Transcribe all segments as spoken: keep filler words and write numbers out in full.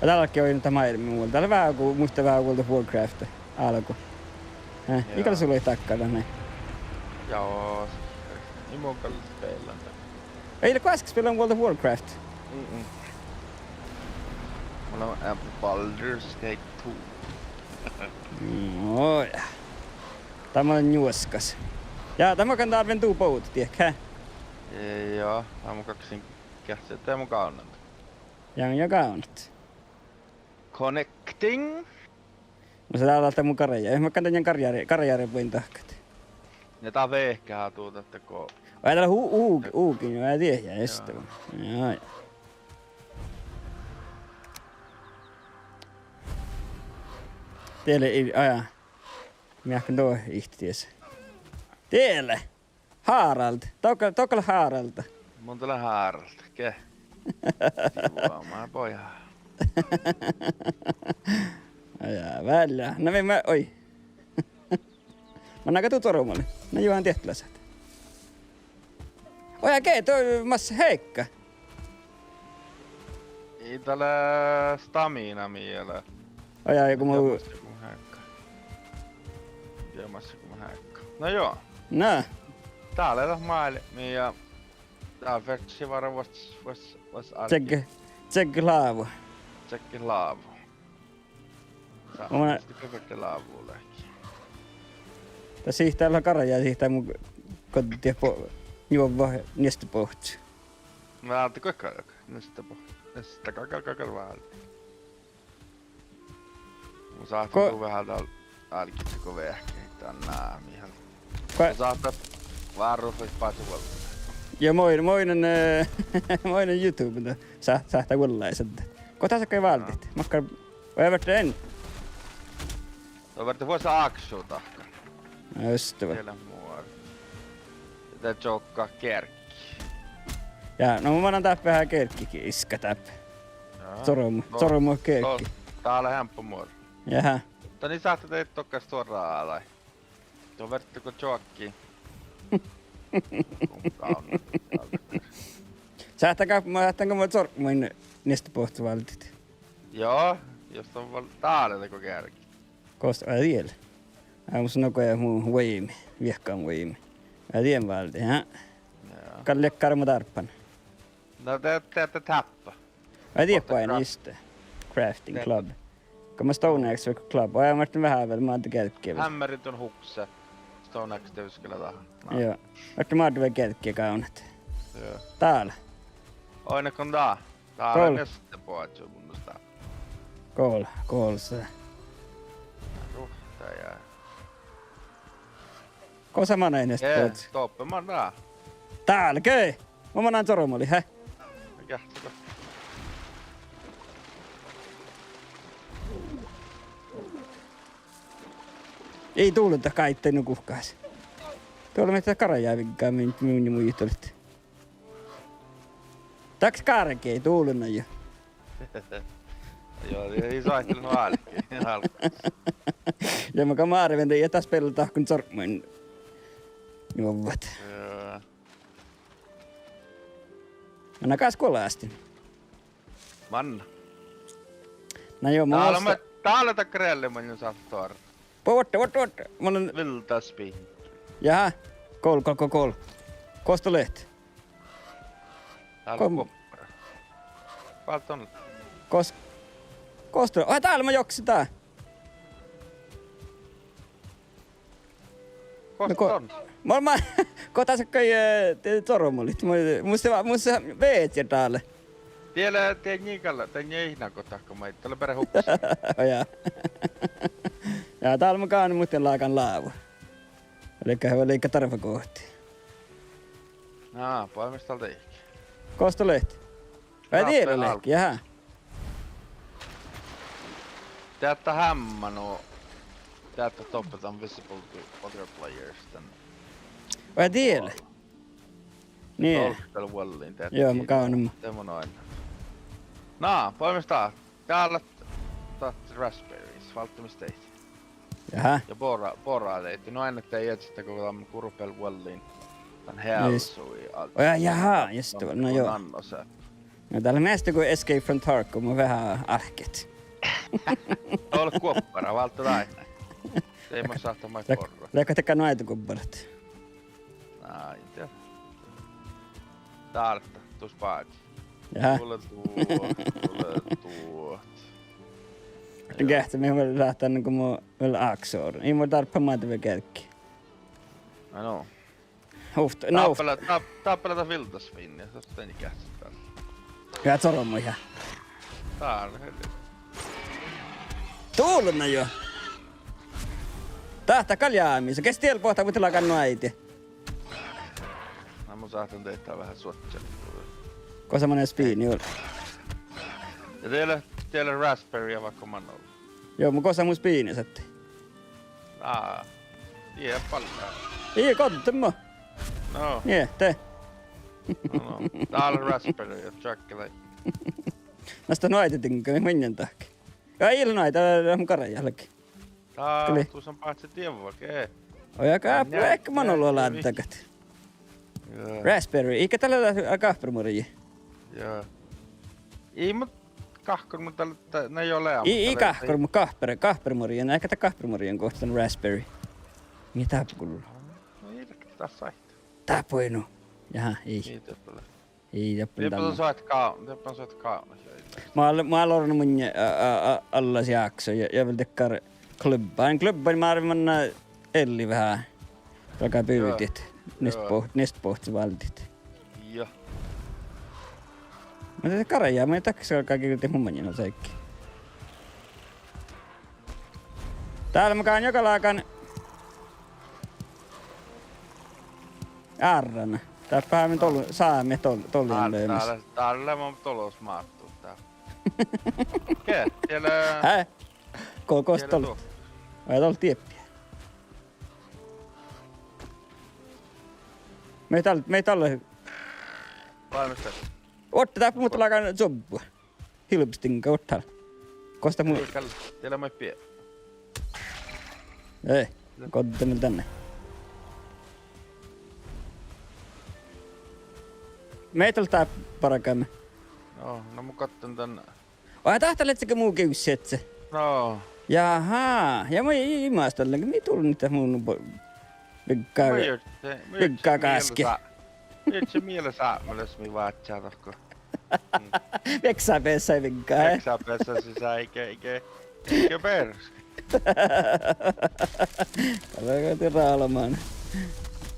Ja dál galgá oidne dat máilmmi, dál lea veaháš, muittán veaháš World of Warcraft álgu. Eh, ii gal sul leat dakkárat nai? Ja, ii mun gal spilen dat. Ii leat goaskka spilen World of Warcraft? Mm-mm. Mun lean, eh, Baldur's Gate two. Mm, ó ja. Dat mun lean njuoskas. Ja dat mun gal dál beasan du bođii, diehtit. Ja, dat mun galggašin geahččat, de mun gávdnan. Ja, ja gávdnat. Connecting. Mus lea dál álttá mu garjá, mun galggan dan garjáriid, garjáriid buin dahkat. Ja dat vehkeha duođai go. Oi, dál lea hu-, ug-, ugin, ii dieđe, ja este. Ja, ja. Diet lea, ii, aa, ja. Mii leat go ihte dies. Diet lea. Harald. Dohko, dohko leat Harald? Mun lean Harald, ge. Juo, ma boja. Ja, veallá. Na, mii, ma, oi. Manná go du dorumalit? Na, juohan diet lasat. Oi, ge, do mas heikka. Ii dat lea stamina mii lea. Oi, ja go mu, ja, mas go mu heikka. Ja, mas go mu heikka. Na juo. Na. Dál lea dat máilmmi ja Dá fertešii várra vuos, vuos, vuos árki. Čegge, čegge lávu. Čegge lávu. Sá, mun, mis de fertešii lávu leahkit. Dat sihtaa leat garjá, sihtaa mu, go diet bo-, njuovvat niestebohčču. Na, de go, niestebohčču. Nieste, gal, gal, gal, gal váldit. Mun sáhtán go- veahá dál álgit go veahkehit dan námiin. Go- Mun sáhtán várra fas báhcet vuollái. Ja moin-, moinan, eh, moinan YouTube, da sá-, sáhtá vuollái sadde. Go dat sáhtát váldit? Makkár, oi, verte en. Dat verte vuos ákšu dahkan. Just det. Tiedä muora. De čohkkát gearggi. Ja, no mun manan dáppe veahá gearggi iskkat dáppe. Ja. Cormu, no, cormu gearggi. Dá lea heampa muora. Jaha. Dan ii sáhte de dohko stuorra álo. Duo verte go čohkki. Sáhttán ga-, sáhttán go mo cormuin niestebohcci váldit? Ja, jos don vel-, dá lea dego gearggi. Gos, vel diel. Á, mus nugo mu vuoimi, viehkan vuoimi. Vel dien váldit, ja. Ja. Gal leat garma dárbban. Na de, de, de táppe. Vel die What the boain crap? Iste. Crafting club. Go mun stone axe vel club. Oi, mun vártán veahá vel, mun de gearggi vel. Hammeri don hukse. Stone axe dieđusge lea dat. Na. Ja. Mun vártán vel gearggi gávdnat. Ja. Dál. Oi, na go dat. Dál lea niestebohčču mun dás. Gol, gol se. Ruhta ja. Gosa manai niestebohčču? Doppe man dá. Dál, ge! Mun manan cormu lihái. Mikä? Ii dulda gáidde nu guhkás. Duolbmá dat garjá vigga min, min muitalit. Dahkat gárge, dulna jo. Jo, ii sáhte nu álki, álki. Ja mun gal árven, dat ii dat spealla dahkan cormuin njuovvat. Ja. Manná gal guolasttin. Manná. Na jo, mun dál lea, dál lea dat grealli, mun sáhtán stuorra. Vuotte, vuotte, vuotte. Mun lean vildaspiin. Jaha. Gol, gol, gol, gol. Gos dat leat? Dál lea guoppara. Váldit don? Gos, gos dat? Oi, dál lea, mun joksin dá. Gos dat don? Mun, mun, gos dat sakkai, eh, de cormulit. Mun, mus lea, mus lea veažžat dál. Die lea, die nie gal, die nie ihna go dahkan maid, dat lea beare hukse. Ja. Ja dál mun gal muhtin lágan lávu. Leigga, leigga darvagohti. Na, boamis dál deike. Gos dat leat? Vai diela leat, jaha. Deatta hámmá nu, deatta doppe dan visible to other players dan. Vai diela? Nie. Tolkal vuollin, deatta. Joo, mun gávdnan. De mun oin. Na, boamis dál. Dál leat dat raspberries, válddá mis deit. Jaha. Ja bora, bora deit. Nu ain ahte iežaset go dan gurbeal vuollin dan health-i alde. Oi, jaha, just det, no joo. Nanno se. No dál lea measta go Escape from Tarkov, mun veahá álkit. Dál lea guoppara, válddá dainna. De mat sáhtát maid borrat. Leat dat gal nu áidda guopparat? Ai, in tiedje. Dárta, dus bázi. Jaha. Dullu, dullu, dullu. Geahččá, mii vel ráhttán go mun vel ákšu. Ii mun dárbbaš maid vel gearggi. Ai no. Uf, no. Dáppe lea, dáp-, dáppe lea dat vildaspiin, ja dat dan geahččá dál. Ja cormu ja. Dál, helvete. Dulna jo. Dat, dat gal jámis. Ges diel boahtá, muhtin lágan nu áidit. Na mun sáhtán diehtá veahá suohččat. Gosa manai spiini ol? Ja diela, diela raspberry ja vaikko man ol. Joo, mun gosa mun spiini sáhtán. Ná, die ballá. Ii, goddama. No. Nie, de. No, no. Dál raspberry ja čoakkelai. Nasta nu áidit diŋgga, mii munnje dahkat. Ja ii leat nu áidit, dá, dá mun garjá leahkit. Dá, gal lea. Dušše báhce dievva, ge. Oi, ja gal, ja, pue, ja, man olu ja, láddagat. Ja. Raspberry, iige dat lea gáhpirmurjji. Ja. Ii, mun gáhpirmur-, dat, dat, na joo, lea, ii, ii gáhpirmur-, gáhpir-, gáhpirmurjji, na iige dat gáhpirmurjji gohčodal raspberry. Mii dáppe gullo? No ii leat dat sáhtán. Dáppe nu. Jaha, ii. Ii dáppe lea. Ii, doppe dal-, doppe soat ká-, doppe soat gápmaš, ja ii. Mun, mun orun munnje, a, a, a, allas jákso ja, ja vel dakkár klubba. Klubban márven manná elli veahá. Galgá bivdit. Nest boh-, nest bohte váldit. Ja. Mun de garjá, mun dakkas galgá girdit mu maŋŋel sáigge. Dál mun gal juo galgan árrana. Dáppe han dol-, sámi dol-, dollen leamas. Dál, dál lea mun dolos máttut dál. Ge, diet lea, hää? Go-, gos diet lea dolt? Vai dol dieppi? Mii dal-, mii dal-, Orte, dáppe mun galgan čuobbut. Hilbestinga ortál. Gos dat mu- Ii gal, diet lea maid bie-, eh, godde mii danne. Mii dal dáppe bargame. No, no mun godden dan. Oaidá, dat lea ge mu givssi etse. No. Jaha, ja mun ii, ii imaštallan, mii dullen dat mun bo-, bigga, bigga gáske. Mii jurddašit miela sápmelaš mii vátčá dohko. Vieksábeassá bigga, eh? Vieksábeassá sis áigge, áigge, áigge beroš. Dál lea gal rálaman.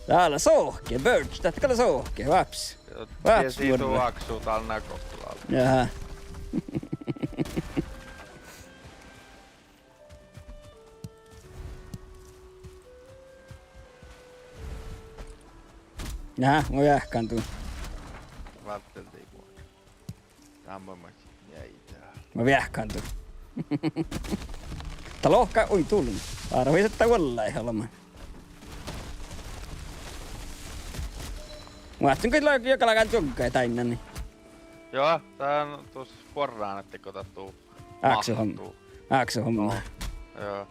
Dál lea sohke, bird, dat gal lea sohke, vápsi. Vápsi murre. Jaha. Jaha, mun veahkán du. Válttel dii buot. Dámma maid, ja ii dá. Mun veahkán du. Dat lohká, ui, dullen. Árvai, dat vuollái olbmot. Mun áhččen go lea, ja galgá čuoggái dainna, nie. Joo, dat lea dus buorre ahte go dat du Áksohom-, máhttu. Áksohomma. No, joo.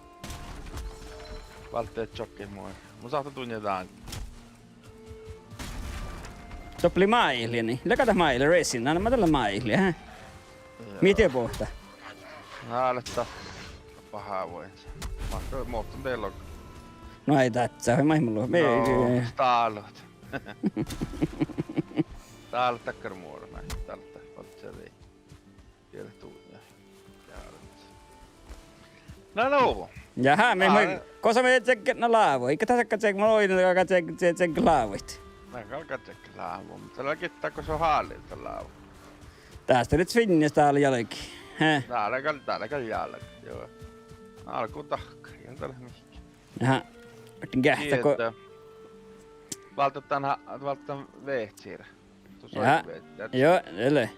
Válddit čohkkit mu. Mun sáhtán dunnje dán. Doppe lei máilli, nie. Lea gal dat máilli, resin, na, ma dal lea máilli, hää? Joo. Mii dii boahtá? Na, lea dat bahá vuoi. Máhtán, muhtun dieđusge. No ii dátsá, hui maid mun luo-, mii-, no, stálut. Dál dakkár muora, na, dál dat, balčča dii. Diet dat duođai. Diet. Na, no. Jaha, mii, mii, gosa mii čegget na lávu. Ii gal dat sakka čeg-, mun oidnen galgá čeg-, čeg-, čegget lávuid. Na galgá čegget lávu. Muhto dat lea gitta gosa háliidda lávu. Dás dat lea svinnes dál jalgá. He? Dál lea gal, dál lea gal jalgá, joo. Na álgu dahkat, ii dál leat mihkkege. Jaha. Ahte geahččá go. Válddán, válddán veahčira. Tus oidno veahčira. Joo, ele.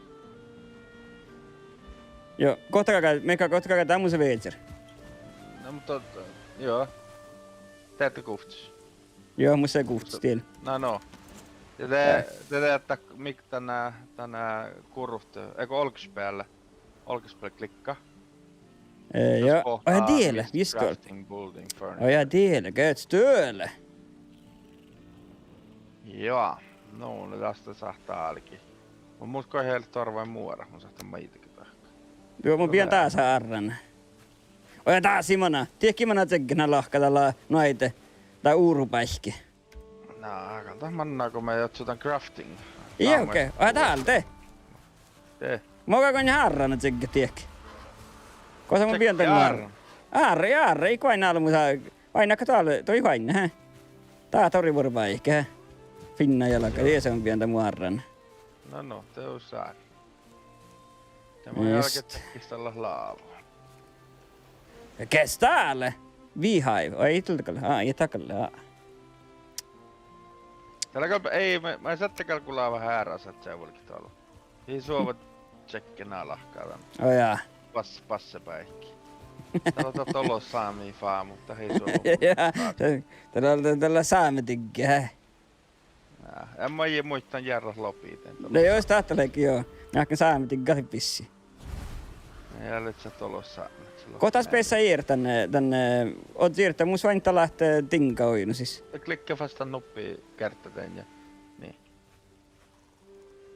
Joo, gohta galgá, Mihká, gohta galgá, dá mus lea veahčira. Na, muhto, joo. Deaivve guovttis. Joo, mus lea guovttis diel. Na, no. Ja de, de, de, dat mii dan, dan gurut, ego olgeš beale. Olgeš beale klikka. Eh, ja. Oi, ja diele, just gal. Crafting, building, furniture. Oi, ja diele, gets tööle. Joo, nu, no das dat sáhttá álgit. Mun, mun go eai leat doarvvain muorat, mun sáhtán maiddái dahkat. Joo, mun bijan dás árrana. Oi, ja dás lei mana, dieđusge mana čegge na lahka dal lea, no aiddo, dat urubáikki. Na, gal dat manná go mii ožžot dan crafting. Ii, okei. Aa, dál de. De. Mun galggan árrana čegge dieđusge. Gosa mun bijan dan árrana. Árra, árra, ii go oaidná albmus, oaidná go dál, dii oaidná, he. Dat orui vurbáikki, he. Finna jalga, dieđusge mun bijan dan mu árrana. Na, no, de oažžut. Ja mun álgen čeahkit dalle lávu. Ja ges dál lea? Beehive. Ai, ii dal gal. Á, ii dal gal, á. Dál gal, ii, ma, ma sáhtán gal gula veahá eará sáhttá vuolgit dal. Ii soaga čeahkit ná lahka dan. Oi, jaa. Bas-, bassebáikki. Dál lea dat dolos sámi fámu, dat ii soaga. Jaa, dál, dál, dál lea sámedigge, he. Ja, en ma ii muittán jearrat lobiden. No just dat leage, joo. Jáhkán sámedigge bissi. Ja lea dat dolos sámi. Go dás beassá iert dan, dan, ožžot iert, mus oaidná dat leat, eh, diŋga oidno sis. Klikka fas dan nuppi gertta deain ja. Nii.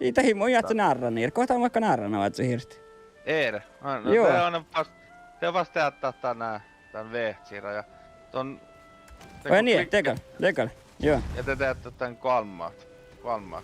Ii dat, mun jáhkán árrana iert. Go dat mun jáhkán árrana oažžut iert. Eret. Á, no, joo. De on fas, de fas deat dat dan, eh, dan veahčira ja don, oi, nie, klikka. De gal, de gal, joo. Ja de deat dan goalmmát, goalmmát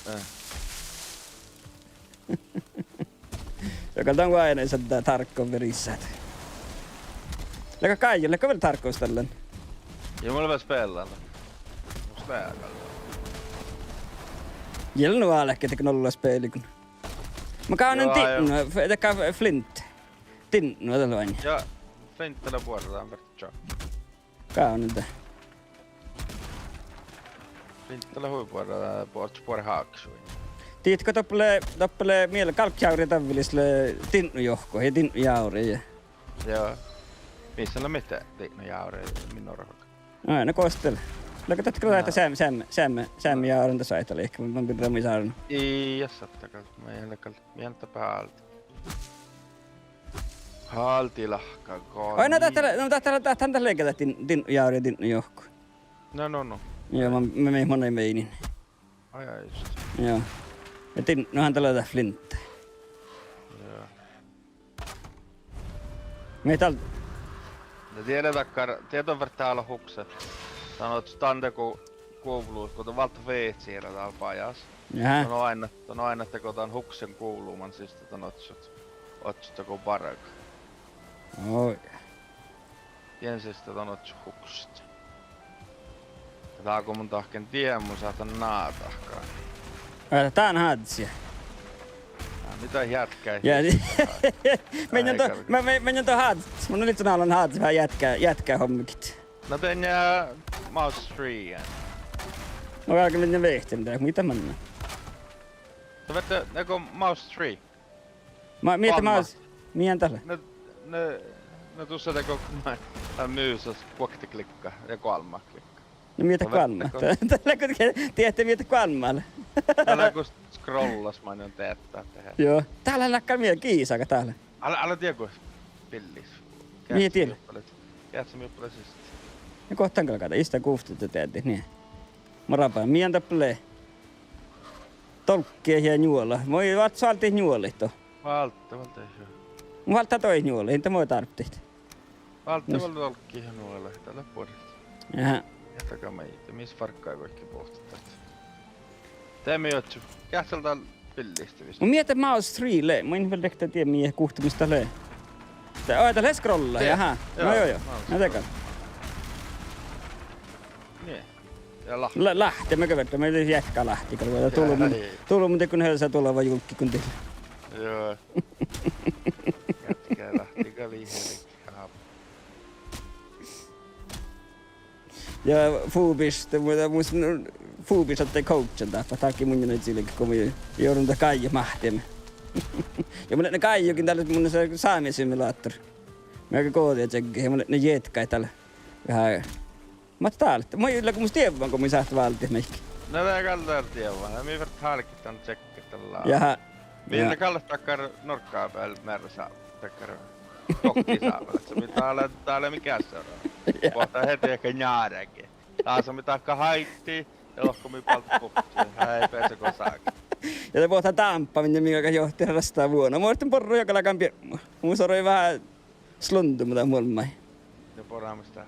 Eh, eh. Jus gal dan oaidná, ahte Tarkov verisat. Leago Gájjá, leago vel Tarkovs dalle? Ja mun vel speallan. Mus lea gal. Jie lea nu álki dego nolla spealiiguin. Mun gávdnen, joo, didnui, f-, dego Flint. Didnui dat lea oaidnit. Ja, Flint lea buorre, dan fertet čohkkit. Gávdnen dat. Flint lea hui buorre, buor-, buorre háksu. Dihte go doppe lea, doppe lea miella galggávrri davvilis lea didnui johkat ja didnui jávreid. Joo. Mis lea miehttá didnui jávreid, min orru. Ai, na gos dat lea? Leago dat gal dat, na, seam-, seam-, seam-, seammi jávren dat soaitá liikká, mun birra mii sárvon. Ii, jas sáhttá gal, mii lea gal, mii lea doppe háldit. Háldit lahka gal. Ai, na dat lea, na dat lea, dat han dat lea ge dat didn-, didnui jávreid ja didnui johkat. Na, no, no. Joo, mun, mun, mun, mun meinin. Ai, ai, just. Joo. Ja didn-, no han dat lea dat Flint. Joo. Mii dal- Na die lea dakkár, die don fertá álo hukset. Dan ožžot dan dego guvlus, go don válddát veahci eará dál bajás. Jahá. Don oaidná, don oaidná dego dan huksen guvluman siste dan ožžot, ožžot dego bargat. Oi. Dien siste don ožžot hukset. Dá go mun dahken dien, mun sáhtán nádahit. Ää, dán házzit. Á, mii dá játkái? Ja, mii don do-, mii, mii, mii don do házzit. Mun lean gal házzit veahá játkái, játkái hommegit. Na, beassá mouse tree. No, galgá mennje vehten dá, mii dat manná. Dat fertá, na go mouse tree. Ma-, mii dat mouse, mii dat lea? Na, na, na dušše dego, dán musas guokte klikka ja goalmmát klikka. Na mii dat goalmmát? Dat lea goit ge-, diehtit mii dat goalmmát lea. Na lea go scrollas main deattá dehe. Joo. Dá lea nakkár mii gisagat dá lea. Ale, ale diego billis. Mii dat lea? Geahččá mii doppe lea siste. Ja gohttán galgá, ista guovttit deaddit, nie. Mo rabba, mii dat doppe lea? Dolggi ja njuola. Mo ii váldit, váldit njuolaid do. Válddit, válddit, joo. Mo válddit doid njuolaid, in dat mo dárbbašit. Válddit vel dolggi ja njuolaid, dat lea buorit. Jahá. Ja dat gal maid, mis farggai goit ge bohtet dat. De mii ožžo, geahččal dál billis vist. Mun mii dat mouse tree lea, mun in vel diehtit dien mii guhte mis dat lea. De, oi, dat lea scrolla, jahá. No joo, joo. No de gal. Nie. Ja láhtti. Lá-, láhtti, mii go fertet, mii jáhkkát láhtti gal vuoi, dá dulbmá, dulbmá dego hessan dulva julggiiguin dihte. Joo. Ja Ja fubiš, de mu-, de mus, fubiš ahte coachan dáppe, dahká mun in čilge go mun jorun dat gáijjat máhtteme. Ja mun lean gáijjogiin dál, mun sámi simulator. Mii gohčodit čegge, ja mun lean jetkái dál. Veahá. Mat dál, mun ii lean go mus dievvan go mii sáhttit váldit maidege. Na de gal dat dievvan, mii fertet hálkit dan čegge dál. Jaha. Mii gal dakkár norgga beal mearrasa, dakkár dohkki sábeladda, mii dá lea, dá lea mii geasseorra. Boahtá heti eahkes njáráge. Dasa mii dahká háiti, ja dohko mii baldit buktit, eai beasa go sága. Ja de boahtá dámpa, min mii galgat johtit rastá vuono. Muhto borru ja galggan biebmu. Mus orui veahá slunduma dat muolmmái. Ja boramus dá.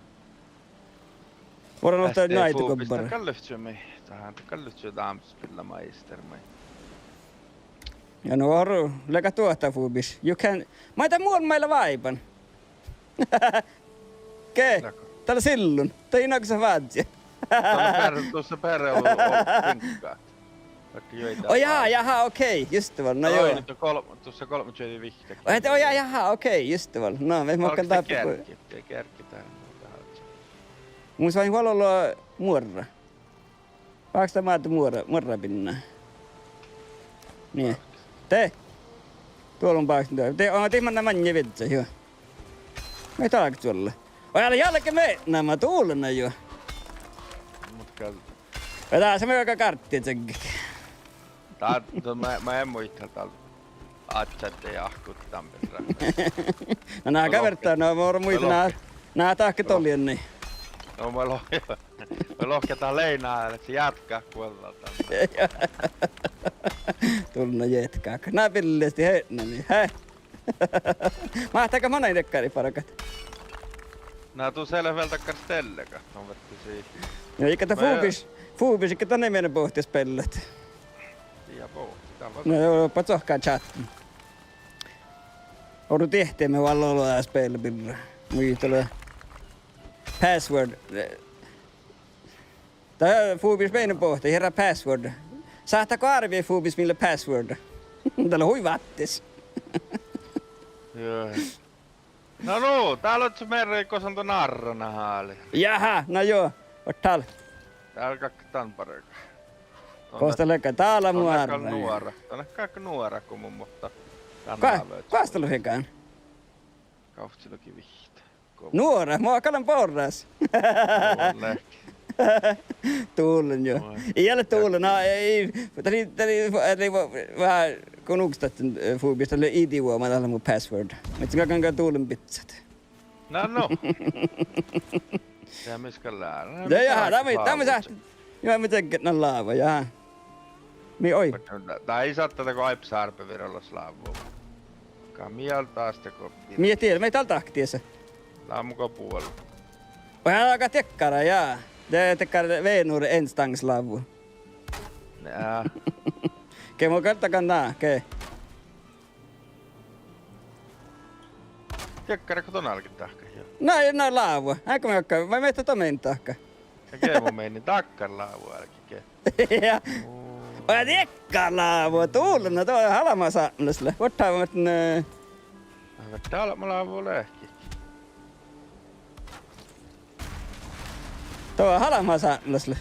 Boramus dá, fubis, dat gal livččii mii. Dat gal livččii dámpa spillameister maid. Ja nu orru leagat duohta fubis. You can, maid dat muolmmái lea váiban? Ge, dat lea sillun. Dat ii nagosa vázzit. Dat lea beare, duossa beare o-, o-, pingat. Ó, jaa, jahá, okei, just det vel, na joo. Duossa golbmačuođi vihtta. Ó, jahá, okei, just det vel. Na, mii makkár dáppe go. Mus oaidná vel olu muorra. Báhkes dat máde muorra, muorrabinna? Nie. De. Duolun báhkes dat. De, ó, de manná maŋŋá viežžat, juo. Mii dál galggat čuolla. Ó, ale jalge metnama, dulna juo. Mut gal. Ja dasa mii galggat gárttiid čegge. Dat, dat, ma, ma in muital dál ádjat ahte ahkut dan birra. Na, na, gal verda, na, mun muitan, na, na, dahká dolljenis. No, mun lohken, mun lohken dat lei na, dat játkát guođđa dan. Dulna játkát. Na billesti hetnami, he? Máhttá gal manai dakkáriid bargat? Na, dus eai leat vel dakkár stellegat, don vertti sii. Ja iige dat fubis, fubis iige dat mielan bohte spellat. Ja bohte, dat vel. Na, doppe cuohkkán čáhtten. Orru diehtit mii vel olu dat spela birra. Muitala password. Dat fubis mii bohte, hierra password. Sáhtát go árvejit fubis mii lea password? Dat lea hui váttis. Juo. Na nu, dál lea mearridit gos don árra háliidit. Jahá, na juo, oaččut dál. Dál galggat dan bargat. Gos dat lea, dál lea mu árra. Nuorat, dan galggat nuorat go mun, muhto dan. Gos dat lea hikan? Gávccilogi vihtta. Nuorat, mun gal lean borras. Dullan juo. Ii leat dullan, na, ii, dat lei, dat lei, dat lei veahá go nukstat, eh, fubis, dat lei idioma, dat lea mu password. Muhto galggan dullan biccát. Na nu. Ja mis gal lea? Ja, ja, dat mii, dat mii sáhttit. Ja mii čegget na láva, ja. Mii oai. Dat, dat ii sáhte dego áibbas árbevirolaš lávvu. Gal mii dás dego. Mii dieđe, mii dál dahkat diesa. Lávmu go buol. Vel galggat diekkár, ja. De diekkár venur enstaŋas lávvu. Ja. Ge mun gal dagan na, ge. Diekkár go don álgit dahkat, ja. Na, na lávvu. Áiggun galggat, vai mii dahkat? Ja ge mun mienin dakkár lávvu álgit ge. Ja. Ú. Vel diekkár lávvu, dullan, na, dat albma sápmelaš lea. Vuorttávan, eh. Vel albma lávvu leat ge. Dat albma sápmelaš lea.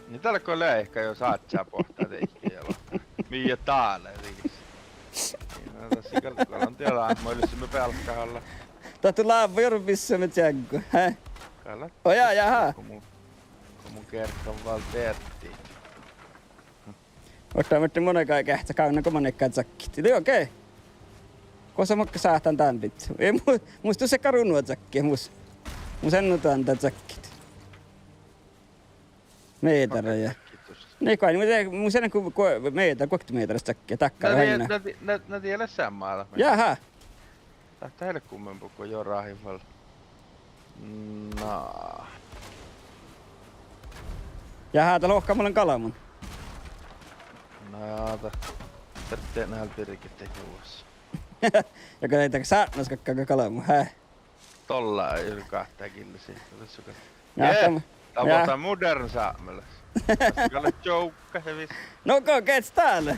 Ni dál go leat, jos ádjá boahtá deike ja lohká. Mii dál lea vis. Ja das gal, gal don dieđán, ma ylssin bealkka alla. Dat du lávvu jorun bissomi čeaggu, he? Gal. Ó, ja, jahá. Go mun, go mun gergan vel deattit. Oaččo, muhto mun gal geahččen gávdnagii manaikkár čakkit. Ii, okei. Gosa mun sáhtán dán bidjat? Ii, mu-, mus dus eai garu nu čakki, mus. Mus eai nu dán, dán čakkit. Mehtera ja. Ni, goaidnit, mus eai, mus eai go-, go-, mehtera, guokte mehtera čakki, dakkár. Na die-, na die-, na, na die leat seamma. Jahá. Dat ii leat gummibut go jorahit vel. Na. Jahá, dat lohká mun lean galbmun. Na, dat, dat, dat nál birget dat jus. Ja go dat sápmelaš galgá galbmut, he? Dolla gal gahččá gillasiid, dat lea gal. Ja, eh, tam-, dat ja. Boahtá moderna sápmelaš. Dat gal lea joke, he vis. No go, geahččá dál.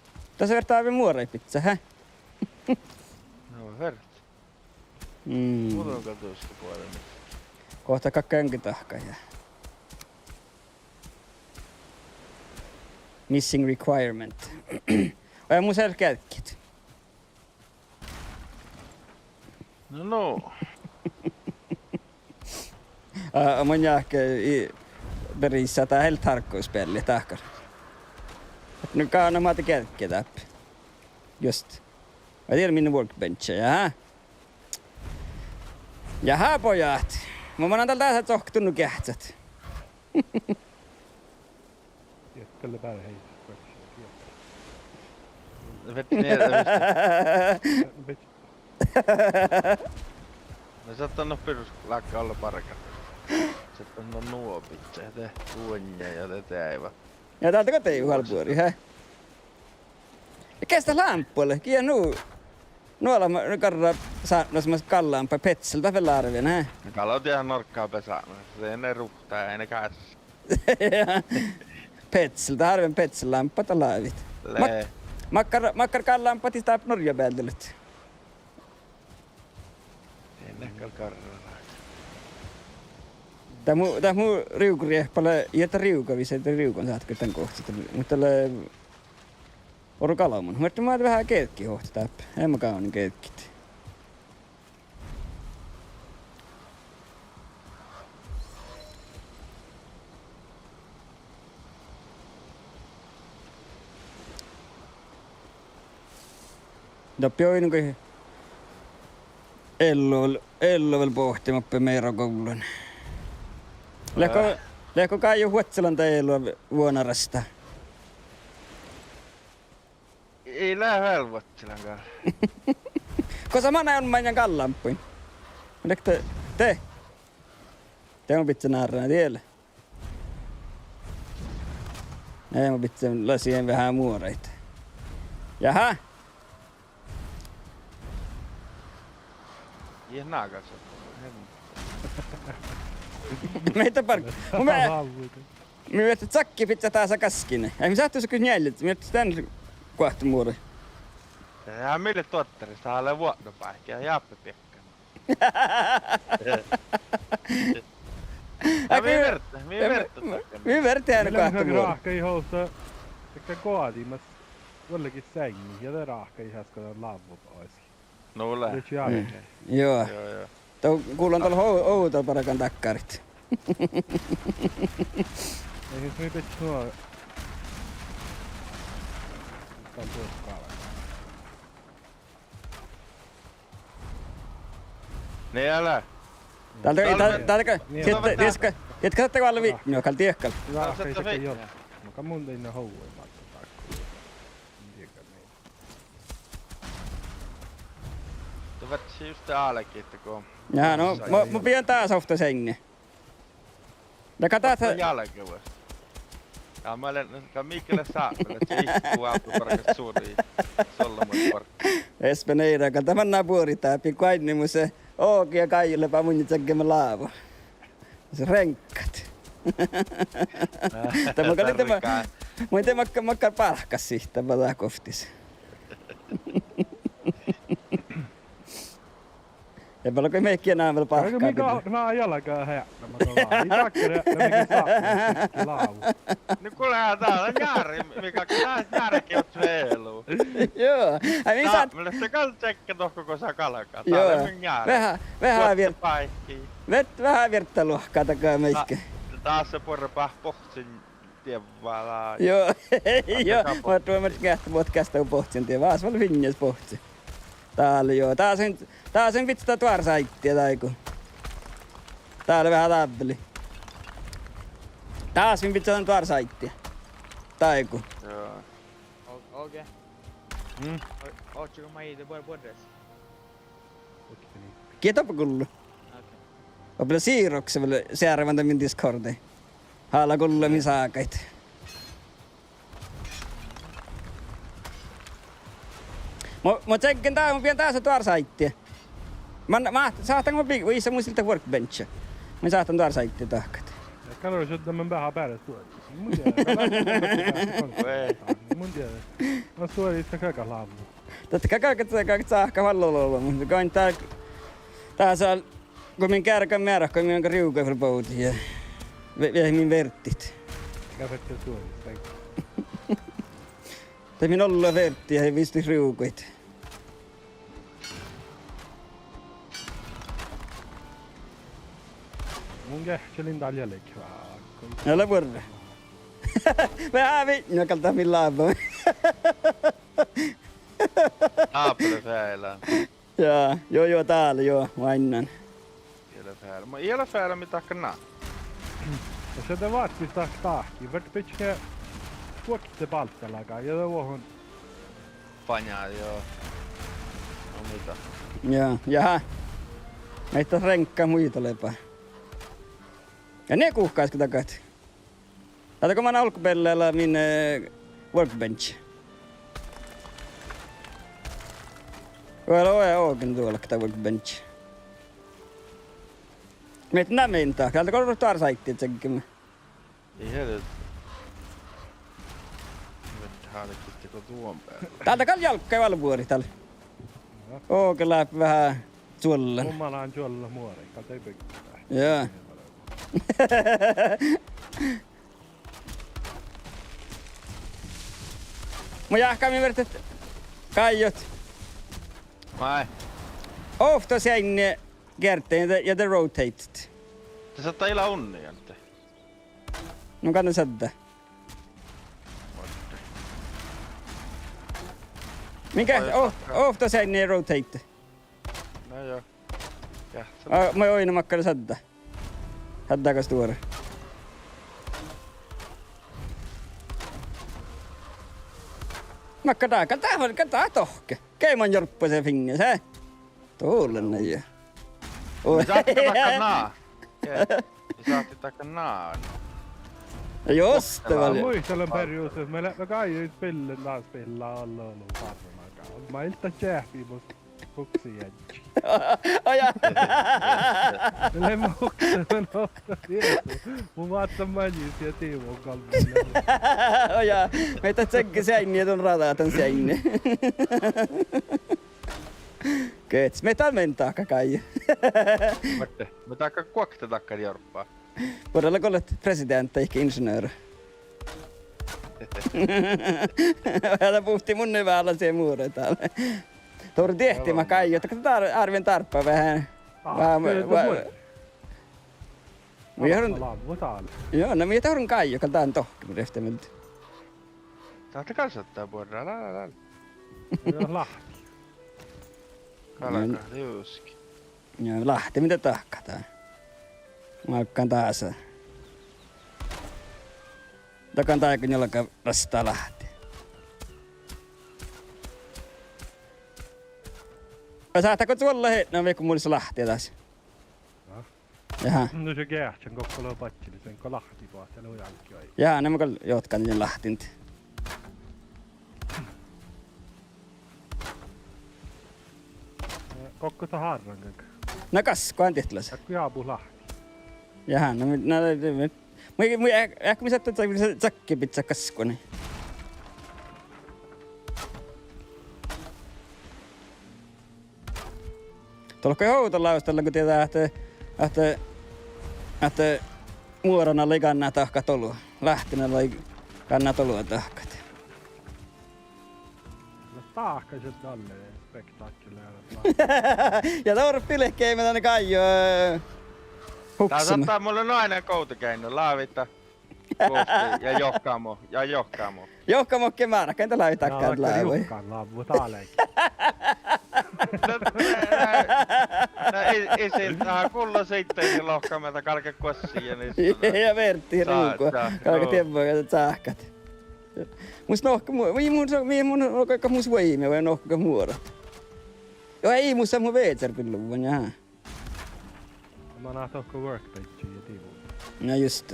Das fertet muoraid bidjat, hä? No fertet. Mm. Muhto gal duosta boađe. Gohčoduvvá galggai dahkat ja missing requirement. Oi, mus eai leat geađgit. No, no. Á, mun jáhkán, ii, beriisa dat eai leat hárgguspelli dákkár. Nu gal mátte geađgge dáppe. Just. Vai dieđe min workbench, jahá. Jahá, pojat. Mun, mun lean dál dás coktu nu geahččat. Diet gal lea beare heive. Večča nie, večča. Na sáhttá nu pir láhkai olla bargat. Sáhttá nu nuobit, de duonja ja de deaivat. Ja dál dego deaivat buori, hä? Ges dat lámppu lea, gii nu? Nuolbma garra sápmelaš mat gallanpaid, Petsel dat vel lárven, he? Gal lea dieđusge norgga beassá, de ne ruhta, ne káš. Petsel, dat lea lárven Petsel láhkai dat lávii. Mat-, makkár, makkár gallanpaid dáppe Norjja bealde leat? Ii ne gal garra. Dat mu, dat mu rievgoriehpa lea, ja dat rievga visot, dat rievga sáhttá dan guovttit, muhto lea orru galmma. Muhto mun veahá geađggiid ovtta dáppe. Eai mun gávdnen geađggiid. Doppe oidnen go Ellu, Ellu vel bohte mappe meira guvlon. Leatgo, leatgo Gájjo vuodselan dan Ellu vuonarasta? Ii leat vel vuodselan gal. Gosa manai on maŋŋá gallanpaid? Leat de, de. De mun bidjen árrán diel. Ii, mun bidjen lasien veahá muoraid. Jaha. Ii, naga sa. Meita bargga. Mun mie-, mii viehtá cakki fitčat dasa gaskine. Ii, mii sáhttit gal njealljet, mii viehtá dan guohta muoraid. Ja mii leat duottaris, dat lea vuognobáikki, ja Jáppe biekkan. Ja mii vert-, mii verdet, mii verdet eanu guohta muoraid. Ráhkadit ovtta, dakkár goađi mas vuolgit seainni, ja de ráhkadit easka dan lávvu oassi. Nu lea. Juo. Juo, juo. Dá gullan dal ho-, ovdal bargan dakkárit. Ii, sis mii bidjat nuo. Nie lea. Dál de, dál, dál de, dieđusge, dieđusge, dieđusge, dieđusge, dieđusge, dieđusge, dieđusge. Gal mun dainna hui mátta dákkár. Dat fertii just álgit go. Ja, no, mun, mun bijan dás ovtta seainni. Dá gal dát. Álge vuos. Ja ma lean, gal mii gal leat sápmelaččat, ii, go Áppi bargá suorui. Solla mun bargá. Espan eará gal dat manná buori dáppe, guainni mus, eh, Oge ja Gájjo leat munnje čeggeme lávu. Mus reŋggat. Dat mun gal, mun in dieđe makkár, makkár bálkkas sihte, ba dát guovttis. Ja bálkái mehkki enavel bálkká. Mii gal, na jalga heakna, ma gal, ii dakkár heakna, mii gal sápmelaččat lávu. No kuule, dat lea njáre, mii gal, dat njáre geavahit vel. Joo. Ai, mii sáhttit. Sápmelaččat gal čeakka dohko gosa galgá. Joo. Veahá, veahá vier-, veahá vierttaluohká dakkár meikka. Dás lea buorre báhá bohccon dievva. Joo, joo, ma-, ma-, geahččá, muhto geahččá bohccon dievva, ás vel fiinnas bohcci. Dál, joo, dás in, dás in fitčat duorásaiddiid dá áiggun. Dál lea veahá dávveli. Dás in fitčat duorásaiddiid dá áiggun. Joo. O-, Oge. Mm? O-, oaččugo maid de buor-, buorres? Okei. Gii doppe gullo? Okei. Oba lea Siiroks vel searvan dan min Discordi. Hála gullo min ságaid. Mo, mo čeggen dá, mo bijan dása duorásaiddiid. Man, ma sáhtán, mo bi-, vissa mun silta workbench. Mun sáhtán duorásaiddiid dahkat. Ja gal šadde mun veahá beare stuoris. Mun dieđe, mun dieđe. Mun dieđe. Ma stuoris gal gal lávvu. Dat gal, gal, gal, gal sáhka vallá ollu, muhto goit dá, dás, go min geargan mearkka, min gal rievga vel bovdit ja ve-, veahá min verddiid. Gal fertii stuoris, tai. Dat min ollu verddiid ja visot rievggaid. Mun geahččalin dál iežas veahá. Ii leat buorre. Veahá vitnat gal dat min lábu. Dáppe lea fealan. Ja, jo, jo, dál, jo, oainnán. Ii leat fealan, ma-, ii leat fealan mii dahkat ná. Ja šadde váttis dahkat dáhkii, fertet bidjat vuokte báltalaga, ja de vuohon. Baňa, jo. No muita. Ja, ja. Maid dat reŋggat muitalit ba. Ja nie guhkásge dahkat. Dáppe go manán olggobeallái lea min, eh, workbench. Vel, vel, vel, gal duolkka workbench. Mii ná mii dat, dál gal duarra sáittii tseggeme. Ii, dat vel háliidii go duon bealde. Dál dat gal jalggai vel buorit dál. Oge lea veahá čuollan. Mun lean čuollan muoraid, gal dat bygge. Joo. Mun jáhkán mii fertet gáiđat. Maid? Ovtta seainni geardde ja de, ja de rotate. De sáhttá ila unni, Ante. No gal de šaddá. Min geat, ovtta seainni rotate. No joo. Geahččá. Á, maid oidne makkár šaddá. Šaddá gal stuora. Makkár dat, gal dat, gal dat dohkke. Geaimma jorppaša finne, he? Dolen jo. Mii sáhttit dakkat ná. Mii sáhttit dakkat ná. Just det. Muitalan perjus, mii leimmet gáiđa spillen, dat spillá alla olu farmma. Mii illit čeahpit mus fuksejadji. Ojá. Mii leimmet fuksejadji, no. Mun váttan maŋis ja Tiivon galbmii. Ojá. Mii dat čegge seainni ja don rađa dan seainni. Gehččá, mii dat mii dahkat gáiđa. Mii dahkat guokte dakkat jorppa. Buorre lea go leat presidenta, ii ge inženöörá. Ja dat buhtii mun vála sii muoraid dál. Dovre diehttimat gáiđat, dat árven dárbbaveahá. Mii, joo, na mii dat gáiđat gal dán dohkkemirdda mielde. Dat lea gal šattai buorre, lea, lea, lea. Láhtti. Galgá dieđusge. Ja láhtti mii dahkat. Máŋgán dasa. Dagan dáiggun jalga rastá láhtti. Vai sáhttá go čuollat eatnama viekka mus láhtti das? Jahá. Nugo geahččan gokko lea badjeliin, go láhtti boahtá lea jálki. Jahá, na mun gal johkán láhttiin. Gokko dat hárrangage? Na gaskku han dieid lea. Gokko jábu láhtti. Jahá, na, na, na, mu, mu, e-, eai mii sáhttet, ča-, čakkebidjat gaskku, ni. Dohko ovdal lávestallan go dieđát ahte, ahte, ahte muorain lei gánná dahkat olu. Láhtti lei gánná olu dahkat. Lea dahkat dalle spektaakkelia. Ja doppe lea geime dan gáiđa, eh, dás huksama. Sáhttet mulle noainen govdda geainnu, lávitta. Guovtti ja johkámo, ja johkámo. Johkámo ge márkkain dat lávii dakkár lávui. Johkán lávvu dál. Na, na, na, ii, ii sil dat gullo siidda ja lohkame dat galget guossi ja nissui. Ja verddii rugo. Galget dievva ja cáhkát. Mus nohkkat, mu-, mii mun, mii mun, gal mus vuoimet vai nohkkat muorat. Joo, ii mus mu veažžer billuvan, jahá. Manná dohko workbenchi ja divu. Na just.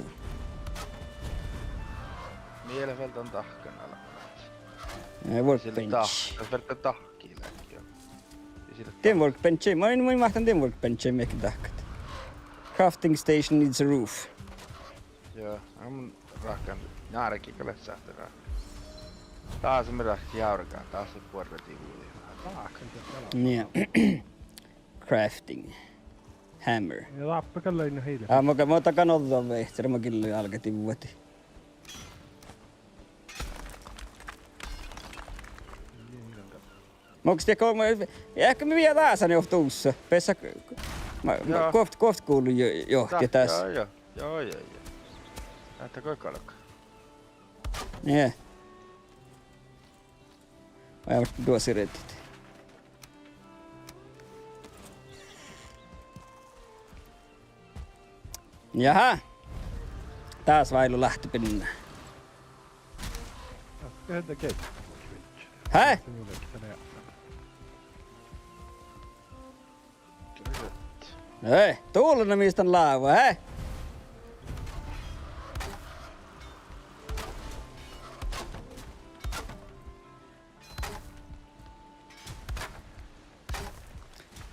Mii eat vel dan dahkan almma. Eh, workbench. Vel dan dahkii leat, joo. Dien workbenchi, mun, mun máhtán dien workbenchi mii dahkat. Crafting station needs a roof. Joo, mun ráhkadin, nárgi gal leat sáhttet ráhkadit. Dasa mii ráhkadit jávregán, dasa buorre divudii. Nii. Crafting. Hammer. Ja dáppe gal lei hiilbáhus. Á, mo ga-, mo dagan ođđa vehčera, mo gillu álgá divvadit. Mo gal dieđe, mo, eai mii vieđa dásan johtu usa. Beassá, ma, ma, guovt-, guovtteguvlui jo-, johtit das. Joo, joo, joo, joo. Ahte go galgá. Nie. Vai duosireddit. Jahá. Dás váilu láhtti binnat. Hä? Ei, dullen mis dan láva, hä?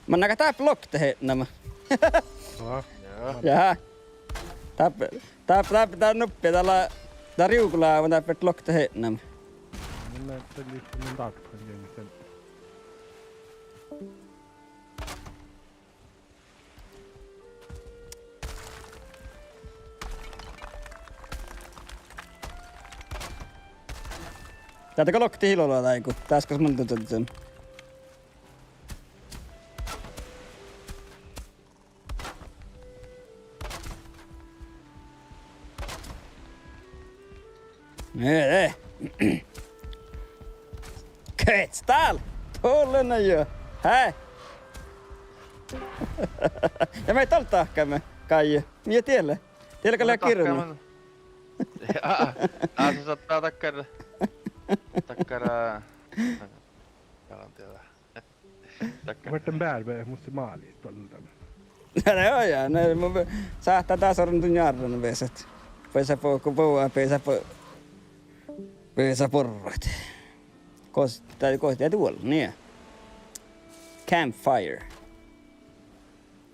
Mannaga dáppe loktet eatnama? Aha. Ja. Ja. Dáppe, dáppe, dáppe, dá nuppi, dá lea, dá rievgulávva, dáppe loktet eatnama. Mun lean, dat lei mun dáppe, dat lei mun. Dá dego loktet ilo lea dáigu, dás gal mun dutun. Eh, eh. Köts dál! Tulen jo. Hää? Ja mii dal dahkáme, Gáje. Mii dieid lea. Dieid lea gal girrun. Á, á, sii sáhttá dakkár, dakkár, á, ja, dieđán. Dakkár. Vuorten bearbe, mus lei mális doallan. Na, na, ja, na, mun be-, sáhttá dás orun dun jarran besset. Besa bo-, go boa, besa bo-, besa borrat. Gos, dá, gos, dá duol, nie. Campfire.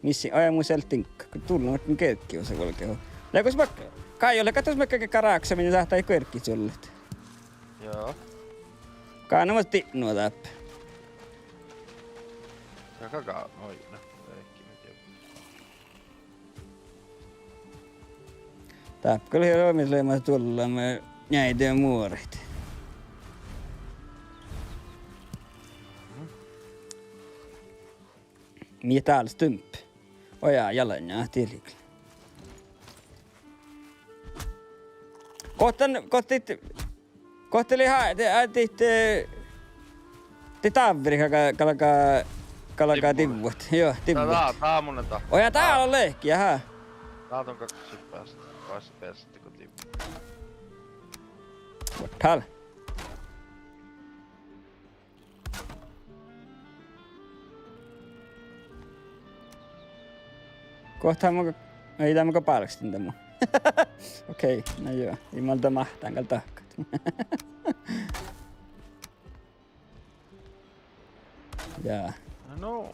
Mis, aa, mus eai leat diŋggat, go dullan vuorten geađggi vuos vuolgit. Lea gos mak-, Gáje, lea gal dus makkár geađge ráksa, mii sáhttá geađggi čuollat. Joo. Gánne mus didjiide dáppe. Ja ka-, ka-, oi, na, eki mii dieđe. Dáppe gal lea mis leamaš duollama njeaidá muoraid. Mii dál stump. Ojá, jala, ja, dieđán. Gohte, gohte, gohte lei ha-, de, a, de, de, de dávveriid galgá, galgá, galgá divvut. Divvut. Joo, divvut. Dá, dá, dá mun dá. Ojá, dá lea lehki, aha. Dá don gakko beasat, gakko beasat go divvut. Vuorddal. Gohte mun, ii, dá mun go bálkestin dan mu. Okei, na joo, ii malda máhtán gal dahkat. Ja. No.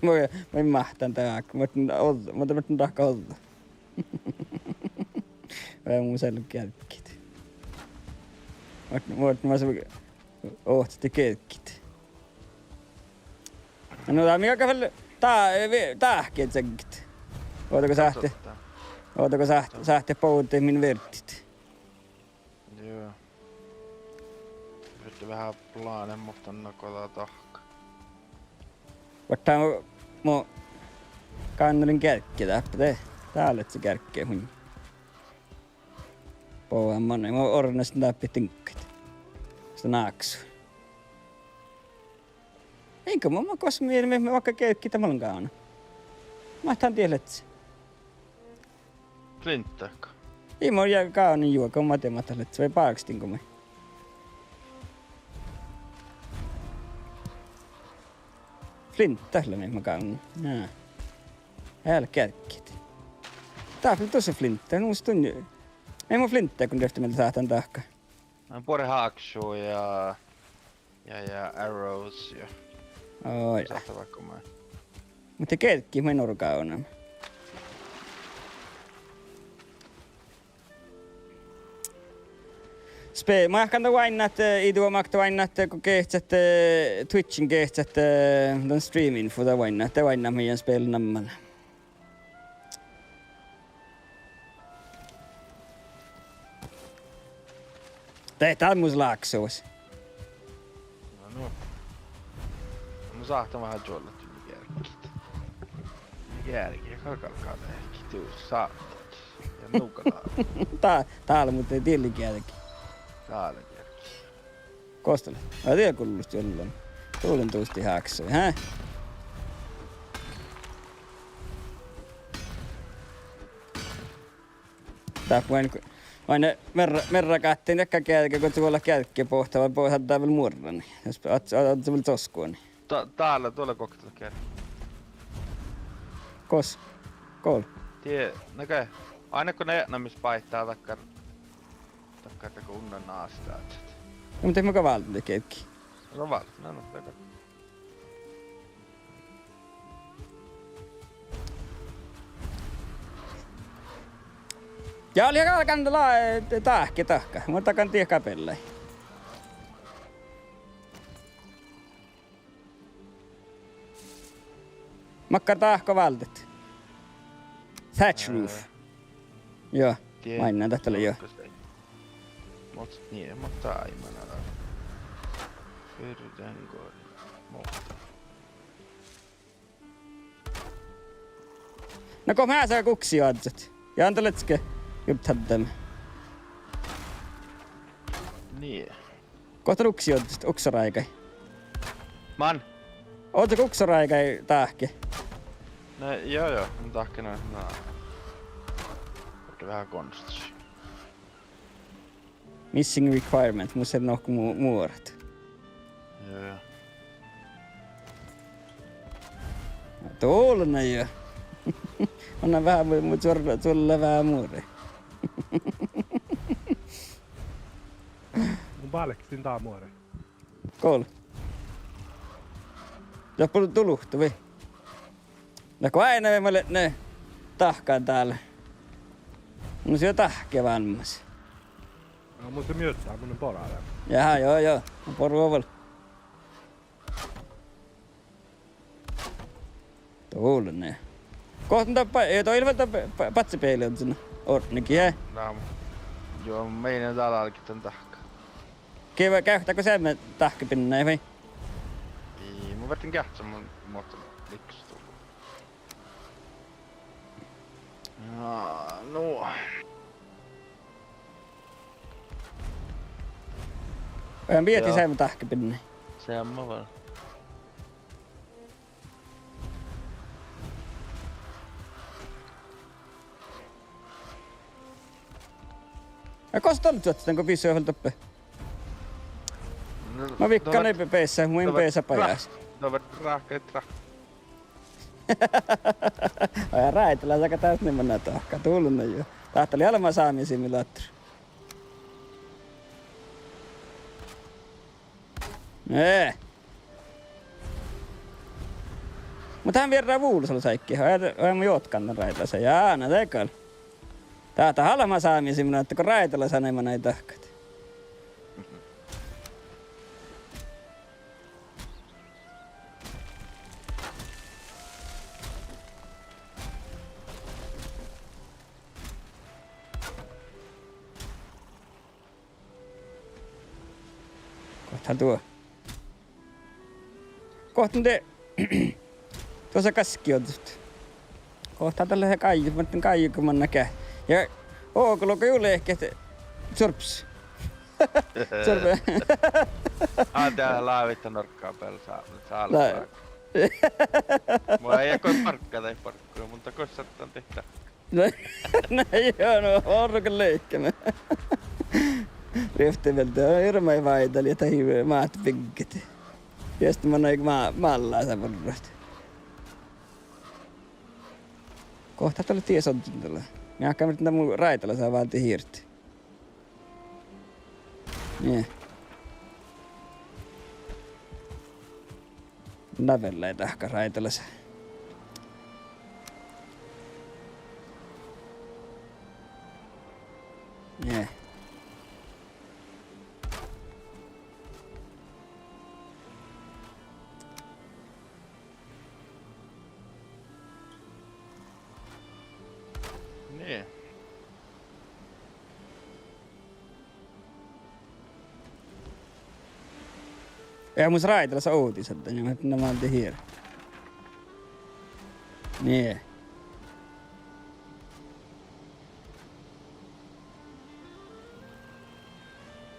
Mun, mun máhtán dahkat, muhto, muhto mun dahkan ođđa. Vai mun selgit. Muhto, muhto mun Ohcet geađggi. No dá mii galggat vel dá-, ve-, dahket segget. Ođđa go sáhtte, ođđa go sáhtte, sáhtte bođii min verdit. Joo. Fertii veahá plánet, muhto na go dá dahká. Vuorddá mo, mo gánnorin geađggi dáppe, de, dá lea geađggi hun. Bođii, mun, mun orun ahte dáppe diŋggat. Sta náksu. Iŋgá, mun, mun gos mii, mii, mii, vaikko geađggi dat mun lean gávdnan. Máhtán dieid lea. Flinta. Ii, mun ja gávdnan juoga, mun dieđen mat dat lea, vai bálkestin go mii. Flinta lea mii gávdnan. Jaa. Eai leat geađggi. Dáppe lea dušše flinta, nu mun dutun. Ii, mun flinta go rievtti mielde sáhtán dahkat. Ná, buorre hákšu ja, ja, ja arrows ja. Oi. Sáhtán vaikko maid. Muhto geađggi mun in orru gávdnama. Spe-, mun eahkán dan oainnat, eh, ii duo, mun eahkán dan oainnat, eh, go geahččat, eh, Twitchin geahččat, eh, dan stream info dan oainnat, dan oainnat mii spela namma. De dál mus láksus. Na, nu. Mun sáhtán veahá čuollat, mii geađggi. Mii geađggi, ka-, ka-, ka-, geađggi, du sáhtát. Ja nu galgá. Dá, dá lea muhto dieid geađggi. Dá lea geađggi. Gos dat lea? Aa, dieid gullat čuollan. Dovden dušše háksui, hää? Dáppe oaidná, oaidná mearra, mearra gáttin dakkár geađge, go čuollat geađgge bohtá, vai bohtá dá vel muorrani. Jos oaččut, oaččut vel čoskkuin. Dá, dá lea, dá lea guokte geađge. Gos? Gol? Die, na ge-, oaidná go eatnamis báittá dakkár, dakkár dakkár unna nástačat. No, muhto mun gal válden dan geađggi. No váldet, na, no, dakkár. Ja lea galggan lea dáhkki dahkat, mun dagan dieid gábeallái. Makkár dáhka váldet? Thatch roof. Eh, joo, die-, mainna dat lea, joo. Muhto nie, muhto ai mana. Yritän go-, muhto. Na go mii sa guksi oažžut? Ja anda let's go juttaddamin. Nie. Gohta guksi oažžut, uksoráigai. Man. Oažžut uksoráigai dáhki? Na, joo, joo, mun dáhkán, na. Okei, veahá konstaš. Missing requirement, mus lea nohka mu-, muorat. Joo, joo. Dulnna jo. Mun veahá mu-, mu-, čuor-, čuolla veahá muorat. Mun bálkkašin dá muorat. Gul. Ja pul-, du luhtte vai? Na go áidna vel, ma lean dahkan dál. Mun sii dáhkka vámmás. Ja mun sii miehtá, mun lean boradan. Jaa, joo, joo. Borgu vel. Dulnna. Gohta dat ba-, e, dat ii leat dat ba-, ba-, badjebeali oažžun. Ortnegii, e? Ná, joo, mii dál álgit dan dáhkka. Ge-, geavahit go seamma dáhkebinna vai? Ii, mun ferten geahččamin, muhto liksu. Jaa, nu. Ii biehtá seamma dáhkebinna. Seamma vel. Ja gos dat lea čuođi dan go bissu vel doppe? Na, ma vikkan, na, ii be-, besa, mun vel besa bajás. Na vel ráhkadit, ráhkadit. Oi, ráidalasa gal dás ii manná dahkat, dulnna jo. Dat lea albma sámi simulator. Eh. Muhto han vierra vulos sáikki, oi, oi, mun jotkán dan ráidalasa. Jaa, na de gal. Dat, dat albma sámi simulator go ráidalasa ii manná dahkat. Gohta duo. Gohta de. Duos lea gaskki oažžut. Gohta dat lea gáiđa, muhto gáiđa go manná ge-. Ja ogo loga juo lehket. Čurps. Čurp. Aa, de lávejit norgga beale sa-, sálbá. Mun ii go bargga daid bargguid, muhto gos sáhtán dihte. Na, na joo, no orro gal lehkeme. Rievtti vel de irmai váidá lea dat hii máhttet bygget. Just manná ma-, mállasa borrat. Gohta dat lea dies oažžun dalle. Mii áhkame dan mu ráidalasa váldit hirt. Nie. Na vel lei dahkat ráidalasa. Nie. Nie. Ja mus ráidalasa ovdis ahte, nie, ma-, na mánde hier. Nie.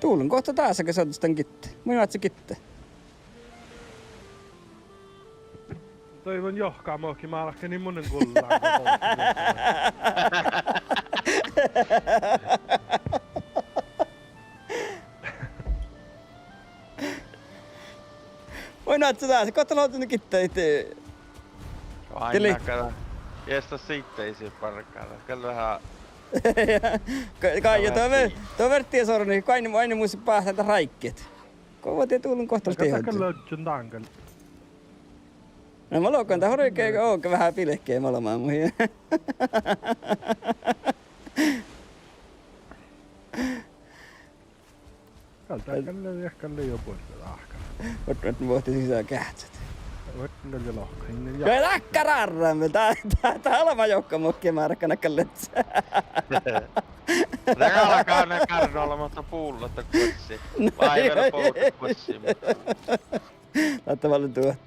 Dullen gohta dás, ge sáhttá dan gitta. Mun oaččun gitta. Doivon johka muhtin málkani, mun lean gullan. Mun oaččun dás, gohta lohken gitta, ahte. Ain dili. Gal, ieš dat siidda ii bargga, gal veahá. Ga-, gal veahá, ja dat ve-, dat verttii sorni, go ain-, ain mus báhcá dat ráigget. Go vuodii dullen gohta dat lea gal oažžun dan gal. Na, ma lohken, dat orui ge-, oge veahá bilkejin olbmuid. Dat gal lea, gal lea juo buorre dahkat. Vuot, vuot, muhto sisa geahččat. Vuot, gal lea lohkat, in ja. Ja dákkár árraime, dat, dat, dat lea ma johka muhkke márkana gal lea. Dat galgá ne gárra olematta buollat guossi. Vai vel bođii guossi, muhto. Láhtte vel duot.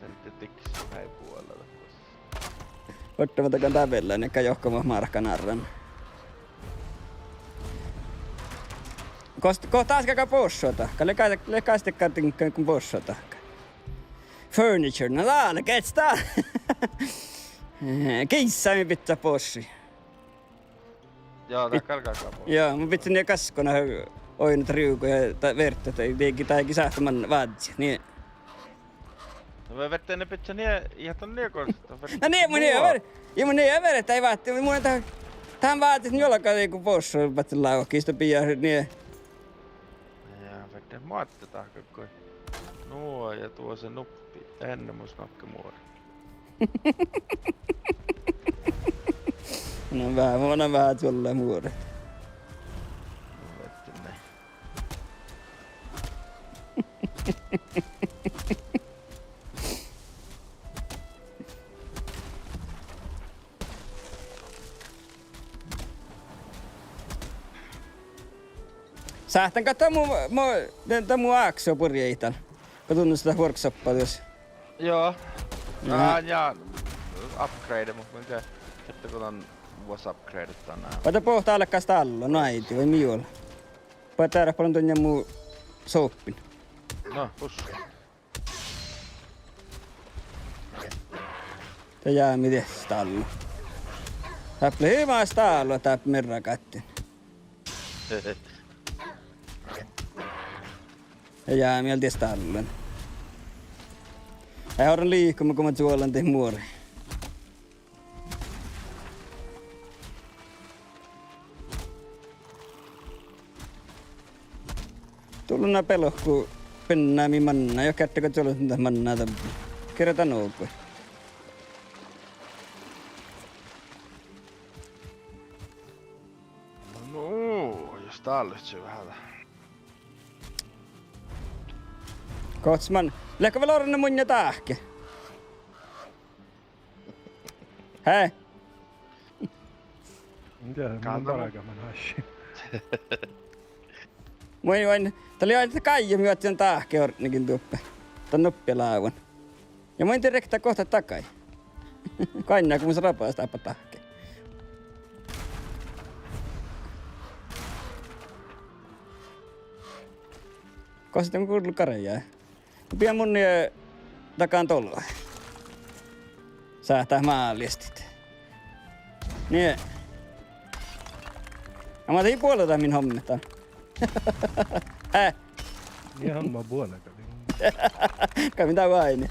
Erte diks vai buola dat guossi. Vuorddán ma dagan dábelláin, gal johka muhkke márkana árraime. Gos, gos dás galgá boššuid dahkat, lea gal, lea gal dakkár diŋgga go boššuid dahkat. Furniture, na dál, gii dat. Giissa mii bidjat boššui. Ja, dat galgá gal boššui. Ja, mun bidjen nie gaskko na oidno rivgui ja dat viertet, dat dieđe, dat dieđe sáhttá man vázziid, nie. Na, viertet ne bidjat nie, ja dat nie goit, dat viertet. Na nie, mun nie ver-, ja mun nie veret, dat váttii, mun dat, dat vázziid njuolga dego boššui, báttelávkis, dat bijai nie. Ja, viertet moadde dahkat goit. Nu, ja duo lea nuppi, enne mus nakke muore. Na veahá, mun veahá čuolla muore. Mun viettán ne. Sáhtán gal mu, mu, de, de mu ákso burjai dál. Go dunnus dat workshoppa dus. Joo. Ja. Á, ja upgrade, muhto mun ge-, geahččen go dan vuos upgrade dan. Vai de bohte álgá stállon, no áiddi, vai mii juo? Vai dearpalon dunnje mu sohppiin. No, hus. De jámi dies stállon. Dáppe lea hivá stállon dáppe mearragáddin. Ja jámi dies stállon. Eai orron liikoma go mun čuolan daid muori. Dullo na belohku binna mii manná, juo geardde go čuolan dat manná dat. Gera dat nugo. No, jos dál lea veahá dat. Gohčodit man, leago vel orruna munnje dahke? Hää? In dieđe, mun bargan man hašši. Muin, muin, dat lei ain gáijet mii oaččuin dahke ortnegin duoppe. Dan nuppe lávan. Ja mun in dieđe dat gohčodit dagai. Gainna go mus rabas dáppe dahke. Gohčodit mun gullu garjái. Bijai mun, eh, dagan dolo. Sáhtát máliestit. Nie. Ja ma dii buola dat min hommet dán. Eh. Nie, han ma buola gal. Gal min dá oaidne.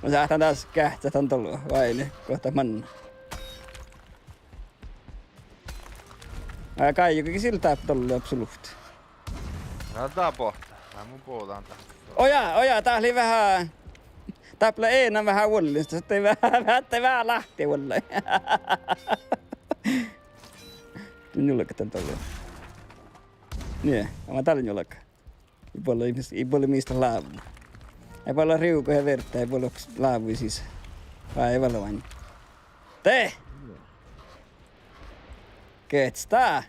Mun sáhtán dás geahččat dan dolo oaidne, gohčodit man. Aa, gáijoga gal sil dáppe dolo absolutt. Na, dat bohte. Na, mun bođán dat. Ojá, ojá, dát lei veahá, dáppe lea eanan veahá vuollin, dat lei veahá, dat lei veahá láhtti vuollái. Njuolga dan dolo. Nie, ma dál njuolga. Ii buolle mis-, ii buolle mis dat lávvu. Ii buolle rivgo ja vierda, ii buolle lávu sis. Vai vel oaidne. De! Geahččat?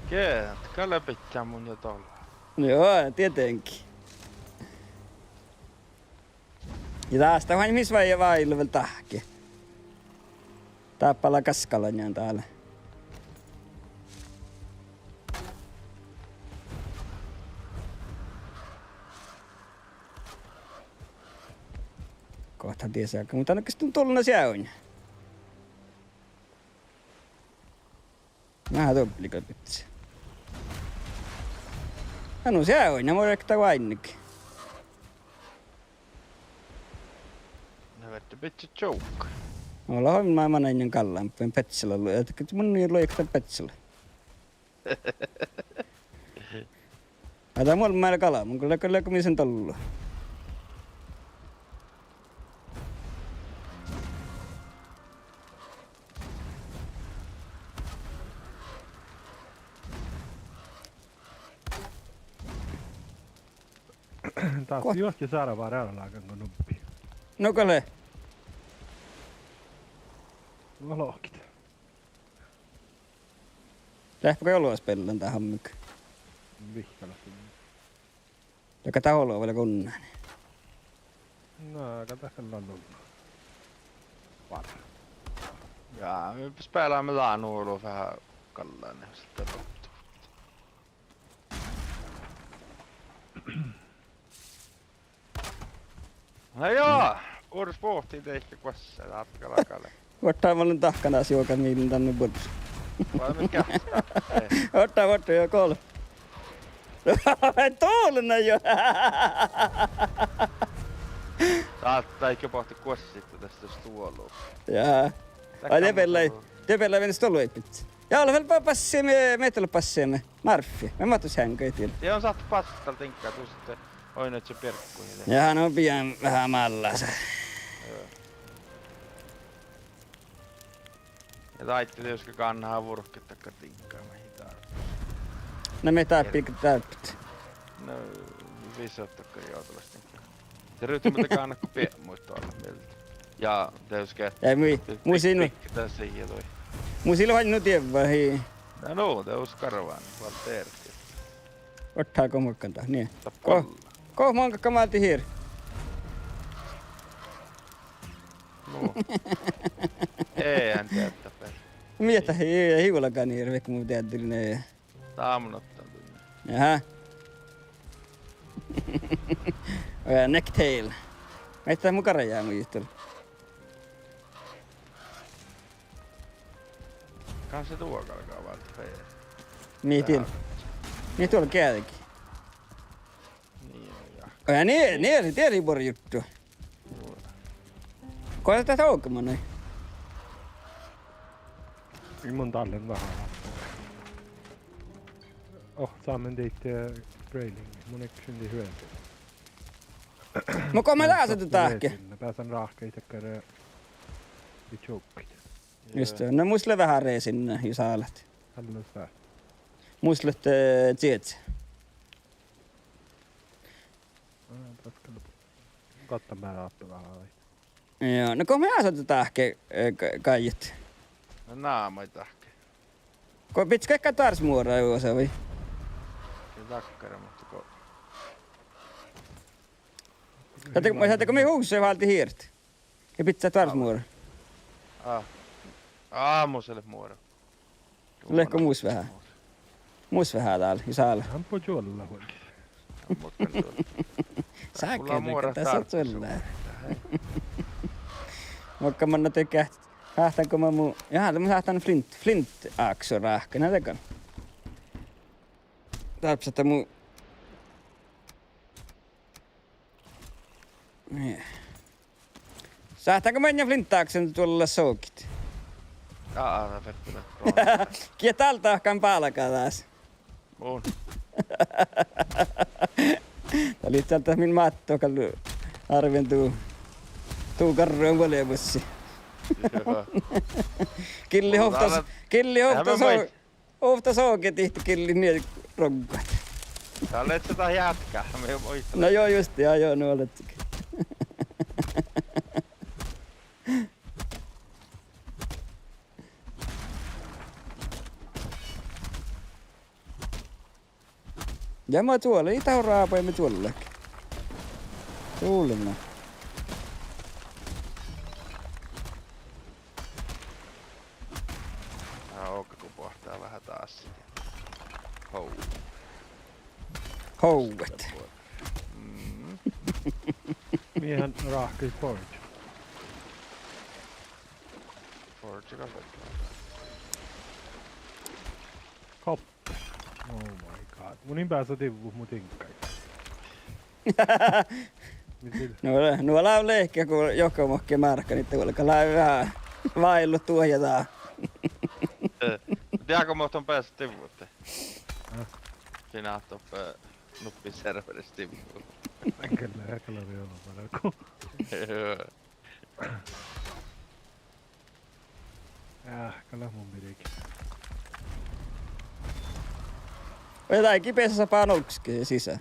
Geahččat, gal lea bidjat mun juo dolo. Joo, tietenkin. Ja dás dat oaidne mis vai, vai vel dahke. Dáppe lea gaskalaččain dál. Gohčodit dies, muhto na gal don dullo seaivon. Veahá dobliga bidjat. Ja nu seaivon, ja mun rekta oaidnit. Na verte bidjat čuovgga. Olbmot man, man in gallan, peaččala, ja mun in luoitan peaččala. Ai, dat mun lean galbma, go leago, leago mii son dolo. Dat Go- juohke sárvá reállágan go nubbi. Nugo lea. Nuo lohket. Leat go ollu spellan dát ámmegga? Vihkkalat. Dego dat olu vel gunnán. Na, gal dat gal lea. Vár. Ja, mii speláme dán olu veahá galláni, sitten loppu. Na ja, bures bohtii deike guossa, dat gal lea. Vuortán mun lean dahkan dás juoga min dan bures. Vai mii geahččat? Vuortán, vuortán, jo, gol. Dovllá jo. Sáhttá iige bohte guossit das stuolu. Ja. Ai, de beallai, de beallai vel stuoluippit. Ja, ole vel ba-, bassime, mii dolle bassime. Márffi, mii máhttášeaŋggaid dien. Ja on sáhttá bassat dal diŋgga, dus ahte oidne ča biergguide. Ja, no bijan veahá mállasa. Ja dáidda dieđusge gánnaha vurket dakkár diŋgga maid dál. Na mii dárbbašit, dárbbašit. Na visot dakkár jođalaš diŋgga. De ruđiimet gánnaha go biebmuid doallat mielde. Ja dieđusge Ja mii, mus in, bikket das ii dohko. Mus in lean nu dievva, hii. Na nu, de uskarvan, valtterti. Oaččo go makkár dat, nie. Go-, go maŋŋá málddit hir? Nu. Eai dieđe per. Mii dat ii, ii vuolgán hir, vaikko mun dieđen. Dá mun ottán duinna. Aha. Oi, Necktail. Mii dat mu garjá mu juttui. Kanskje duo galgá váldit fea. Mii dien. Mii duo geađgii. Nie, ja. Oi, nie, nie, dieđe buorre juttu. Go dat ovdamin? Mun dál lean veahá. Oh, sámen dihte, eh, railing. Mun ii šunni huelge. Muhto go mii leat dás dahke? Beasan ráhkadit dakkár, eh, čuokkit. Just det. Na mus lea veahá resin, jus álat. Mus lea, eh, tsiedze. Aa, dat gal lea. Gottan beare oppe veahá. Ja, na go mii leat dás dahke, eh, ga-, gaidit? Na, na maid dahke. Go bidjat ge duoras muora, juo, vai? Ja dakkár, muhto go. Sáhttet, sáhttet go mii husat váldit hirt? Ja bidjat duoras muora? Aa. Aa, mus lea muora. Leatgo mus veahá? Mus veahá dál, jus álat. Ámpo čuolla vuolgit. Ámpo čuolla. Sáhttá muora dasa čuolla. Muhto manná dego, sáhttán go mu, ja, de mun sáhtán flint, flint áksu ráhkadit, na dego. Dárbbašit mu Nie. Sáhtán go mannat flintáksen duolla sohkit? Aa, ná fertet. Gii dál dahkan bálgá dás? Mun. Dat lei dat min máttu gal árven du, du garruin vuolebussi. Gilli ovttas, gilli ovttas. Ovtta sohkit dihte gillit nie roggat. Dál lea dat játkát, mii muittán. Na jo, just, ja, jo, nu lea dat. Ja ma čuollen, ii dat rábai, ma čuollen. Čuollen. Ná, okei, go boahtá veahá dás. Hou. Houet. Mm. Mii han ráhkadit forge? Forge gal. Kop. Oh my god. Mun in beasa divvut mu diŋggaid. Mis ii? Nu, nu lávii lehkit go johka makkár márkaniid, vuolgá lávii veahá váillut duohta. Eh, dego mo don beasat divvut? Ah. Sii ahte doppe nuppi serveris divvut. Gal lea, gal lea, joo, bargu. Joo. Jaa, gal lea mun birge. Vai dá ii beasa báhcán olggos sisa.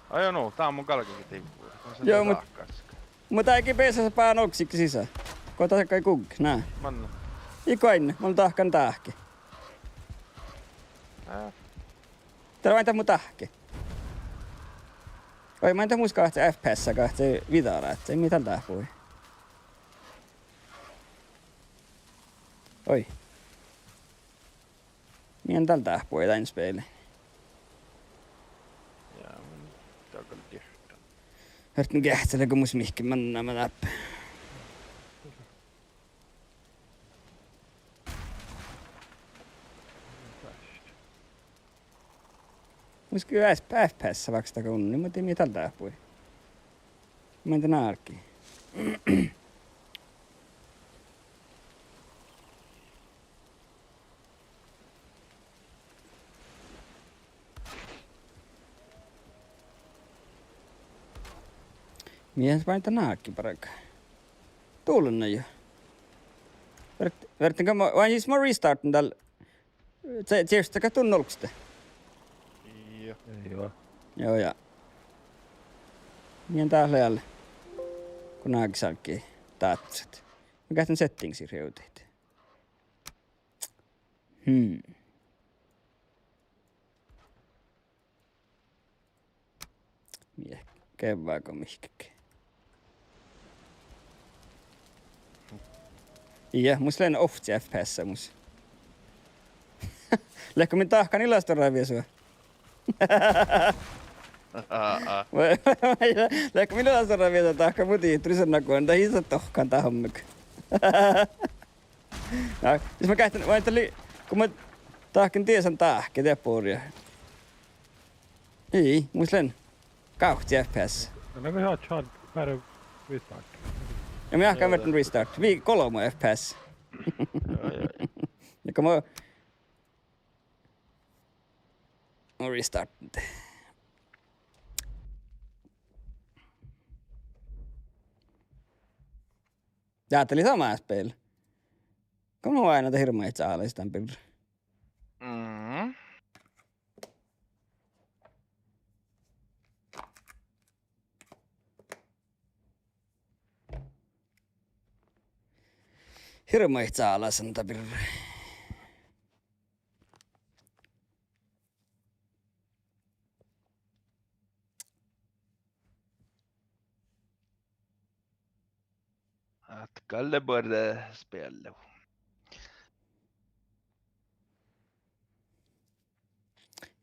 Ai jo, nu, dá mun galgen divvui. Mun sen Joo, mut, dahkat. Mut dá ii beasat báhán olggos sisa. Go dat gal gugge, na. Manne. Ii go ain, mun dahkan dáhki. Ää. Dat lea ain dat mu dáhki. Oi, main dat mus gahce F P S gahce viđa, ahte mii dal dáhpui. Oi. Mii dal dáhpui dan speli. Ja, mun dal gal gehtan. Ferten geahččalit go mus mihkke manná ma dáppe. Mus ge F-, F P S vákstta gal unni, muhto mii dal dáhpui. Main de nárgi. Mii main de nárgi bargá. Dulnna jo. Vert-, vertten gal mo, vai sis mo restartten dal. Se, se, se gal dál olggos de. Joo. Joo, ja. Mii dal lea. Go nárggi salgii dáhpáset. Mun geahčen settingsiid rievdit. Hmm. Mii geavvá go mihkkege. Ja, mus lea ovcci F P S mus. Leago min dahkan ii leat stuorra viesu? Leago min ii leat stuorra viesu, dahkan mu dihtoris nagoan, dat ii leat dohkkán dat homma. Na, sis mun geahčen, vai dat lei, go mun dahken diesan dáhke, dat borre. Ii, mus lea gávcci F P S. Na, go ja, čad, bare restart. Ja mun geahčen vertten restart. Vii golbmo F P S. Ja, ja, ja. Ja go mun, mun restart. Ja, dat lei sama spel. Go mun oaidnen dat hirbmat álás dan birra. Mm. Hirbmat álás dan birra. Ahte gal lea buorre speallu.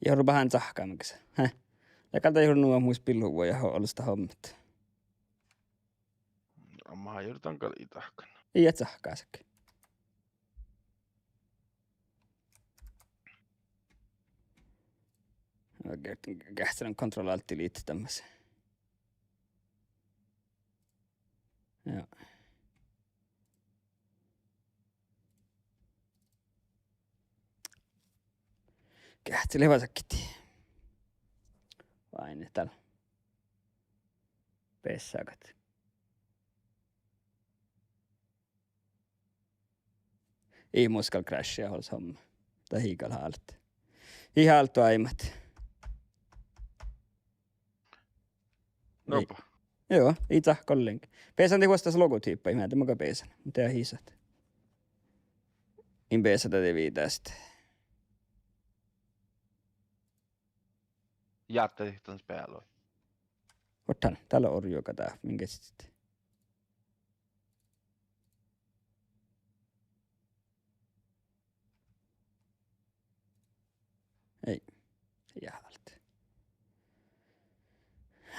Ja rubehan cahkkámin. Hä? Ja gal dat juo nu ahte mus billu vuoi ja olles dat hommet. Amma juo dan gal ii cahkkáda. Ii cahkkásaga. Okei, geahččalan control alt delete dan mas. Ja. Geahččalit vasakit. Vai ne dal. Beassagat. Ii mus gal crasha olles homma. Dat ii gal hálit. Ii hálit oaidnit. Ii. Nope. Joo, ii cahkka ollenk. Beasan dii vuosttaš logotyppa, ii mii de maga beasan. Muhto ii sat. In beasa dat dii viidásit. Jáhkái dan spealu. Oaidnit, dál lea orjuga dat, min geahččat. Ei. Ii hálit.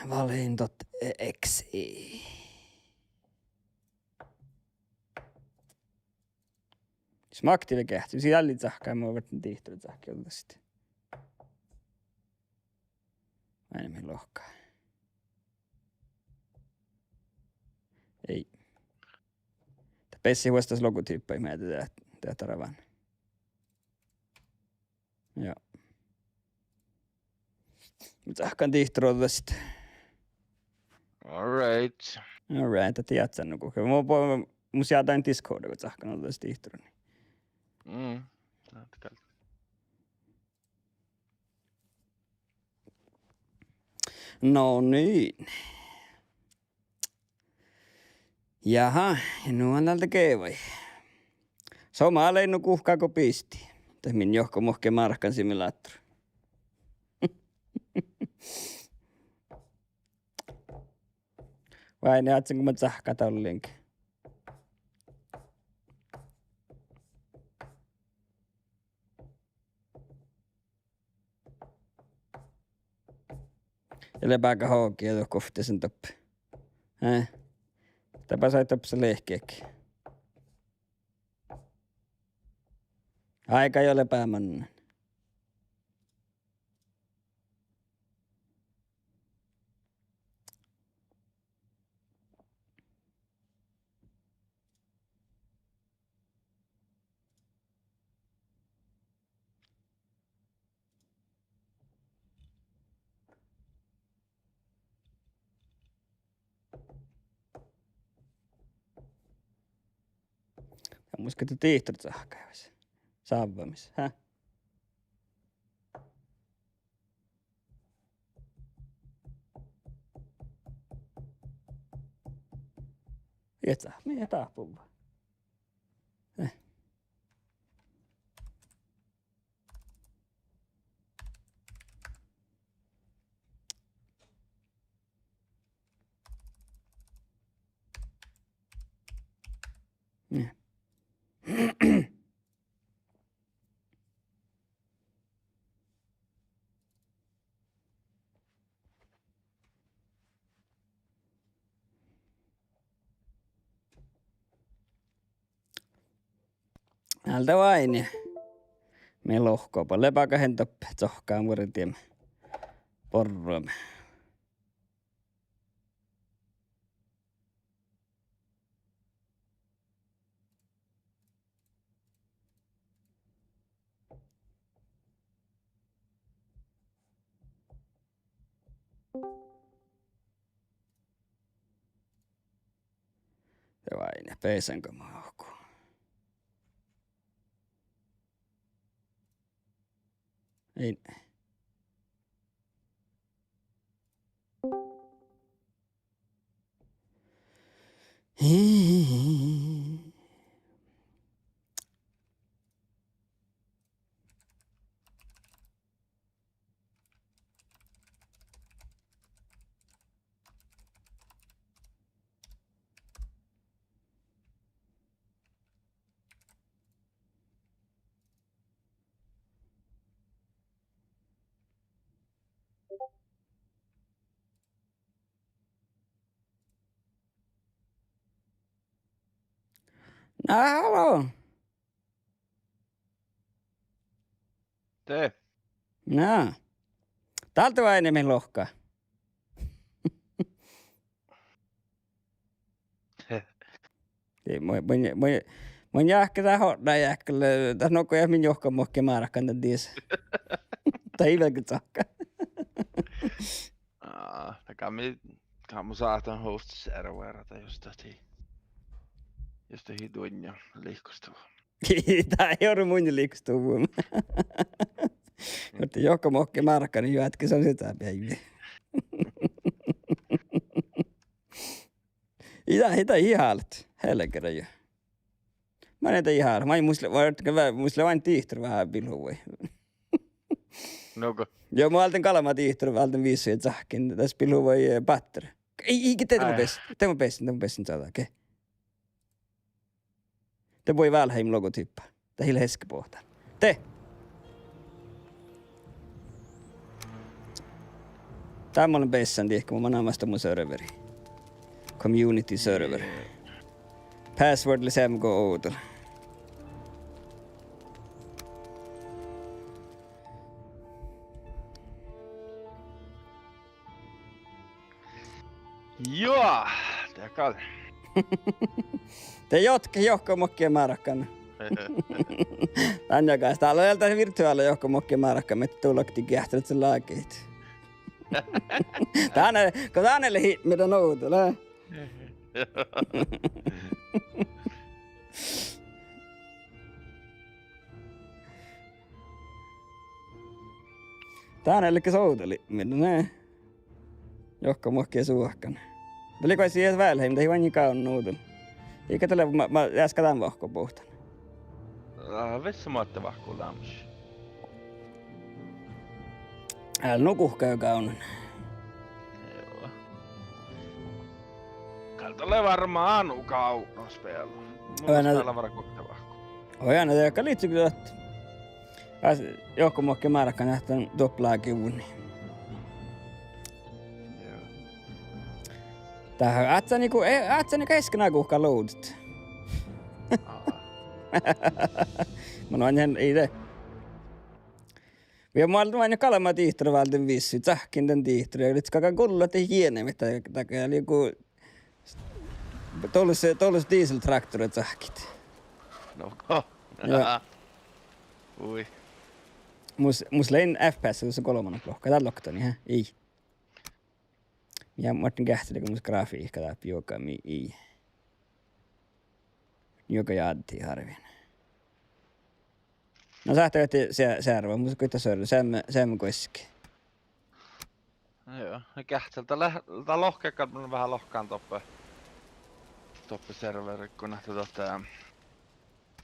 Valheim dot E X E. Sis mun aktiivegeahččalan, sis ealli cahkkámin, mun vertten dihtorit cahkkásaga. Ai, mii lohká. Ei. Dat beasai vuosttaš logotyppa, ii mii de dat, dat dárvan. Ja. Mun cahkkán dihtorit ođđasit. All right. All right, dat ii jáhkán nugo. Mun, mun, mun sii dan Discordiin go cahkkán ođđasit dihtorit. Mm. Ahte gal. No niin. Jaha, ja nu han dál de gevai. Somá lei nu guhká go bistii. Dat min johkamuohkki márkansimulator. Váini, ádsen go mun cahkkán dál ollenge. Ja lebaga hogi ja dohko ovttisin doppe. Eh. Dáppe sai doppe sa lehkit. Áiga jo lea beaivvi. Ja muitte dihtorcahkái sávvamis, hä? Ieža, mii dáhpuvva. Eh. Nii. Dál de oaidná. Mii lohká, lebaga han doppe cohkkán vuordit borrut. De oaidná, beasan go mo ohku. Ei. Na, hallo. De. Na. Dál de oaidná mii lohká. Ei, mun, mun, mun, mun jáhkán dat otná jáhkán, dat nugo ja min johkamuohkki márkana dies. Dat ii velge cahka. Á, dat gal mii, gal mun sáhtán host servera, dat jus dat ii, jus dat ii duoinna lihkostuvvá. Dat ii ore munnje lihkostuvvá. Muhto johkamuohkki márkana juo ádke son sisa beaivvi. Ii dat, ii dat ii hálit, helgera juo. Maŋŋá dat ii hálit, maŋŋá mus lea, mus lea oaidná dihtor veahá bilhuvai. Nugo. Juo, mun álden galbma dihtor, álden visot ja cahkken, das bilhuvai, eh, báttera. Ii, ii, de mo bessen, de mo bessen, de mo bessen čađa, okei. De bui válhái logotyppa. Dat ii leat eske bohtán. De. Dál mun lean bessen dihte, mun manan mas domu serveri. Community server. Password lea seamma go ovdal. Juo, dat gal. De jotke johkamuohkki márkana. Dán jagas, dál lea dat virtuála johkamuohkki márkana, mii dulkadit geahččalit lágit. Dán, go dán lea hipmi dan ovdal, eh? Dán lea ges ovdal, mii, ne. Johka muhkki suohkan. Dat lei goit sii válhái, dat ii oažžu gávdnan nugo. Iige dat lea, ma-, ma-, easka dán vahku bohten. Ää, vissa mátte vahku leamaš. Gal nu guhká gávdnan. Joo. Gal dat lea várra nu gávdna speala. Mun Oažžu, speala várra guhká vahku. Oažžu, dat gal lei gal ahte As-, johka muhkki márkan ahte doppeltagivvunii. Joo. Dat áhččani go, e-, áhččani gal easka guhká loadet. Aa. Mun oažžun ide. Ja mun oažžun gal ma dihtor váldán visot, cahkken dan dihtor, ja lei gal gullat de jienemi, dat, dat gal lei go Dollus, dollus dieseltraktora cahkkit. No go. Ja. Ui. Mus, mus lei F P S dušše golbmalogi lohká, dat loktani, hä? Ii. Ja Martin Geahččalit mus grafihka dáppe juoga mii ii. Juoga jáddái hárvin. Na sáhttá ahte se-, searvat, mus goit server, seamme, seamme guoski. Joo, ja Geahččal dat lea, dat lohká gal mun veahá lohkan doppe, doppe serveri go ahte dat,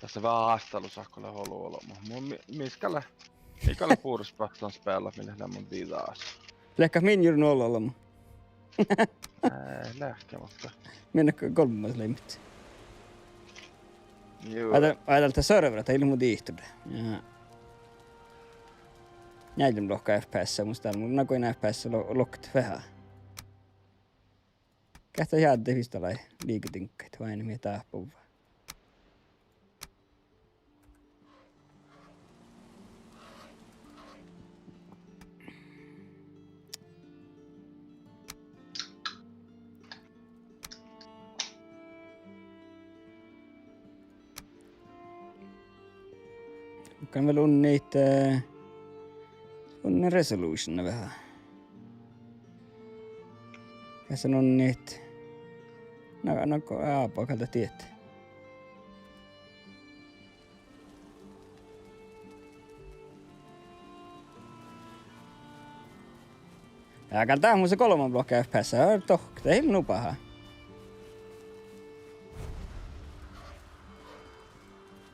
dat lea veahá hástalusat go lea olu olbmot. Mu mi-, mis gal lea, mii gal lea bures bassan speallat, mii leat leamaš biddjot. Leat gal min jurddašan olu olbmot? Eh, leahkit, muhto. Min gal golbmas leimmet. Joo. Ai dat, ai dat server, dat ii leat mu dihtor. Ja. Njeallje lohká F P S, mus dál mun nagoin F P S lo-, loktet veahá. Geahččat jáddái vis dal liikediŋggaid, vai mii dáhpáhuvvá. Mun gal vel unnit, eh, unnit resolution veahá. Geahččan unnit. Na, na go, ábba, gal dat diet. Ja gal dat mus golbmalogi F P S, dohko, dat ii leat nu bahá.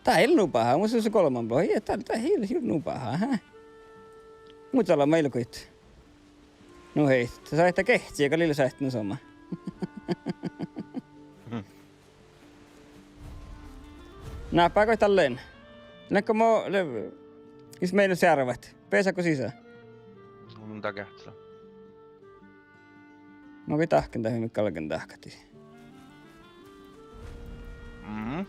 Dat ii leat nu bahá, mus golbmalogi, ja dat, dat ii leat nu bahá, hä? Muhto lea mearkkaid. Nu hei, dat sáhttá geahččat gal lea sáhtán somá. Náppá goit dalle. Leat go mo, le-, is mii nu searvat. Beassá go sisa. Mun dahkat. Mun goit dahkan, dat mii galgen dahkat. Mhm.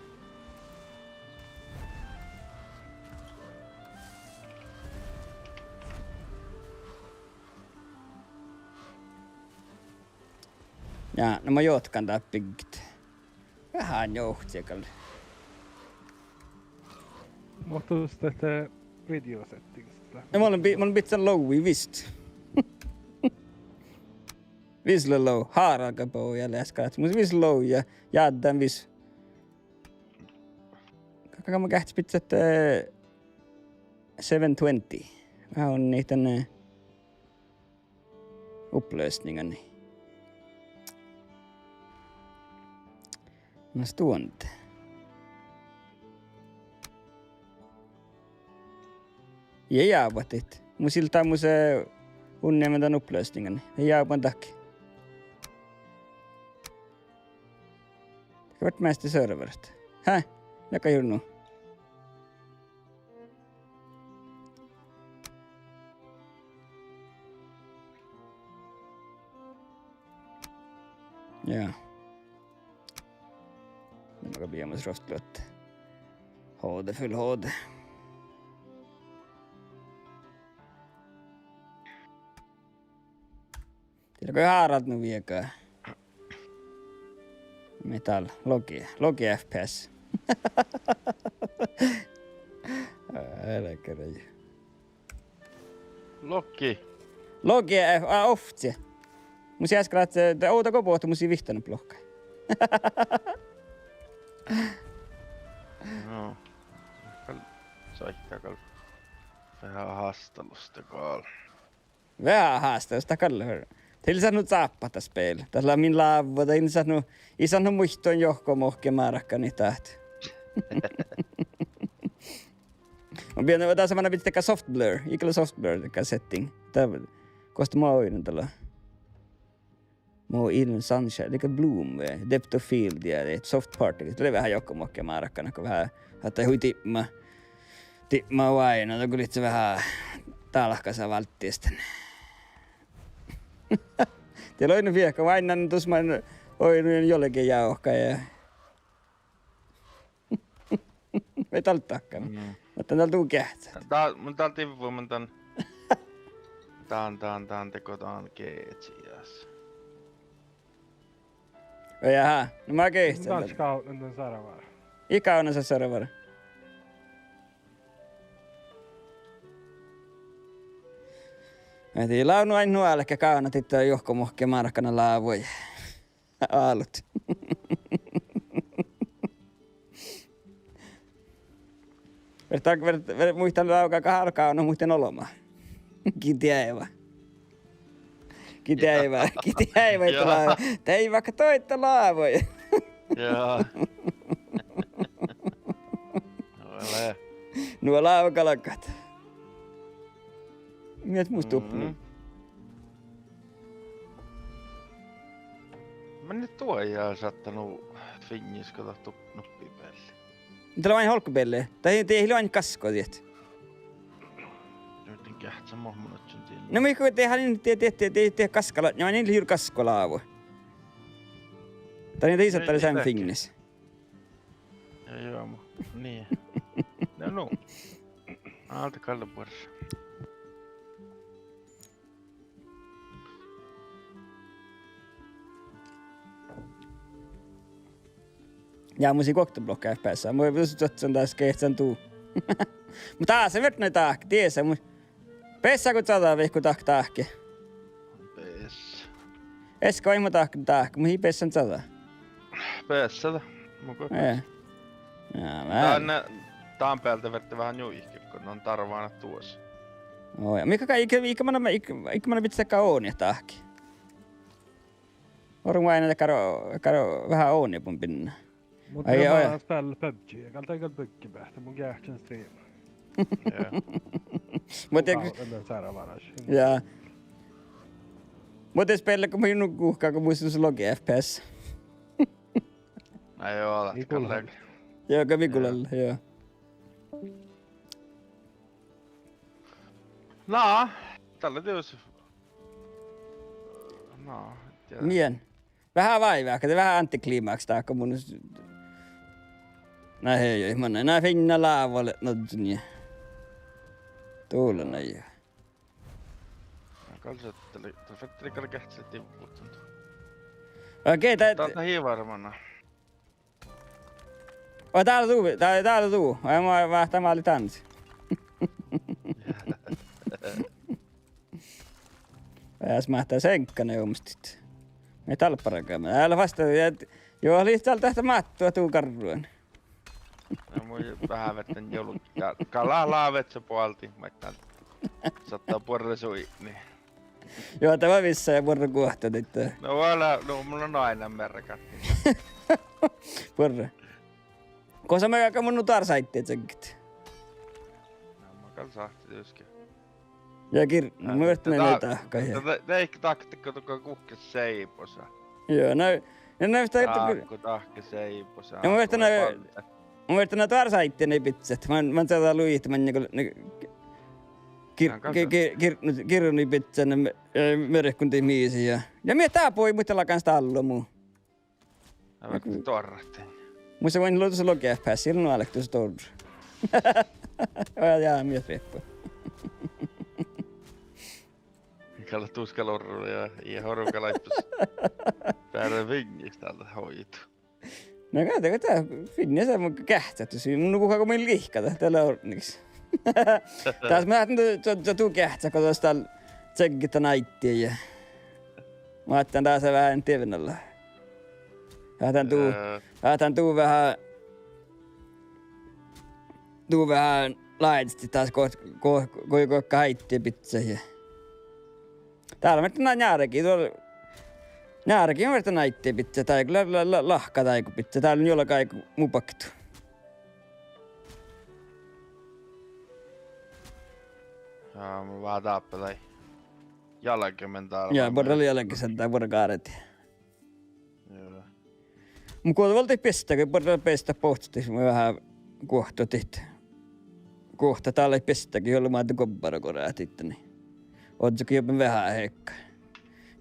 Ja, na mun johkan dáppe birget. Veahá njohkii gal. Muhto dat, eh, video settings. Ja mun lean bi-, mun lean bidján logi vist. Vis lea logi, háralga bo ja leaskat. Mus vis logi ja jáddán vis. Ka-, ka-, mun geahččan bidjat, eh, seven twenty. Veahá unnit dan, eh, oppløsningen. Na stuonda. Ja jábáhit. Mus ii leat dámus, eh, unnimin dan oppløsningen. Ja jábáhit dahke. Dahke várra measta serverit. Hää? Leago jurddašan nu? Ja. Mun gal bijan mus rohkket luotta. H D, full H D. Dii leat go háraldat nu viegga. Mis dál? Logi, logi F P S. Ää, álgii. Logi. Logi F-, á, ofce. Mus easka ahte, de ovdal go bohtet mus ii vihttane lohká. No. Gal, soittaa gal. Veahá hástalusta gal. Veahá hástalusta gal. Ii leat nu cáppat dat spel. Dat lea min lávva, dat ii leat nu, ii leat nu muittuin johka muhtin márkanit dat. Mun bijan, dat lea mannan bidjan dakkár soft blur, iigal soft blur dakkár setting. Dat, gos mo oidnen dat lea. Mo illen sunshine, dakkár bloom, eh, depth of field ja, eh, soft particle. Dat lea veahá johka muhtin márkanit, go veahá, ahte hui dibma, dibma oaidná, dat go lihkii veahá dálkasa válddis dan. De lea oidnen viehka, oaidnán dus man oidnen jolge jávka ja. Vel dal dahkan. Mm. Muhto dal du geahččat. Dal, mun dal divvui, mun dan, dan, dan, dan, dego dan geahččat. Jahá, no ma geahččan dan. Dal gávdnen dan servera. Ii gávdnen servera. Ahte lávnu ain nu álgit gávdnat dihte johka muhtin márkanit lávvoid. Álut. Ver, ver, ver, muittán lávga gárgá, no muittán olbmot. Gii deaiva. Gii deaiva, gii deaiva, ja, dat lávvoid. Deaiva, ka doidda lávvoid. Ja. Nuo lávvoid galgat. Mii mus dubben. Mm. Mii duođai šattai nu Finnis go dat dubben nuppi bealli. Dat lea ain olggobealli. Dat ii, dat ii leat ain gaskkodit. Dieđusge geahččat mo mun ožžon dien. No mii go dehan, de, de, de, de, de gaskkalatnja, ain ii leat juuri gaskkolávvu. Dat ii, dat ii šatta, dat lea seamma Finnis. Ja, ja, mu-, nie. No, no. Álde gal lea buorre. Ja mun sii guokte blohkka F P S. Mun vel duohtan das geahččan du. Muhto dás lea viertnai dahkat, dies, mun Bessa go čađa vehko dahkat dahkat. Bessa. Easka vai mo dahkat dahkat, mun ii bessa čađa. Bessa dat. Mun go bessa. Ja, dan, dan bealde fertii veahá njuiket, go don darvánat duos. Oi, ja mii gal, iige, iige mannan, iige, iige mannan bidjat dakkár onet dahkat. Orun vai ne dakkár, dakkár veahá onet mun binna. Muhto ai, ja, oi. Gal spellat PUBG, gal dat gal bygge beahte, mun geahččen streama. Ja. Muhto, ja. Muhto spellat go mun nu guhká, go mus lea logi F P S. Ai joo, dat gal lea. Joo, go mii gulalle, joo. Na, dalle dieđus. Na, ja. Mii. Veahá váiveahka, de veahá antiklimaaksa dahkat mun. Na hei, manne, na fiinna lávvalit, no, nie. Dula na ja. Na gal šat, dat lea, dat fertii gal geahččat divvut. Okei, dat, dat lea hii várra manne. Oi, dál du, dál, dál du. Oi, ma, ma, dat máli dan. Ás máhttá seŋgga ne omstit. Mii dál bargame. Ale fas, ja, joo, lihttá dál dat máttu, du garruin. Na mun veahá ferten jol-, ja, gal lávii večča boalddit, maid dál. Šattai buorre suidni. Joo, dat lea vissa ja buorre guohta dihte. No, ale, no, mun lean ain mearragat. Buorre. Gosa mii gal mun nu dál sáidde čeggit. Na, mun gal sáhtán dieđusge. Ja gir-, na, mun vehten dat, dahkat, ja. Dat, dat, dat ii dahkat go guhkes seibosat. Joo, na, na, na, dat, dahkat, dahkat seibosat. Ja mun vehten, mun vehten dál sáidde ne bidjat. Man, man čađa luitte, man, ne, gir-, na, gir-, gir-, girnui bidjat, ne, eh, mearkkunii mis ja. Ja mii dábui, muhto lea gal stállot mu. Na, vaikko doarrat. Mus lea, mun luotan, logi F P S, ii lean nu álkit dušše doarrat. Ja, ja, mii rieppu. Gal dat dušše gal orru ja, ja orru gal áibbas. Beare Finnis dál hoidá. Na, gal dat, gal dat, Finnis mun geahččat, nu guhká go mun lihkkan, dat lea ordnigis. Dás mun ahten du, du, du geahččat, go dás dál čeggit dan áiddi ja. Mun ahten dás veahá dievve nalá. Ahten du, eh, ahten du veahá, du veahá láidestit dás go, go, go, go áiddi bidjat ja. Dál ferten njeargii, duo, njeargii ferten áiddi bidjat dáiguin, la-, la-, la-, lahka dáiguin bidjat. Dál lea juo áigu mu baktu. Jaa, mun veahá dáppe daid. Jalgemin dál. Jaa, buorre lea jalgis addá, buorre gárdii. Jaa. Mun guođa vuolgit biestagit, buorre biestat bohccuid, mun veahá guohtohit. Guohtohit dál biestagit, juo lea maid gobbargorahttit, dieđán. Ožžot go juo veahá hekka.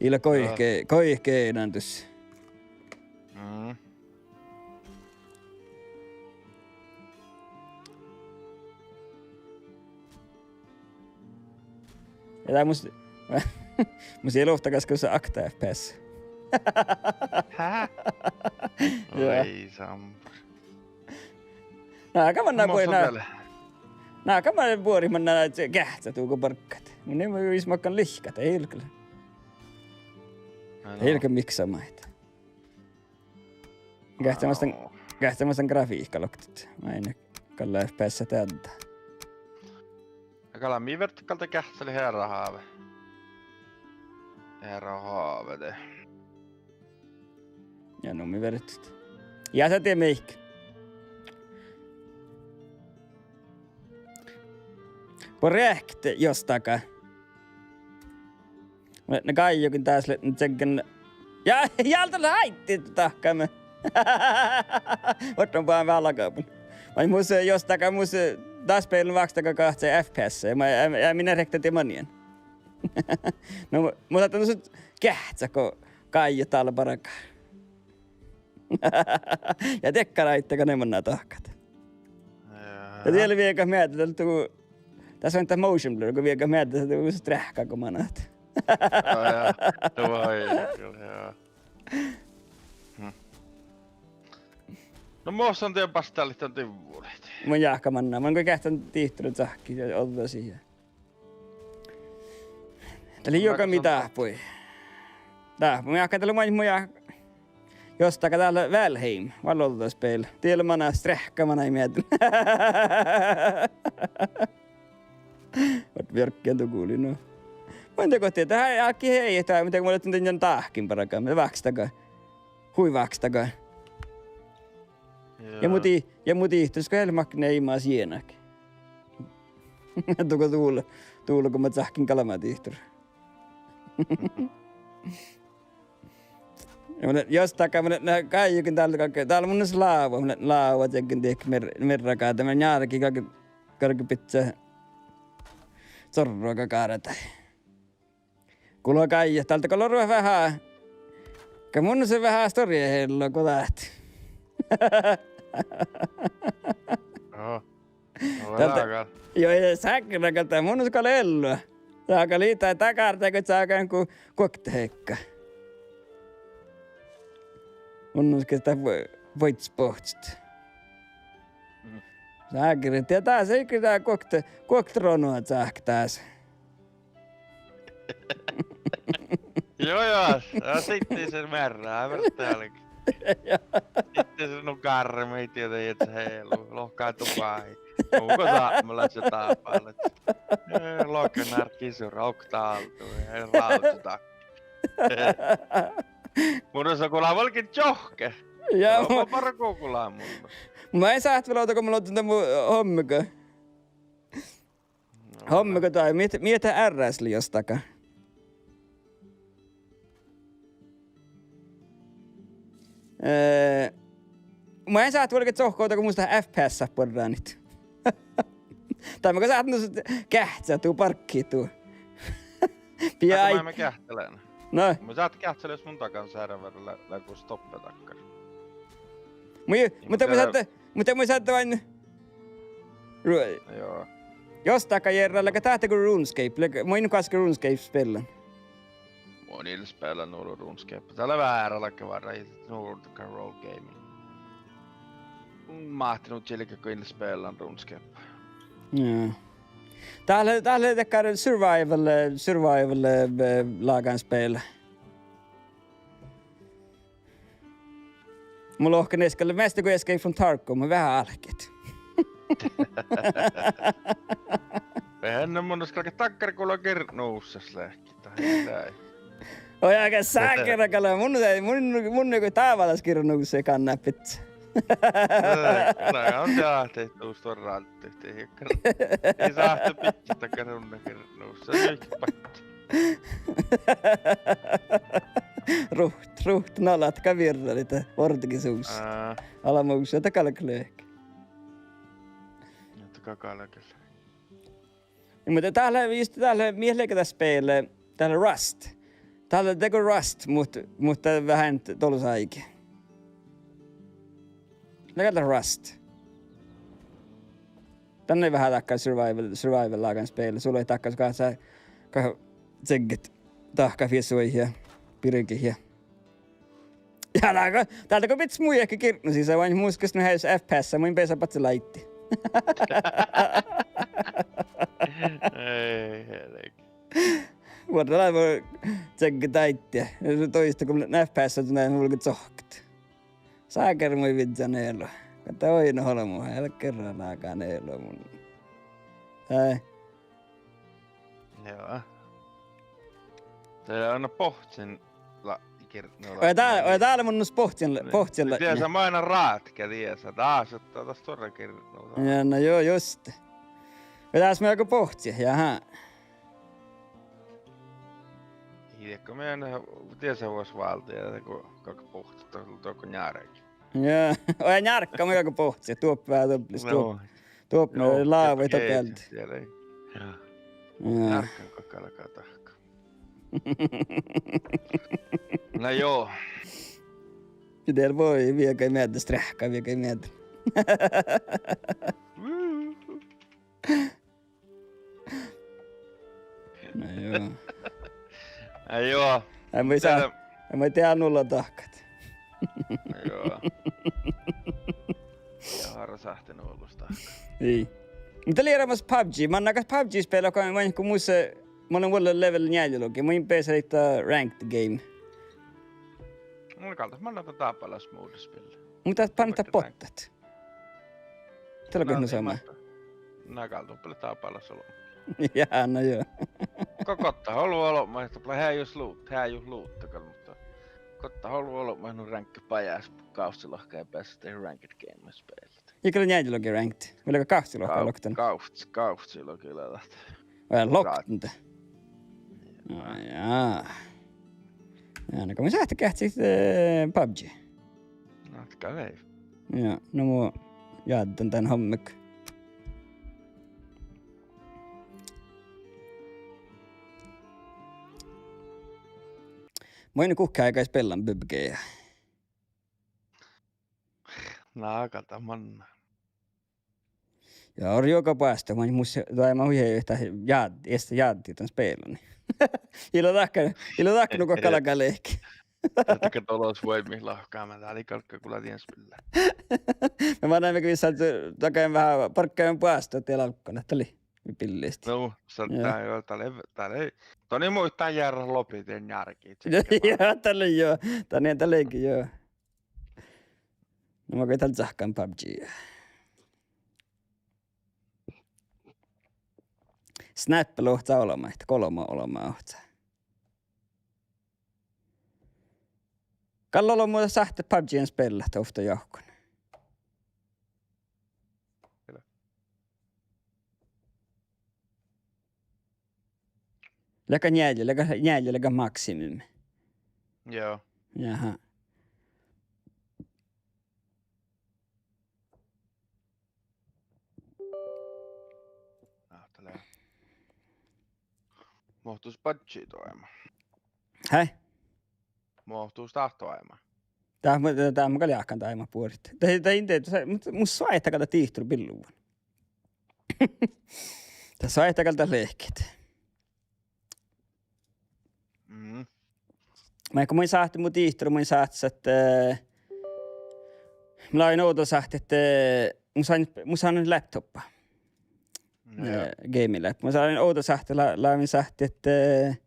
Ii leat goit ge-, goit geainna dus. Mm. Ja dá mus, mus ii luhtta gaskkas okta F P S. Hää? Joo. Oi, sambar. Na, ka manná, na, ka manná buorit manná geahččat dugo barggat. Mun in mus makkan lihkkat, ii leat. Ii leat miksa maid. Geahččamastan, geahččamastan grafiikka loktet. Maid gal F P S deadda. Ja gal mii vertet gal geahččalit eará háve. Eará háve de. Ja nu mii vertet. Ja sa de mihkke. Buorre eahket Jostaka. Na gáijogiin dás lea čeggen. Ja, ja dat lea áiddi dahkámin. Ortnobaan vála gábun. Vai mus, Jostaka mus, dás beaivvi vákstaga gahčai F P S, ma, ja, ja minna rekta de manien. No, mun sáhtán nu geahččat go gáijot dál bargat. Ja dakkár áidda gal manná dahkat. Jaa. Ja die lea viegáš mielde, dat lea, dás lea dat motion blur, go viegáš mielde, dat lea streahka go manat. Jaa, jaa. Jao, jao. Hm. No, mo son dien bastallit dan divvulit. Mun jáhkán manná, mun go geahččan dihtorra cahkki, ja ođđa sii. Dat lea juoga mii dáhpui. Dáhpui, mun jáhkán, dat lea maid mu ja-, Jostaka, dat lea Valheim, vel ođđa spel. Die lea manná streahka manai mielde. Vat vierkkan du guli, no. Mun de gohte, dat álggii eai, dat mun de, mun lean dan dáhkin bargan, vákstaga. Hui vákstaga. Ja mu di-, ja mu dihtoris go eai leat makkár neimas jienat. Dugo dul-, dul-, go mun cahkken galbma dihtor. Ja mun, Jostaka, mun, na gáijogiin dál, dál mun láva, mun láva čeggen dihte mir-, mirragáđa, mun njeargii gal, galgá bidjat corroga gárdái. Gula gáijjat, dál de gal orru veahá. Gal mun lean veahá stuorra ello go dat. Oho. No, dál de, veahá gal. Joo, ja sákra gal dat mun lean gal ello. Dat gal ii, dat, dat gártá go ságan gu guokte hekka. Mun lean gal dat vu-, vuoites bohccot. Mm. Sákra, ja dás ii gal dat guokte, guokte ronoa cahkke dás. Joo, joo, ja sitten se merra, merra álge. Sitten se nu gárre, mii dieđe, ii dat helu, lohká duhái. Nugo sápmelaččat dábálaččat. Eh, lohká nárkisur, okta áldu, eh, rávččat. Mun lean gula vuolgit čohkke. Ja, mun, barggu gula mun. Mun in sáhte vel ovdal go mun logan dan mu hommiga. Hommiga dá, mii, mii eat R S-le Jostaka. Eh, mun in sáhte vuolgit čohkke ovdal go mus dat F P S-át buorranit. Dál mun gal sáhtán nu geahččat du barggiid du. Pia-, ai. Mun geahččalen. No. Mun sáhtán geahččalen, jus mun dagan server lea, lea gu stoppe dakkár. Mun, mun, mun sáhtán, mun sáhtán oaidnit. Ru-, joo. Jostaka jearrá, leago dat go RuneScape, leago, mun in gaskka RuneScape spellan. Mun in spellan nu RuneScape. Dat lea vearra leago várra, ii, nu, dat lea role gaming. Máhte nu čilget go in spellan RuneScape. Jaa. Dat lea, dat lea dakkár survival, eh, survival, eh, lágan spel. Mun lohken easka lea measta go Escape from Tarkov, mun veahá álkit. Ean mun galggan dakkár gula girnnusa leahkit, dat lei. Oi, aga sáhttá gal, mun, mun, mun go dábálaš girnnusa kannápit. Ná, ná, on teahte, tus tuorra alde, ii sáhte bidjat dakkár unna girnnusa, ii bidjat. Ruht, ruht, na láhkai birra, dat ordagesusa. Aa. Ala muhto, dat galgá leahkit. Ahte gal galgá. Muhto dat lea, just dat lea, mii leat dat spel, dat lea Rust. Dat lea dego Rust, muhto, muhto veahá dolosáigi. Lea gal dat Rust. Dan lea veahá dakkár survival, survival-lágan spel. Sus leat dakkár, sus gal, gal cegget dahkat fiesuid ja birget ja Ja dál go, dál go bidjat muitit girnnusa, ja mus ges nu heajes FPS, mun in beasai badjel láiddi. Ei, helge. Vuorra lea, cegge dáiddi. Ja doista go FPS, na vulge cohkket. Ságar mui vižžan elo. Ka dat oidno olbmot, elkere lágan elo mun. Ai. Joo. Dat lea ain bohccen la-, girnnu. Oi, dál, oi, dál mun nu bohccen, bohccen. Dies, ma ain rátkka, dies, dás, dat, dat stuorra girnnu. Ja, na joo, just. Oi, dás mun go bohccen, jaha. Ii dego, mun, dies, vuos válde, ja go, go bohccen, dat, dat go njárgga. Ja, oi, njárgga, mun go bohccen, doppe, doppe, doppe. Doppe, láve, doppe. Ja. Njárggan go galgá dahkat. Na joo. Dál vuoi, viehkai mielde, streahkka, viehkai mielde. Na joo. Ai joo. Ai, mun in sá-, ai, mun in dieđe nu lea dahkat. Joo. Ja harra sáhttá nu ollu dahkat. Ii. Muhto lei eará mas PUBG, manná gal PUBG spela, go mun, go mus, mun lean vuollemin level njealljelogi, mun in beasa dakkár ranked game. Mun gal dat, manná dat dábálaš moodda spela. Muhto dat, bannat dat bottat. Dat lea gal nu somá. Na gal doppe lea dábálaš olbmot. Ja, na joo. Go, gotta ollu olbmot, dat lea heajus luut-, heajus luuttat gal, muhto gotta ollu olbmot nu ranked bajás gávccilogi ja beassat ranked game spellat. Ja gal lea njealljelogi ranked. Vai lea gávccilogi lokten? Gávc-, gávccilogi lea dat. Vai lokten. Ai jaa. Ja, na go mun sáhtán geahččat, eh, PUBG. Áhččá vei. Ja, no mun jáddán dan hommek. Mun in guhkes áigái spellan PUBG. Na, gal dat manná. Ja orru juoga boastit, mun mus, dat ma hui, dat jád-, eai jáddit dan spellan. Ii leat dahkat, ii leat dahkat nu go galgá leahkit. Ahte gal dološ vuoimmit lahkama, dat lei galgá gula dien spellan. Na manná mii vissážit, dat gal veahá barggain boastit dien álgán, dat lei billista. No, sa-, dat lei, dat lei, dat lei. Don in muittán jearrat lopii dien njárgi. Ja, dat lei juo, dat lei, dat lei juo. Na mun gal cahkán PUBG. Snap lea ohca olbmá, ahte golbma olbmá ohca. Gal lea ollu mu sáhttet PUBG spellat ovtta jahkon. Leago njeallje, leago, njeallje leago maksimumi. Joo. Jaha. Áhte lea. Muhto spážžit oažžut. Hei? Muhto dat oažžut. Dat mun, dat mun gal jáhkán dáimat buorit. Dat, dat in dieđe, mus, mus soaitá gal dat dihtor billuvvon. Dat soaitá gal dat leahkit. Mm. Makkár mun sáhtán mu dihtor, mun sáhtán ahte, eh, mun lean ovdal sáhtán ahte, eh, mun lean, mun lean laptoppa. No. Eh, gaming lap-. Mun lean ovdal sáhtán, lean, lean sáhtán ahte, eh,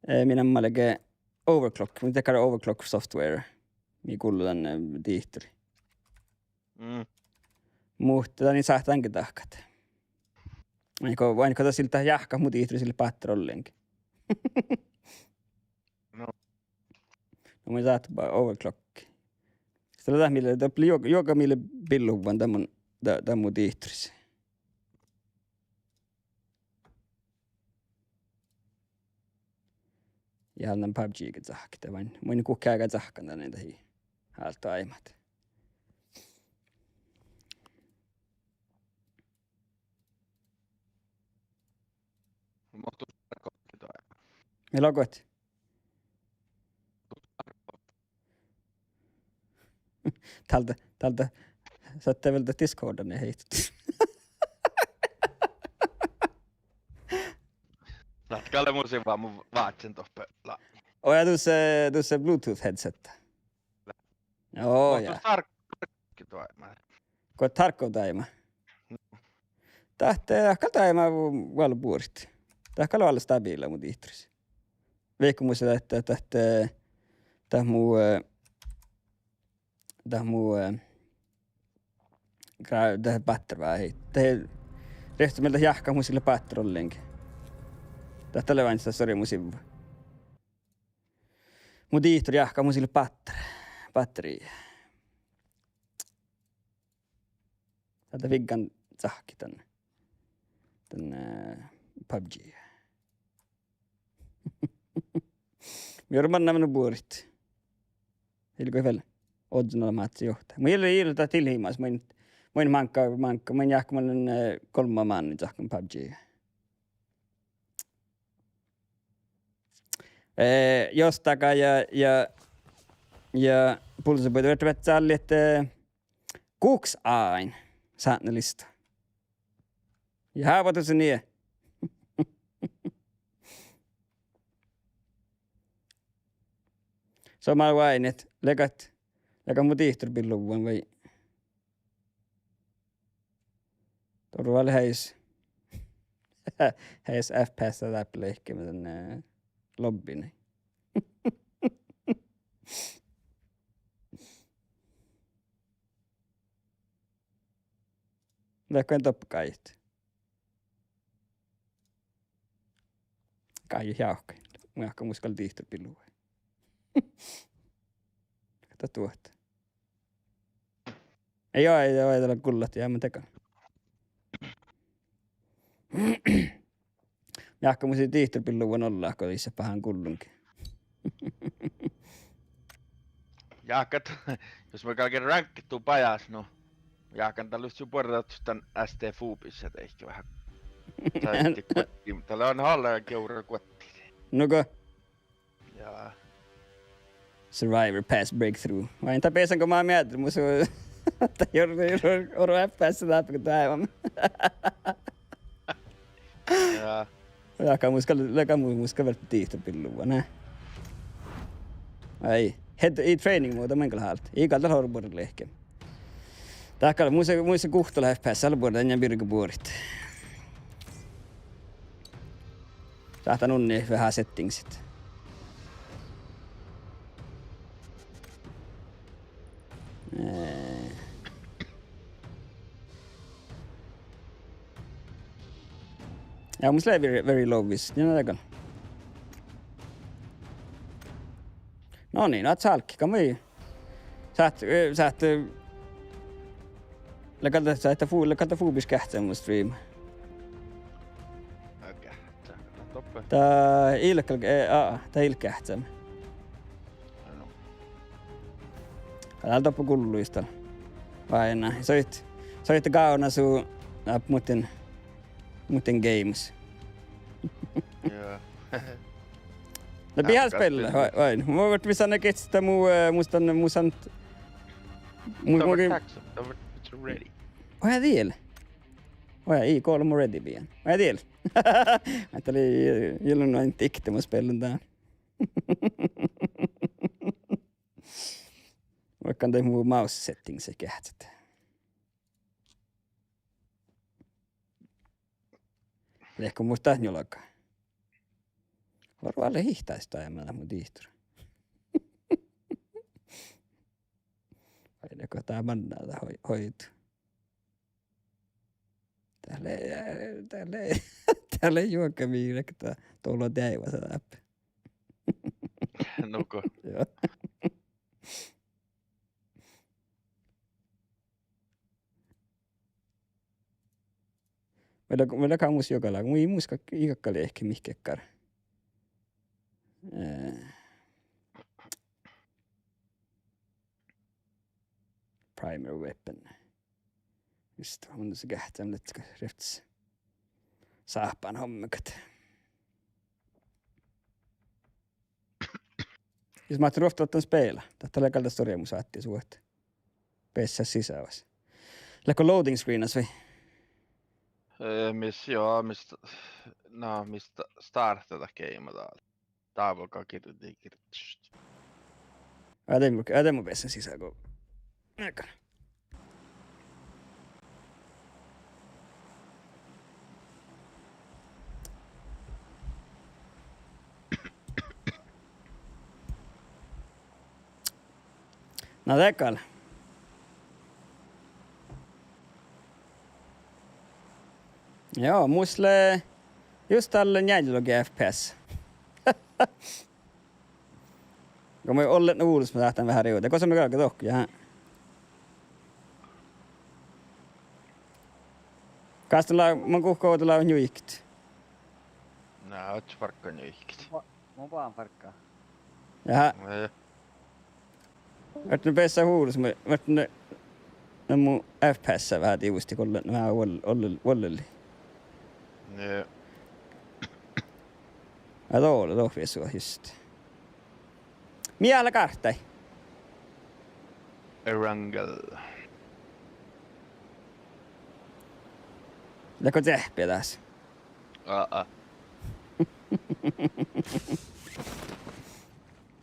eh, mii namma leago overclock, mun dakkár overclock software. Mii gullo dan, eh, dihtori. Mm. Muhto dan in sáhtán ge dahkat. Vai go, vai go dat ii leat jahkát mu dihtoris ii leat bátter ollengi. No. No mun sáhtán ba-, overclock. Dat lea dat mii lea, doppe lea juoga, juoga mii lea billuvvan dan mun, dan, dan mu dihtoris. Ja dan PUBG ge cahkkit, vai mun in guhkki áigá cahkkan dan, dat ii hálit doaimat. Mii leat goit. Dál de, dál de, sáhttet vel dat Discordan ja hiit. Dat gal lea mu sivva, mun váccen doppe la-. Oi, ja dušše, dušše Bluetooth headset. Joo, ja. Go targgo daima. Dat gal daima vuolgit buorit. Dat gal lea stabiila mu dihtoris. Vaikko mus dat, dat, dat, dat mu, eh, dat mu, eh, gra-, dat bátter veahá. Dat rievtti mielas jahkát mus ii leat bátter ollengi. Dat lea ain dat, sorry, mu sivva. Mu dihtor jahkát mus ii leat bátter-, bátterii. Dat viggan cahkkit dan, dan, eh, PUBG. Mii orut mannamin buorit. Ilgui vel ožžon ala mátsi juhte. Mun ii lean, ii lean dat ilbmas, mun, mun máŋga, máŋga, mun jáhkán mun, eh, golbma mánu čohkkán PUBG. Eh, Jostaka ja, ja, ja Pulseboi, de fertet beassat állit, eh, guhkes ain sátnelista. Ja hábádusa nie. Somá oaidnit, leagat, leagat mu dihtor billuvvan vai? Dovro vel heis, heis FPS dáppe lehkeme dan, eh, lobbin. Leago doppe gáit? Gáit jávkat. Mun jáhkán mus gal dihtor billuvvai. Dat duohta. Ei, joo, ei, joo, ei dat lean gullat, ja mun dego. Jáhkán mus dihtor billuvvan ollá go ii leat baháš gullungi. Jáhkán, jos mun galgen rankkeduvvon bajás, nu jáhkán dat lea vel buorre dan S T-fobissa deike veahá. Sahtii guotti, dat lea han hállára giura guotti. Nugo. Ja. Survivor Pass breakthrough. Vai dat beasan go mii meaddit, mus, dat ii orru, ii orru, ii orru FPS dáppe go dáibáme. Ja. Ja, gal mus gal, gal mu-, mus gal vel dihtor billuvvan, ne. Ai, head-, ii training mode mun gal hálit. Ii gal dat orru buorre lehkeme. Dat gal, mus, mus guhttala FPS, ale buorre, dan birge buorit. Sáhtán unni veahá settingsit. Eh. Ja, mus lei very, very low-is. Ja, na dat gal. No niin, no, sálkki, gal mii. Sáhttet, eh, sáhttet, eh, leago dat, sáhttet fu-, leago dat fuomáš geahččamin mu streama. Oké, dat doppe. Dat ii leat, eh, aa, dat ii leat geahččamin. Ai no. Dál doppe gullu ista. Vai na, soit, soit gávdna su, na, muhtin, muhtin games. Ja. Na, bihal spella, vai, vai. Mun ferten visot gehččat mu, eh, mus dan, mus dan, mu-, dat mu-, var tacksamt, dat var ready. Oja dieđusge. Oja, ii go lean ready bijan. Oja dieđusge. Ahte lei, ii lean ain dikte mu spellan dán. Vaikko dien mu mouse settings geahččat. Leago mu dat njulga. Orru ale hihtás dáimma mu dihtor. Vai leago dat mannat dat hoi-, hoit. Dat Lea, dat lea, dat lea juoga mii, dat dolo deaivvasa dáppe. Nugo. Joo. Vel, vel gal mus juoga láhkai, mu ii muitte, ii galgga lehpet mihkkege. Eh, primary weapon. Just, mun sa geahččahan leat rievttes sáhpáhommiigat. Jus máhttán ruovttat dan spela. Dat lea gal dat stuorra mus átti suohtas. Beassat sisa vas. Leatgo loading screenas vai? Eh, mis, joo, mis, na, mis sta-, starta dat geima dal. Dál gal girdi, girdi. Ádde mun, ádde mun beassen sisa go. Áigge. Na, dat gal. Joo, mus lea jus dalle njeallje FPS. Go mun ollen vulos, mun sáhtán veahá rivdit. Gos mun galggan dohko, ja. Kas dat lea, mun guhká go dat lea njuiket. Na, oaččut fargga njuiket. Mu-, mun boahen fargga. Jaha. Na ja. Vártán beassat vulos, mun vártán, na mu FPS veahá divudii, ollen veahá vuol-, vuol-, vuollelii. Na. Ja dovde, dovde viesu just. Mii lea gárddái? Erangel. Leatgo ceahppi das? Aa.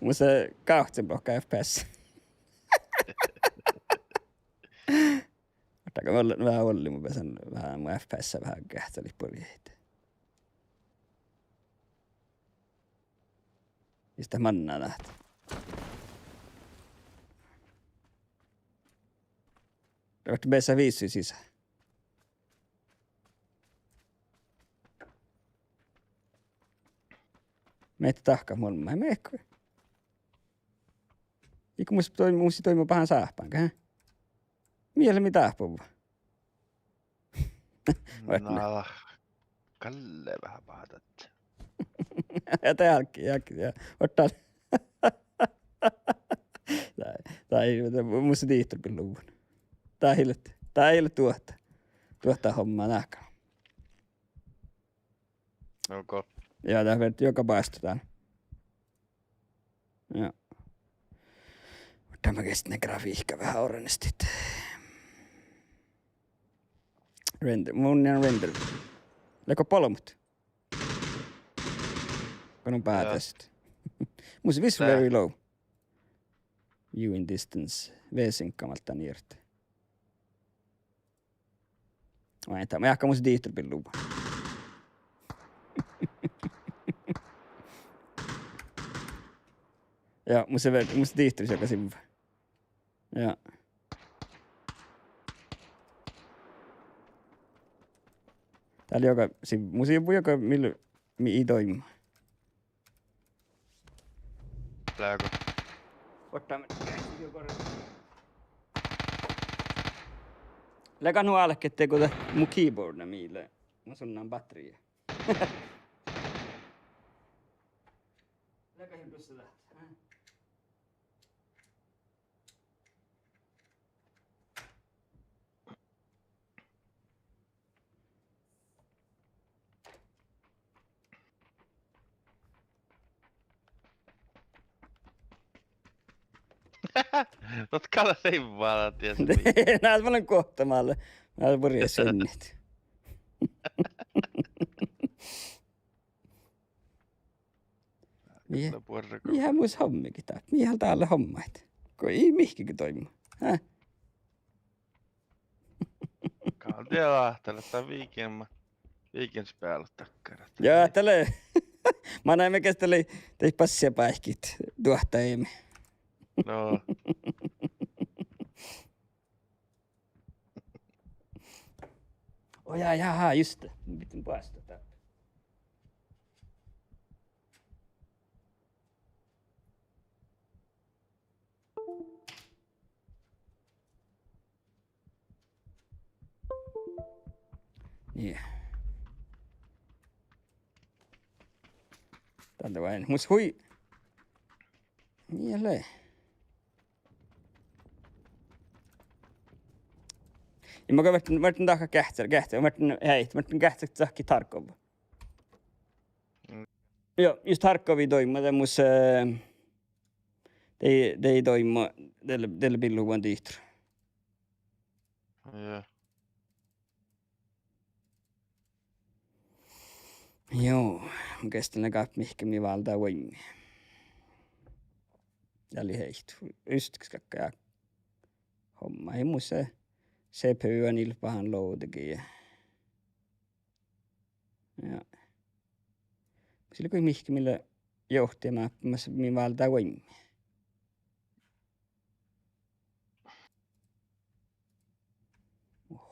Mus lea gávccinuppelot FPS. Oaččut go mun ollen veahá vuollin, mun beasan veahá, mu FPS veahá geahččalit burjehit. Iste manná dat. Oaččut beassat viesu sisa. Mii dahkat molemmat, mii go. Iige mus doib-, mus doimu bahán sáhpán, gahá? Mii lea mii dáhpova? Oaččut. Na, gal lea veahá bahát. Ja dál, ja, ja, oaččut. Dat, dat ii, dat, mus dihtorbil luvvon. Dat ii leat, dat ii leat duohta, duohta homma náhka. Okei. Ja dat vel juoga bástu dán. Ja. Muhto mat geasset grafiikka veahá orrenstit. Render, mun ja render. Leatgo bolmut? Go nu bádes. Mus vissu very low. Viewing distance. Vesin gamalta nirt. Oi, dat mun gal mus dihtorbil luvvon. Ja, mus lea, mus dihtoris juoga sivva. Ja. Dál juoga siv-, mus lea juoga mii, mii ii doibmu. Leago. Oaččut, leago nu álkit go dat mu keyboardna mii lea. Mun sunnán batteria. Leago hin plussa dat. Dat gal sivvá, dat dies mii. Na, mun lean guokte málle. Na, burjai sunnit. Mii, mii mus hommiiga dat, mii dál hommaid. Go ii mihkkege doibmu. Hää? Gal dieđát, dat lea viikin, viikin spealat dakkár. Ja, dat lea. Manai mii geasset daid bassebáikkit duohta eami. No. Oh ja, jaha, just det. Mun bitin boasttat dáppe. Nie. Dál de vai, mus hui. Nie lea. Ja mun gal ferten, ferten dahkat geahččat, geahččat, ferten, hei, ferten geahččat cahkit Tarkov. Mm. Juo, jus Tarkovi doaimma, de mus, eh, de, de doaimma, de, de billu vuon dihtor. Juo. Juo, mun geastan gal mihkke mii váldá vuoimmi. Ja lei heitto. Just, kas galgá homma. Ja mus lea C P U-ii ilbbahan loadigi. Ja. Mus lei goit mihkke mii lea johtimat, mas mii váldá vuoimmi.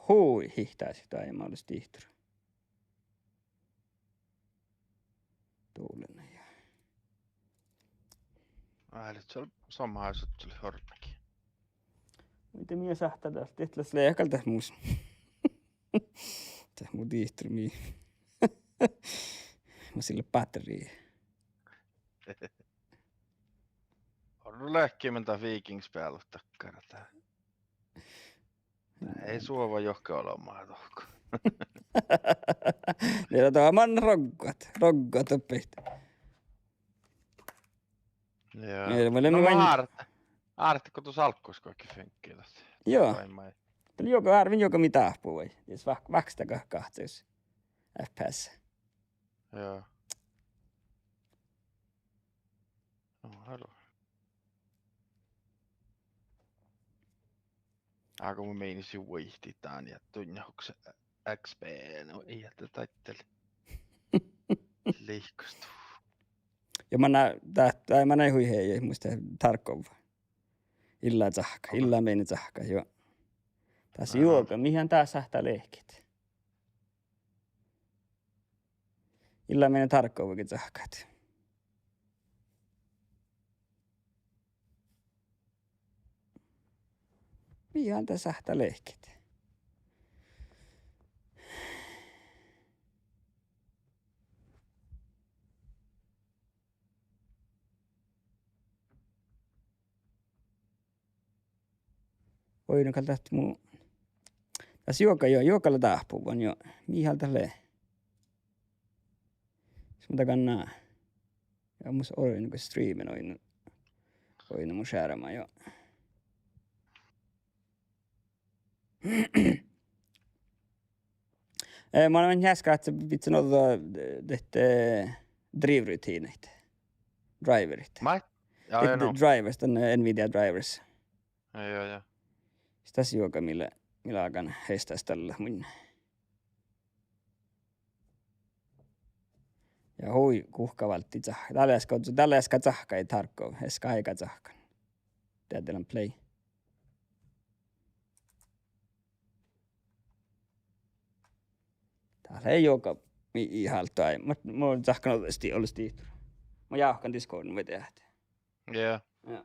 Hui, hihtás dain olles dihtor. Dullen ja. Áhčči, somá ásut hui horpegi. Muhto mii sáhttá dál, dat lea gal dat mus. Dat mu dihtor mii. Mus ii leat batterii. Orru leahkima dat Vikingspillut dakkár, dat. Ii suova johka olbmot dohko. Lea dat man roggat, roggat doppe. Ja. Lea, ma lea, no, ma váin- ártet, ártet go dus álggus goit funkii dat. Joo. Vai mai. Dat lea juoga, árven juoga mii dáhpážii. Jus vák-, vákstá ga-, gahččas. F P S. Joo. No, halo. Ágo mun meinasiin vuoitit dán ja dunjahus X P, no ii ahte daddel. Liikastuu. Ja manai, dat, dat manai hui heai, muhto Tarkov. Illa cahkká, illa mienkahká, juo. Dás juoga, mii han dás sáhttá lehkit. Illa mienkahká ge cahkkát. Mii han dás sáhttá lehkit. Oi, no gal dat mu. Dás juoga, juo, juoga lea dáhpážan, juo. Mii han dat lea. Sis mun dagan ná. Ja mus oidnen go streamen oidnen. Oidnen mu skjerma, juo. Eh, mun lean njeaskan ahte bidjen ođđa, eh, dihte, eh, drivrutiinaid. Driverit. Mai? Ja, dihte, ja, no. Drivers, dan, eh, Nvidia drivers. Ja, ja, ja. Sis das juoga mii lea, mii leat galggan heistastalla mun. Ja hui, guhká válddii cah-, dat lea easka, dat lea easka cahkkai Tarkov, easka áigá cahkkan. Deaddel lean play. Dat lea juoga mii ii háltu ai. Mun, mun cahkan olles di-, olles dihtor. Mun jáhkán Discordin vai deat. Ja. Ja.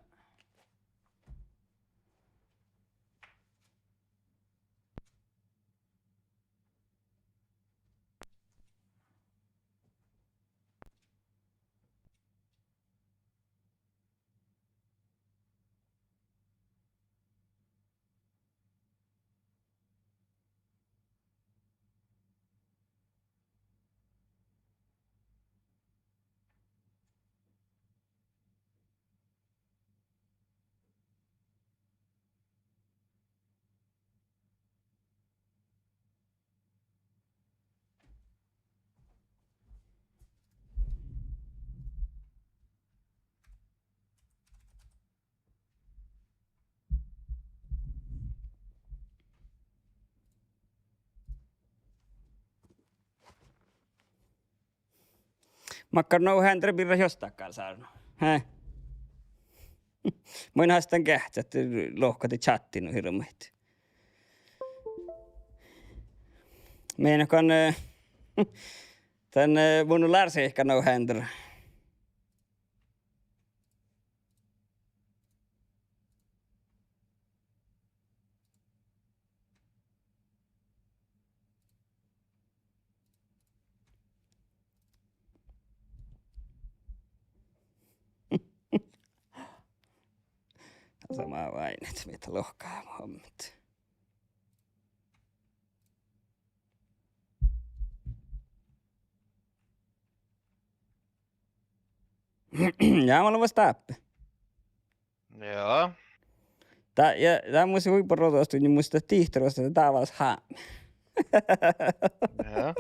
Makkár nu headdje birra jostakká sárnu? He? Mun hástan geahččat, lohkat čattiin nu hirbmat. Mii go, eh, dan, eh, mun lea sihkan no-hander. Dasa mat váinnet, mii lohká muhtumat. Ja mun lean vuos dáppe. Ja. Dat, ja dat mus hui buorre rođas, nu mus dat dihte rođas, dat dávás hábme. Ja.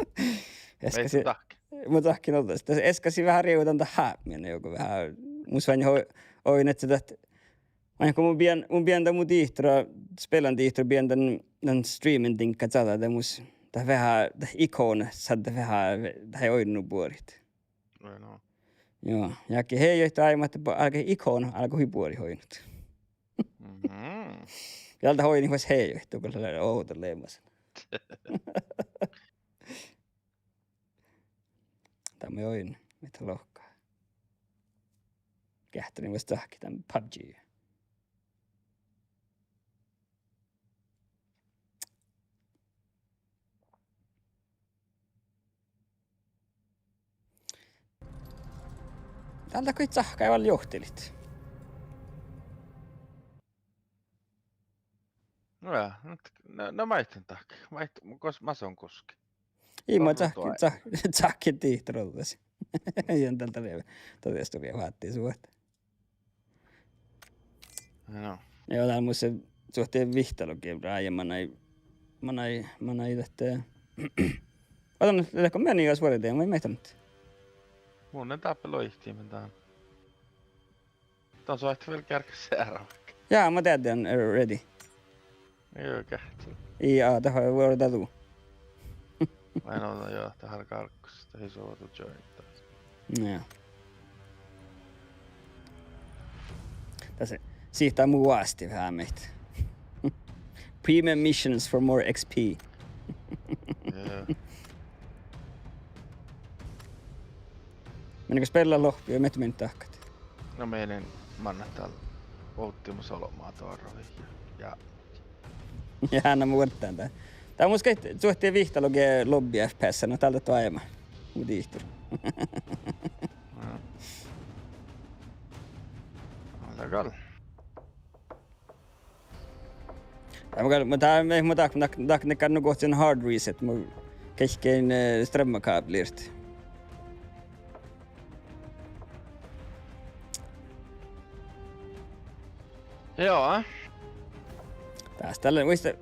Easka si-, mun dahken ođđa. Easka sii veahá rievdan dat hábme, nu go veahá, mus oaidná, oaidná ahte dat, vaikko mun bijai, mun bijai dan mu dihte, spelan dihte, bijai dan, dan streamen diŋgga čađa, de mus, dat veahá, dat ikona, sii dat veahá, dat eai oidno buorit. Ai no. Juo, ja ge hejoihtui áimat, ba-, álge ikona, álge hui buorit oidnot. Mhm. Ja dat oidno vuos hejoihtui, go lea ovdal leamasan. Dat mun oidnen, mii lohká. Geahččalan vuos čohkkit dan PUBG. Dál dat goit cahkkái vel johtilit. No ja, no, no, maid dat, maid, gos, maid son guske. Ii, ma cahk-, cah-, cahkken dihte rođas. Ja dál dat lea, dat lea stuorra vátti suohta. No. Ja dál mus lea suohte vihttalogi ráje manai, manai, manai dat, otan, lehko meni jos vuori dien, vai mehtamat? Mun en dáppe loihtimin dan. Dan soaitte vel geargga searvá. Ja, ma deadden, eh, ready. Ii, geahččalan. Ii, aa, dat vuorrá du. Vai no, no, juo, dat lea gárggus, dat ii suodu jointa. Ja. Dasa, sii dat mu vásti veahá meid. Premium missions for more X P. Ja. Mennigos beallá lohppiin, mii maiddái dahkat? No mii mannat dál ovddimus olbmá doarra ja, ja. Ja, na mun vuorddán dat. Dat mus goit suohte vihttalogi lobby F P S, no dál dat oaidná. Mu dihte. Ja. Dál gal. Dat mun gal, mun dá, mun dá, dá, dá, dá, nu gohčoduvvon hard reset, mun keahkkin, eh, strømmekáblit. Ja. Dás dalle, muitte,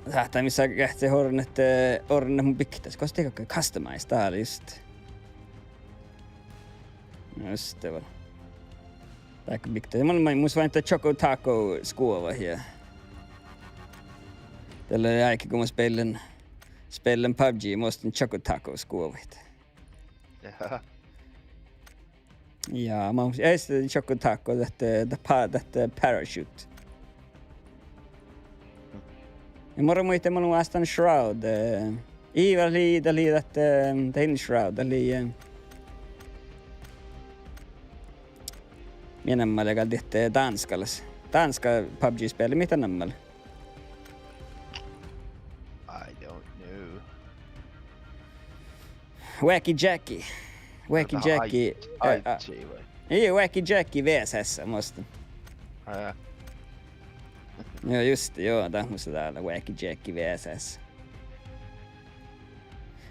sáhttá mis geahččat orrut, eh, orrut mu biktas, gos dego customize, dá lea just. Just det vel. Dá biktas. Mun, mun, mus váinnán Choco Taco skuova ja. Dalle áigge go mun spellen, spellen PUBG, mun ostin Choco Taco skuovahit. Ja. Ja, mun, ja, este Choco Taco, dat, dat pa-, dat parachute. Ja mun muittán, mun vástan Shroud, eh, ii, dat lei, dat lei dat, eh, dat ii Shroud, dat lei, eh, mii namma lea gal dat, eh, danskalas. Danska PUBG-spel, mii dat namma lea? I don't know. Wacky Jacky. Wacky Jacky, eh, ai-, ai-, ai-, ii, Wacky Jacky V S S, muistan. Aa, ja. Joo, just, joo, dat mun muittán dál, Wacky Jacky V S S.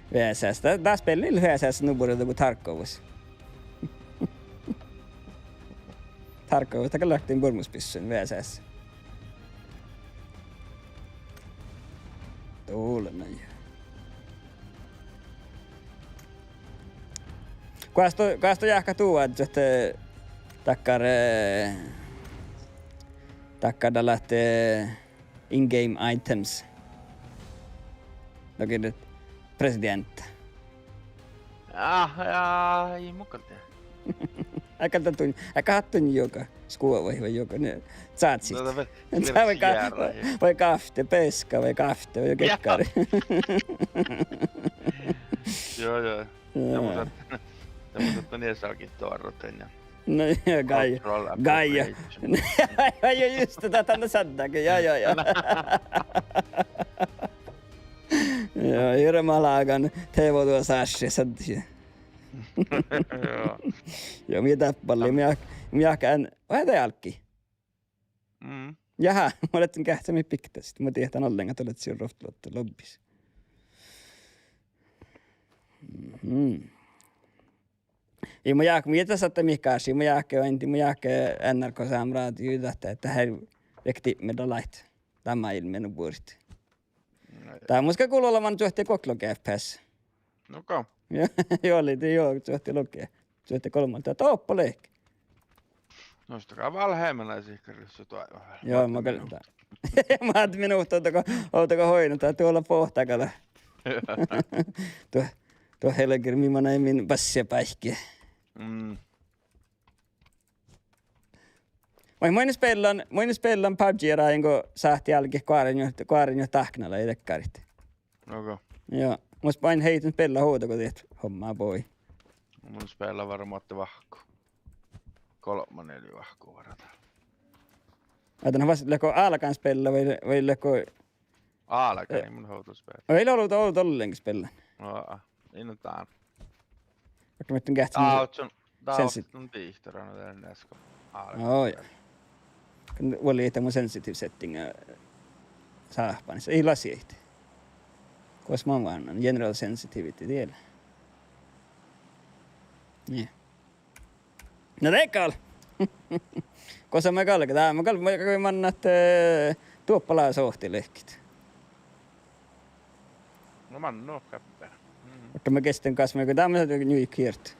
V S S, dat, dat spelli V S S nu buorre go Tarkovas. Tarkovas, dat galggai buoremus pissui V S S. Tulen. Guosta, guosta jáhkát du oažžut, eh, dakkár, eh, dakkár dalle, eh, in-game items. Nohká, presidenta. Ah, ja, ii mun gal dieđe. Gal dat dun-, gal dat dun juoga. Skuovaid vai juoga, ne, cátsit. No, dat ve-, dat vai ga-, sierra. Vai gávtte, beska vai gávtte, vai juoga. Ja. Gekkari. Joo, joo. Ja. Ja mun sat-, ja mun sattán easágiid doarrut ja. No, ja Gaia. Control Gaia. Appropriation. Ja, ja, just det, dat han saddá ge. Ja, ja, ja. Ja, irma lágan, T V duo sášši, sadde. Joo. Joo, mii dáppe balli, mii, mii ahkán, vai de álggi. Mm. Jaha, mun lean geahččan mii biktastit. Mun diehtán ollen ahte leat sil ruovttoluotta lobbis. Mhm. Ja mun jáhkán, mun ii sáhte mihkkege, mun jáhkán, mun jáhkán N R K-sámrá, juu, dat, dat, dat hii rehkimii daid. Dat máilmmi nu buorit. No, dat mus gal gullo olevan čuohte guoktelogi F P S. No ka. Ja, joo, lei de, joo, čuohte logi. Čuohte golbmaldat, doppe lehpet. No, ista gal vel heamen sihkkaris su doaivva. Joo, ma gal, minuhta. Máhttá minuhta, ovdal go, ovdal go hoidnat, dat duo lea boahtá gal. Duo, duo helgir mii manaimet bassebáikki. Mm. Vai mun speallan, mun speallan PUBG rájen go sáhtii álgit goarenjuo-, goarenjuohke dáknalaji dakkáriid. Ogo. Ja, mus bain heiten spealla hođa go diet homma boi. Mun spealla várra moadde vahku. Golbma, nealje vahku várra dál. Ahte na vas leatgo álgán spealla vai, vai leatgo Álgán, eh, mun hođa spealla. Vai leat ovdal, ovdal ollen speallan? Aa, in dán. Ahte mun geahččen mu sensit-, dihtoran, no, de easka álgán. Oi. Gal vuolgit mu sensitive setting, eh, sáhpánis. Ii lasi eat. Gos mun várran, general sensitivity diel. Nie. Na de gal. Gos mun galgen, dá mun gal, mun gal mannat, eh, duoppa lea sohtilehkit. No manno káppe. Mm. Muhto mun geastten gas mun, dá mun njuiket.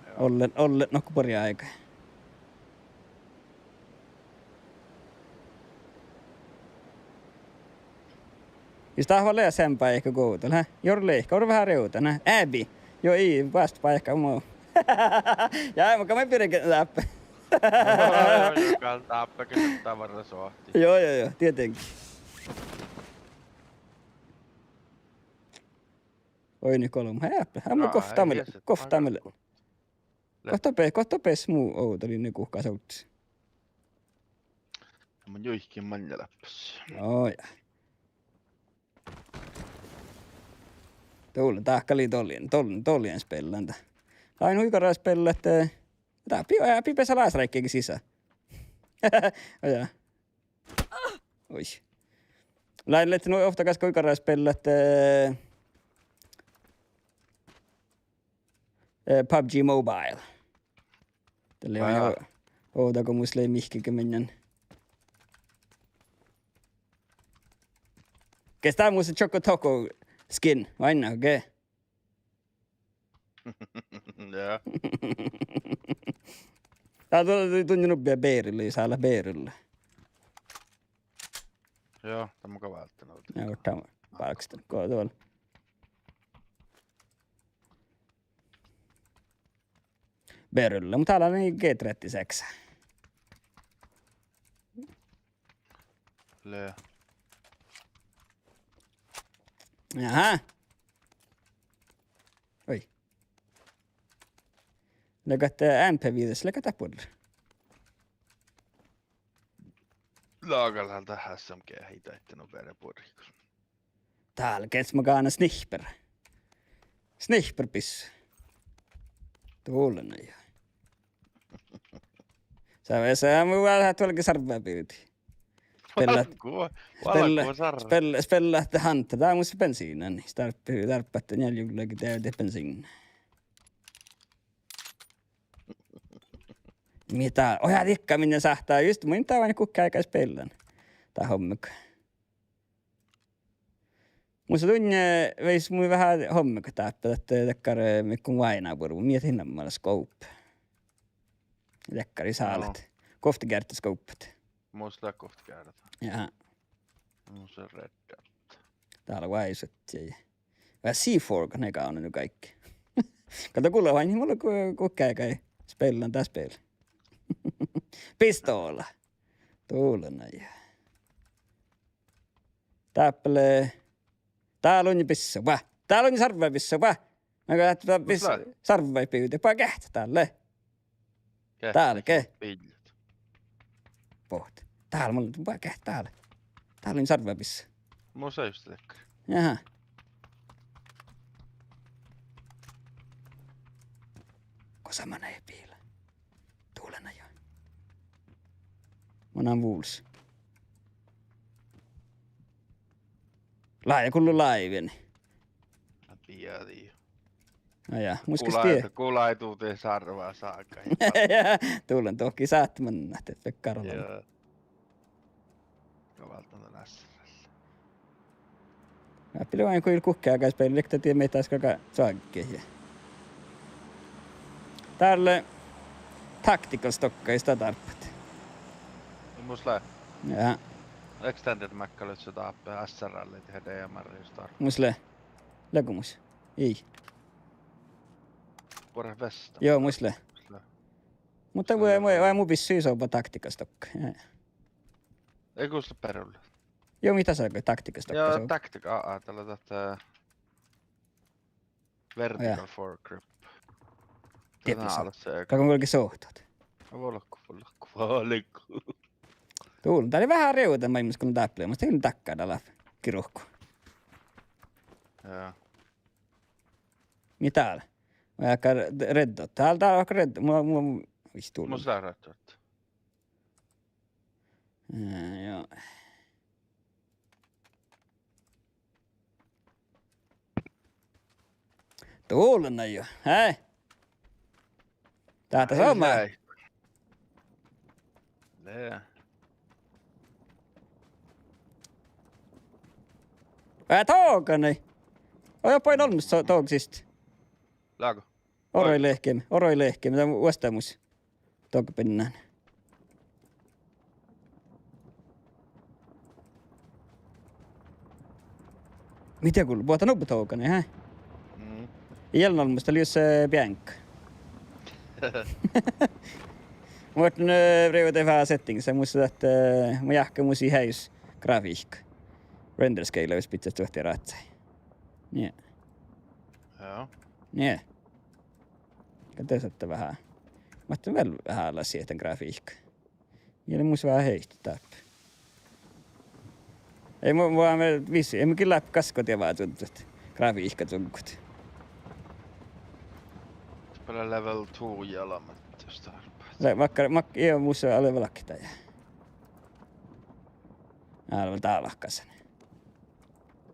Joo. Ollen, ollen nokko borjaáigái. Jus dat vel lea seammá báikka go ovdal, hä? Jorrelihka, orru veahá rievdan, hä? Abby. Joo, ii, bástá báikka mo. Ja, mun gal birgen dáppe. Joo, joo, gal dáppe, gal dat várra sohtii. Joo, joo, joo, dieđenkin. Oi, nu golbma. Hää, hää, mun gofta mii, gofta mii. Gos doppe, gos doppe smu ovdal in guhkás ovddas. Mun juiken maŋŋá dáppe. Oi. Dole, dat gal lei dollin, dollin, dollin speallan dat. Ain hui garra speallat, eh, dat pi-, eh, pipesa lásráigge sisa. Ja. Oi. Lei leat nu ovtta gal hui garra speallat, eh, eh, PUBG Mobile. Dat lei, aa, ovdal go mus lei mihkkege miehen. Ges dat mus Choco Taco skin, vai ainna, ge? Ja. Dat, dat, dat, dat, nu be-, Berulle, jus ii leat Berulle. Ja, dat mun gal válddán ovdal. Ja, ovtta bálkestan, go dat vel. Berulle, muhto dál lea G tretti seks. Lea. Jaha. Oi. Lea gat, eh, M P viis, lea gat dat buorre. Lea gal dál S M G, ii daidda nu beare buorre. Dál ges magána sniper. Sniper bis. Dole na ja. Sá, sá, mun vel ahte olge sarvá birdi. Spealla, spealla, spealla, spealla ahte hánta. Dá mus bensiinna, nie. Dárppa, dárppa ahte njeallje jullege de, de bensiinna. Mii dá, oi, ja dikka minne sáhttá, just, mun in dá váinna guhkkeáigái speallan. Dát hommegai. Mus dutnje, eh, veis mui veahá hommegat dáppe, dat, eh, dakkár, eh, mii go váinabuorvu, mii dat namma lea scope. Dakkár ii sálat. Guovttegeardda scope. Mus lea guovttegeardda. Ja. Mus lea red dot. Dál lea váisut ja. Veahá C four, gal ne gávdná nu gáigge. Gal dat gula váinni, mun gal gu-, guhkkeáigái. Spellan dát spel. Pistola. Dulana ja. Dáppe lea. Dál lea bissa, va? Dál lea sarvvai bissa, va? Maga dat, dat bis-, sarvvai bivde. Boahtá geahččat dál. Dál ge. Boahtá. Dál mun, boahtá geahččat dál. Dál lea sarvvai bissa. Mun seivstan dakkár. Jaha. Gosa manai biila? Dulana ja. Mun lean vulos. Lea ja gullo láivi. Biadii. Na ja, mus gal die. Gulai du de sarvá ságai. Dulan dohkkii sáhttá mannat, ahte fekkarlan. Ja. Ga válddán dan S R L. Dáppe lea ain guhkkeagaš beaivvi, dat die mii dás galgá čoagge ja. Dál lea tactical stokka, jus dat dárbbašit. Mus lea. Ja. Extended magga lea dáppe S R L-i, D M R-i jus dárbbašit. Mus lea. Leago mus? Ii. Buorre vesta. Juo, mus lea. Mus lea. Muhto mu, mu, mu bissui soba tactical stokka. Ja. Ei gus lea berolla. Juo, mii dasa go tactical stokka. Ja, soba tactical, aa, aa, dat lea dat, eh, vertical foregrip. Dieđusge. Galggan vuolgit sohtot. Vuolgit, vuolgit, vuolgit. Dullan, dat lea veahá rievdan maid mus gal dáppe lea, mus lea dakkár dál giruhku. Ja. Mii dál? Vai ahte red dot? Dál, dál ahte red dot. Mu, mu, vihttá. Mus lea red dot. Eh, juo. Dullan jo. Hei. Dáhta somá. Lea. Ää, toganai. Oi, oba in olmmoš so-, togastit. Leago. Orođi lehkeme, orođi lehkeme, dat vuosttamus. Togabeannán. Mii dieđusge, boahtá nubbi toganai, hää? Mm. Ii lean olmmoš, dat lea jus, eh, beanka. Muhto, eh, rievdan veahá settingsa, mus dat, eh, mun jáhkán mus ii heaus grafihka. Render scale ves bidjat duohta ráhkadit. Nie. Joo. Nie. Ka de sáhttá veahá. Muhto vel veahá ala siehtán grafihka. Mii lea mus veahá heittot dáppe. Ei mu, mu, me visot, ei mu gii leat gaskkoduvvá čuožžut. Grafihkka čuožžut. Dáppe lea level two ja alamet, jus dárbbašit. Lea, vaikko, mak-, ii mus ale valketa ja. Ale dálkasane.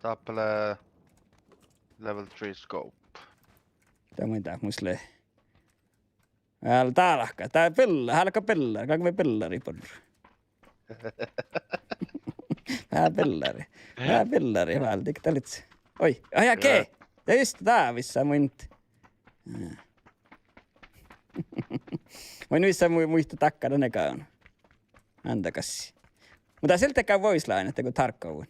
Dáppe lea level three scope. Dat mun dat mus lea. Ale dálka, dat billa, álgá billari, galgá billari bor. Veahá billari. Veahá billari, váldit dat lea. Oi, oi, ja ge. Ja just dat vissa muittán. Mun vissa mu-, muittán dakkár dan gávdnán. Ándagassi. Muhto dat ii leat dakkár voice line, ahte go Tarkov.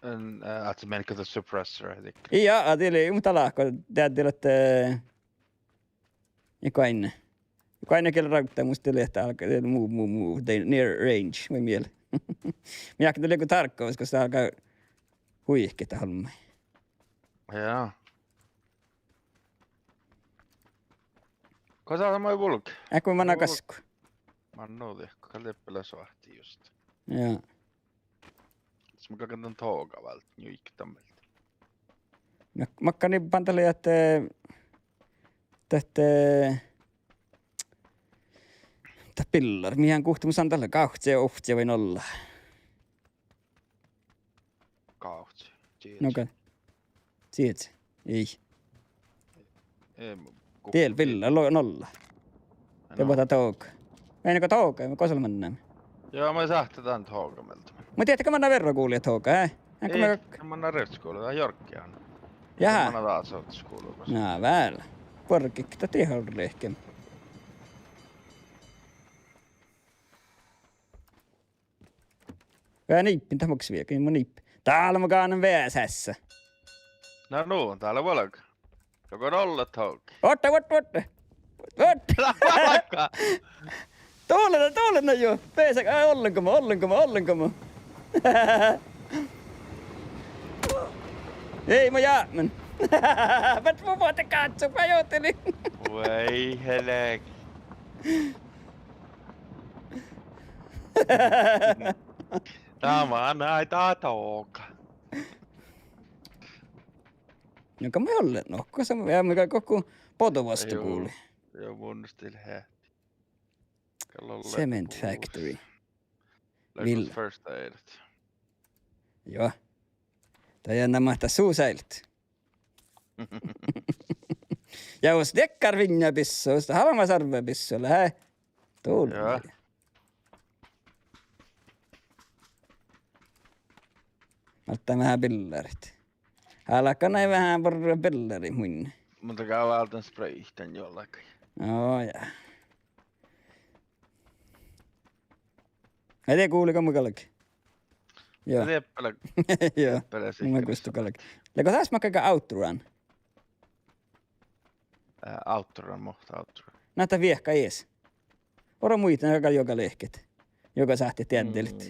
En, eh, ahte meenat go the suppressor, ahte. Ii, ja, dat lea, muhto dat lea go, dat lea, eh, Ja goainne. Goainne gal rávdda mus de lea ahte álgá, de mu, mu, mu, de near range, vai miel. Mun jáhkán dat lea go Tarkovas, gos dat álgá huiket dat olmmái. Ja. Gos dat lea mu vulge? Áhkku manná gaskku. Manná diehko, gal dáppe lea soahti just. Ja. Sis mun galggan dan toga váldit, njuikit dan mielde. Ja makkár nibban dat lea ahte, ahte, dat billár, mii han guhte mus han dat lea, gávcci, ovcci vai nolla? Gávcci, čieža. No ka-, čieža. Ii. Em, gu-, diel billár, lo-, nolla. No. De boahtá toga. Mii go toga, mii gos lea mannan. Joo, mii sáhttit dan toga mielde. Mun dieđán go manná verrogulia toga, eh? Ii, manná rivttagula, dat jorggihan. Jaha. Manná dasa ovttasgula. Na vel. Borgit dat dihte orru lehkeme. Ja niippin, dat makkár viehka, mu niip-. Dál mun gánen veasássa. Na nu, dál lea vuolgit. Dohko nolla toga. Otta, otta, otta. Vuot! Lea valgá! Dovlle, dovlle, na jo. Beasai, ai, ollenko mu, ollenko mu, ollenko mu. Ei, mun jápmen. Vet mu bohte káccu, ma johtelin. Vuoi helgi. Dá man ai dá doga. No, ka mun ollen, no, ko sa, ja mun gal gokko bođii vuostá guvlui. Joo, mun stil hehti. Gal ollii Cement Factory. Leat first aid? Joo. Dá je namahta su sealt. Ja jus dakkár vinjabissua, jus dat albma sarvebissua lea. Dul. Joo. Altta veahá billarit. Álgán nai veahá borre billarit munnje. Mun gal válddán sprayt dan juolggai. Ó, ja. Ai, de guvlii go mun galgen. Joo. Dieppe lea. Joo. Dieppe lea, mun sihke gusto galgen. Lea go das makkár Outrun? Eh, Outrun, muhto Outrun. Na dat viehka eas. Oro muittán gal juoga lehket. Juoga sáhtte dieđđelit.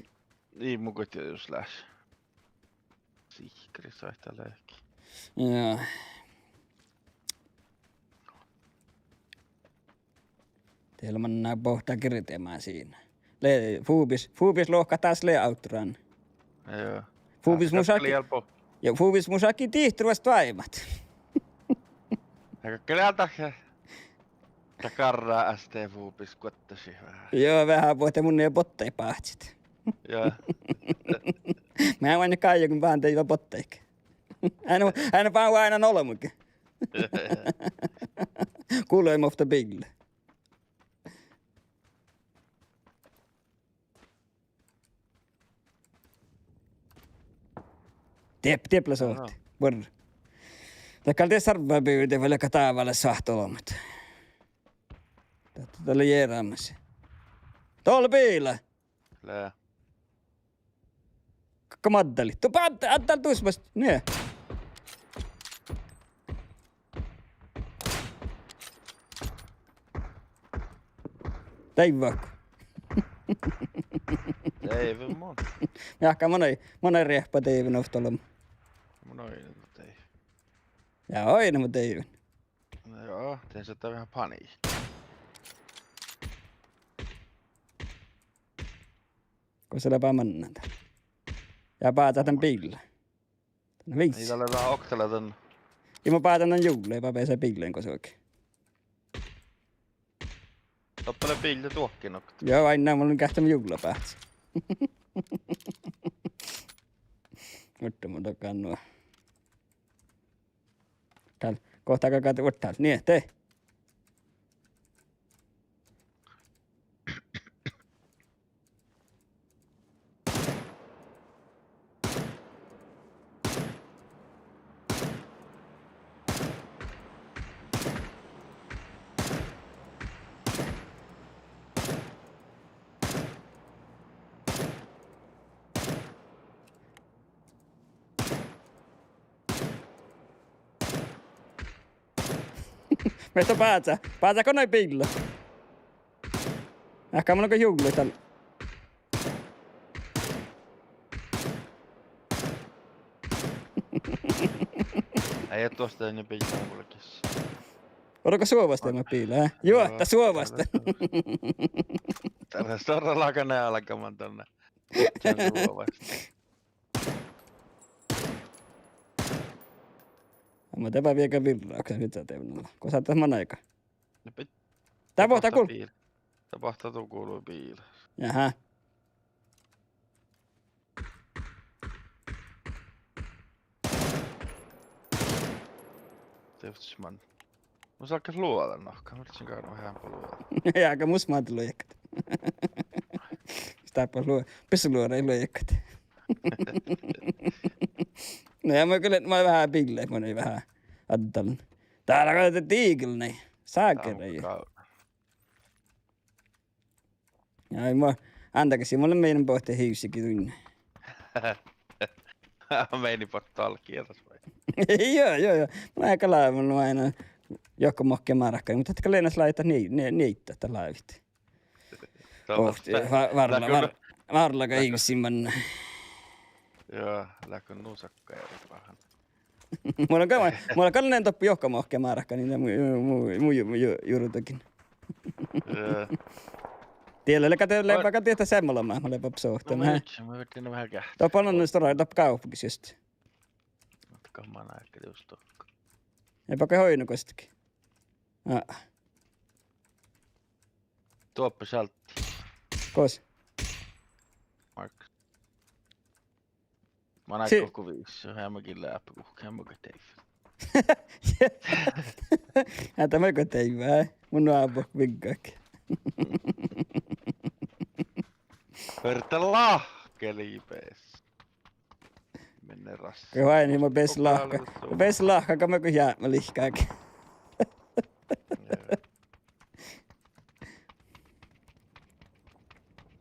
Mm, ii mun goit jus leat. Sihkkarit sáhttá lehket. Joo. Dieđusge manná bohte girdemasiidna. Lea fubis, fubis lohkat das lea Outrun. Joo. Fubis mu šat-, ja fubis mu šat dihte ruosttut oaidnat. Aga gal dat, dat garra ášši fubis guottašit veahá. Joo, veahá bohte mun lea bottaid báhcit. Joo. Mun lean gájjogan báhcen daid bottaid. Ii, ii, báhcen oaidnán olbmuin. Gulai movtta biilla. Dieppe, dieppe lea sohte. Buorre. Dat gal de sarvá bivde vai leago dává lea soahta olbmot. Dat, dat lea jearamas. Dovlle biila! Lea. Ka-, ka maddalit? Duo, adda-, addal dusmast. Nie. Deaivve. Deaivve mun. Jahka, mun eai, mun eai riehpa deaivve ovtta olbmot. Mun eai deaivve. Ja, oidne mun deaivven. No joo, de sáhtát veahá paniikka. Go sa leat báhcán mannan dan. Ja bázán dan biilla. Dan viis. Ii, dat lea okta leat dan. Ja mun bázán dan jullii, ba beasai biillain go suoge. Doppe lea biilla duohki nokta. Joo, ainna mun lean geahččamin jullabáhcci. Muhto mun dohkán nu. Dál, gohtaga gal, vuot dál, nie, de. Mii eat bázze, bázze go nai biilla. Eahkes mun lean go jullii dál. Eai, eat duostan biilla vuolgis. Orro go suovastan biilla, eh? Juo, dat suovastan. Dál lea stuorra laga nealgaman dan. Suovastan. Amma dieđusge birra, kas viđa dieđusge. Go sáhtát manaiga. Dat boahtá gul-, dat boahtá du gullu biila. Aha. Dieđusge man. Mun sáhtán luođa nohká, mun lean gal veahá luođa. Ja, aga mus máhte luohkat. Stáhpá luo-, pissa luođa luohkat. No ja mun gal, mun veahá biilla, mun eai veahá addalen. Dál lea diigelnai. Ságerai. Ai, mun, ándagassii, mun lean meinin bohte hivssegiduin. Meinin bohte dálkki iežas vai? Joo, joo, joo. Mun gal, mun lean ain Johka Mohkii márkanii, muhto dat gal leat lávejedje ni-, ni-, nieiddat dat lávejit. Ovtta, vá-, várla-, vár-, várlaga ivssiman. Joo, leago nu sakka ja veahá. Mun lean gal, mun lean gal lean doppe Johka Mohkii márkanii, mu, mu, mu, mu, mu, jurddaga. Joo. Diet lea, lea gal diehtá seamma ollu, mun lean doppe sohtan. Mun ledjen, mun ledjen veahá geahččat. Doppe on stuorra, doppe gávpogis just. Muhto gal manai gal just dohko. Eai, bakka oidno gostege. Aa. Doppe šalddii. Gos? Mark. Manai go viissu, eai mun gii leat guhká, eai mun go deivve. Eai, dat mun go deivve, mun nu ábbo viggaga. Fertela, kelibes. Minne ras. Go oaidnii, mun beasan lahka. Mun beasan lahka, go mun go jápmá lihkkat.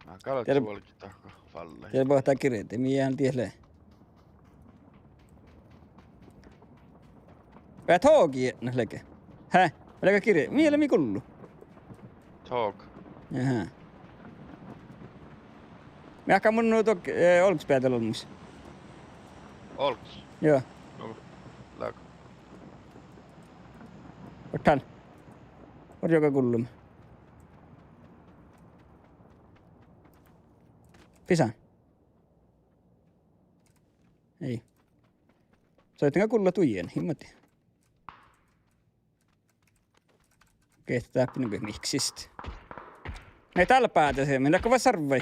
Ná, gal lea suolgit dahko fallái. Diet boahtá girdi, mii eat diet lea. Eat hogi eatni leage? Hää? Leage girdi? Mii lea mii gullu? Tog. Jahá. Mii ahte mun nu dohko, eh, olggos bealde olmmoš. Olggos? Joo. No, leago. Oaččut. Orjjoga gullama. Pisán. Eai. Soitán gullat ujen, imaš. Geahččat dáppe nugo mihkkis. Mii dál báđaseami, leago vel sarvvai?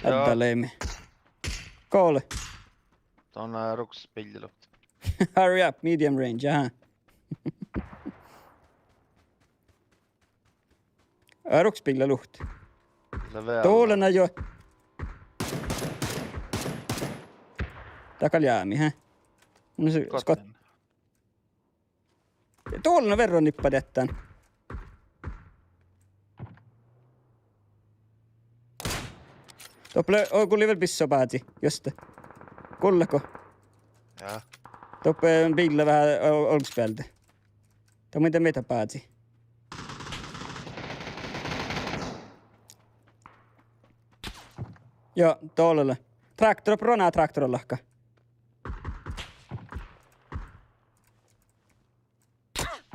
Joo. Addalemi. Gole. Don, eh, ruksas biilla luhtte. Hurry up, medium range, aha. Eh, ruksas biilla luhtte. Lea vel. Dovllana jo. Dat gal jámi, hää? Mun s-, skot-, Goaten. Dovllana verro nippa deattan. Doppe lea, o, gullii vel bissubázi, juste. Gullat go? Jaa. Doppe biilla veahá o-, olggos bealde. Dat mun de miehtá bázii. Joo, dolla lea. Tráktor, doppe ronat tráktora lahka.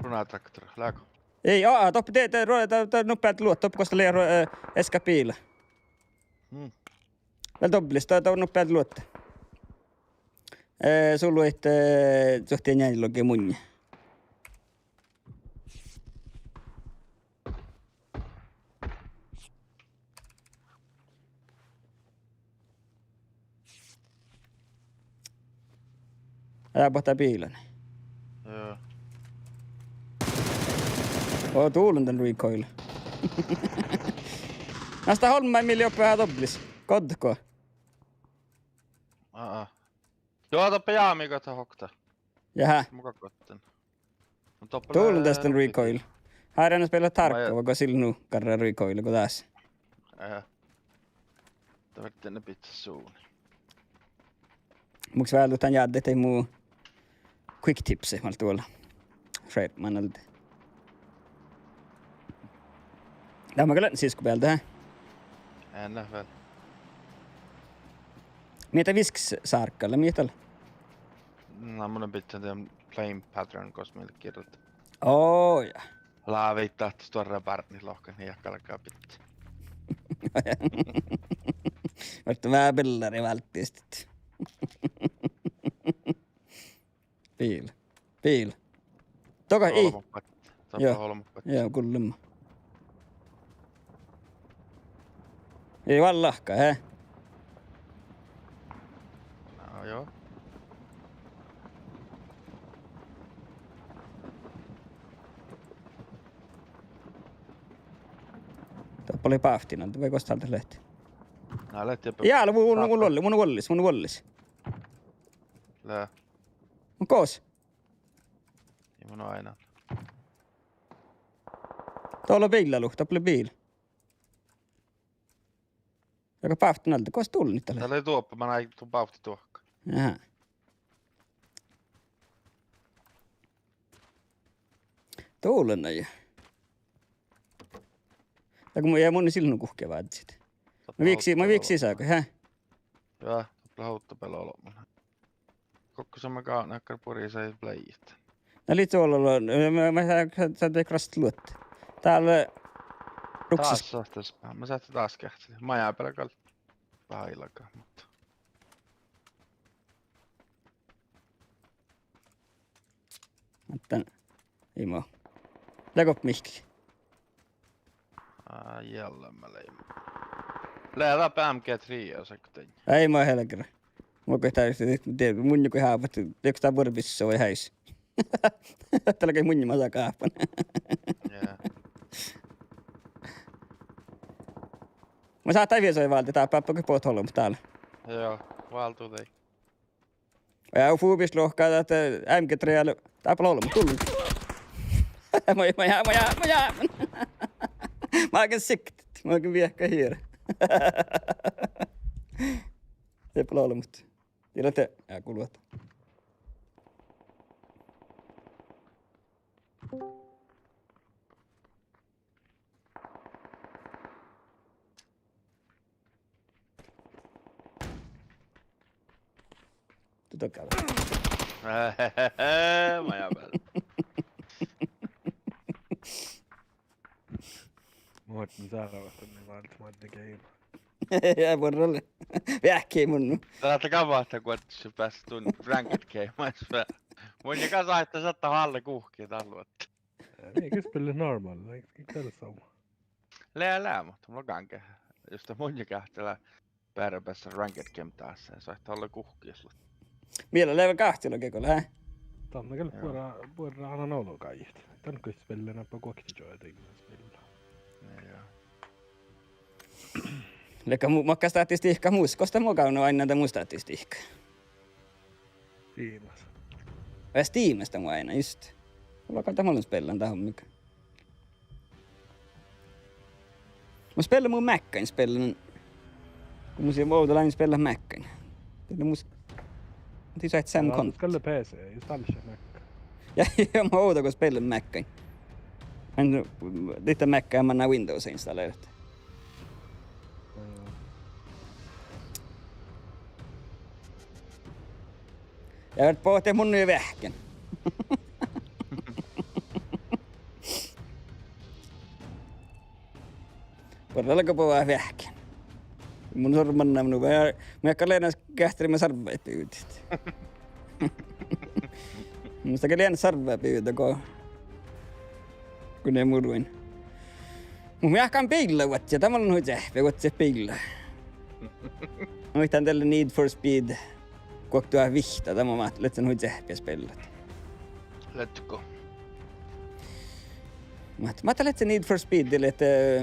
Ronat tráktora, leago? Eai, aa, doppe de, de, ro-, de, de, nuppi bealde luotta, doppe gos dat lea ro-, eh, easka biila. Mm. Vel dobblis, de, de nuppi bealde luotta. Eh, su luohti, eh, čuohti njeallje munnje. Eai boahtá biilain. Joo. Oo, dovllan dan recoil. Na dat olmmái mii lea doppe veahá dobblis. Goddego? Aa. Joo, doppe jámi go dat okta. Jahá. Mun gal gohten. Dovllan das dan recoil. Hárjánas bealle Tarkova, go sil nu garra recoil go das. Eai. Dat fertii nu bidjat suvvon. Mun gal váldit dan jáddejit mu quick tipsi, mii leat duolla. Šermán alde. Leat maid gal sisku bealde, hää? Eai vel. Mii dat viskkis sárkala, mii dat lea? Na, mun bidjen dan plane pattern gos mii girdet. Oo, ja. Lávejit dat stuorra bártnit lohkat, nie galgá bidjat. Vártá veahá billari válddistit. Biila. Biila. Dohko ii. Olbmot báhci. Joo. Olbmot báhci. Joo, gullama. Ii vel lahka, he? Na joo. Doppe lea bávtti alde, vai gos dat lea? Na, lea. Jaa, lea mu, mu, mu vuollis, mu vuollis. Lea. Mun gos? Ii mun ain. Doppe lea biilla luhtte, doppe lea biila. Ja go bávtti alde, gos dulnit dat lea? Dat lea doppe, manai du bávtti dohko. Jahá. Dollár ja. Dego mun, ja mun ii lean guhkki vázzit. Mun vihksin, mun vihksin ságu, hä? Ja, dat lea ovtta beale olbmuin. Gokko som gal nakkar buriid sai playit. Na lei ollu, ma, ma, ma, sa, sa, de krast luot. Dál, eh, ruksis. Dás sáhttet, ma sáhtán dás geahččat. Maid beare gal. Beare ilgga, muhto. Ahte, ii mo. Lea gokko mihkkege? Á, jalla ma lean. Lea dat M G tre, ja sakko dan. Ii mo helgera. Mun go dál, mun go hábet, dego dat buorre bissá vai háis. Dat lea gal mun masa gáhpan. Ja. Ma sáhtán viesai válde, dáppe go bohtet olbmot dál. Ja, válde dii. Ja fubislohka dat, eh, M G tre, dáppe olbmot dál. Maid, maid, maid, maid. Maa gal siktet, maa gal viehka hiera. Dáppe olbmot. Dii leat, ja gulvat. Tuota gal. Maid beare. Muhto mun sárvan, ahte mun válden moddin geima. Ja, buorre lea. Veahki mun. Dat lea gal mat guoddis beassat dun ranked geimmas. Mun gal sáhtán šattat alle guhkki dat luot. Ja, mii gal spellat normal, ii gal somá. Lea, lea, muhto mun logan ge. Just dat mun gal ahte lea beare beassat ranked game dás, sáhtán alle guhkki jus luot. Mii lea vel gáhččala ge go lea. Dan gal buorre, buorre ain olu gáidit. Dan go spellan napa guokte čuođi spella. Ja. Lea gal mu, makkár statistihkka mus, gos dat mo gávdno ain dan mu statistihkka. Steamas. Ja Steamas dat mu ain, just. Mun logan dat mun lean spellan dat hommiga. Mun spellan mu Mac-ain, spellan. Go mus lei ovdal ain spellat Mac-ain. Spellan mus, mun dii saitán Sam. Ja, kon- skal P C, just dál lea Mac. Ja, ja, mun ovdal go spellan Mac-ain. Mun dihte Mac-ain manná Windows installerat. Ja. Ja vert bohtet mun nu veahkkin. Buorre lea go boa veahkkin. Mun sorman nam nu, ja mun gal lean geahččalit sarvvaid bivdit. Mun gal lean sarvvaid bivdit go. Go ne murvin. Mun meahkán biilla vuodjit, dat mun lean hui čeahppi, vuodjit biilla. Muittán dalle Need for Speed. Guokte vihtta, dat mun mat-, ledjen hui čeahppi spellat. Ledjet go? Mat-, mat-, ledjen Need for Speed, dat lea, eh,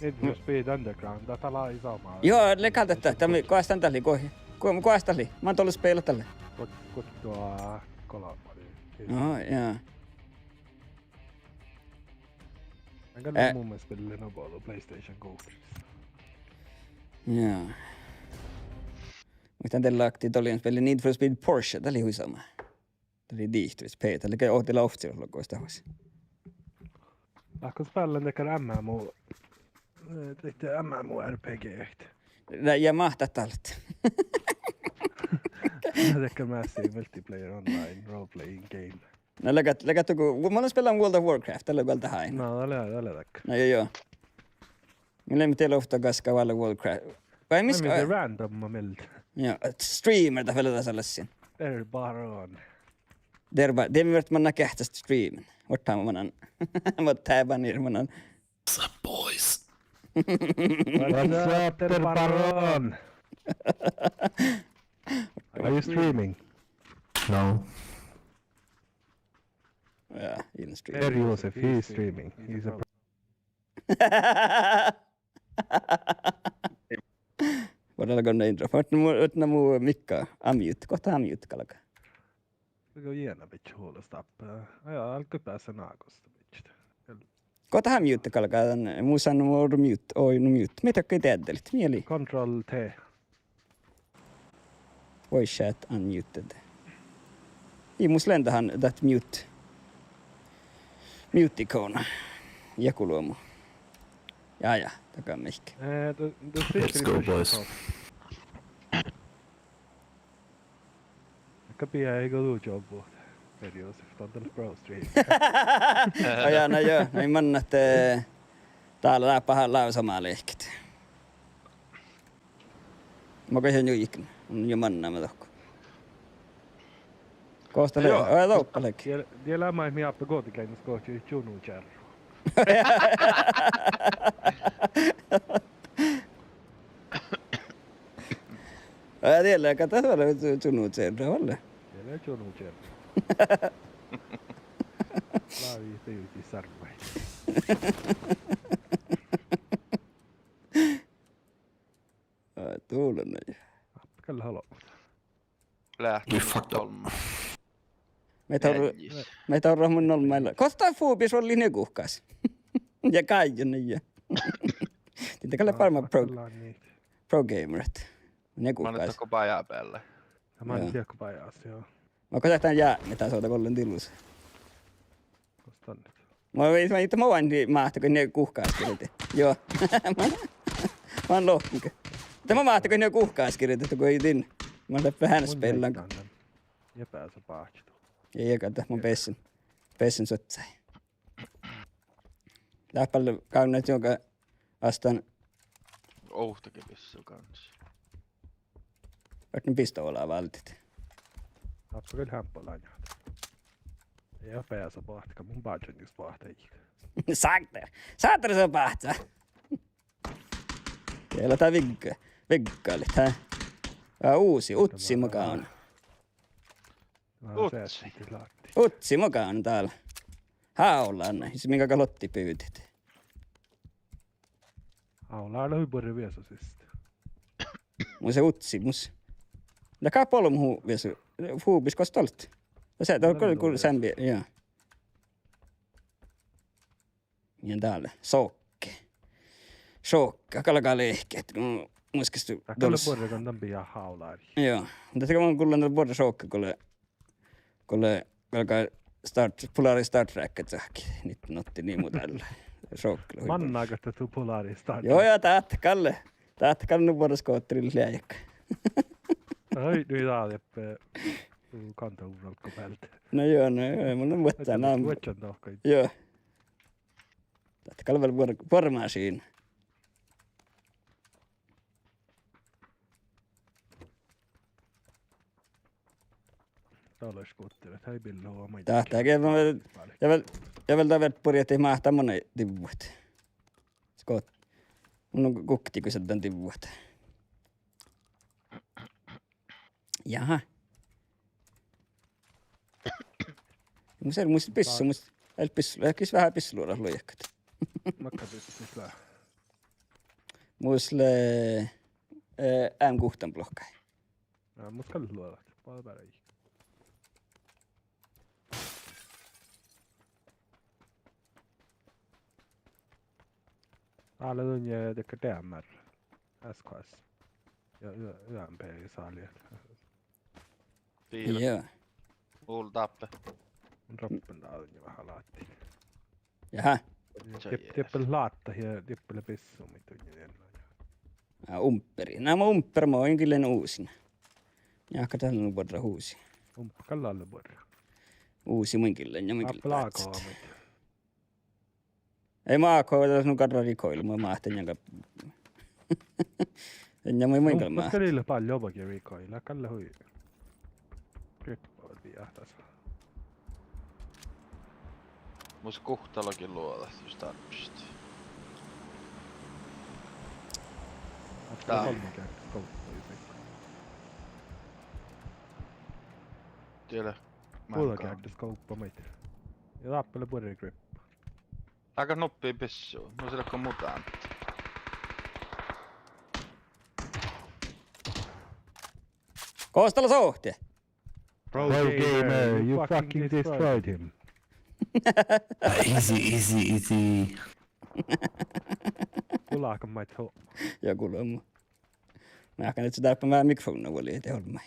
Need for Speed Underground, dat lea somá. Juo, lea gal dat, dat, dat, goas dat lei, go-, go-, goas dat lei. Mun dol spellat dalle. Go-, go-, go-, golbma. Juo, ja. Mun gal, eh, mu mielas spellan nu bolu PlayStation gohčis. Jaa. Muittán dalle oktii dollin spelli Need for Speed Porsche, dat lei hui somá. Dat lei dihte, P-, dat lei ge-, oh, dat lei ovcci logus dat vuos. Áhkku spellan dakkár M M O, eh, dihte M M O R P G-id. Lea, ja máhtát dat. Dakkár massive multiplayer online role-playing game. Na, lea gal, lea gal dohko, mun lean spellan World of Warcraft, dat lea gal dat ain. Na, dat lea, dat lea dakkár. Na, juo, juo. Mun lean dieđusge ovtta gaskka World of Warcraft. Vai mis-, ai, mis random ma mielde. Juo, streamer dat vel dasa lassin. Der Baron. Der Ba-, de mii vert manná geahččat streamen. Vot han manán. Vot han manán. What's up, boys? What's up, Der Baron? Are you streaming? No. Yeah, in stream. There, Josef, he is streaming. He's a pro. Várra gal intro. Várra mu, várra mu mikka. Unmute. Gokko unmute galgá? Go jiena bidjat huolostáppe. Ja, álgit beassat ággosta bidjat. Gokko unmute galgá dan? Mus han orru mute. Oi, nu mute. Mii dakkár deaddelit. Mieli. Control T. Voice chat unmuted. Ii mus lean dat han, dat mute. Muticona. Ja gulmu. Ja, ja, taká mihkke. Eh, the, the Let's go, boys. Ka pia ei go du jobbu. Seriøst, dan den pro stream. Ja, ja, na jo, na manne ahte dál lea paha lávsa mat lehket. Makkár ja njuikne, mun jo mannan ma dohko. Gos dat lea? Joo. Oi, doppe lehket. Die, die lea maid mii áppe gohte geainnus gohčodit čunnu čearru. Oi, die lea, ka dat lea ču-, čunnu čearru, olle. Die lea čunnu čearru. Lávii diđđit sárvvaid. Ai, dulnai. Áppe gal halo. Lea. You fucked up. Golbma. Meid árru-, Eai. Meid árru mun olmmái. Gos dat fubis ollit nie guhkás? Ja gáijjin nie. Dihte gal lea barma pro-, pro gamerit. Nie guhkás. Manne dohko bajá bealle. Ja manne dohko bajás, joo. Makkár dat dan jápmit dás ovdal gollen dilusa. Gos dan. Ma vei-, ma ii, ma oaidnen máhte go nie guhkás girdi. Joo. Ma lohken ge. De ma máhte go nie guhkás girdi, ahte go ii din. Ma lean veháš spellan. Ja beasa báhčit. Ja, ja gal dat mun bessen. Bessen suoccái. Dáppe lea gávdnat juoga astan. Ovtta ge bissu gáns. Vártán bissu ola váldit. Áppe vel hámpa lánnjat. Ja beasa báhcá, mun báhcen jus báhcá. Sáhttá, sáhttá sa báhcá. Diet lea dá vigga, viggalit, há? Á, uzi, utsi mo gávdnan. Utsi. Utsi mo gávdnan dál. Hávlán, ii, min gal lottii bivdit. Hávlán lea hui buorre viesu siste. Mus lea utsi, mus. Lea gal ollu mu viesu, fubis gos doallat. Ja se, dat gal, gal seambi, ja. Ja dál. Šokke. Šokke, galgá lehket. Mu-, muhto gal lea buorre go dan bijá hávláriid. Joo. Muhto gal mun gullen dál buorre šokke, go lea, go lea, galgá Star, Polaris Star Trek cahkkit. Nitten åttionio modell. Šokke lea hui buorre. Manná go dat du Polaris Star Trek. Joo, ja dat gal lea. Dat gal lea nu buorre skohteriid leajaga. Ai, nu dat eppe, eh, kantauvral go bealde. No joo, no joo, mun lean vuottán. Vuottán dohko. Joo. Dat gal lea vel buor-, buorremašiidna. Dá lea skohter, dat ii billu maid. Dat, dat ge vel, ja vel, ja vel dat vel buorre ahte máhttá manai divvat. Skoht-, mun gukti go šadden divvat. Jaha. Mus eai, mus bissu, mus eai bissu, eai ges veahá bissu luođat luohkat. Makkár bissu mus lea? Mus lea, eh, M guhttán blohkái. Ja, mus gal luođat, boađe beare. Ale dunje dakkár D M R, S K S. Ja, ja, U M P i sáliid. Biila. Joo. Ol dáppe. Mun droppen dá dunje veahá láhtti. Jaha. Dieppe, dieppe lea láhtti ja dieppe lea bissu, muhto dunje dien. Á, umperi. Na, mun umper, mun gillen usin. Ja ka dál lea buorre usi. Umper gal lea buorre. Usi mun gillen, ja mun gillen. Áppe lea A K, muhto. Eai mun A K, dat nu garra recoil, mun máhtten ja ga-, en ja mun, mun gal máhtten. Gal lea balljo oba ge recoil, gal lea hui. Grippa vel bijat dasa. Mus guhttalogi luođat jus dárbbašit. Dá. Kolmmas geargga skoupa, jus. Tiedä. Buđa geargga skoupa maid. Ja dáppe lea buorre grippa. Dá gal nuppi bissu, mus lea go mutánt. Gos dat lea sohte? Pro gamer, you fucking destroyed him. Easy, easy, easy. Gulá gal maid ho-. Ja gulá mu. Mun jáhkán ahte dáppe mii mikrofonna vuolgit olmmái.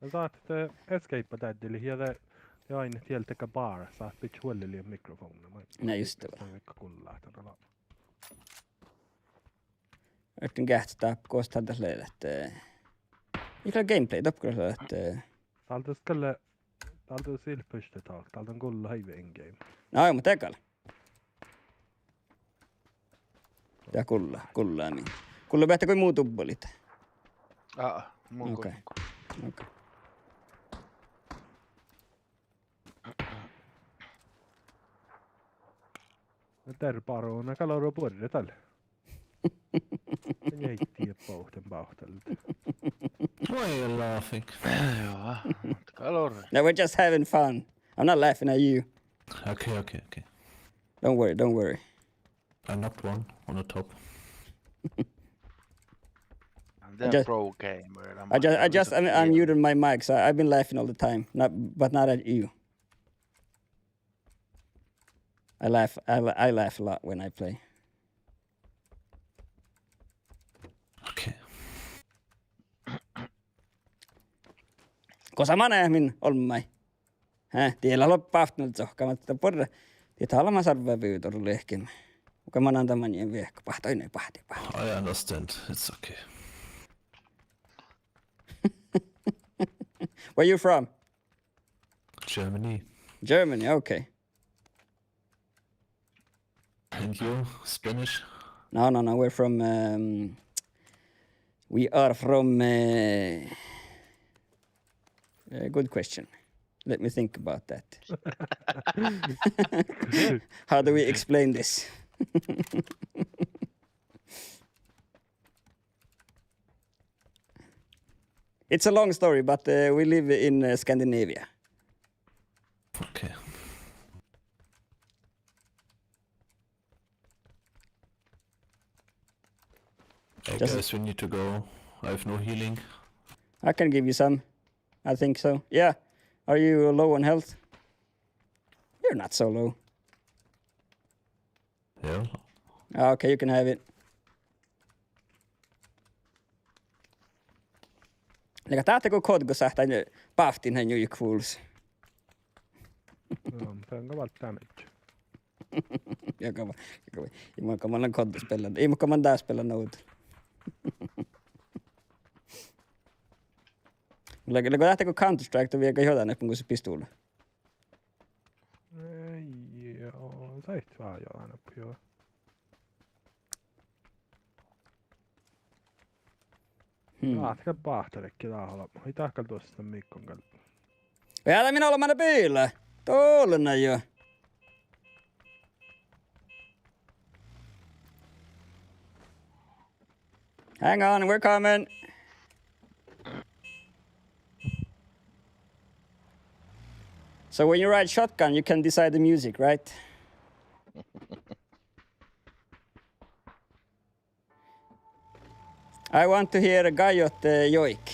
Ja sáhtát escape daddilit ja de Ja ain diel dego báras, sáhtát bidjat vuollelit mikrofovnna maid. Na just det. Vaikko gullá dan ala. Erten geahččat dáppe gos dat lea ahte, eh, mii lea gameplay doppe gal ahte, eh, dál dat gal, dál dat ii leat push to talk, dál dan gullat in-game. Na, muhto gal. Ja gullat, gullat min. Gullat beahte go mu dubbalit. Aa, mun. Okei. Okei. Dearpárođa gal orro buorre dál. Nei, dieppe ovtten báhtalit. Why are you laughing? Joo, gal orro. No, we're just having fun. I'm not laughing at you. Okay, okay, okay. Don't worry, don't worry. I knocked one on the top. I'm the pro gamer. I just, I just, I'm, I'm muting my mic, so I've been laughing all the time. Not, but not at you. I laugh, I la-, I laugh a lot when I play. Okay. Gosa manai min olmmái. Hää, die lea bávtnal sohkama, ahte buorre. Die dat lea ma sarvá biddjot lehkima. Muhto mannan dan maŋŋel vehkot, báhta, oi, ne báhti, báhti. I understand. It's okay. Where you from? Germany. Germany, okay. And you, Spanish? No, no, no, we're from, um, we are from, uh, uh, good question. Let me think about that. How do we explain this? It's a long story, but, uh, we live in, uh, Scandinavia. Okay. Hey, just guys, we need to go. I have no healing. I can give you some. I think so. Yeah. Are you low on health? You're not so low. Yeah. Ah, okay, you can have it. Leaga dat go kodgo sáhttá bávttiin han juikvuolus. Joo, dan go váldit damage. Ja go, ja go, ii muhto go mun lean koddo spellan, ii muhto go mun dá spellan ovdal. Leaga, leaga dat go Counter-Strike, dat viežžat juođánat mun gos pistula. Ei, joo, sáhtát viežžat juođánat, joo. Hmm. Ii dat gal báhtaledje dál olbmot. Ii dat gal duostan miikkon gal. Ja dat min olbmot biila. Dolle na jo. Hang on, we're coming. So when you ride shotgun, you can decide the music, right? I want to hear Gajot, eh, joik.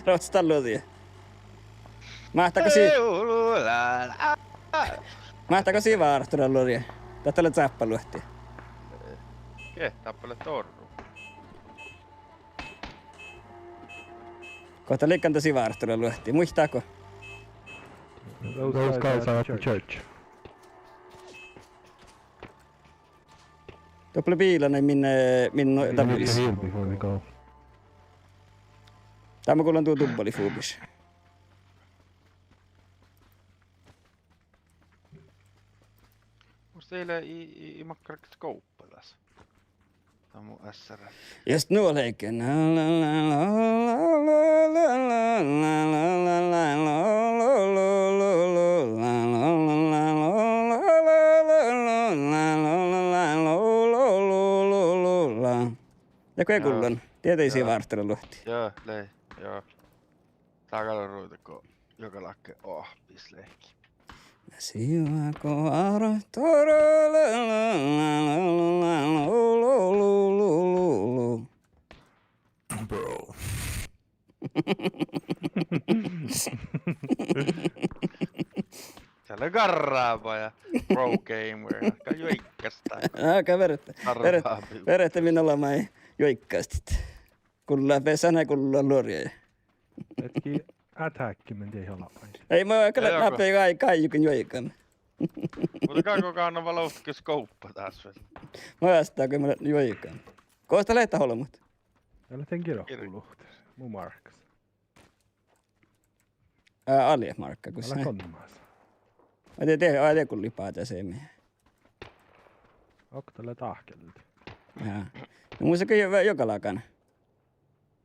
Rohcci dat luođi. Máhttágo si-, máhttágo sivárttu dat luođi? Dat lea cáppaluohti. Ge, dáppe lea dorru. Go dat lea dan sivárttu dat luohti? Muittátgo? Those guys are at the church. Doppe lea biila nai min, eh, min, no, we need to heal before we go. Dá mun gullen du dubbalit fubiš. Mus ii leat, ii, ii, ii makkár skóppa das. Dat mu S R. Just nu leagen. Ja go gullen. Dieđusge sivárttu dat luohti. Joo, lei, joo. Dat gal ruđa go, joga láhkai oahppis leahkit. Sivárttu. Bro. Dál lea garrába ja pro gamer. Gal juoikkastit. Aa, gal fertet. Fertet, fertet min olbmái juoikkastit. Gullat beassat, gullat luođi. Etki Attack, mun dieđán oba. Ei, mun gal, ja, na, go- pea gal, gal juoigan juoigan. Muhto gal go gávdná vel ovtta scope dás vel. Mun eastan go mun lean juoigan. Gos dat leat dat olbmot? Eai leat dan girkoluhtta. Mu márkkas. Ää, ale márkka, gus. Ale gommás. Ade, de, ade gullit báhcá seamma. Okta lea dahkkelt. Ja. Na mus lea gal jo-, jogalágan.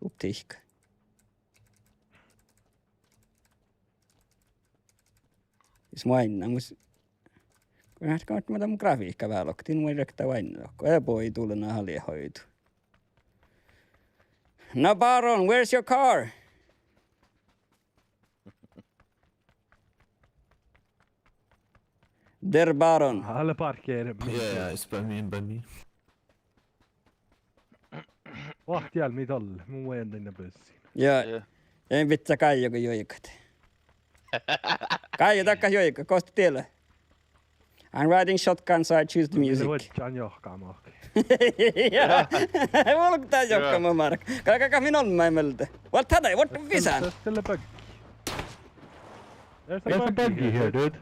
Optikka. Jus mo oainnán, mus, go, go, go, mu grafiikka válokttin, mu riekta oainna dohko. Eai boi dula na alihoidu. No, Baron, where's your car? Der Baron. Ale parkeret. Ja, ja, spää min bänni. Vahti almmi dalle, mun vuojan dainna bussin. Ja. Ja. En vissa Gáijo go juoigat. Gáijo, dakka juoigat, gos dat diet lea? I'm riding shotgun, so I choose the music. Vuodján johkama. Ja. Vuolgá dat johkama, Mark. Gal, gal, gal, min olmmái mielde. What the, what the visa? There's a buggy. There's a buggy here, dude.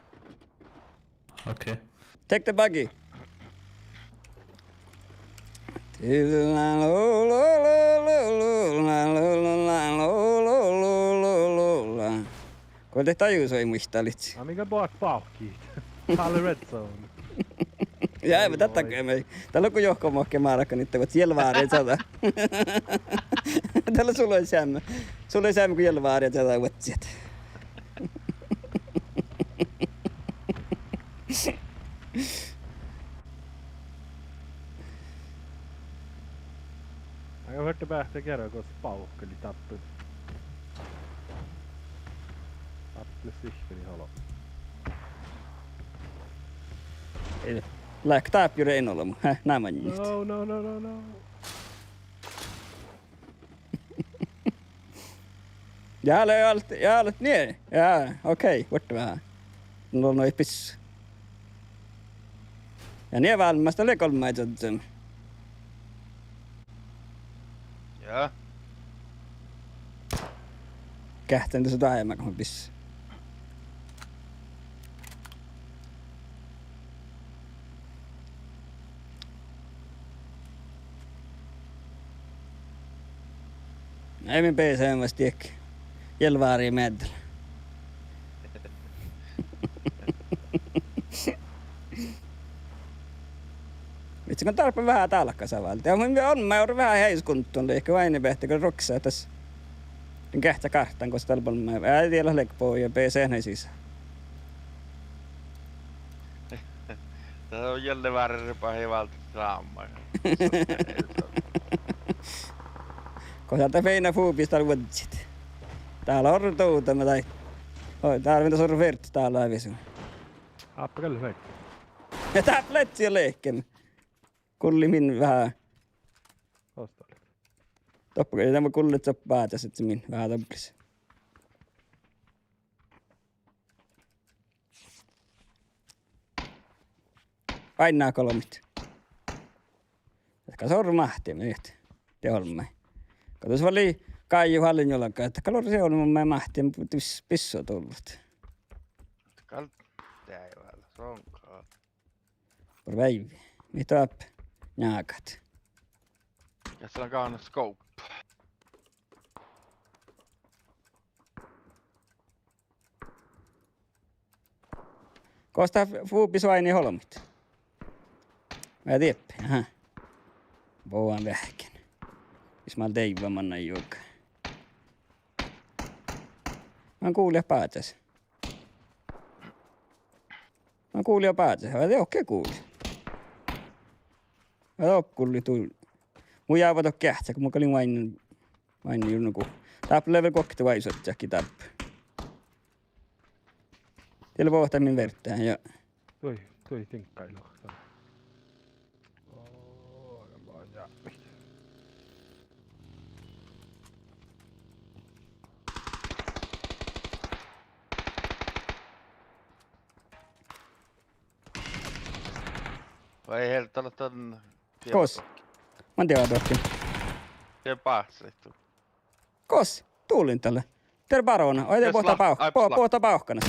Okay. Take the buggy. Go de tajus vai muitalit. Aa, mii gal boat bávkit. Dá lea red zone. Ja, ma dat, dat ge mii. Dá lea go johkama ge márkaniidda vuos jelváriid čađa. Dá lea sulai seamma. Sulai seamma go jelváriid čađa vuodjit. Aga fertii beahte geargga gos bávkkalit dáppe. Dáppe sihkkalit olo. Leat dáppe juo eai olbmo, he, na maŋŋit. No, no, no, no, no. Ja, ale, ale, ja, ale, nie. Ja, okei, vuorte veahá. No, no, ii bissu. Ja nie válmmas, dat lea golmmážoddan. Ja. Geahččen dusa dájama go bissu. Eai min B C mas diek. Jelvári meddel. Vihtta go dárbbaš veahá dálkasa váldit. Ja mun olmmái orru veahá heajes guntton liikká, oaidnibehtet go ruoksa das. Geahččá gártán gos dál olmmái. Eai diet leat leago ja B C-s sisa. Dat lea jelvári bahte váldit rámma. Gos dat feina fubis dál vuodjit. Dál orru dovdama daid. Oi, dál min das orru fertet dál lávesu. Áppe gal fai. Ja dáppe lei jo lehken. Gulli min veahá. Doppe, ja dan gulli doppe báhcás ahte min veahá dobbelis. Oainnat golbmot. Gal son orru máhttime, niet? De olmmái. Gal dus vallá Gáijo, Hallen juolga ahte gal orru sii olmmái máhttime bis-, bissu dullut. Gal deaivállat, son gal. Bor veivvi. Mii doppe njágat. Ja son gal scope. Gos dat fubis oaidnit olbmot? Vai dieppe, aha. Bohán veahkkin. Jus mál deaivva mannan juoga. Mun gullen báhcás. Mun gullen báhcás, vai de okei gul. Vai doppe gulli du. Mun jáva dohko geahččá, mun galggan oaidnit, oaidnit juo nugo. Dáppe lea vel guokte váisožžat dáppe. Diet lea boahtá min verte, ja. Dui, dui, diŋggaid lohta. Oo, ja ma-, ja. Vai heltala dan. Gos? Mun dieđán dohko. Die báhcásit du. Gos? Dullen dalle. Dier baróna. Oi, de buot bá-, buot báhkkanas.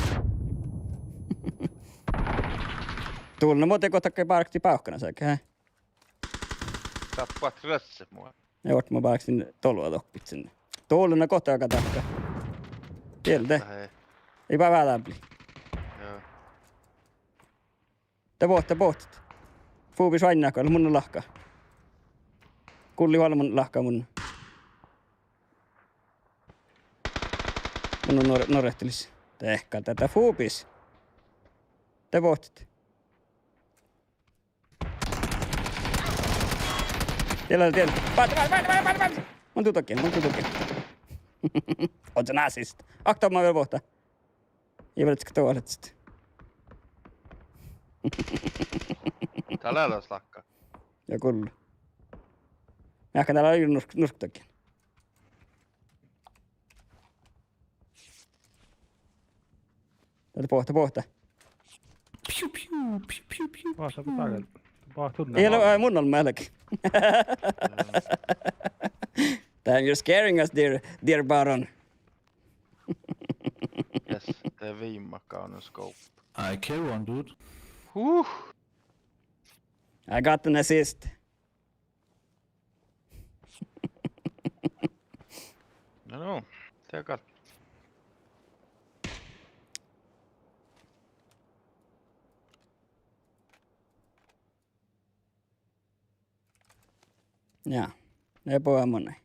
Dullen, mo de go dakkár bárkti báhkkanas, eh? Dat buot rösset mu. Ja ort mo bárktin dolođa dohko biddjon. Dullen, go dat galgá dahká. Diel de. Ii bá vá dábli. De bohtet, bohtet. Fubis oaidná go mun lean lahka. Gulli oalle mun lean lahka mun. Mun nuor-, nuorehtilis. Dehká dat fubis. De bohtet. Diel, diel. Báhte, báhte, báhte, báhte, báhte. Mun du dohko, mun du dohko. Ožžon assist. Okta ma vel bohta. Ii vel čakka doalit. Dál lea das lahka. Ja gullo. Meahkkán dál lea nurk-, nurkka dohko. Dál bohta, bohta. Piu, piu, piu, piu, piu, piu. Ii lean, eh, mun olbmá álgit. Damn, you're scaring us, dear, dear Baron. Yes, de viimmat gávdnus go. I kill one dude. Huh. I got an assist. No, no, teat gal. Ja, lea buot manai.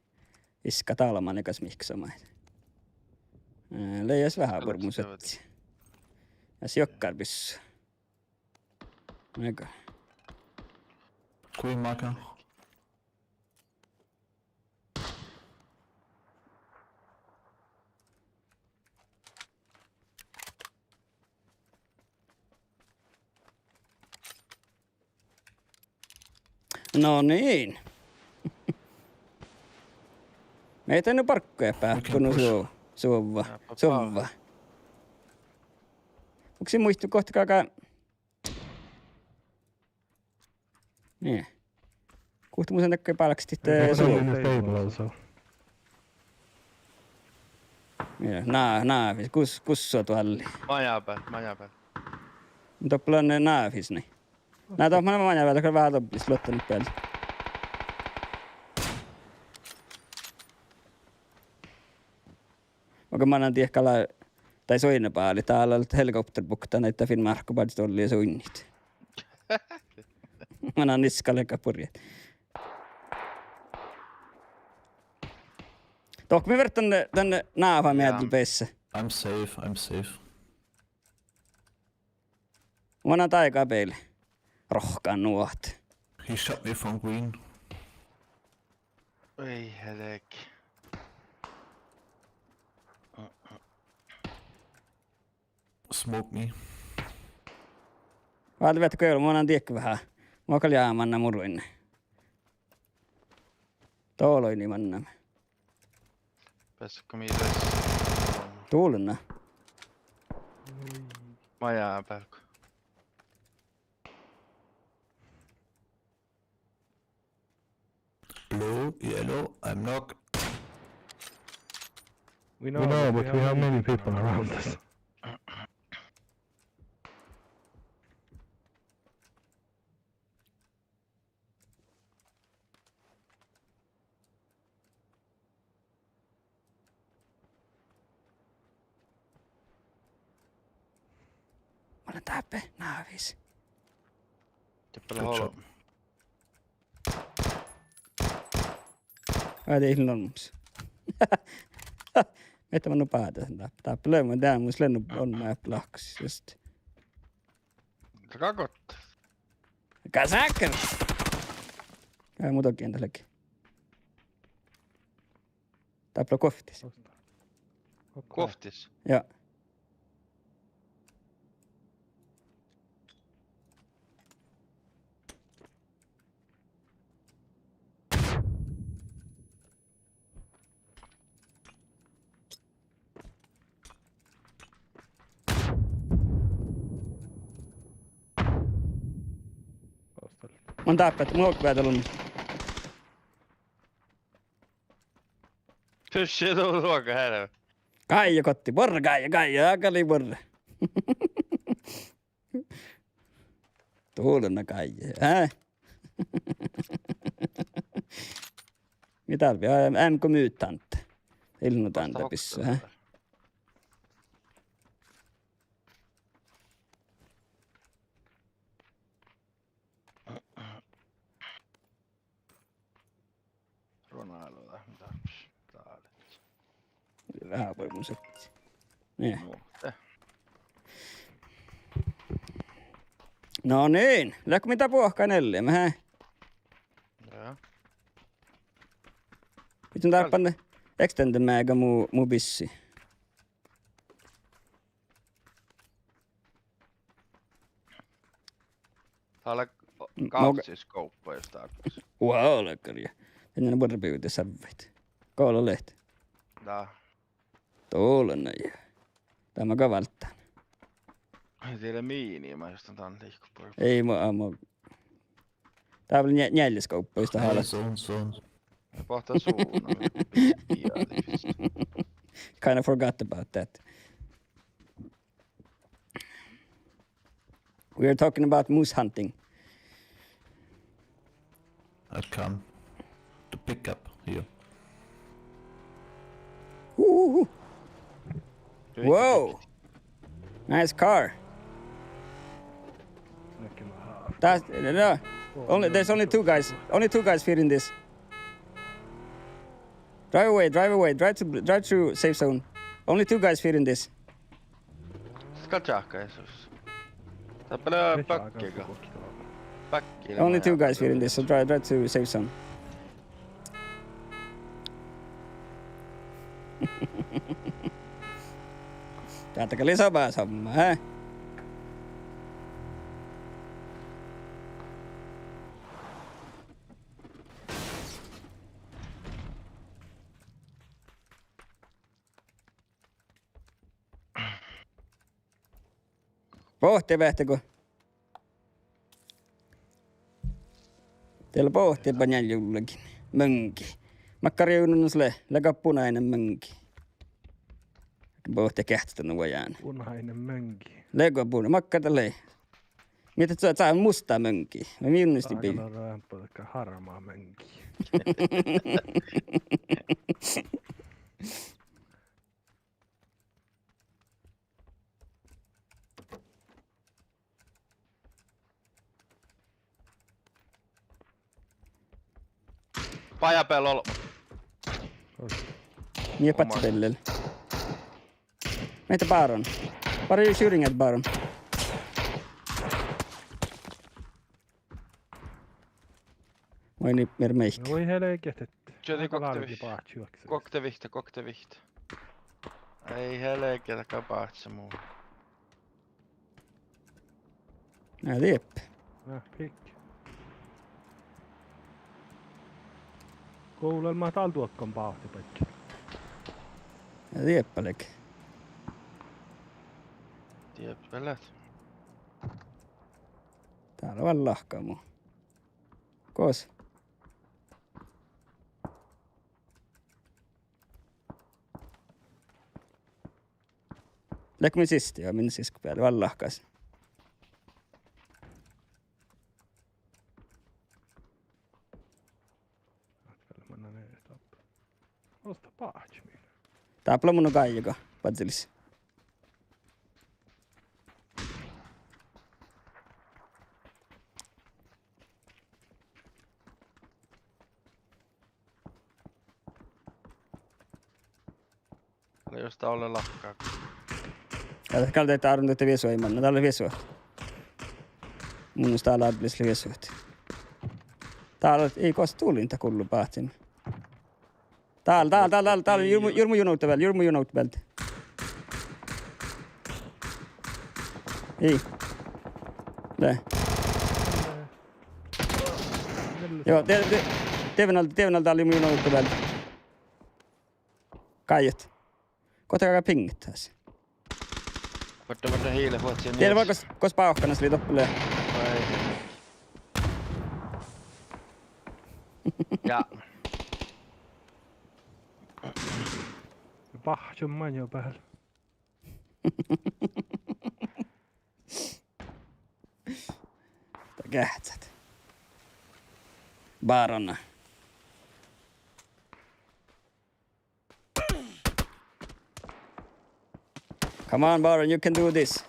Iska dálmán gal mihkkege somá. Eh, lea jas veahá bures mu setti. Jas jokkár bissua. Mega. Kui maga. No niin. Mii eat nu barggu eahppi, kun nu su-, suvva, suvva. Muhto in muitu gohte galgá. Nie. Guhte mun lean dakkár bálkestit, eh, suvva. Nie, na-, návvis, gus-, gussot doalli. Maja beal, maja beal. Doppe lean návvis, nie. Na, doppe maja beal, gal veahá doppe luotta beal. Maga mannan dieid gal, dai suinna bálit, dál helikopter bukta, na, dat finn Márkko báhcet doalli ja suinnit. Mannan iska legat burjat. Dohko mii fertet dan, dan náhva mii dál beassat? I'm safe, I'm safe. Mannan dáiga beale. Rohkkan nu ahte. He shot me from green. Oi, helek. Smoke me. Váldit veahkot, mannan dieid veahá. Mo gal jámán mu ruinni. Doloinii mannan. Beassatgo mii das? Dullen. Maja beal go. Blue, yellow, I'm knock. We know, but we have many people around us. Mun lean dáppe návis. Good job. Ai, de ii lean olmmoš. Mii eat mannu báhtet dáppe. Dáppe lea, mun dán mus lean nu olmmoš eahppi lahkos just. Ragot. Kasakken! Ai, mun dohko dat lea. Dáppe lea guovttis. Guovttis? Ja. Mun dáppe, mun okta beare olmmoš. Tussi du ruoga herve. Gáje gotti, buorre gáje, gáje, agali buorre. Dulana gáje, eh? Mii dál, ja, M K mutant. Illu dán bissa, eh? Ronaldo, dá, dá. Rábor mun suttii. Nie. Muhto. No niin, leago mii dá buohkain elli, mehe? Ja. Mii mun dárbbašin extended maga mu, mu bissii. Dá lea gávcci scope jus dárbbašit. Vuolgárja. Eai buorre bivde sávvit. Gole leat. Dá. Dulana ja. Dá maga válddán. Ai, dii lea miinima jus dan liikobui. Eai, mo, mo. Dá vel nje-, njeallje scope jus dat ala. Zone, zone. Bohta zone. Kinda forgot about that. We are talking about moose hunting. I come to pick up you. Ooh. Whoa. Nice car. That's, no, only, there's only two guys. Only two guys fit in this. Drive away, drive away, drive to, drive to safe zone. Only two guys fit in this. Skal čáhka, Jesus. Dáppe lea bakkiga. Bakki. Only two guys fit in this, so drive, drive to safe zone. Dáppe gal lea sabas homma, eh? Bohte veahte go. Dieđe bohte ba njeallje jullagin. Möŋgi. Makkár juvvon lea, lea gal bunainen möŋgi. Bohte geahččat dan vuojánan. Bunainen möŋgi. Lea go bun-, makkár dat lea. Mii dat sa-, sa-, musta möŋgi. Vai minus ti pi-. Harmaa möŋgi. Bajá beallot. Mii báhcci bellel. Mehta Baron. What are you shooting at, Baron? Vai ni mer meik. Čuođi guokte vihtta. Guokte vihtta, guokte vihtta. Ai helge, dat gal báhcci mu. Na dieppe. Na, pikk. Go lea mat dál duokkan bávtti baikki. Na dieppe leat. Dieppe leat. Dál lea vel lahka mu. Gos. Leago min siste, ja min siskkobealde, vel lahkas. Dá lea mun gáijaga, bazzelis. Ale jos dá ole lahka. Ja dat gal dieid árun dieid viesuhtaid manne, dá lea viesuht. Mun mielas dá lea álbmogiis viesuht. Dál, ii gos dulin dat gullu báhcin. Dál, dál, dál, dál, dál, jurmu, jurmu junot bealde, jurmu junot bealde. Ii. Lea. Joo, de, de, dieđán al-, dieđán al dál jurmu junot bealde. Gájet. Guhte gal piŋŋet das. Vuodde, vuodde hiilevuohcci. Dieđe vel gos, gos báhkanas lei doppe lea. Ai. Ja. Báhččan maŋŋá beale. Dat geahččat. Baron. Come on, Baron, you can do this.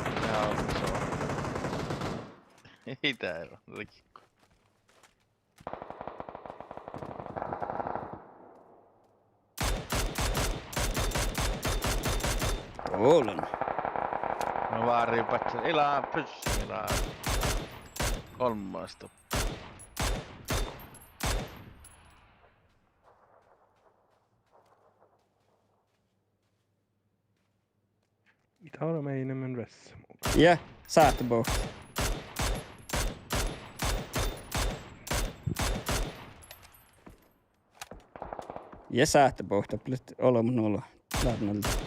Jaa, so. Ii, dat lei. Ollu. No, vári báhččat, ii lean pyssan, ii lean. Golmmas doppe. Ii lean meinimin ves. Jaa, sáhttá bohtet. Jaa, sáhttá bohtet, ledje olbmot nu, lea, lea nalde.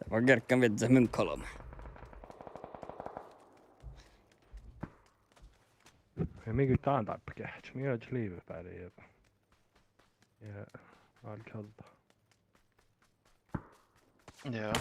Dat mun gerggan vižžat min golbma. Ja mii goit dán dáppe geahččat, mii oažžut live beare ja, ja álgit ođđa. Jaa.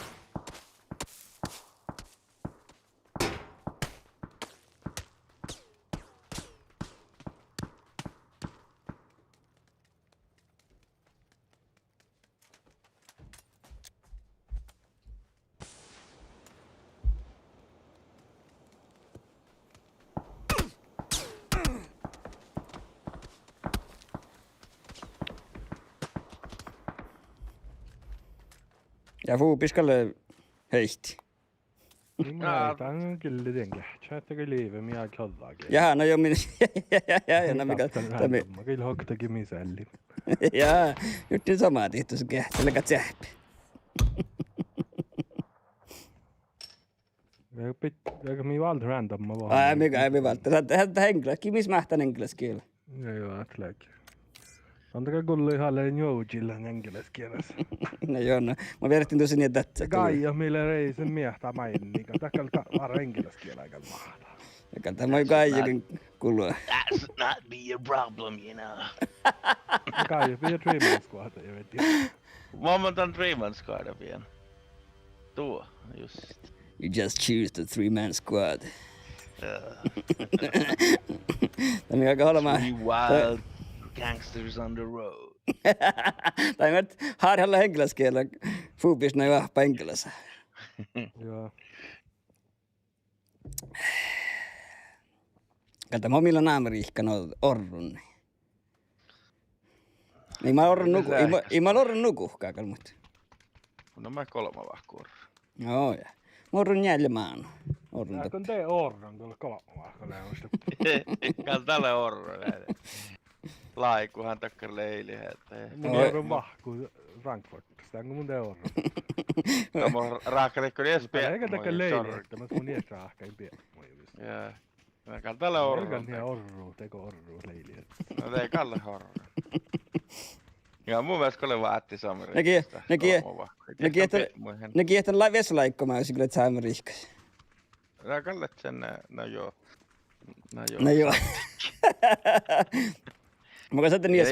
Ja fuobiš gal lea heittii. Mii mun, aa, heitán gille dien geahččat, ahte go live mii gal ođđagat. Jaa, no jo, min, jaa, jaa, jaa, jaa, no mii gal, dat mii. Gal oktage mii sealli. Jaa, jurddašin somá dihte su geahččat, leago ceahppi. Ja bit-, ja mii válddit random, va? Á, mii, á, mii válddit. Dat, dat, dat eŋgelasgiela, mis máhtán eŋgelasgiela? Jaa, juo, dat leage. Ándaga gullui hálle njuožillan eŋgelasgielas. No jo, no. Mun vierret dušše nie dat. Gáijjat mii lea reisen miehtá mainniga. Dat gal, dat várra eŋgelasgiela gal máhtá. Ja gal dat maid gáijjain gullo. That should not be a problem, you know. Gáijjat pidjat three man squad, ii vieđe. Mun, mun dan three man squad pidjän. Tuo, just. You just choose the three-man squad. Jaa. Dat mii galggat olema. Three wild gangsters on the road. Dat mii hárjehallat eŋgelasgiela fuobišis nu oahppat eŋgelasa. Jaa. Gal dat mo mii leat Amerihkán orrut. Ii maid orron nugo, ii maid, ii maid orron nugo gal muhto. No maid golbma vahku orrut. Joo, ja. Mun orron njeallje mánu. Orron doppe. Gal de orron, gal golbma vahku leamaš. Gal dat lea orron, lea. Láiguhan dakkár leiliheaddái. Mun orron vahku Frankfurtas, dán go mun de orron. Na mo ráhkadit go ieš biepmu, gal dakkár leiliheaddái, mas mun ieš ráhkadan biepmu. Jaa. Na gal dat lea orron. Gal nie orrut, dego orrut leiliheaddái. Na de gal lea orron. Ja mu mielas go lea váttis Amerihkás. Na gii, na gii, na gii ahte, na gii ahte lea viesu láiggo masi go leat Amerihkás. Na gal lea sen, na jo. Na jo. Na jo. Mun gal šadden ieš,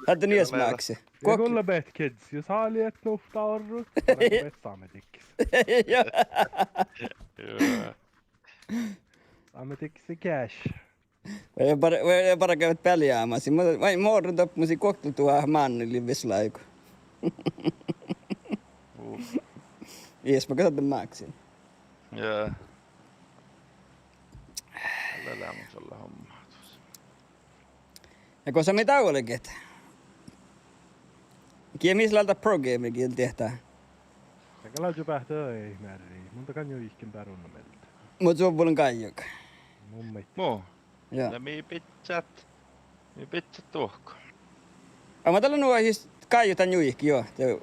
šadden ieš máksi. Ja gullabehtet kids, jus háliidat nuvtta orrut, bargat sámedikkis. Jaa. Sámedikkis er cash. Vai bargat, vai bargat bealjámasiin. Mun, vai mun orron doppe mus ii guoktelot duhát mánnái lea viesu láiggo. Ieš mun gal šadden máksin. Jaa. Gal lea mun šalle homma. Ja gosa mii dá olget? Gii mis lea dat pro gamer gii diehtá? Dat gal lea juo beahte, ii, mearri. Mun dat gal juo ikken beare unna mielde. Mun čuovvut gáijjui. Mun mii. Mu. Jaa. Ja mii bidjat. Mii bidjat dohko? Ahte mun dal lean nu jus gáijo dan juike, juo. De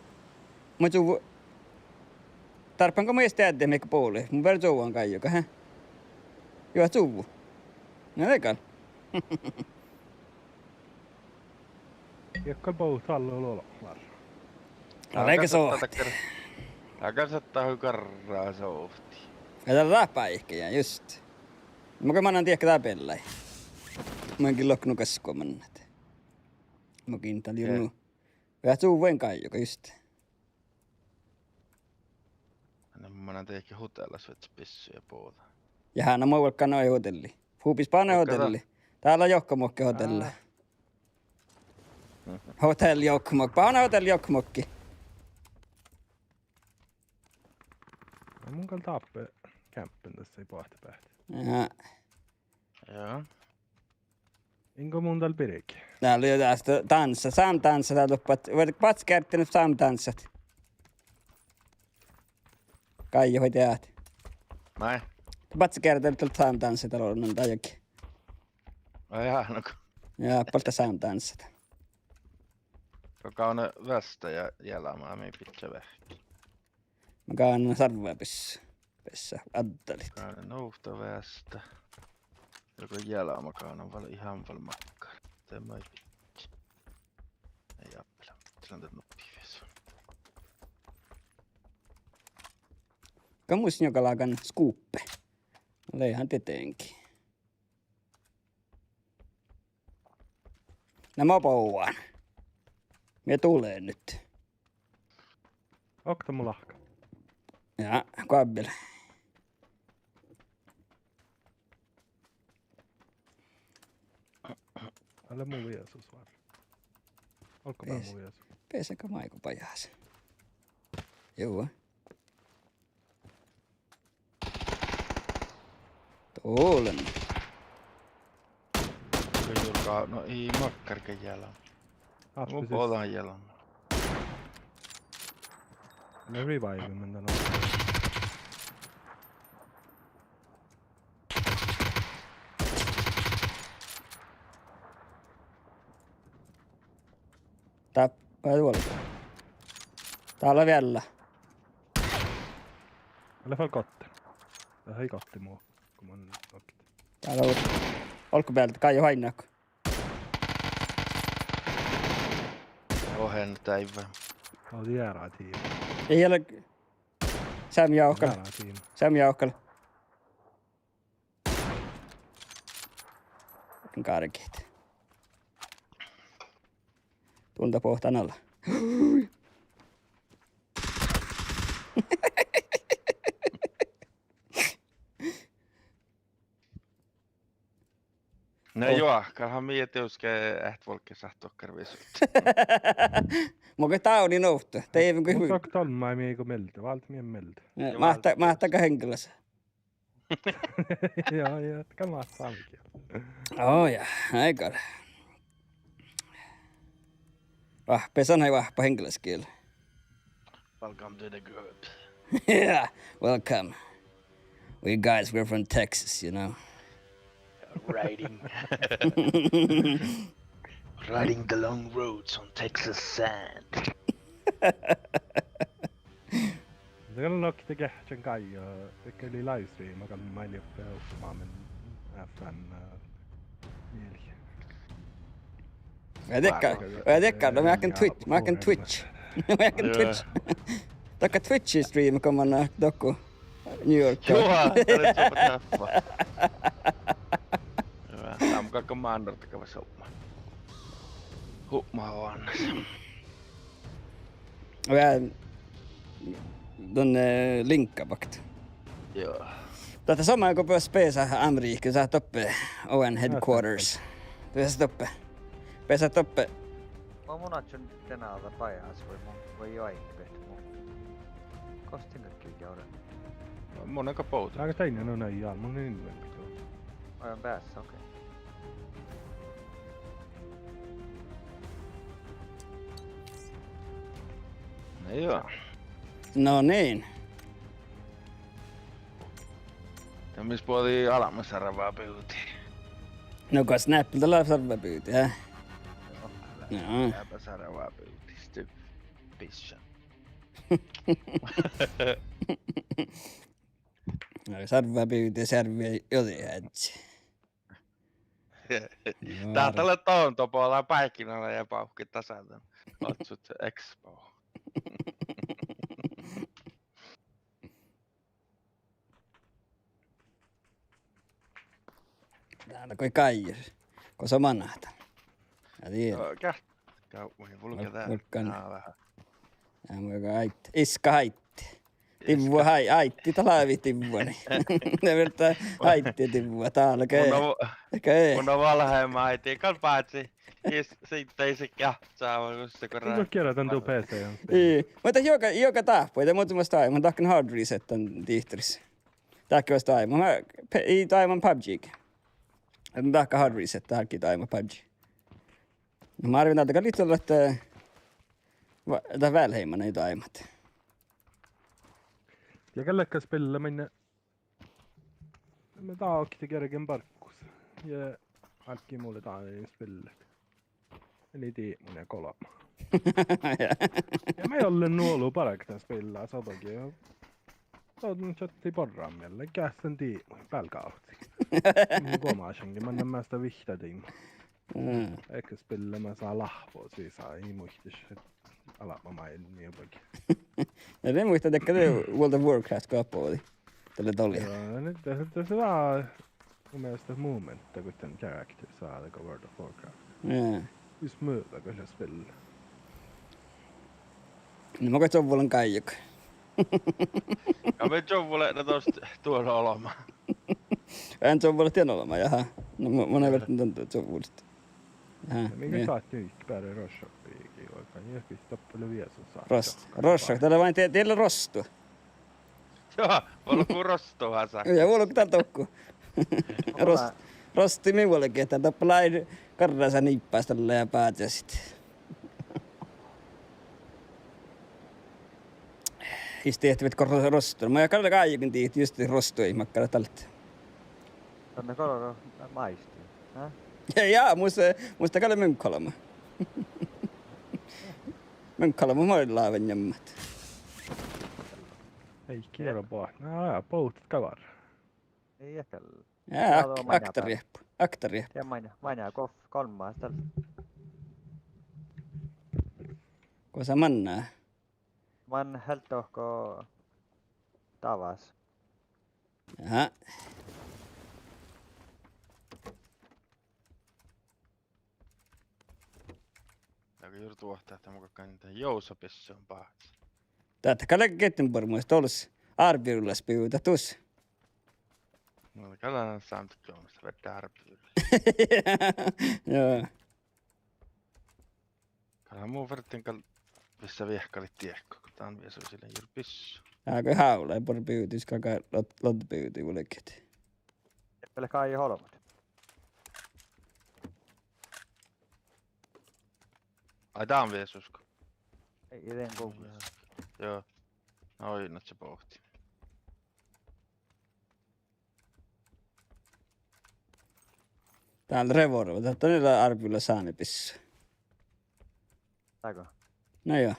mun čuvvon, dárbbašan go mun ii deadde mii bole. Mun beare čuvvon gáijoga, he. Juo, čuvvon. Na de gal. Juo, gal bohtet ollu lola várra. Dá lea ge sohte. Dá gal sáhttá hui garra sohtii. Ja dá lea dat báike, ja just. Mun gal mannan diehtit dá beallái. Mun gal loknu gaskko mannan. Mun gal dal juo nu. Ja čuvvon gáijoga just. Na mun mannan diehtit hoteallas viežžat bissu ja bođa. Ja hánna mo vuolggána hotealii. Fubis báhá hotealii. Dál lea johkamuohkki hotealla. Hotel johkamuohkki. Báhá hotel johkamuohkki. Na mun gal dáppe geampen das boahtibeahtti. Ja. Ja. Ingo mun dal birge. Dál lea dás dánsa, sámdánsat dál doppe. Vuoi, baccigearddi sámdánsat. Gáijo, vai deat? Maid? Baccigearddi dál sámdánsat dál ollu dán jagi. Ai ja, no. Ja, balta sámdánsat. Go gávdná veasta ja jealma mii bidjat veahkkin. Mun gávdnan sarvebissua. Bessá addalit. Gávdná novtta veasta. Ja go jealma gávdná vel ihan vel makkár. De maid bidjat. Ei áppela, mun lean dat nuppi ves. Gal mus njogalágan skuppe. Leihan tietenkin. Na mo bođán. Mii dule nyt. Okta mu lahka. Ja, goabbel. Ale mu viesus várra. Olggo beare mu viesus. Beasaga máigu bajás. Juo. Dolen. Go julgá, no ii makkár ge jealma. Mun bođán jealma. Lea revive, mun dan. Dá, vai vuolgá. Dál lea viella. Ale fal gotte. Dat ii gotte mu. Go mun okit. Dál lea olggobealde, gáijo oainnat. Ohen dáivve. Ó, diera tiimi. Ii leat. Seamma johkal. Diera tiimi. Seamma johkal. Gárget. Dulda boahtán ala. Na juo, galgá mii dieđusge eat vuolgge sáhttet dohko visot. Mun ge dávdin ovtta. Dieđusge. Mun dohko don maid mii go mielde, váldit mii mielde. Ja máhttá, máhttá gal heŋgelas. Ja, ja, gal máhttá sámegiela. Ó ja, gal. Oahppi, son ii oahppa heŋgelasgiela. Welcome to the group. Yeah, welcome. We guys, we're from Texas, you know. Riding. Riding the long roads on Texas sand. De gal lokte geahččan gáijo, de gal livestreama gal maid lea doppe oppmámin F N, eh, mieli. Ja diekkár, ja diekkár, de mun áiggun Twitch, mun áiggun Twitch. Mun áiggun Twitch. Dohko Twitchi streama go mun dohko New York. Juo, dat lea sopa táppá. Juo, dá mun galggan mánnára dahkat hupmat. Hupmat oannes. Ja, don, eh, liŋkka bakt. Juo. Dat lea somá go beassat Amerihkás, sáhtát doppe O N headquarters. Beassat doppe. Beassat doppe. Mun, mun oaččun dan ađa bajás vai mun, vai juo, ai, bet mun. Gos dan galgá oažžut? Mun gal bođii. Aga dainna, no, na, ja, mun in vel bitu. Ai, beassat, okei. Na juo. No niin. De mis bođii albma servá bivdii? No go Snap, dat lea servvabivdi, eh? Joo, no. Leaba servvabivdi, stu pissa. No, servvabivdi, servvi jodi ádji. Joo. Dat lea don doppe, lea báikkina ja bávkki dasa dan. Oaččut expo. Dál go gájjus. Go son manat? Ja die. Joo, gá-, gá-, mun vulgen dál. Vulggan. Ná, veahá. Ja mun go áiddi. Iska áiddi. Divvo hái-, áiddi, dat lávii divvo, nie. Ne verta áiddi divvo, dál ge. Mun o-, ge. Mun o-, valhemma áiddi, gal bázi. Is, siidda isekki áhččá, va gusse go. Ii go gera dan du P C-ii. Ii, muhto juoga, juoga dáhpáhus, de mun mus doai-, mun dahkan hard reset dan dihtoris. Dahkan vasta doaibmá, ma-, pe-, ii doaibmá PUBG-ge. Mun dahkan hard reset, dahkan doaibmá PUBG. Na, mun arvvin ahte gal lihttol ahte, va-, dat veahá heiman ii doaibmat. Ja gal leat spillet maid, me dá oktii gergen barggus. Ja álggii mulle dán spillet. Eli diibmu ja golbma. Ja maid ollen nu olu bargat spillat sođogi. Sođon čattii borramin mielle, geahččen diibmu, bealgávcci. Mun gomášengi, mannan measta vihtta diibmu. Mm. Ii go spillet measta láhppos visai, ii muitte albma maid njuolbmagi. Ja de muittán dakkár World of Warcraft go oappova. Dat lea doalli. Joo, ne, dat, dat lea mu mielas momentta, go dan character sáhtá go World of Warcraft. Jaa. Jus muhto go lea spillet. No mun gal čuovvulan gájjut. Ja mun čuovvulan, no, dosta duola olbmá. En čuovvula dien olbmá, jahá. No mu-, mun in veahá dan čuovvulat. Jahá, ja mii nie. Sáhttit beare roššat biigii, vai kan jahkit doppe lea viesu sáhttá. Roš-, roššat, dat lea vai die-, die lea rostu. Joo, vuolggu rostu hasá. Ja vuolggu dál dohko. Rost-, rostu mii vuolgit, dat doppe lei garrasan ippás dalle ja bážasit. Ii dihte go ro-, rostu. Mun gal gájjun dihte just rostu makkár dat lea. Danne gal ro-, máistii, eh? Ja, ja, mus, mus dat gal lea munkkalma. Munkkalma maid láven jammat. Ii, kiera boahtá. Ná, ja, bohtet gal várra. Ii, ii gal. Ja, ja, ak-, akta rieppu, akta rieppu. Ja main, main go golbma dál. Gosa manná? Man helt dohko davás. Jahá. Dál go juo duohta ahte mun galggan dán Jousepesson bahtas. Dat gal lea gieđđenbarggus, dolos árbevulas bivdit dus. No, gal lea sámtagjomas, fertet árbevulas. Joo. Gal mun ferten gal vissa viehkalit diekko, go dán viesus lea juo bissu. Ágo hávla, bor bivdit, gal gal lod-, lodbivdit vuolgit. Eppe leat gájat olbmot. Ai, dán viesus go. Ii, ii dan guvlus. Joo. Oi, na, se bohtii. Dál revolvera, dat lea árbevulas sáni bissu. Dágo? Na joo.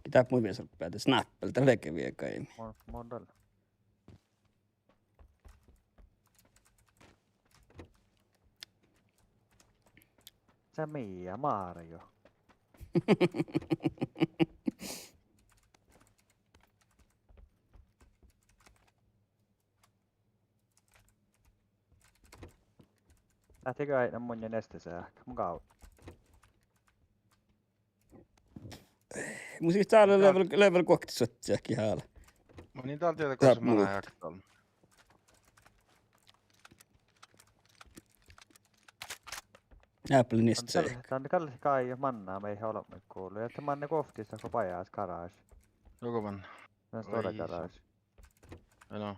Gii dáppe mun viesu beare, Snap, dat lea ge viehkain. Mun, mun dal. Se mii ja Mario. Láhtte go aidnán munnje nesteseahka, mun gávddan. Mun sii dál level, level guokte suohtas eahkes hála. Mun in dál dieđe gosa manai eahkes dál. Eahkes niestá. Dan gal, dan gal gájjat manná mii olbmuid gulu. Ja de manne guovttis go bajás garáš. Juoga manná. Dan stuorra garáš. Eno,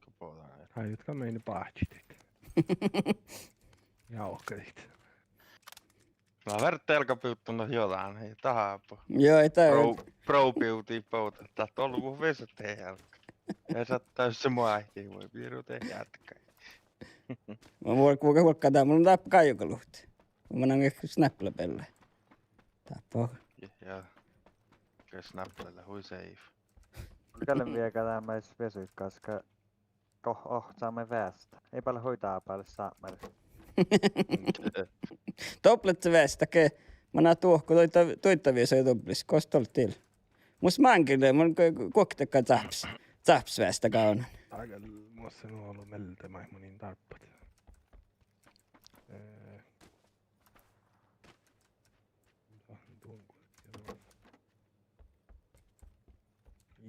go bođii. Ai, jutka mii báhčidit. Ja okei. Na, várra dealgabivddu, no, jođán, ii dat ábbu. Joo, ii dat. Pro-, probiuvdit bođii, dat ollu vesa dealga. Ja sáhttá, jos se mu áhči, vuoi, biru de jatkai. Mun vuol-, vuolgá, vuolgá dat, mun dáppe gáijogaluhtta. Mun mannan snappela bealle. Dáppe. Ja, ja. Ge snappela, hui safe. Mun gal lean vieđán dán maid vesuid gaskka. Go-, ohcan maid veastá. Ii bale hui dábálaš sápmelaš. Dobblet veastá ge, manná duohko duidda, duidda viesu dobblis, gos dolt dil. Mus máŋgii, mun gu-, guokte gal cáhppes, cáhppes veastá gávdnan. Dál mus lea nu olu mielde maid mun in dárbbat. Eh,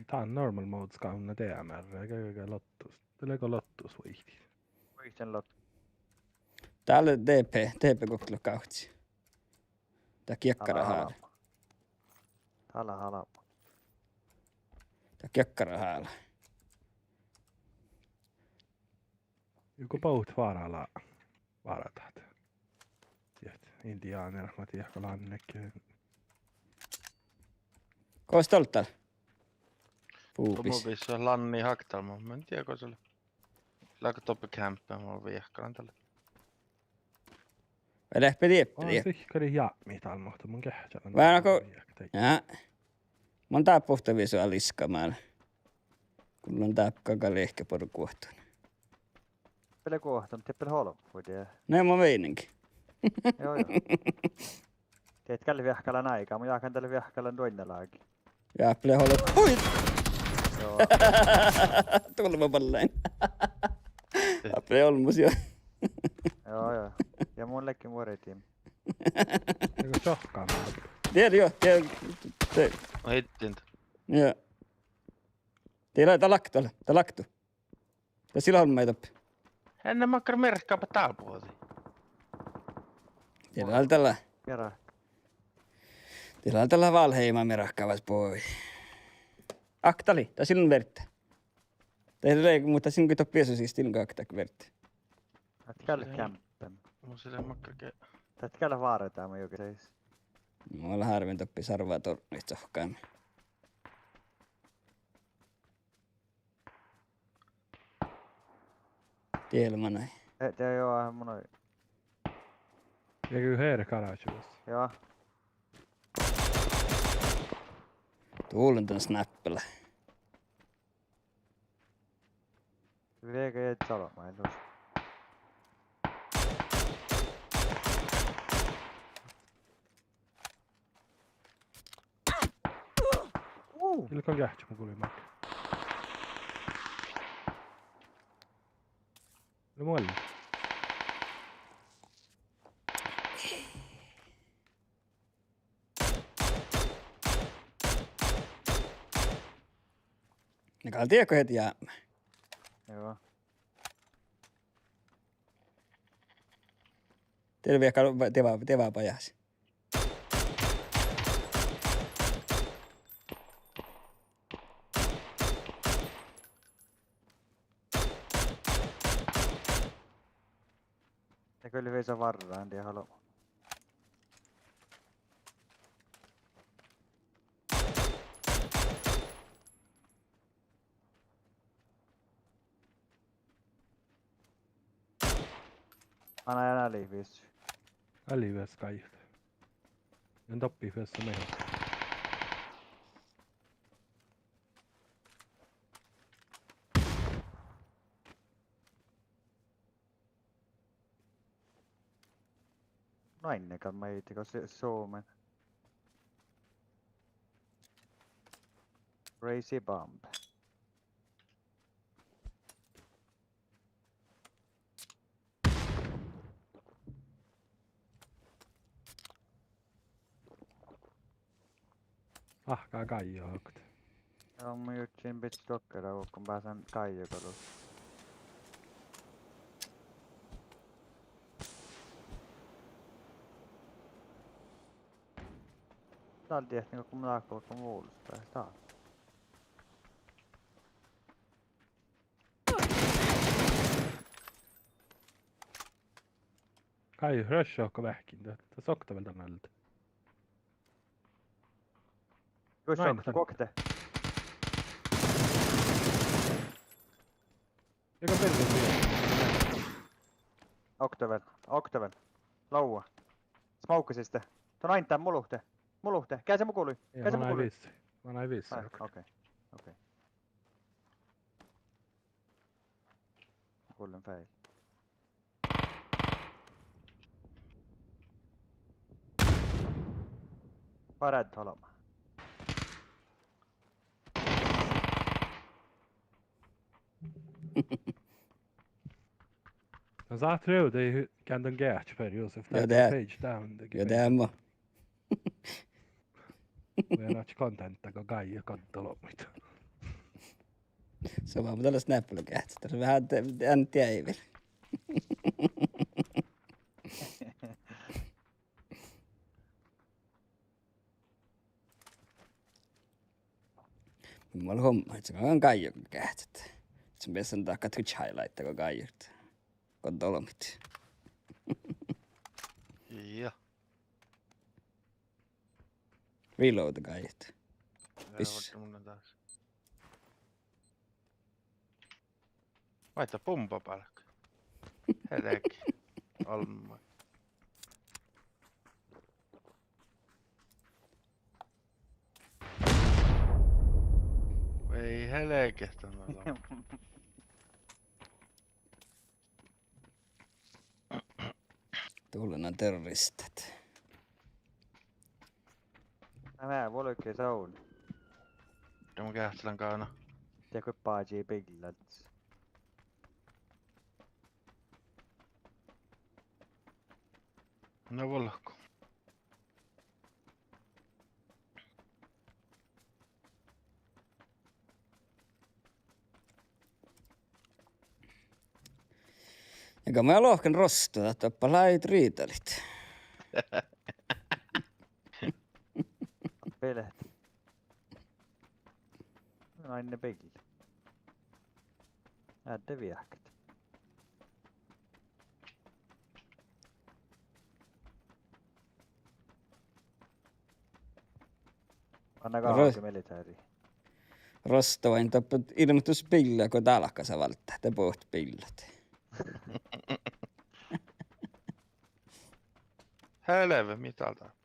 Dán normal modes gávdná D M R, gal, gal lottus. Dat lea go lottus vuoitit. Vuoitin lot-. Dál lea D P, D P guoktelot gávcci. Dat geakkara hála. Dál lea halba. Dat geakkara hála. Juo go bohtet várra lea. Várra dat. Diet, indiánerat, ma dieđán, go lánnet ge. Gos dolt dal? Bubis. Bubis lánni haktalma, mun in dieđe gos lea. Leago doppe campe, mun vehkalan dalle. Vai leat dieppe? Aa, die-, sihkkarit jápmit dal, muhto mun geahččalan. Vai go-, ja. Mun dáppe ovtta viesu aliska mál. Gullan dáppe gal lehke boru guohtun. Bele guohtun, de bele holbmu die. Ne mun veinengi. Joo, joo. Diet gal viehkalan áigá, mun jáhkán dalle viehkalan duoinna lági. Ja bele holbmu. Hui! Joo. Tulvaballain. Ja bele olmmoš, joo. Joo, joo. Ja mun ledjen vuori tiimi. Ego čohkká. Diet, joo, diet, diet. Ma hittin. Joo. Diet lea, dat laktu, dat laktu. Dat ii lean olmmái doppe. Eai makkár merkka ba dál bođii. Diet lea dál. Mera. Diet lea dál Valheima merkka ba bođii. Akta lei, dat ii lean viehtá. Dat lei, muhto dat ii lean doppe viesu siste, ii lean akta viehtá. Dat gal campen. Mus ii lean makkár ge-. Dat gal várra dán ma juoga seis. Mun lean hárven doppe sarvá tornniid čohkkámin. Diet lea manai. Eh, diet joo, mun oi. Ego her garage vas. Joo. Dál lea dan snappela. Vega ja čalmai lus. Uu. Ilkan geahččat mu gulmái. Lea mu alle. Na gal diet go heat jápmá. Joo. Diet lea viehkal, diet vá, diet vá bajás. Ja gal viesu várra, in dieđe, hallo. Ana ja nali vis. Nali vis gáit. En doppe viesu meha. Nainne gal maid go se-, Suomen. Crazy Bomb. Ah, gal gáijohagat. Joo, mun jurddašin bidjat dokkár, go básen gáijogaluin. Dál diehtit go mun láhkán vuolgit dál. Gáje, rušše okta veahkkin, dat, dat sokta vel dan alde. Rušše okta, guokte. Ega birra. Okta vel, okta vel. Lávva. Smokka siste. Don ain dán mu luhtte. Mu luhtte. Geasi mu gului. Ja, geasi mu gului. Manai vis. Manai vis. Ai, okei. Okei. Gullen feil. Fárát olbmá. Na, sáhtát rievdat, gean don geahččat ferte, Josef. Ja, dat, page down, dat, ja, geahččat. Dat má. Mun lean oaččut kontenta go gáje goddolbmuid. Somá mun dal lean snappologeahččat, dat lea veahá de-, de-, en dievil. Mun lean homma, ahte son gáje geahččat. Son beassan dahkat Twitch highlighta go gájat goddolbmuid. Ja. Reload gájat. Ja, pis- vuorddán mun das. Maid dat bumba bálkku. Helge. Olbmá. Ei helge, dan ala. Dullen terroristat. Ná, vuolgit saul. Dá mun geahččalan gána. Dego báži biillaid. Na vuolggo. Ega mun lohken rostu, dat doppe lei riidalit. Bilet. Ain biil. Ádde viehkat. Anna Ro-, gahke militääri. Rostu ain doppe ilbmot dus biilla go dálkasa válddát, de bohtet biillat. Helve, mii dál dáhpálat?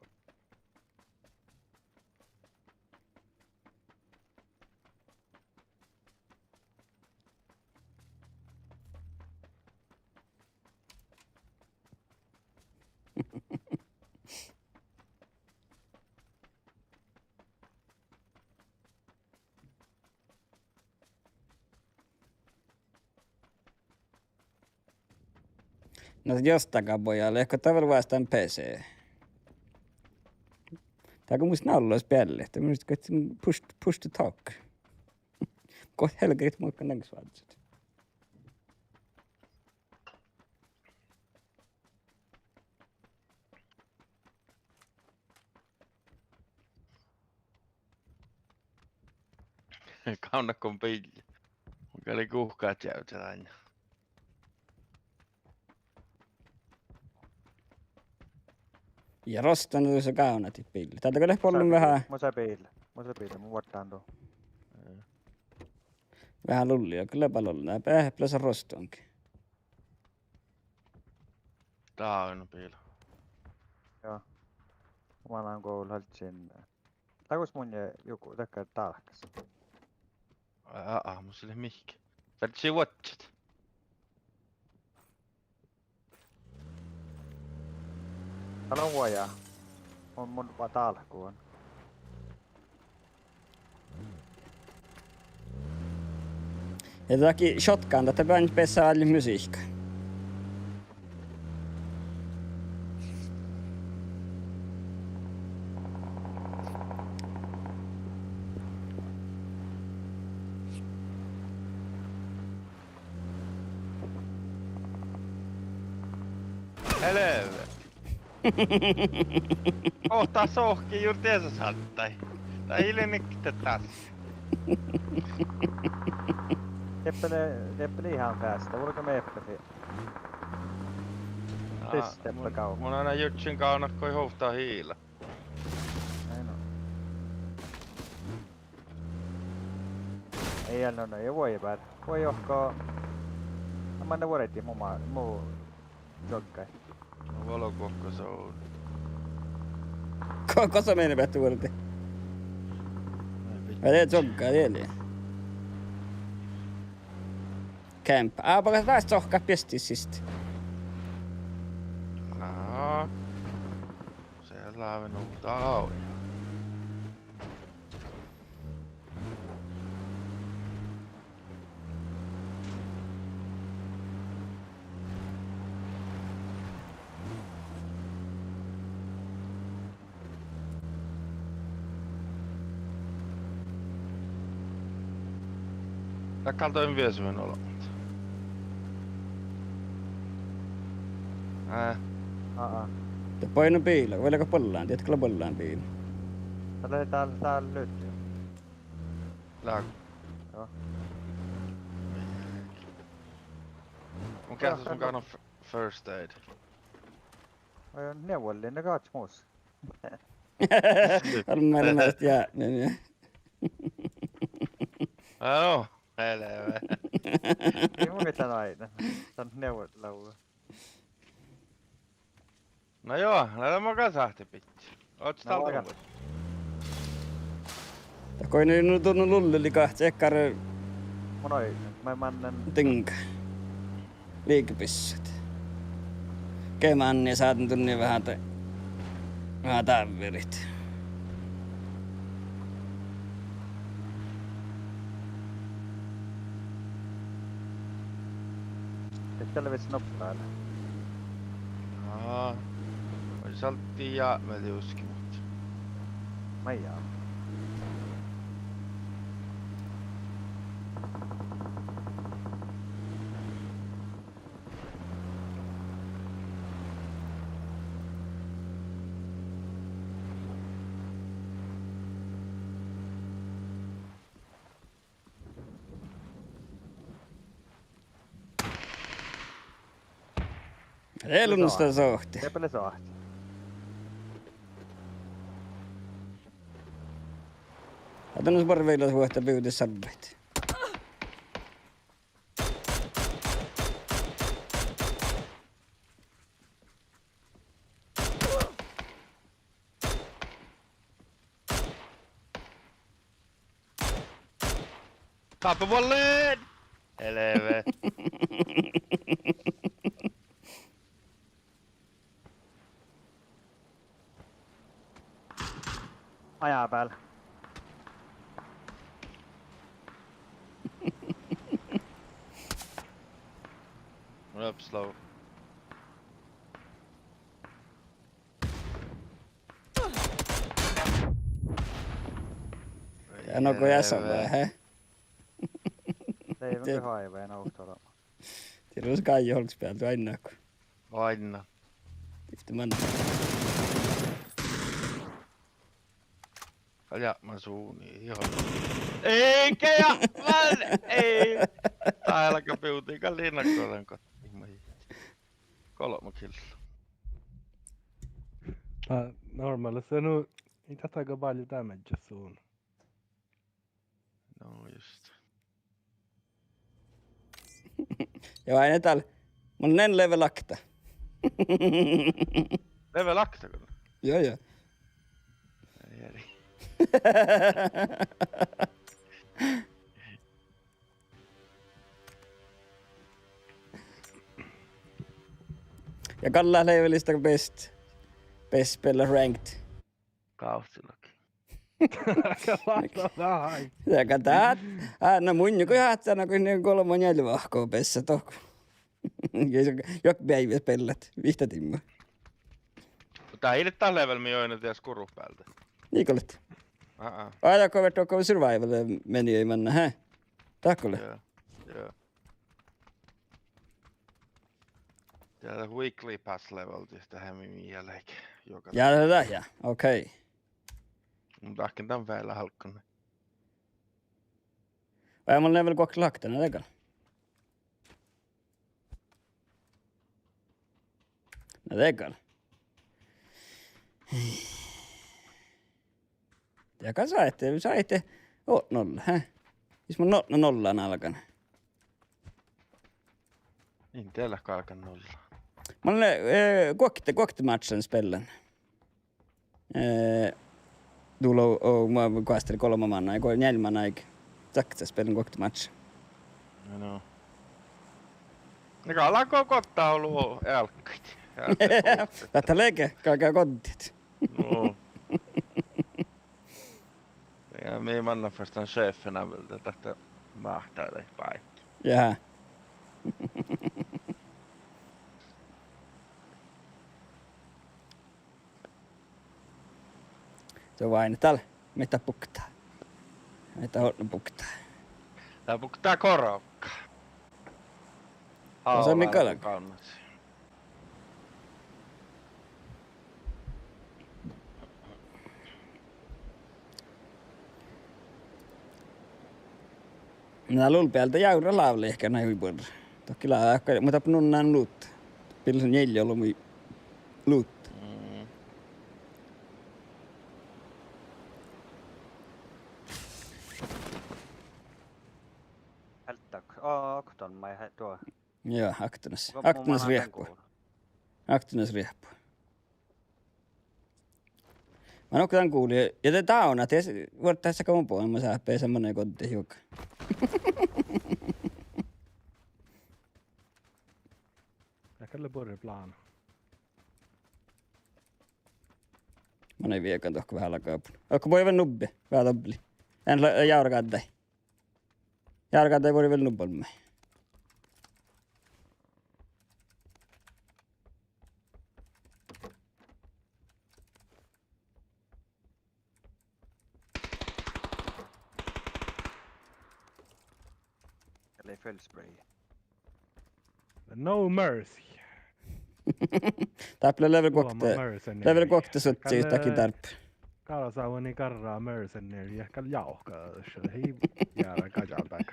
Na, jos daga bojale, ehkot dat vel vástán P C. Daga mus nallas bealde, dat mun gal push, push to talk. Go helge, muhto nangus vázzit. Gávdnat go biilla. Mun gal guhká čeavža dainna. Ja rostan dusa gávdnadit biilla. Dál dego leat bollun veahá. Mus lea biilla. Mus lea biilla, mun vuorddán du. Veahá lulli, ja gal lea ballon. Nai, pe-, pleasa rostongi. Dál lea biila. Joo. Mannan go halcin. Dagus mun juo dakkár dálkkas. Aa, mus lea mihkke. Fertejit vuodjit. Dál lea vuoja. Mun, mun va dálkkuin. Ja dat lei shotgun, dat beassá beassat musiikka. Helve. Ovtta sohki jur diesa sáttái. Dat ii lean nikte das. Dieppe lea, dieppe lea ihan feasta, vulge meppe fi-, Na, Sis mun, mun ain jurddašin gávdnat go ovtta hiila. Ai no. Ii, no, no, ja vuoi beare. Vuoi johka. No, manne vuordit mu ma-, mu čuoggái. No, vuolgokko son. Go-, gosa mii beattui vuordiid? Ai, de čuoggá diet lei. Camp. Á, bakkár dás sohkkat biestit siste. Ná. Se lávii nu dál. Dá gal dan viesuvvon olbmot. Ää. Aa. De boaivvá biila, vai leago bollan, dieđát gal bollan biila. Dál lea, dál, dál lea. Leago. Joo. Mun geahčas mun gávdnan f-, first aid. Oi, njeavvallin ne gahčat mus. Olmmáre measta jápmit. Áno, helve. Ii mun geahčan aidna. Dan njeavvallin. Na joo, na lea mo gal sáhte bidjat. Oaččut dál duon. Dahje go in nu dutnán lullii, lei gahča eakkár. Mun oidnen, mun mannan. Diŋga. Liikebissat. Ge manne sáhtán dutnit veahá da-, veahá dávverit. Ii leat vel nopealle. Aa, mun saltten jápmit diuskimot. Maid. Elunasta sohte. Dieppe lea sohte. Adammas barveilas vuohta bivdit sabbaid. Tappe vuollin! Helve. Maja peale. Røp slow. Ja no go ja sa veahá. Ei, mun Tie-, haivá, en ovtto olbmot. Tiedje, gal gal olles bealde, oainnat go. Oaidnán. Divtte man. Gal jápmán suni, joo. Ei, ge jápmán, ei. Dá álgá bivdit gal liiná go lean goit. Golbma killa. Dá normála, se nu, ii dat go bálle damage sun. No just. Joo, ain dál. Mun lean level okta. Level okta gal? Joo, joo. Ai, ai. Ja gal lea levelista best, best spela ranked. Gávccilogi. What the fuck? Ja gal dat, á, na mun go jáhcán, na go ne golbma njeallje vahku bessat dohko. Ja juo-, juohke beaivvi spellat, vihtta timmá. Dat ii leat dat level mii oidnen dien skuru bealde. Ii gal leat. Aa. Ai, dat go fertet dohko survival menu manne, hä? Dat go lea. Joo, joo. Ja dat weekly pass level, dus dat mii, mii lea juoga. Ja, dat, dat, ja. Okei. Mun dahken dan vel álggus. Vai mun lean vel guokte láktan, ii gal. Na de gal. Ja gal sáhtii, sáhtii otná nolla, he? Jus mun otná nolla álgán. In dieđe leat álgán nolla. Mun lean, eh, guokte, guokte matša spellan. Eh, dul, o, o, ma, goasttain golbma mánáid, go-, njeallje mánáid. Saksa spellan guokte matša. No. Na gal go-, goddit olu ealkkaid. Dat lea ge-, galgá goddit. No. Ja mii manná fertet šeffe ná vel dat, dat máhttá daid báikki. Ja. Son vai dál, mii dat buktá. Mii dat otná buktá. Dat buktá korovkka. Osa mii galgá. Na lea bealde jávrat lávlehkana hui buorre. Dohko lea, mu dáppe nunnán luttu. Bilsa njeallje olbmuid luttu. Mm. Helttak. Ó, oktan mai he-, duo. Joo, aktanas. Aktanas riehpu. Aktanas riehpu. Mun oktan guvlii, ja de dávnat, de vuorddá sáhka mun boamus, ahte sáhttá mane goddit juoga. Ja gal lea buorre plána. Mun viegan dohko veahá lagabun. Okei, buorre vel nubbi, veahá dobbeli. Ean lea, járgádda. Járgádda buorre vel nubbi olmmái. Gal lei full spray. No mercy. Dáppe lea level guokte, level guokte suttii, dat gal dáppe. Gal sáhtán garra mercenary, ja gal jávkat, hii, ja gal jávkat.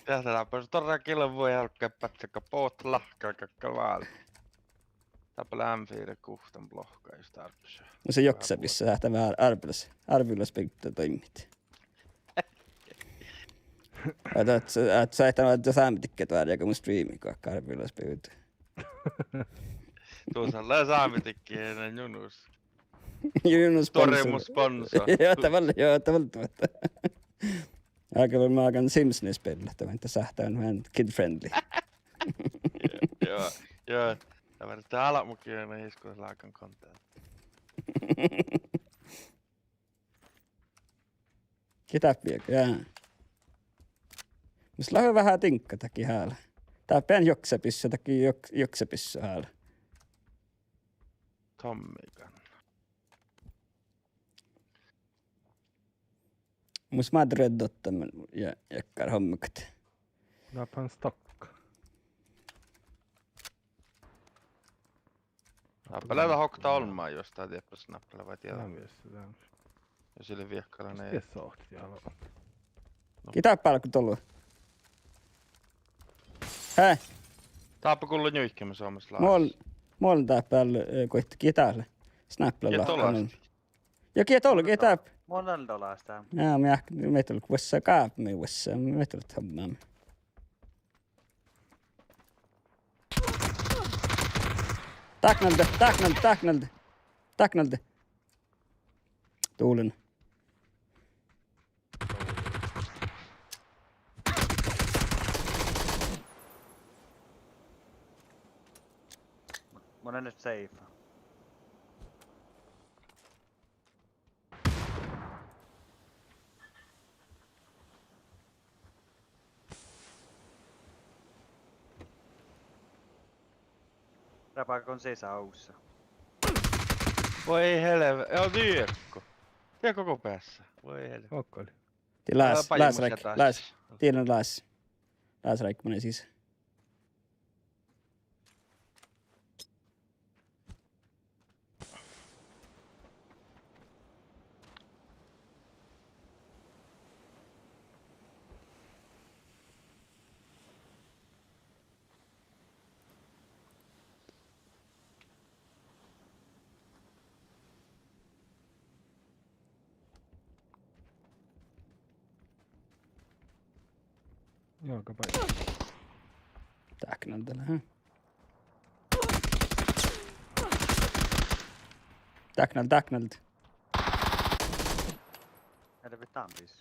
Dáppe lea dorra gilvu ja gal báhce gal bohtet lahka, gal, gal váldit. Dáppe lea M fire guhttán blohka jus dárbbašii. No, joksa bissá, dat lea árbelas, árbelas bygda doimmit. Ahte, ahte sáhtán ahte sámedikki doarjá go mun streami go árbelas bygda. Dušše lea sámedikki, na Junus. Junus sponsor. Doremus sponsor. Joo, dat vel, joo, dat vel, dat vel. Aga vel magan Simsene spillat, dat vel, dat sáhtán veahá kid friendly. Joo, joo. Dat vel, dat álbmotkin iskkus lágan content. Ge dáppe, ja. Mus lea veahá diŋgga dahje hála. Dáppe ean joksa bissá, dahje jok-, joksa bissá hála. Tommigan. Mus mádde red dottan ja, ja kar hommekat. Dáppe han stokka. Dáppe lea dat okta olmmái, jus dat dieppe snappala vai dieđán. Dán viessi, dán. Ja sii lea viehkala ne. Viessi sohti, ja. Ge dáppe álgu dolu. He. Dáppe gullá njuikeme somás lás. Mual, mual dáppe állu, eh, guoit, ge dál. Snappala lea. Ja ge dolu, ge dáppe. Mun dal dolas dá. Ja, mii, mii dal vuossá gápmi vuossá, mii dal hommáme. Dáknalde, dáknalde, dáknalde. Dáknalde. Dulen. Mun lean safe. Rabá gon sisa ovssa. Voi helve-, ja diekko. Diekko go beassá. Voi helve-. Okkoli. Die lás, lás ráikka, lás. Die lea lás. Lás ráikka, mun lean sisa. Joga bai. Dáknald lea, ha? Dáknald, dáknald. Helvete, dámbis.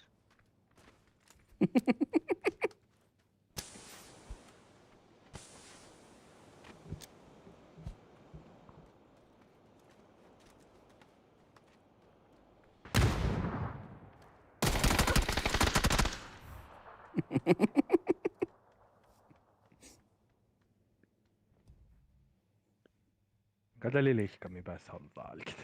Gal dat lei lihkka mii beassá holdá álgit.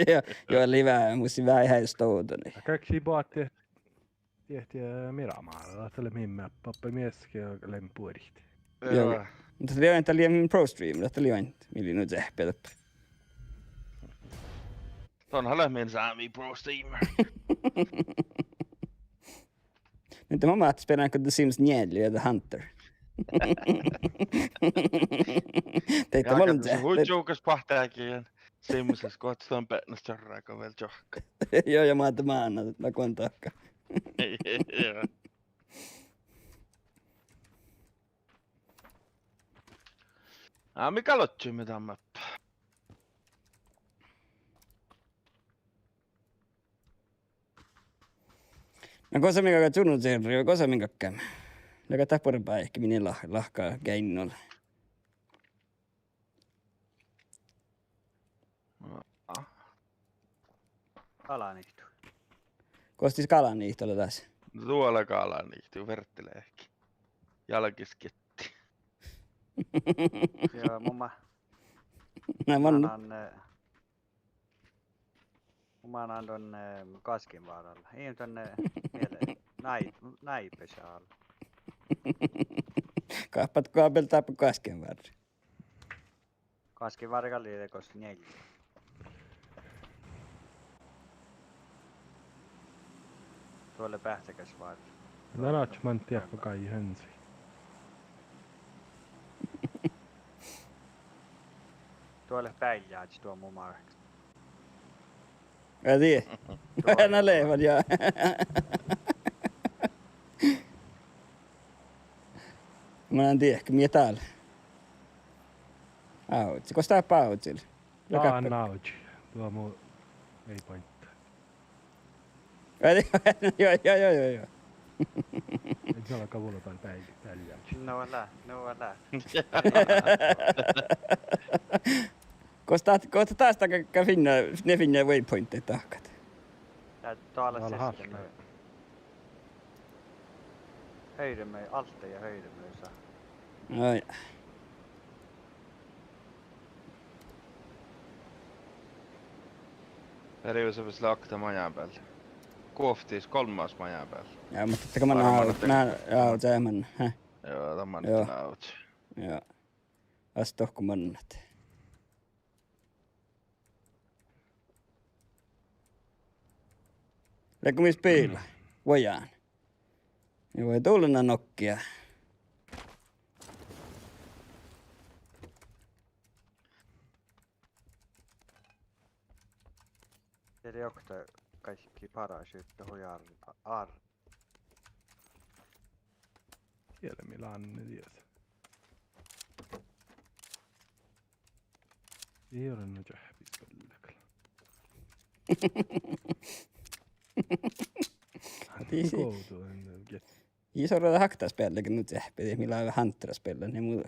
Ja, ja lei veahá, mus lei veahá stovdani. Gal sii boahtit, dieid, eh, mii rámá, dat lea min meappa, beassá mii ja leimmet buorit. Joo. Muhto dat lei, dat lei min pro stream, dat lei, mii lei nu cehpet doppe. Don han lea min sámi pro streamer. Muhto mun máhtán spilášan go The Sims njeallje ja The Hunter. Deike mun lean cehpet. Hui čukas boahtá áiggi Simsas, go oahppat dan beatnat čorra go vel čohkká. Joo, ja máhte mánát, na guon dahká. Joo. Á, mii gal ožžoimet dan máppá? Na gosa mii galggat čunnut serveri, gosa mii galggat? Leago dat buorebáiki mii lea lah-, lahka geainnus. Galaniitu. Gos dis galaniitu lea das? Duo lea galaniitu, ferteleahkki. Jalgis gitti. Joo, mun ma-, na, mun mánan, eh, mun mánan don, eh, Gaskivárra. Ii don, eh, miele-, nái-, náibešála. Goahppat, goahppat dáppe Gaskivárra. Gaskivárra gal lei de gos njeallje. Duo lea beahcegašvárra. Na, na, man diehpa gal hensii. Duo lea bealjáža, duo mu márka. Ádje. Duo lea. Na lea vel, ja. Mun in dieđe, mii dál. Áhči, gos dáppe áhčil? Lea dáppe áhči. Duo mu waypoint. Ádje, joo, joo, joo, joo, joo. Ii lean gal vuollemat beal-, bealjáža. No lea, no lea. Gos dat, gos dat dás dat gal, gal fiinna, ne fiinna waypointit dahkat? Dat dal lea siste. Høyre mø-, Alta ja høyre mø-, sa. Ai. Eri vesa bes lea okta maja beal. Guovttis golmmas maja beal. Ja, muhto dat gal manná, na, ja, dat manná, hä? Joo, dat manná, joo. Joo. As dohko mannat. Leago mii spilat? Vuojan. Ja vuoi dullen nokkia. Dee lei okta gáikki parašutte hui ar-, ar-, Diela mii lea, dies. Ii ole nu čeahppi beallái. Dii sii. Godu, en get. Ii son rada haktas beallái nu čeahppi, mii lávii Huntera spillašan ja mu.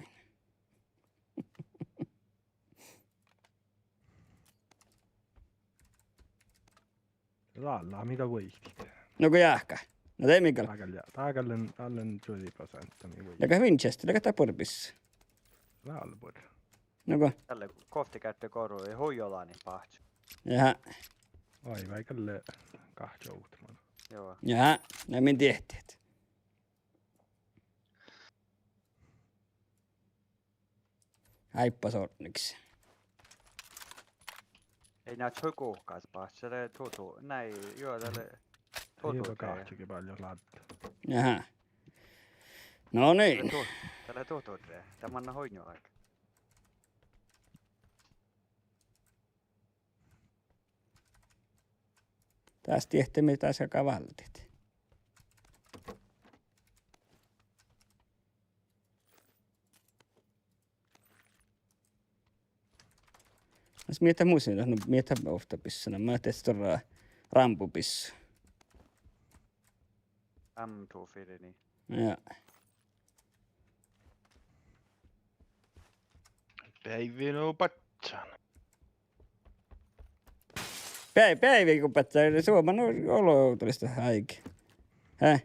Dál lea mii gal vuoitit. Nugo jáhkká. Na de mii gal. Dá gal, dá gal lean, dá lean čuođi proseantta mii vuoitit. Leago Winchester, leago dat buorre bis? Dál buorre. Nugo. Dalle guovtti gerte goru, ii hui ođani báhčči. Jaa. Oi, vai gal lea gahčoutman. Joo. Jaa, na min diehttit. Áibbas ortnegis. Ii ná čuohkás báhčči, dat lea tutu, nai, joo, dat lea tutu. Ii ole gahčege bállá ládda. Jaa. No niin. Dat lea tu-, dat lea tutu, dat manná hui njuolga. Dás diehttimin dás galgá váldit. Mas mii dat musin, no mii dat ovtta bissana, ma dat stuorra Rambo bissá. M två fyra nio. Ja. Beaivvi nu badján. Beai-, beaivvi go badjá, Suoma, no olu otulis dat áigi. Hä?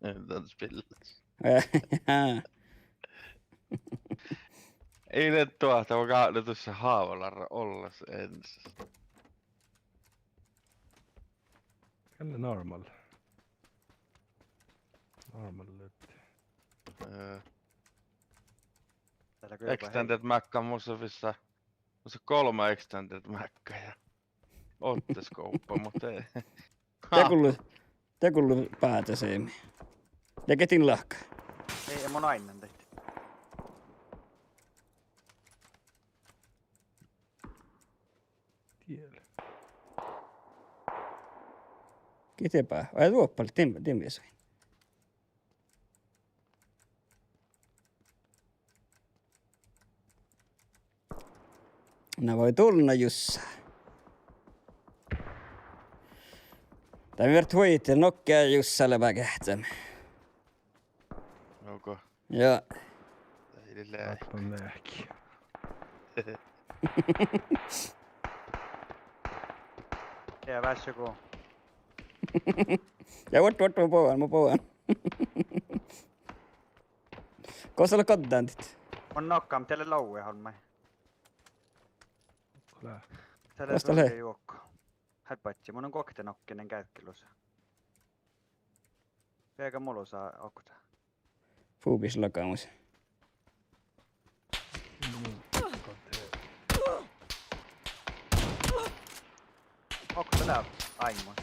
En dan spillas. Ii leat duohta, mun gápnen dušše hávalara ollas ens. Gal lea normal. Normal lea. Eh, extended magga, mus lea vissa, mus lea golbma extended magga ja otto skoppa, muhto de gullo, de gullo báhcá seamma. Ja getin lahka. Ii, mun oainnán daid. Diel. Gii de bá-, ii, duoppal, din, din viesoin. Na vai dulna Jussa. Dat mii fertet vuitet, nohká Jussa lea bágeahcen. Ogo. Ja. Dai lea leahkki. Ja, vær så god. Ja, oot, oot, mun bogan, mun bogan. Gos dat lea goddán dit? Mun nohkám, de lea logge olmmái. Lea. De lea gos dat lea? Sulge juohke. Hái badji, mun lean guokte nohkken gearggelusa. Viega mu lusa okta. Fubis lagamus. Okta lea áimui.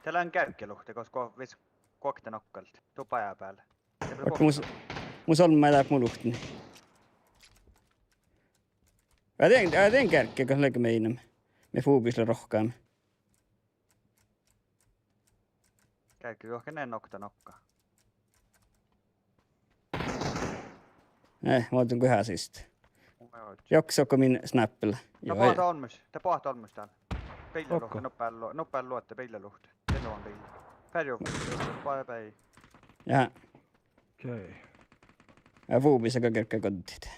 De lean gearggeluhtte, gos go-, vis guokte nohkalt. Du baja beale. Oaččo mus, mus olmmái dál mu luhttán. Aa, dien, aa, dien geargge go lea meinama. Mii fubis lea rohkama. Geargge juohke, ne okta nohká. Eh, mo dien guhá siste. Jokso go min snappela. Dat boahtá olmmoš, dat boahtá olmmoš dál. Biillaluhtte, nuppe lu-, nuppe luotta biillaluhtte. Dien luohan biilla. Ferju, boahtá beai. Ja. Okei. Ja fubis go geargge goddit.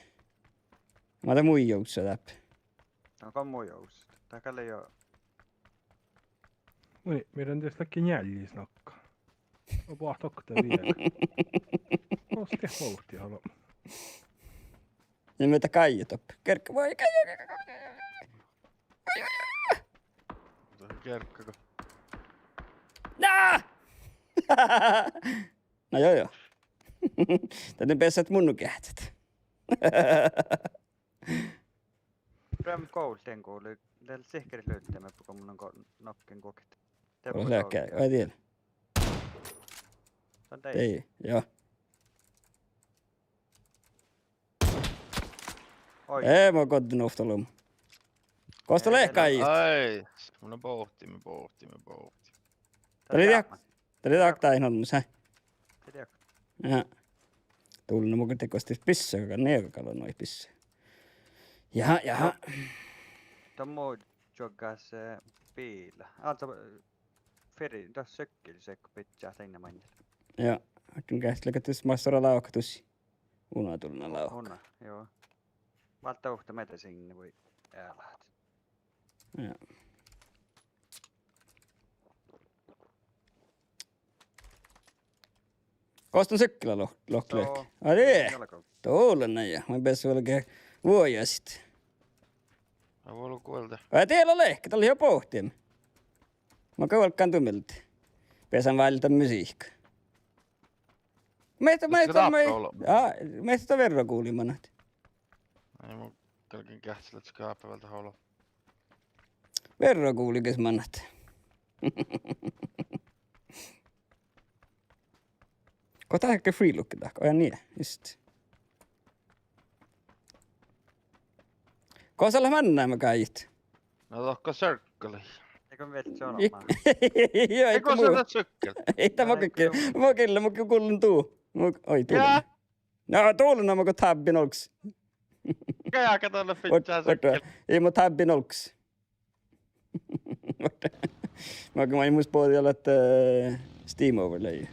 Mađe mu jovsset dáppe. No go mu jovsset. Dat gal lea juo. Mun, mii leat dieđusge njealjis nohká. Go boahtá okta viega. Gos dat bohtii olbmot? Ja mii dat gáidjat doppe. Geargge, vai, gáidjat. Geargge go. Na! Na jo, jo. Dat beasat mun nu geahččat. Prem gol, dien gol, de sihkkarit luhtte, me go mun go-, nohkken guokte. Ole leahkái, vai dien. Dien, jo. Oi. Ii, mun goddin ovtta lumu. Gos dat lea, gáidjit? Ai, mun bohtin, mun bohtin, mun bohtin. Dat lea diehtit, dat lea diehtit dáid olmmoš, hä? Ja. Dulna mu go de gos dat bissá, go nie gal nu bissá. Jaha, jaha. Don mu čuoggás, eh, biila. Álggii, eh, firi, dat sykkel, sykkel, bidjat dainna maŋŋel. Ja, ahte geahččat leat gal dus massara lávkat dušše. Una dulna lávkat. Una, jo. Válddá okta medisínna vai ealat. Ja. Gos don sykkelin lo-, lohkat leat? Aa, de. Dulna ja. Mun beasan vel ge vuojasit. Aa, vuolgá vuolde. Aa, de lea lehket, dat lea bohtimin. Mun gal vuolggán du mielde. Beasan váldit musihka. Mii, mii, mii, aa, mii dat verra guli manat. Ai, mun galgen geahččalit skápe vel dat olu. Verra guli ges manat. Go dat ge free look dat, oi, nie, just. Gos leat mannamin, gáidjit? Na, dohko circle. Ego vel tšonoman. Joo, ego mu-, sykkel. Ii, dat mu ge-, mu gille, mu ge-, gullen du. Mu, oi, du. Ja. Na, dulna, ma go tábbin olggos. Geaga dalle fitča sakkel. Ii, mun tabbin olggos. Makkár, maid mus bođii ahte, eh, Steam Overlay.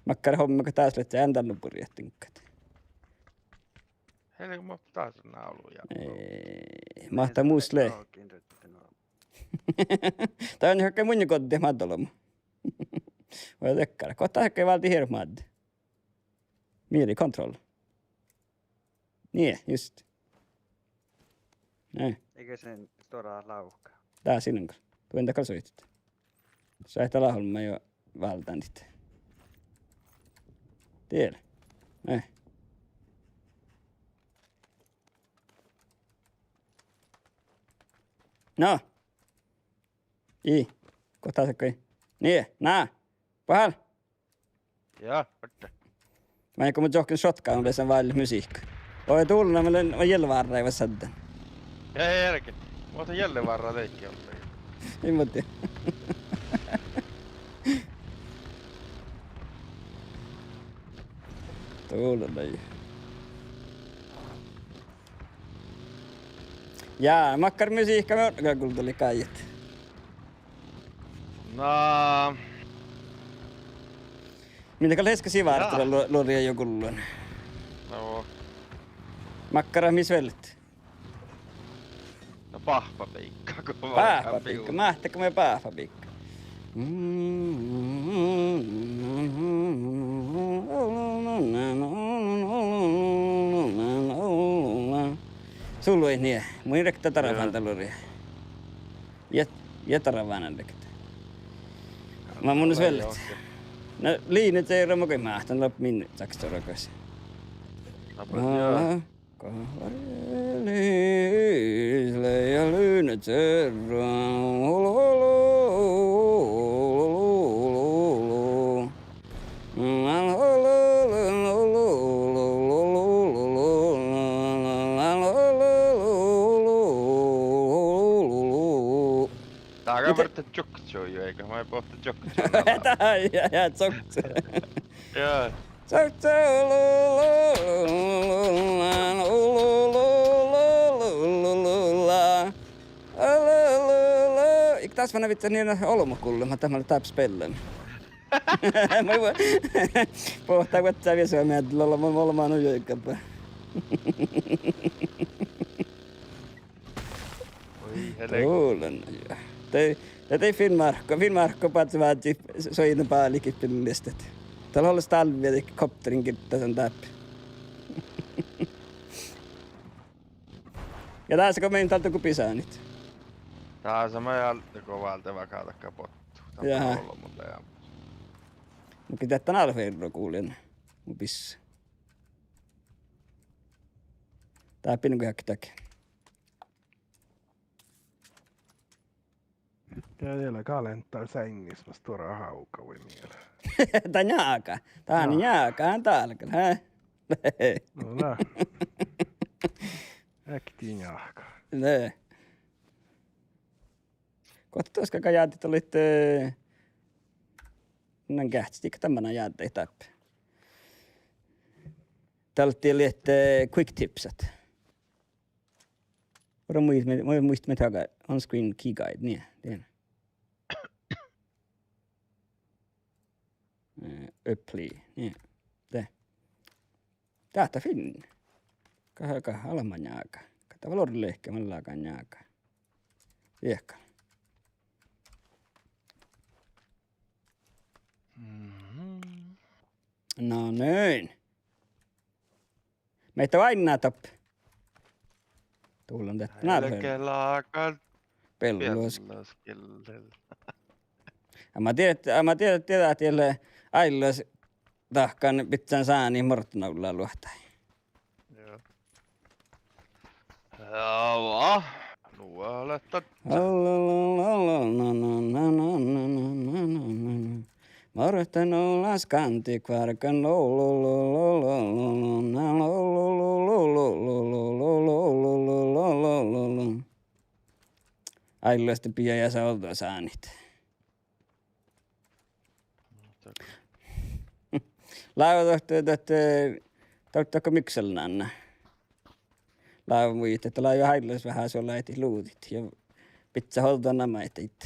Makkár homma go dás lea, en dál nu burjat diŋggat. Hele, mun dás nálu ja. Eh, máhttá mus lea. Dat lea gal munnje goddit mádde olbmo. Vai dakkár. Goit dat gal válddit hirbmat. Mii lea control. Nie, just. Ne. Eiga sin stuorra lávka. Dá sin gal. Duoin dat gal suitet. Sáhttá leat olbmo jo váldánit. Diet. Ne. No. Ii. Goit dat gal. Nie, na. Bahál. Ja, otte. Maid go mun čohkkán šotkán, mun bessen válljet musihka. Oi, dullan, mun lean, mun jieldán várra, ii vasa sadden. Ja, ja, jälkeen. Muhto jieldán várra deike ollu. Ii muhto. Dullan. Ja, makkár musihka mun gullen gáidjet. Na. Mii gal easka sivártala lu-, luoraid jo gullen. No. Makkár mis vel? No báhpabiikka, go báhpabiikka, máhte go mii báhpabiikka. Sului nie, mun in rekta darván dat luoraid. Ja, ja darván dat. Ma mun svellet. Na, Liine Zero ma goit máhtán, lea min sakstoragas. Aa, Liine Zero. Dá gal verte čukču juo, eiga maid bohte čukču. Dá, ja, ja, čukču. Ja. Čukču. Ii dás manná viccát nie olbmot gullet, ma dat male dáppe spellan. Maid bu-, bohte vuodjá viesua mielde, olbmot, olbmot nu juoigaba. Oi, hele. Dullan, ja. De, de, de Finnmárkko, Finnmárkko bázi vázzit soidnabálkit billiestet. Dál olles dálvvi dego kopterin gitta son dáppe. Ja dás go min dál dego bisánit. Dás maid dál dego válde vakádaga bottu. Dás olbmot lea. Mun gitta dan alfeirro gullen. Mun bis. Dáppe in go jahkit dahke. Ja diet lea gal eanet dál seŋŋis mus stuorra hávga vai mii lea. Dat njága. Dat njága, dál gal, hä? No na. Ektui njága. Ne. Gohte duoskat gal jáddit dalle, eh, nan geahččat, dihte dan manná jáddejit dáppe. Dalle lea, eh, quick tipset. Ora muit-, muit-, muitte, mii taga on-screen key guide, nie, dien. Eh, apply, nie. De. Dat dat fidnet. Gal, gal, almma njága. Gal dat vel orru lehke, vel lágan njága. Viehka. Mhm. No niin. Meahá oainnát dáppe. Dullan dat nálge. Lágan. Belloskil. Belloskil. Ja ma dieđán, ja ma dieđán, dieđán ahte dieid lea áibbas dahkan bidjan sánit mortenoalu luohta. Joo. Ja, va? Nu lea dat. Mortenoalu skándikvárgan. Áibbas de biejá ođđa sánit. Lávdit dohko, dohko, dohko mikselnánná. Lávii muitit, dat lávii háillas veahá suoláidit luđiid ja bidjat ođđa namaideid.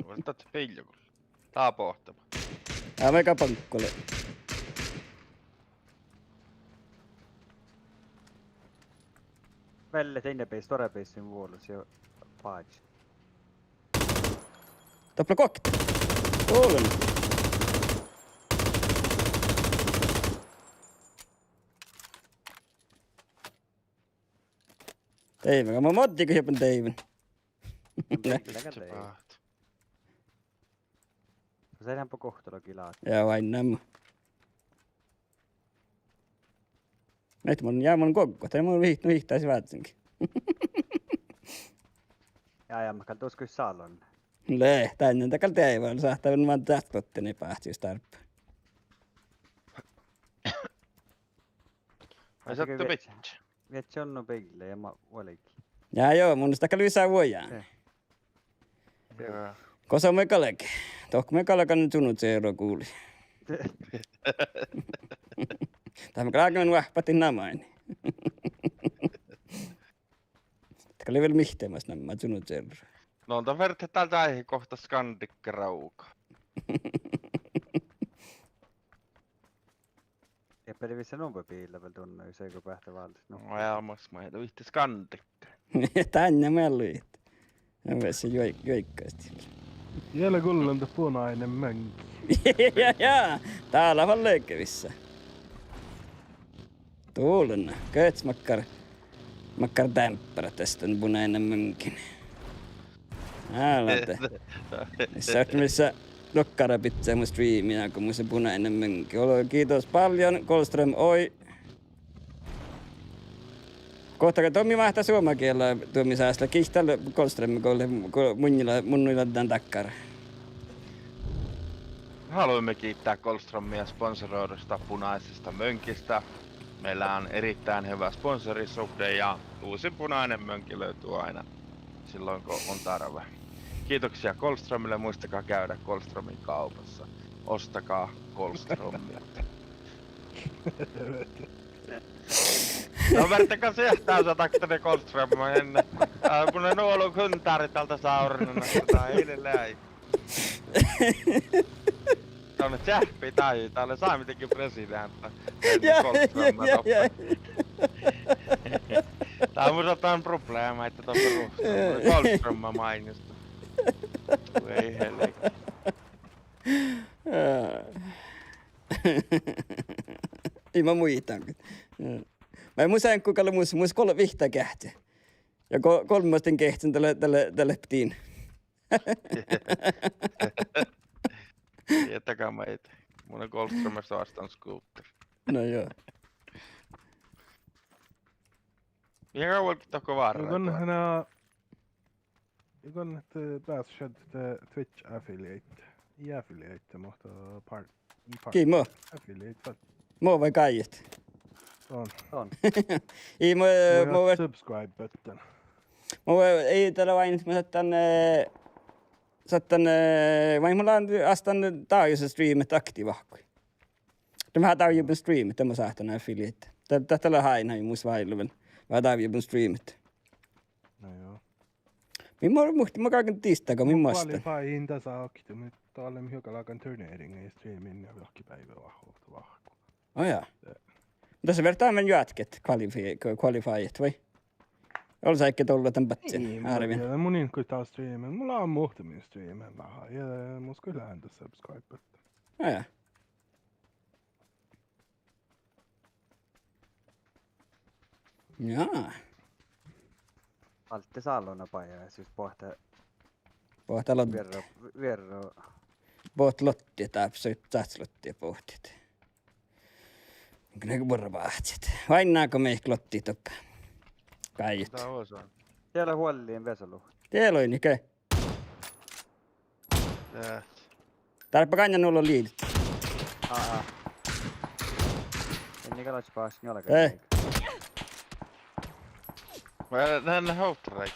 Vuosttatte biillagulla. Dá boahtama. Ja mega baŋkole. Velle teine beis, stuorra beis sin vuolus ja bázi. Doppla guokte. Ollu. Deaivve, ma moddii go hieppen deaivven. Leaga deaivve. Sii lean guohta logi láhkai. Ja, váinnáma. Ahte mun, ja mun goggot, de mun vihtta-, vihttasiin vázzánge. Ja, ja, mat gal dus gal sállán. Lea, danne dat gal deaivve, sáhttá vel man dat lottene báhcci jus dárbbaš. Ai, ahte sáhttá viežžat, viežžat unnu biilla ja ma vuolgit. Ja, jo, mun mielestä dat gal visá vuojánan. Eh. Ja. Gosa mii galgat. Dohko mii galgat čunnudjerru gulii. Dat mii galgat oahppat namain. Dat gal lei vel mihtimas namma čunnudjerru. No, dat fertet dál dáid gohta Scandic rauga. Ja beare vissan nubbi biilla vel dunno, jus áiggut beahte váldit nu. No, ja, mas maid vihtte Scandic. Danne mieluit. Ja ves juo-, juoiggastiid. Ja lea gullan dat bunainen möŋgi. Ja, ja. Dá lea fal leige vissa. Dullan. Goit makkár, makkár dámpparat das dan bunainen möŋgin. Álo de. Sáhtán vissa luokkara bidjat mu streami, go mus lea bunainen möŋgi. Olu, giitos báljan, Golström, oi. Guhtta go duomi máhttá suomen giela duomi sáslá, giitta Golström, go, go munnje lea, munnje lea dan dakkár. Haluamme kiittää Golströmiä sponsoroidusta punaisesta mönkistä. Meillä on erittäin hyvä sponsorisuhde ja uusi punainen mönkki löytyy aina silloin, kun on tarve. Kiitoksia Golströmille. Muistakaa käydä Golströmin kaupassa. Ostakaa Golströmiltä. No, vertakaa se, että osa takte Golström, en, äh, mun en olu kyntäri täältä Saurinen, että tää ei ole läi. Tuonne Tšehpi tai täällä Saamitikin presidentti. Ja, ja, ja, ja. Tää on mun probleema, että tuon perusteella Golström mainittu. Voi helvetti. Ii, ma muittán. Vai mus eai go gal mus, mus gol-, vihtta geahččá. Ja go-, golmmastin geahččen dalle, dalle, dalle ptin. Ja taga maid. Mun Golströmmi soastan skuter. No joo. Ja gávol dohko várra. Gon hana Ja gon, eh, dás šaddet, eh, Twitch affiliate. Ii affiliate, muhto par-, ii par-, Gii mo? Affiliate, par-, Mo vai gájet? Don. Don. Ii mo, Mo mo ja subscribe button. Mo, ii, dat lea oaidnit, mo sáhtán, eh, sáhtán, eh, vai mo lean astan dájusa streamet aktivahkui. De veahá dávjebun streamet, de mo sáhtán affiliate. Dat, dat lea háinna mus váillavel. Veahá dávjebun streamet. No joo. Mii mo-, muhtin mo galgen dista go mii mo astan. Qualifyin dasa okto, muhto dalle mii galgan turneringa ja streamin ja vahki päivi vahku, vahku. Ó jaa. De. Dasa fertet dan juotkit qualifi-, qualifyit vai? Olles áigge dolla dan badjin, Ii, mun árven. Ja mun in goit dal streamen, mun lean muhtumin streamen veahá ja mus goit lean dan subscribe. Ó jaa. Jaa. Alde sállon bajás, jus boahtá, boahtá lodde. Vierra, vierra. Boahtá lodde, dáppe sáhttá lodde boahtit. Gal buorre báhcit. Oainnát go mii loddiimet doppe. Gáijit. Dá osa. Diet lea huolliin vesaluhtta. Diet lea oaidnit ge. Dát. Dárbbaš gainna nulla liidit. Aa, aa. En iige laččat báhcin olgái. Eh. Mun lean ovttarai.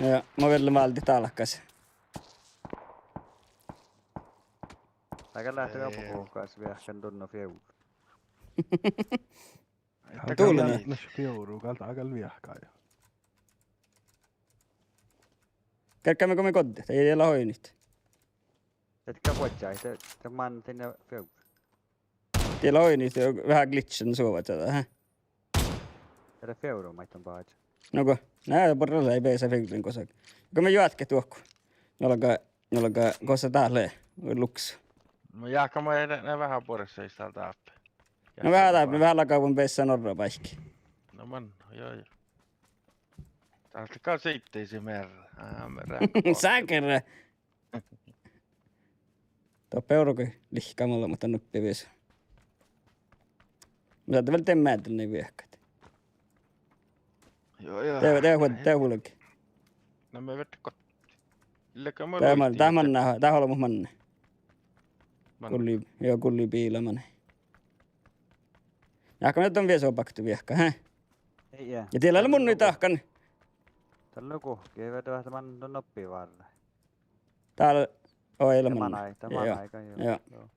Ja, mun vel váldit dálkás. Dá gal leat apu guhkás viehkan dunno fievlu. Dál gal leat naša fioru, gal dat gal viehka ja. Kerggaime go mii goddit, ii leat oidnit. Dat gal vuodjái, dat, dat man sinne fioru. Ii leat oidnit, veahá glitchen suovadjá, hää? Dat lea fioru maid don báža. Nugo, na, borre lei beasa fiovdin gosa. Go mii joatket dohko. Njuolga, njuolga, gosa dát lea, luks. No jáhkán, ma e-, ne veahá buoret sis dál dáppe. No veahá dáppe, veahá lagabun beassan orrobáikki. No man, jo, jo. Dát gal siidii mearra. Á, mearra. Sákerra. Doppe orui lihkkamin, muhto nuppi viesu. Mun sáhtán vel dien meaddel nai viehkat. Jo, jo. De, de, de hulge. Na mii fertet go-, leaga ma, dát man, dát man, dát olbmot manne. Manne. Gulli, jo, gulli biila manai. Jáhkán, mii don viesu bakte viehkat, hää? Ii, ja dii lea mun nu dahkan. Dál lea guhkki, vel dat man don nuppi várra. Dál, oi, lea manai. Dat manai, jo. Jo.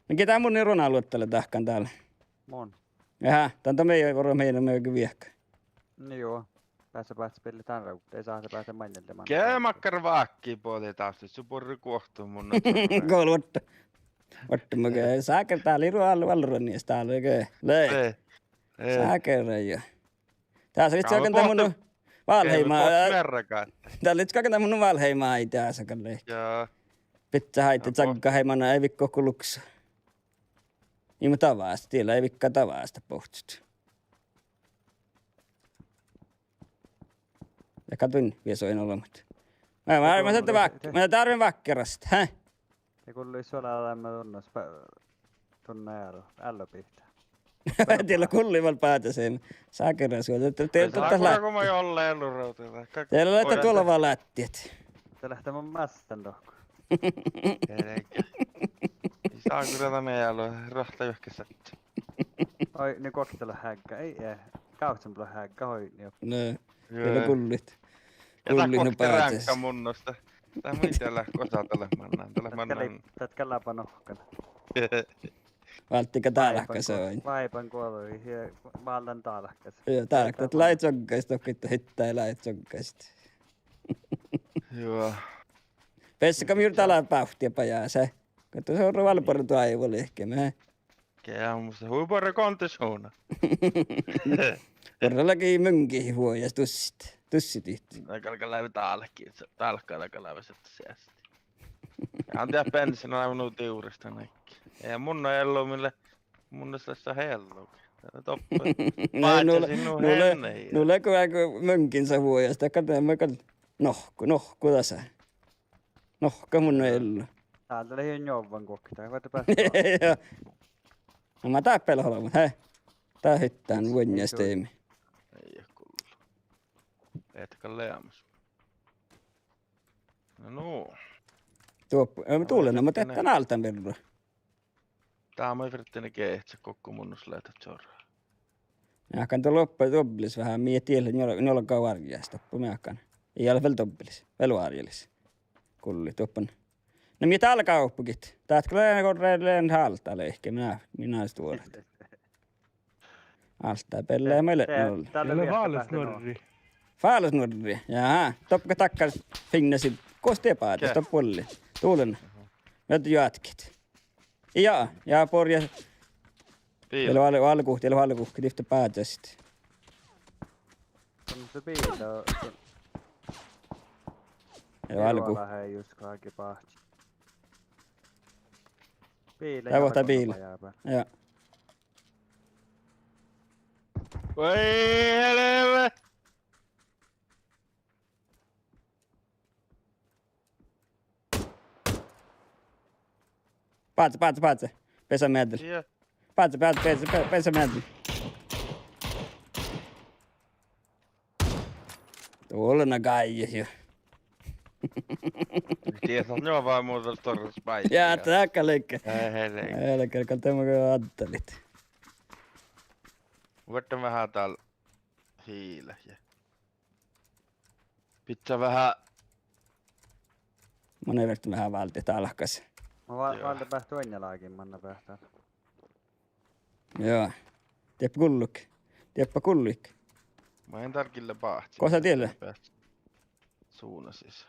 No ge dat mun runaluotta lea dahkan dál? Mun. Aha, dan dat mii oro mii, mii viehkat. No jo. Beasat, beasat spillet dan ruovttii, sáhtát beasat maŋŋel de manne. Ge makkár vákki bođii dás, su borre guoktun mun. Go lea vuorttu. Vuorttu maŋŋel, sáker dál ii ru al-, alruonniis dál ge. Lei. Sáker ja. Dás lei čagan dan mun válheimá. Dás lei čagan dan mun válheimá, ai dás gal lei. Bidjat áidde čaggaheimana, ii vikko go lukso. Ii mu davás, diela ii vikka davás dat bohccot. Ja gal don viesu in olbmot. Ma, ma, ma sáhtán vák-, ma dárven vákkerast, hää? De gulli suola leamaš unnos, pa-, dunne ealu, eallo bihte. Diela gulli vel báhcáseami. Sákerra suola, de, de, de, de, de, sákerra, go ma jolle ealu ruovttii. Diela leat duolva ládjet. Dat leat mun mástan dohko. Ii sákerra dan ealu, ruohtta juohke sáhtát. Oi, ne guokte leat heaggát, ii, ii. Gávcciin leat heaggát, oi, ne. Ne. Diela gullit. Ja dat gullit nu guokte báhcásit ráŋkka munnos. Dat mun in dieđe gosa dat lea mannan. Dat lea mannan. Dat gal lea ba nohkan. Válddii ge dálkase oaidná. Váiban guođi ja válden dálkase. Ja dálkase. Dat lei čoggais, dohko it hittá lei čoggais. Juo. Beassat ge mii dál bávttia bajás, eh? Go dat orro vel buorre doaivvu lihkeme, eh? Ge, mus hui buorre kondisjuvdna. Buorre lea ge muŋgit vuojas dussit, dussit it. Na galgá leat dálkit, dálkka dat galgá leat seasti. An dieđe bensiini lea nu divrras dan áigge. Ja mun eallu mii lea, mun lea sassa eallu. Doppe. Nu lea, nu lea, nu lea go, go muŋgin sa vuojas, dat gal, dat gal nohkku, nohkku dasa. Nohkkat mun eallu. Dál lea juo njoavvan guokte, vai dat beasat? Ja. Na ma dáppe lean olbmot, hää? Dat hittán vuonjjás deimi. Ii kuulu. Etka leamas. No, nu. Doppe, eh, dullen, ma dehtán áltán birra. Dá maid fertejin geahčat gokko munnos leat čorra. Mii áhkán doppe dobblis veahá, mii eat diela njuol-, njuolga várjjás doppe mii áhkán. Ii leat vel dobblis, vel várjelis. Gulli doppe. Na mii dál gávpogit. Dát gal lea gorra lean hálta lehke, mii, mii stuorat. Áltá beallái maid leat. Dál lea fáles nuorri. Fáles nuorri, jaa. Doppe dakkár fiinna sid. Gos de báhcásit, doppe vuolli. Dullen. Mii joatkit. Ja, ja borre. Biila. Diela val-, valggu, diela valggu, divtte báhcásit. Mun se biila. Diela valggu. Biila leat jus gal ge báhcá. Biila, dat vuohta biila. Ja. Voi helve! Báhce, báhce, báhce. Beasa meaddel. Báhce, báhce, beasa, be-, beasa meaddel. Dullen gáje jo. Diet njuová muđui stuorra spáici. Ja, dat gal leige. Ei, ei, ei. Ei leige, gal de maid addalit. Vuortán veahá dál hiilat ja. Bidjá veahá. Mun ferten veahá váldit dálkase. Ma va-, válden beahte oinnalágiin manne beahte. Joo. Dieppe gullui. Dieppe gullui. Mun in dál gille báhcci. Gosa dieđe lea? Beassá sutnje sis.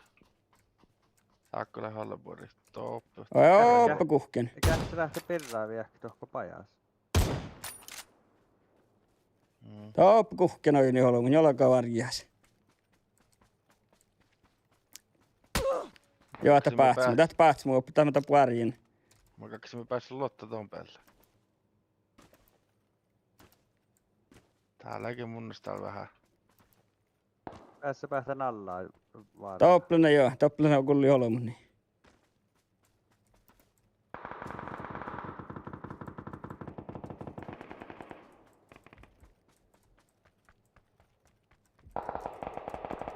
Dákkár lea halburi. Doppe. Oi, doppe guhkkin. Geahččá ahte birra viehka dohko bajás. Mm. Doppe guhkkin oidni olbmot, njuolga várjjás. Juo, dat báhcci mu, dat báhcci mu, dat, dat bárjjin. Mun galggašin beassá luottat don bealle. Dál lea ge mun dál veahá. Beassá beahtán alla várra. Doppe lea, juo, doppe lea gullui olbmot, nii.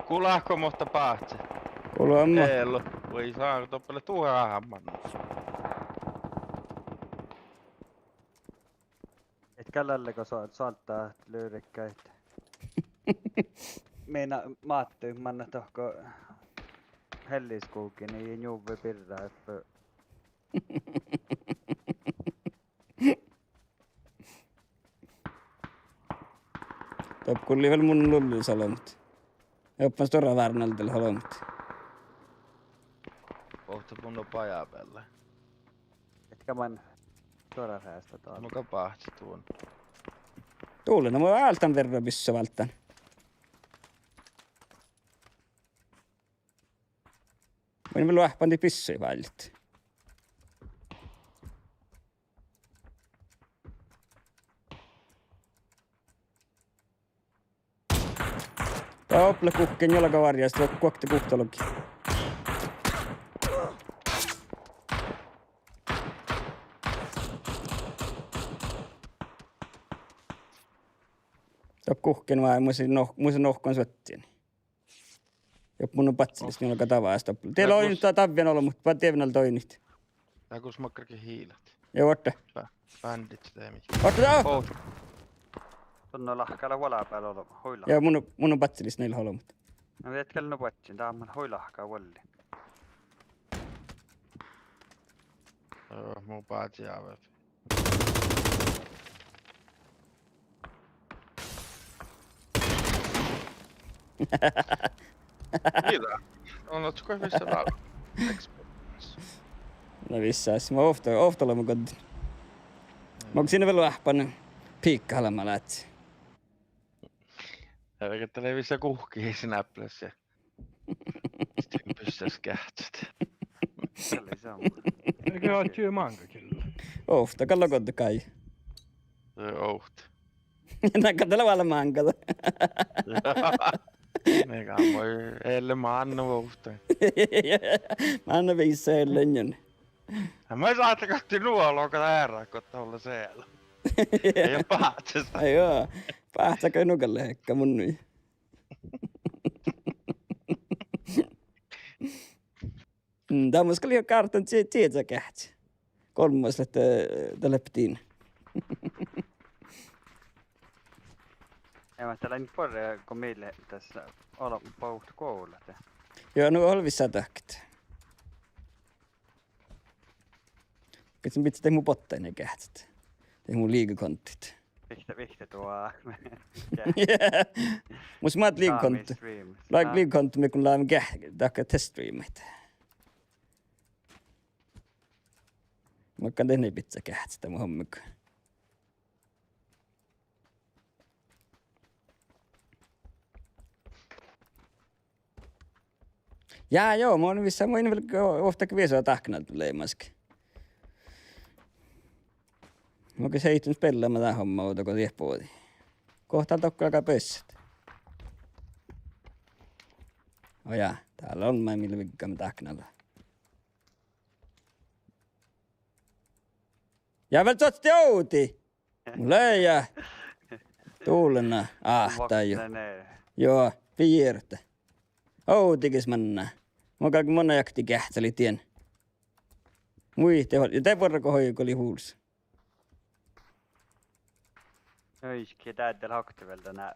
Gulahko mo dat báhcci. Gulahko mo. Ealli. Vuoi sá, doppe lea duhát man. Et gal leat go so-, soalddát lurkkaid. Min máttut manná dohko helliskugiin, ii njuvve birra eppe. Doppe gullii vel mun lullis olbmot. Doppe stuorra várra alde leat olbmot. Bohte mun bajá bealle. Etkä man stuorra feasta dál. Mun gal báhcci duon. Dule, na mun áltán verra bissua válddán. Mun vel oahppan dii bissui váldit. Doppe lea guhkkin njuolga várjjás, guokte guhttalogi. Doppe guhkkin mus, mus, mus nohkan suottiin. Doppe mun badjelis njuolga davás doppe. Dieđe lea oidnit, dat dávvon olbmot, ba-, dieđe vel oidnit. Dá gal makkárge hiilat. Juo, orte. Bá-, bandage damage. Orte dá! Oh. Don lea lahka vuolábeale olbmot, hui lahka. Ja mun, mun badjelis nai olbmot. Na vietkal nu badjin, dá hui lahka vuolli. Joo, mu bádji ávehit. Ida. On očko vissa dál. Experience. Na vissas, ma ovtta, ovtta olbmot goddin. Mun gal sii vel oahppan piikkahallama ládjái. Eai, dat lei vissa guhkki Snaplas ja. Stin pissas geahččat. Gal lei sama. Ega oaččui máŋga gille. Ovtta gal lea goddin gai. Ovtta. Na gal dat lea vel máŋga. Ega, ma elle mánno ovtta. Mánno vissa elle njuon. Ja ma sáhtán gohte nu ollu, go eará gohte olla sealá. Ja báhcása. Juo, báhcá gal nu gal lea, mun nui. Mm, dat mus gal lei gárttan či-, čieža geahččat. Golmmas lea, eh, dat lea diŋga. Ja ma, dat lea buorre go mii leat das ol-, bohtet guovllat. Juo, nu ollu vissa dahkat. Kas mun bidjen dahkat mu bottaid geahččat? Dahkat mu liigakontot. Vihtta, vihtta duo. Mus maid liigakontot. Lea liigakontot mii go leat geah-, dahkat teststreamaid. Mun gal dahkat bidjen geahččat dat mu hommá. Ja, joo, mun vissa, mun vel ovtta viesu dahkan leimašii. Mun gal seitán spellamii dat homma ovdal go dieppe bođii. Gohčodal dohko galgá beassat. Ó ja, dál lea maid mii viggamin dahkan. Ja vel čuoččut ovdal. Mun lean. Dullen ahte jo. Joo, bierte. Ovdal ges manná. Mun galggan manná jakti geahččalit dien. Muitte, ja de buorre go hoigu lei huls. Oidke, dáddel oktii vel dan, eh,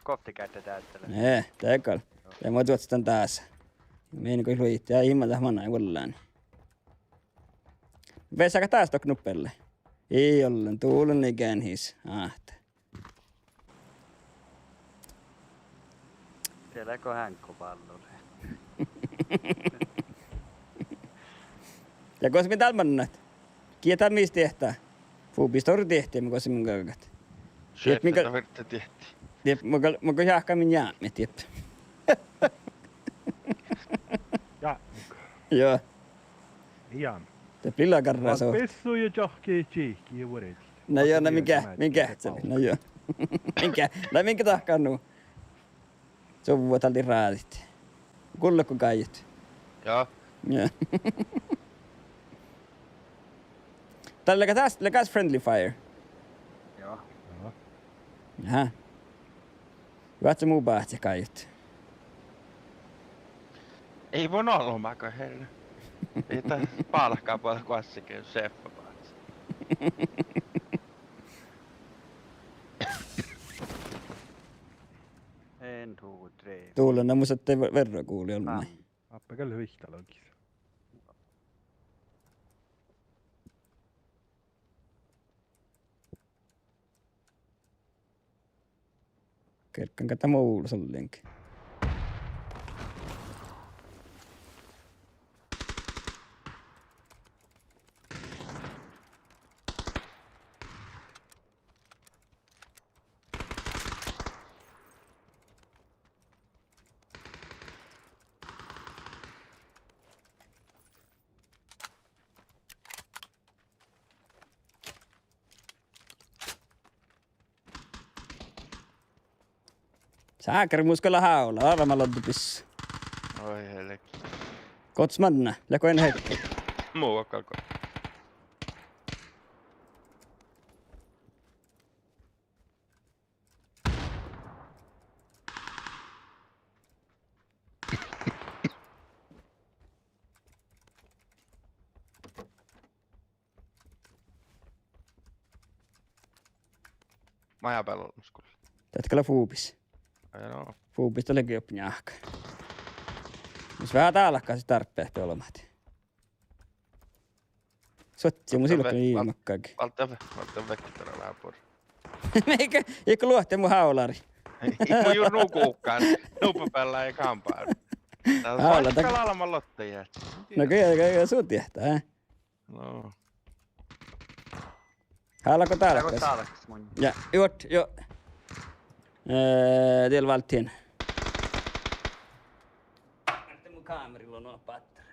gohčodal dáddel. Eh, de gal. De mun čuoččan dás. Mii go luitte, ja iima dat manná vuollán. Viesága dás dohko nuppe bealle. Ii ollen, dulon ii geahččas ahte. Diet leago heaŋggu bállu. Ja gos mii dál mannat? Gitta mis diehtá? Fubi stor diehtá, ma gos mun galgat. Diet, šeffe, mii gal-, dat fertet diehtá. Diet, mun gal-, mun gal jáhkán min jápmit, diet. Ja. Ja. Ja. Dat lei lea garra sohte. Bissui ja čohkki čihkki ja vuoridit. Na ja, na minge, minge, na ja. Minge, na minge dahkan nu. Suvvo dál ráđit. Gullot go gájit. Ja. Ja. Dál lea gas, lea gas friendly fire. Ja. Aha. Vátse mu báhci gájit. Ii, mun ollu máko her. Ii dat bálkká boađe goassege šeffa báhci. En, tuu, drei. Dulon, na mus ahte ve-, verra guli ollu. Áppe gal vihtta logis. Kerkan gal dat mu ollu sollengi. Sákare, mus gal hála, arma laddo bis. Oi, helgi. Goas manne, leago en hetke. Mu okkalko. Maja beale olmmoš gullat. Dat gal lea fubis. Ai no. Fubis dat lea gii oppe njáhka. Mus veahá dálkás dárbbašit olbmot. Suotti, mun silkka ii makkárge. Valtte, valtte veahkkin veahá bor. Mii gal, ii go luohte mu hálárii. Mun juo nu guhkán, nuppe beallái gámbár. Hála, dat gal álbmot lotta jahkái. No ge, ge, ge, su diehtá, eh? No. Hála go dálkás. Dálkás mun. Ja, juot, juo. Eh, diel válddit. Ahte mu kámera lea nu báttár.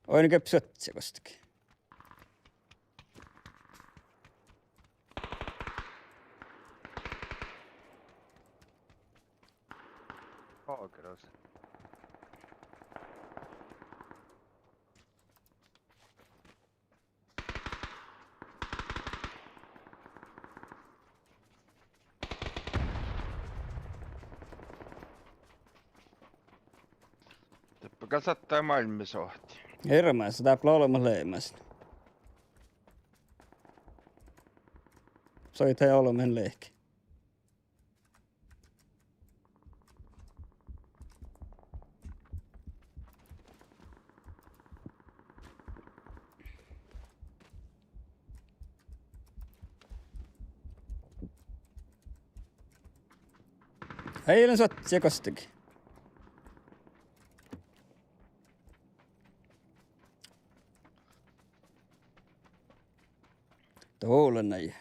Oidne ge suotti gostege. Pogros. Doppe gal sáhttá máilmmi sohtii. Hirbmat, dat lea olbmot leamasin. Soittá olbmot lehket. Ii lean suotti gostege. Dolan nai.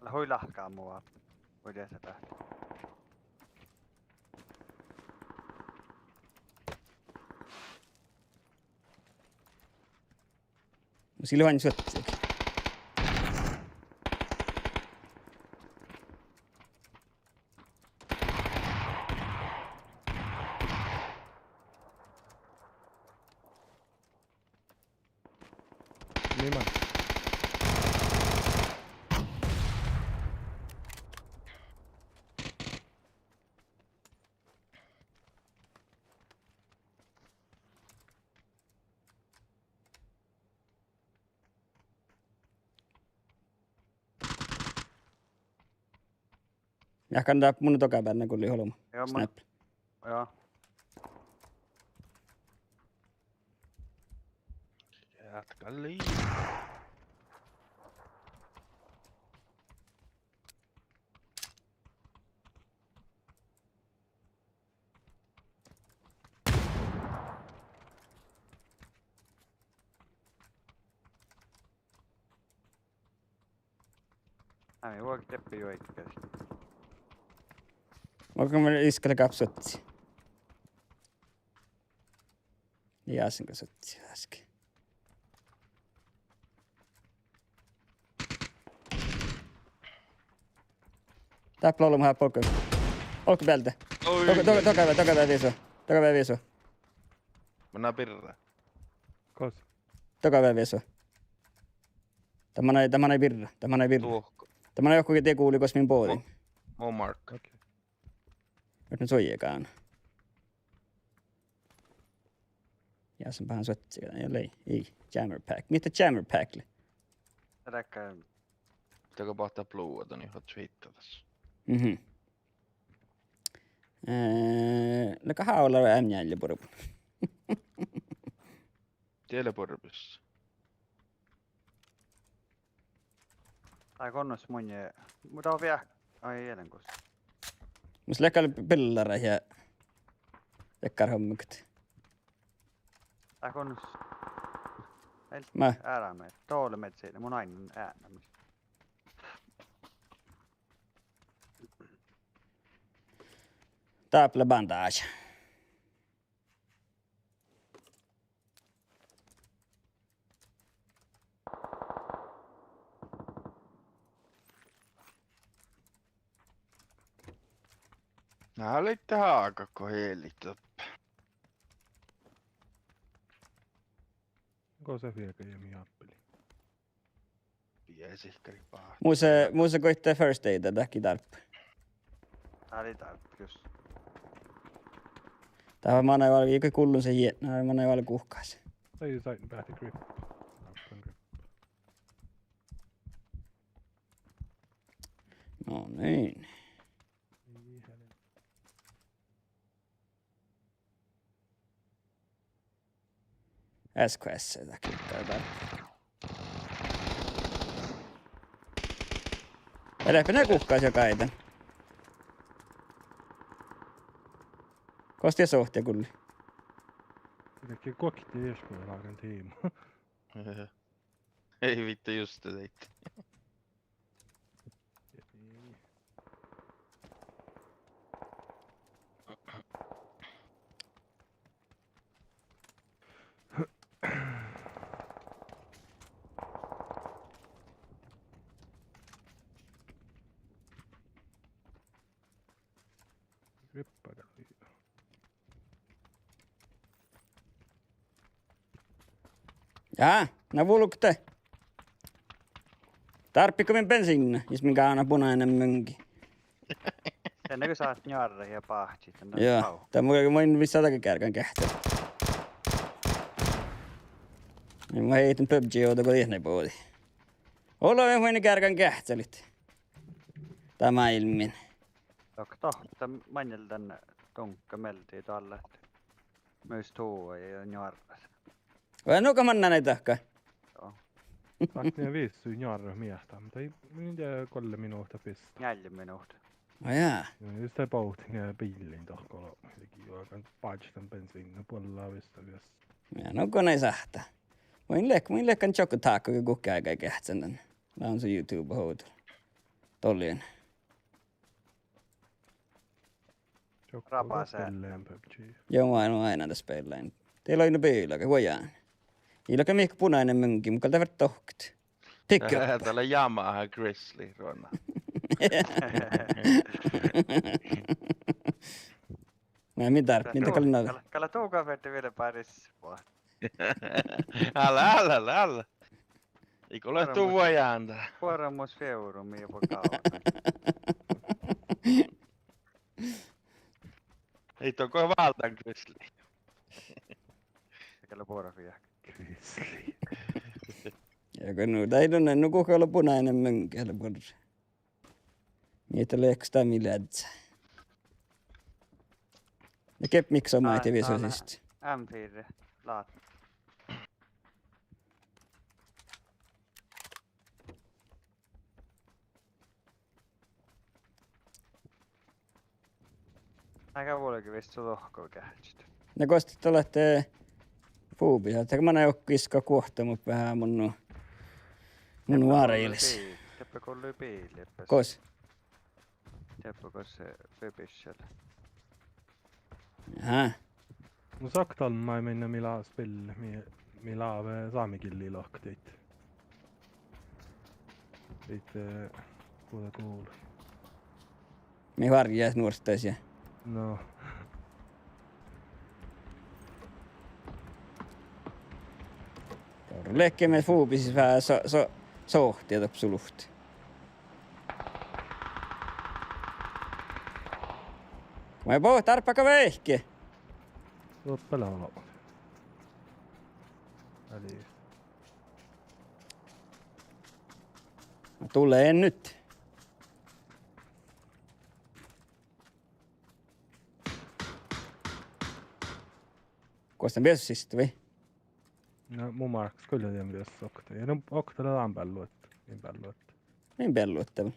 Lea hui lahka mu. Hui dies dat. Mus ii lean suotti. Niman. Ja kan dáppe mun doga bealde gulli olbmot. Joo, mun. Snap. Joo. Jatkalii. Ai, vuoge deppi juoigas. Vuoge mun iskale gáppa suotti. Jásin go suotti, áske. Dáppe lea olbmot, há, olggo. Olggo bealde. Oi. Doga, doga, doga, doga bealde visu. Doga bealde visu. Manai birra. Gos? Doga bealde visu. Dat manai, dat manai birra, dat manai birra. Duohko. Dat manai juohke, dien gulii gos min bođii. Mo-, mo mark. Okei. Ahte suojagána. Ja son beasan suotti, ja lei, ii, jammer pack. Mihte jammer pack lea? Dakkár. Dakkár boahtá pluga dan, juo, oččo hittadas. Mhm. Eh, leago háve ollu M njeallje buorbun? Diet lea buorbus. Dá gonus munnje, muhto vieha, ai, ielan gus. Mus leat gal billarat ja dakkár hommat. Dá gonus. El-, ma-, eará me-, dole medisiidna, mun ain eatnamis. Dáppe lea bandáža. Na leat hágat go helit doppe. Gos fiegaid ja mii áppeli. Biesikkari báhci. Mus, mus goit first aid, dat lei dárppa. Dá lei dárppa, jus. Dat manai vel, ii gullun sa jie-, na manai vel guhkás. Ai, sain báhci grip. Grip. No niin. Ei, helvetti. S K S, dat klikkaa dál. Eará, ne guhkás ja gáidan. Gos die sohte gulli? Dahje guokte iešguđetlágan tiimu. Ei vittu, just det. Grippa gal. Ja, na vulgge. Dárppigo min bensiinna, jus min gánan bunainen müngi. Sen nagu sáhtát njoarrat ja báhčit, dan. Joo, pau. Dat mun, mun vissa dahje geargan geahččalit. Mun heiten PUBG ovdal go diet bođii. Ollu mun geargan geahččalit. Dat máilmmi. Dohko, dohko, maŋŋel dan dunka mielde dalle ahte mus tuo ja njoarrat. Vai nu go mannan dahkat? Joo. Ahte vissu njoarrat miehtá, muhto ii, mii golle minuhta bistat. Njeallje minuhta. Ó jaa. Ja jus de bohtet biillain dohko lea, lei juogan bážžan bensiinna buollá vissa viessu. Ja nu go nai sáhttá. Mun lean, mun lean čohkkážan guhkás geahččan dan. Lean su YouTube ovdal. Dollin. Čohkkážan rabas spellain PUBG. Joo, mun, mun ain dat spellain. Dii lea nu biila, vuoi. Ii lean mihkkege bunainen müngi, mun gal dat ferten dohko. Pikka. Dat lea Yamaha Grizzly ruona. Na, min dárppa, min dat gal lea. Gal, gal du fertet vilbáris. Álla, álla, álla, álla. Ii go leat du vuojan dat. Buoremus fievrumi ja buorre gávdna. Ii don go válddán Grizzly. Gal lea buorre fievrut. Grizzly. Ja go nu, dat ii don, nu guhká ollu bunainen müngi, gal lea buorre. Mii dat lea iežas dat mii leat. Ja ge mii somá, dá, dá visot lea sist. M fire. Lát. Dá gal vuolgá visot dohko geahččat. Na gos dat leat, eh, fubis? Ahte manai okta iska guohta, muhto veahá mun nu, mun nu várejis. Dieppe gollui bil-, dieppe gollui biil-, dieppe. Gos? Dieppe gos, eh, fubis lea. Aha. Mun saktan maid, mii lea spill-, mii, mii lea sámegillii lohkat. Daid, eh, guđa guvlui. Mii várjjat nuorttas ja. No. Doppe lea ge fubis veahá so-, so-, sohti doppe su luhtte. Maid bohtet árbegat veahkit? Doppe lea olbmot. Eli. Tule nyt. Gos dan viesot siste vai? Na, mu márkkas gal lea dan viesot okta. Ja nu okta lea dan beallu, dan beallu. Dan beallu, dan.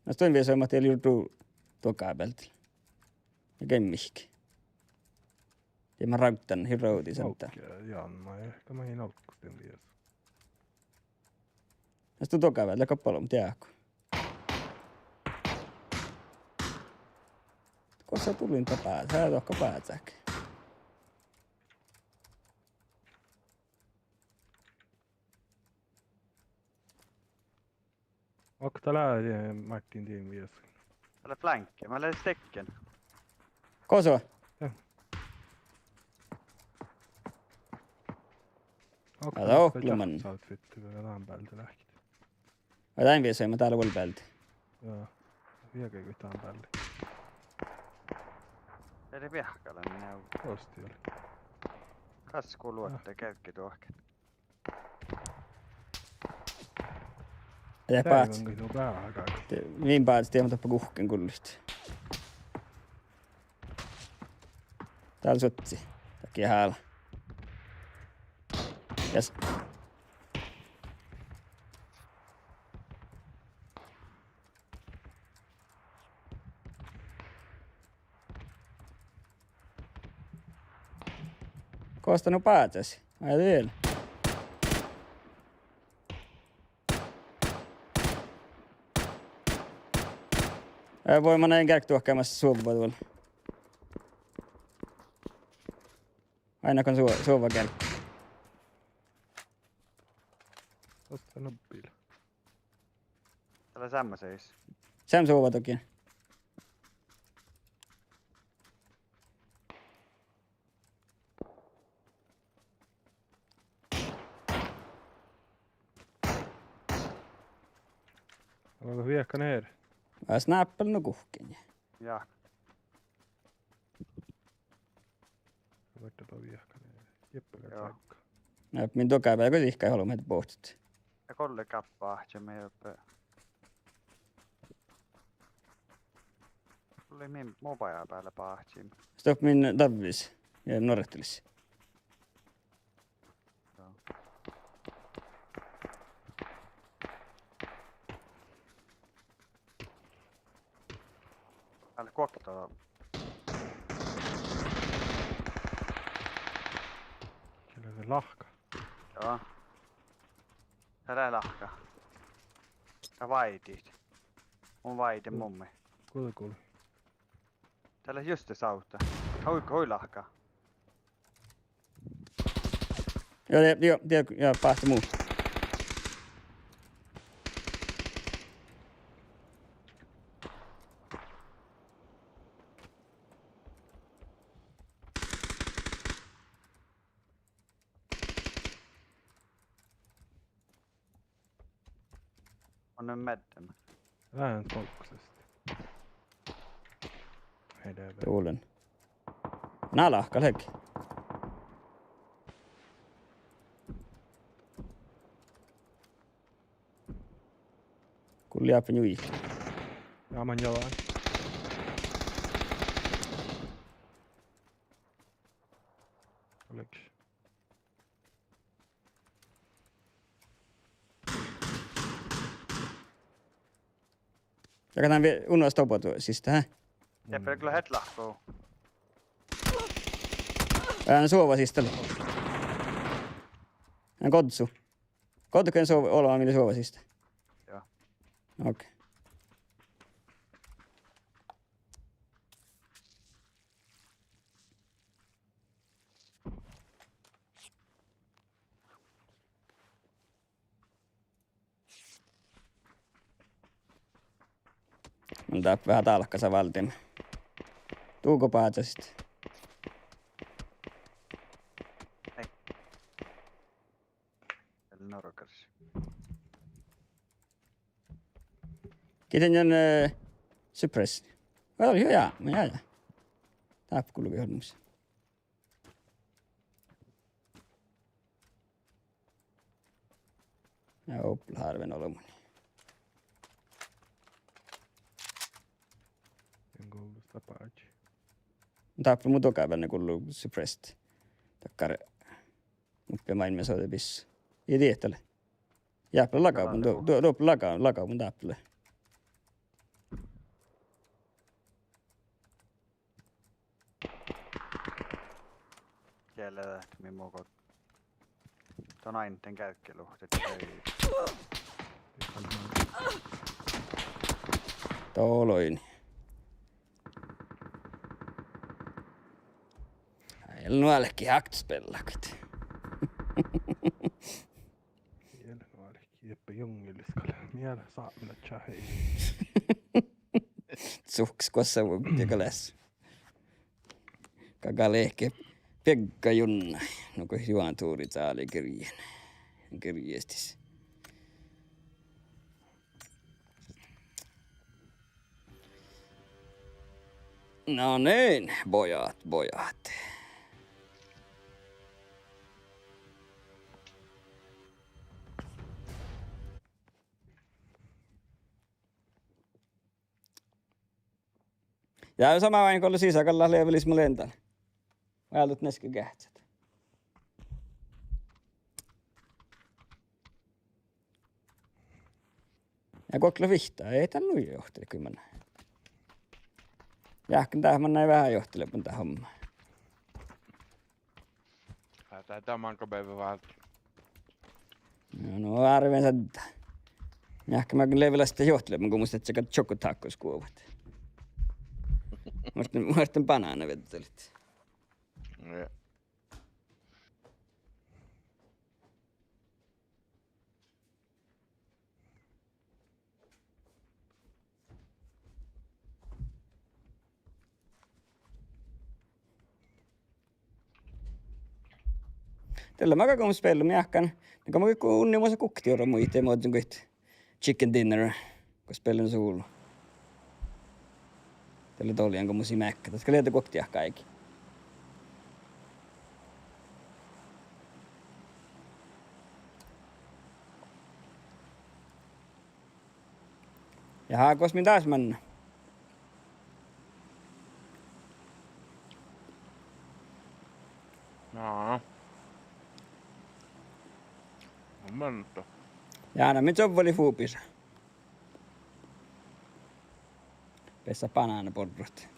Na, stuin viesoimat dieid jurddu doga bealde. Ja ge mihkkege. Dieid mun rággan, hui rávddi santa. Okei, jaa, ma-, gal mun in olggos dan viesoin. Na stu doga bealde, gal palom diekko. Gosa dulin dá bázit, dohko bázit. Okta lea, eh, Martin, dien viesoin. Ale flanke, ma lea stikken. Gosa? Ja. Okta lea okleman. Outfit, dan bealde leahkit. Vai dan viesoin, ma dál vuol bealde. Ja. Viehka goit dan bealde. Eri viehkalaš, ne. Osti oli. Kas go luotte, geavge duohken. Ja bát. Dieđusge, nu beaga. De, min bát, dieđusge doppe guhkkin gullit. Dál suotti. Dahje hála. Yes. Gos dat nu bázes? Ai, vel. Eh, vuoi, mun in geargge duohkásaš suovva duol. Ain go su-, suovva geargge. Osta nobil. Dá lea seamma seis. Seamma suovva dohko. Olgo viehka nier? Vel snáppel nu guhkkin. Ja. Vuodde ba viehka nier. Jeppe gal. Joo. Cakka. Na, min doga beale go sihkkaš olbmot bohtet. Ja golle gáppa ahte mii oppe. Golle min mo baja beale báhčim. Stop min davvis ja norretilis. Joo. Ale guokte. Kele de lahka. Joo. Dá lea lahka. Dá váidit. Mun váiden mummi. Guđa gul. Dá lea juste sávtta. Hui, hui lahka. Joo, de, joo, de, ja báhte mu. Mun en meddeme. Dá lea fokkusesti. Hei, de. Duolen. Na lahka leage. Lei áppi njuiket. Ja man jođán. Olles. Ja go dán vie-, unna stoba duo siste, hä? Ja fergla het lahko. Ja, na suova siste lei. Na goddo. Goddo go suova, oleva mii lei suova siste. Ja. Okei. Mun dáppe veahá dálkasa váldime. Dugo báhcastit? Ei. El norgars. Gitta dan, eh, suppress. Vel, juo, jaa, ma jaa, jaa. Dáppe gulge olmmoš. Ja ople hárven olbmos. En gullu sta páhcci. Dáppe mu doga bealde gullu suppressed. Dakkár uppe máilmmi soađe bis. Ii dieđe lea. Jáhpele laga mun, du-, du-, doppe laga, laga mun dáppe lea. Diet lea dat mii mo go-, don ain dan geađggeluhtta, dat lei. Doloin. Ii lean nu álki háktu spellágat. Ii lean nu álki, jeppe junglis gal. Mii eat sápmelaččat. Suhkas gosa vuogge gal leat. Gal gal eahke biegga junnái, nugo juonturi cáli girjejin. Girjejis. No niin, bojat, bojat. Ja somá oaidná go lea sisa, gal leat levelis mu lean dan. Váldit neske geahččat. Ja guoktelot vihtta, ii dat nu johtilit go manai. Jáhkán dat manai veahá johtileamen dat homma. Á, dat, dat man go beaivve váldit. No, no, árven sádde. Jáhkán man levelastin johtileamen go mus lei čakka čoku tákko skuovut. Muhtin, muhtin banána vieđalit. Ja. Dalle maga go mun spellen jáhkán. Na go mun go unni musa guokte orru muitte, mo dan goit chicken dinner. Go spellen solo. Dalle dolljehan go mus ii meakka. Dat gal lea guokte jáhkái áigi. Ja hágas mii dás manná. Jaa. Mun manná. Ja na mii čoavvalit fuobiša. Beassat banánaborrat.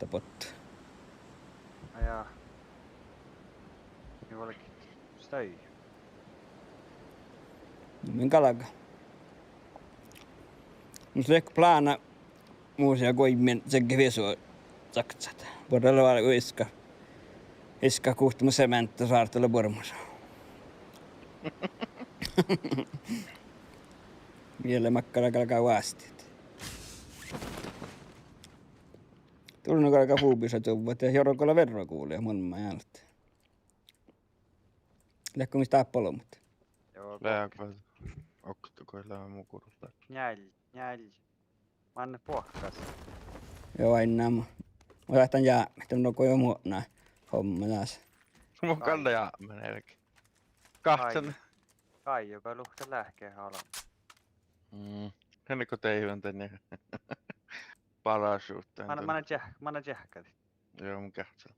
Dá bottu. Á, jaa. Mii vuolgit stái. Mun galgá. Mus lei plána mus ja goimen čegge viesu čakčat. Buorre lea iska. Iska guhte mu semeanta sárt lea buoremus. Miele makkár galgá vásttit. Dul nu galgá fuobiša čuovvat, jorgala verra guvlui, mun ma álgán. Leatgo mis dáppe olbmot? Joo, leago okto go lea mu gurupáhka. Njeallje, njeallje. Manne buohkas. Joo, ainnáma. Mun lean jápmit, no go jo muotná homma dás. Mun gal jápmen erge. Gáhččan. Gáijo gal luhtte leahkit olbmot. Mm. Henni go deivven dan ja parašuvddan. Manná, manná čieh-, manná čiehkadit. Joo, mun geahččalan.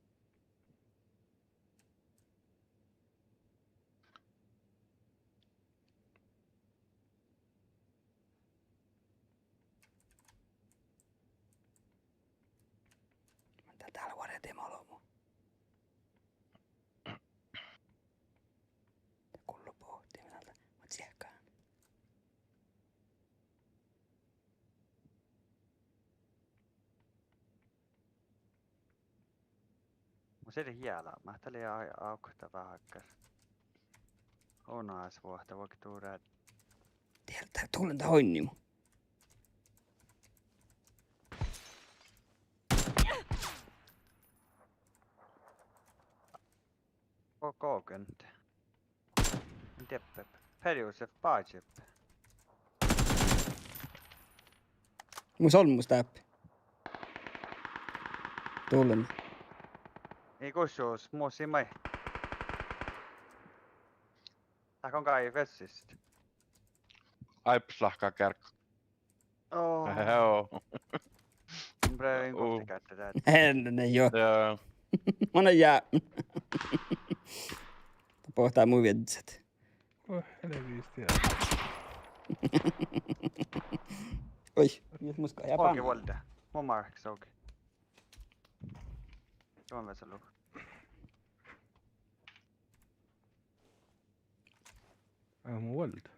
Mun dal dál vuorre dee olbmo. Dat gullo bohte, mun dal, mun čiehkán. Mun sii eai leat, mat dat lei a-, okta veahá. Onas vuohta vuokturat. Tiedä, tulen da hoinnimu. Go-, gokent. En dieppe. Ferjus ja bážit. Mus olmmoš dáppe. Dullen. Ii gusjus, mus ii maid. Dát gal gal vessis. Áibbas lahka geargga. Oo. Joo. Mun brei in guhte gátte dát. En, en, joo. Joo. Mun ja. Bohte mu viežžat. Oh, helvíti. Oi, jus muska ja. Olge pán. Vuolde. Mun mark soge. Juon vesa luh. Aa, mun vuolde.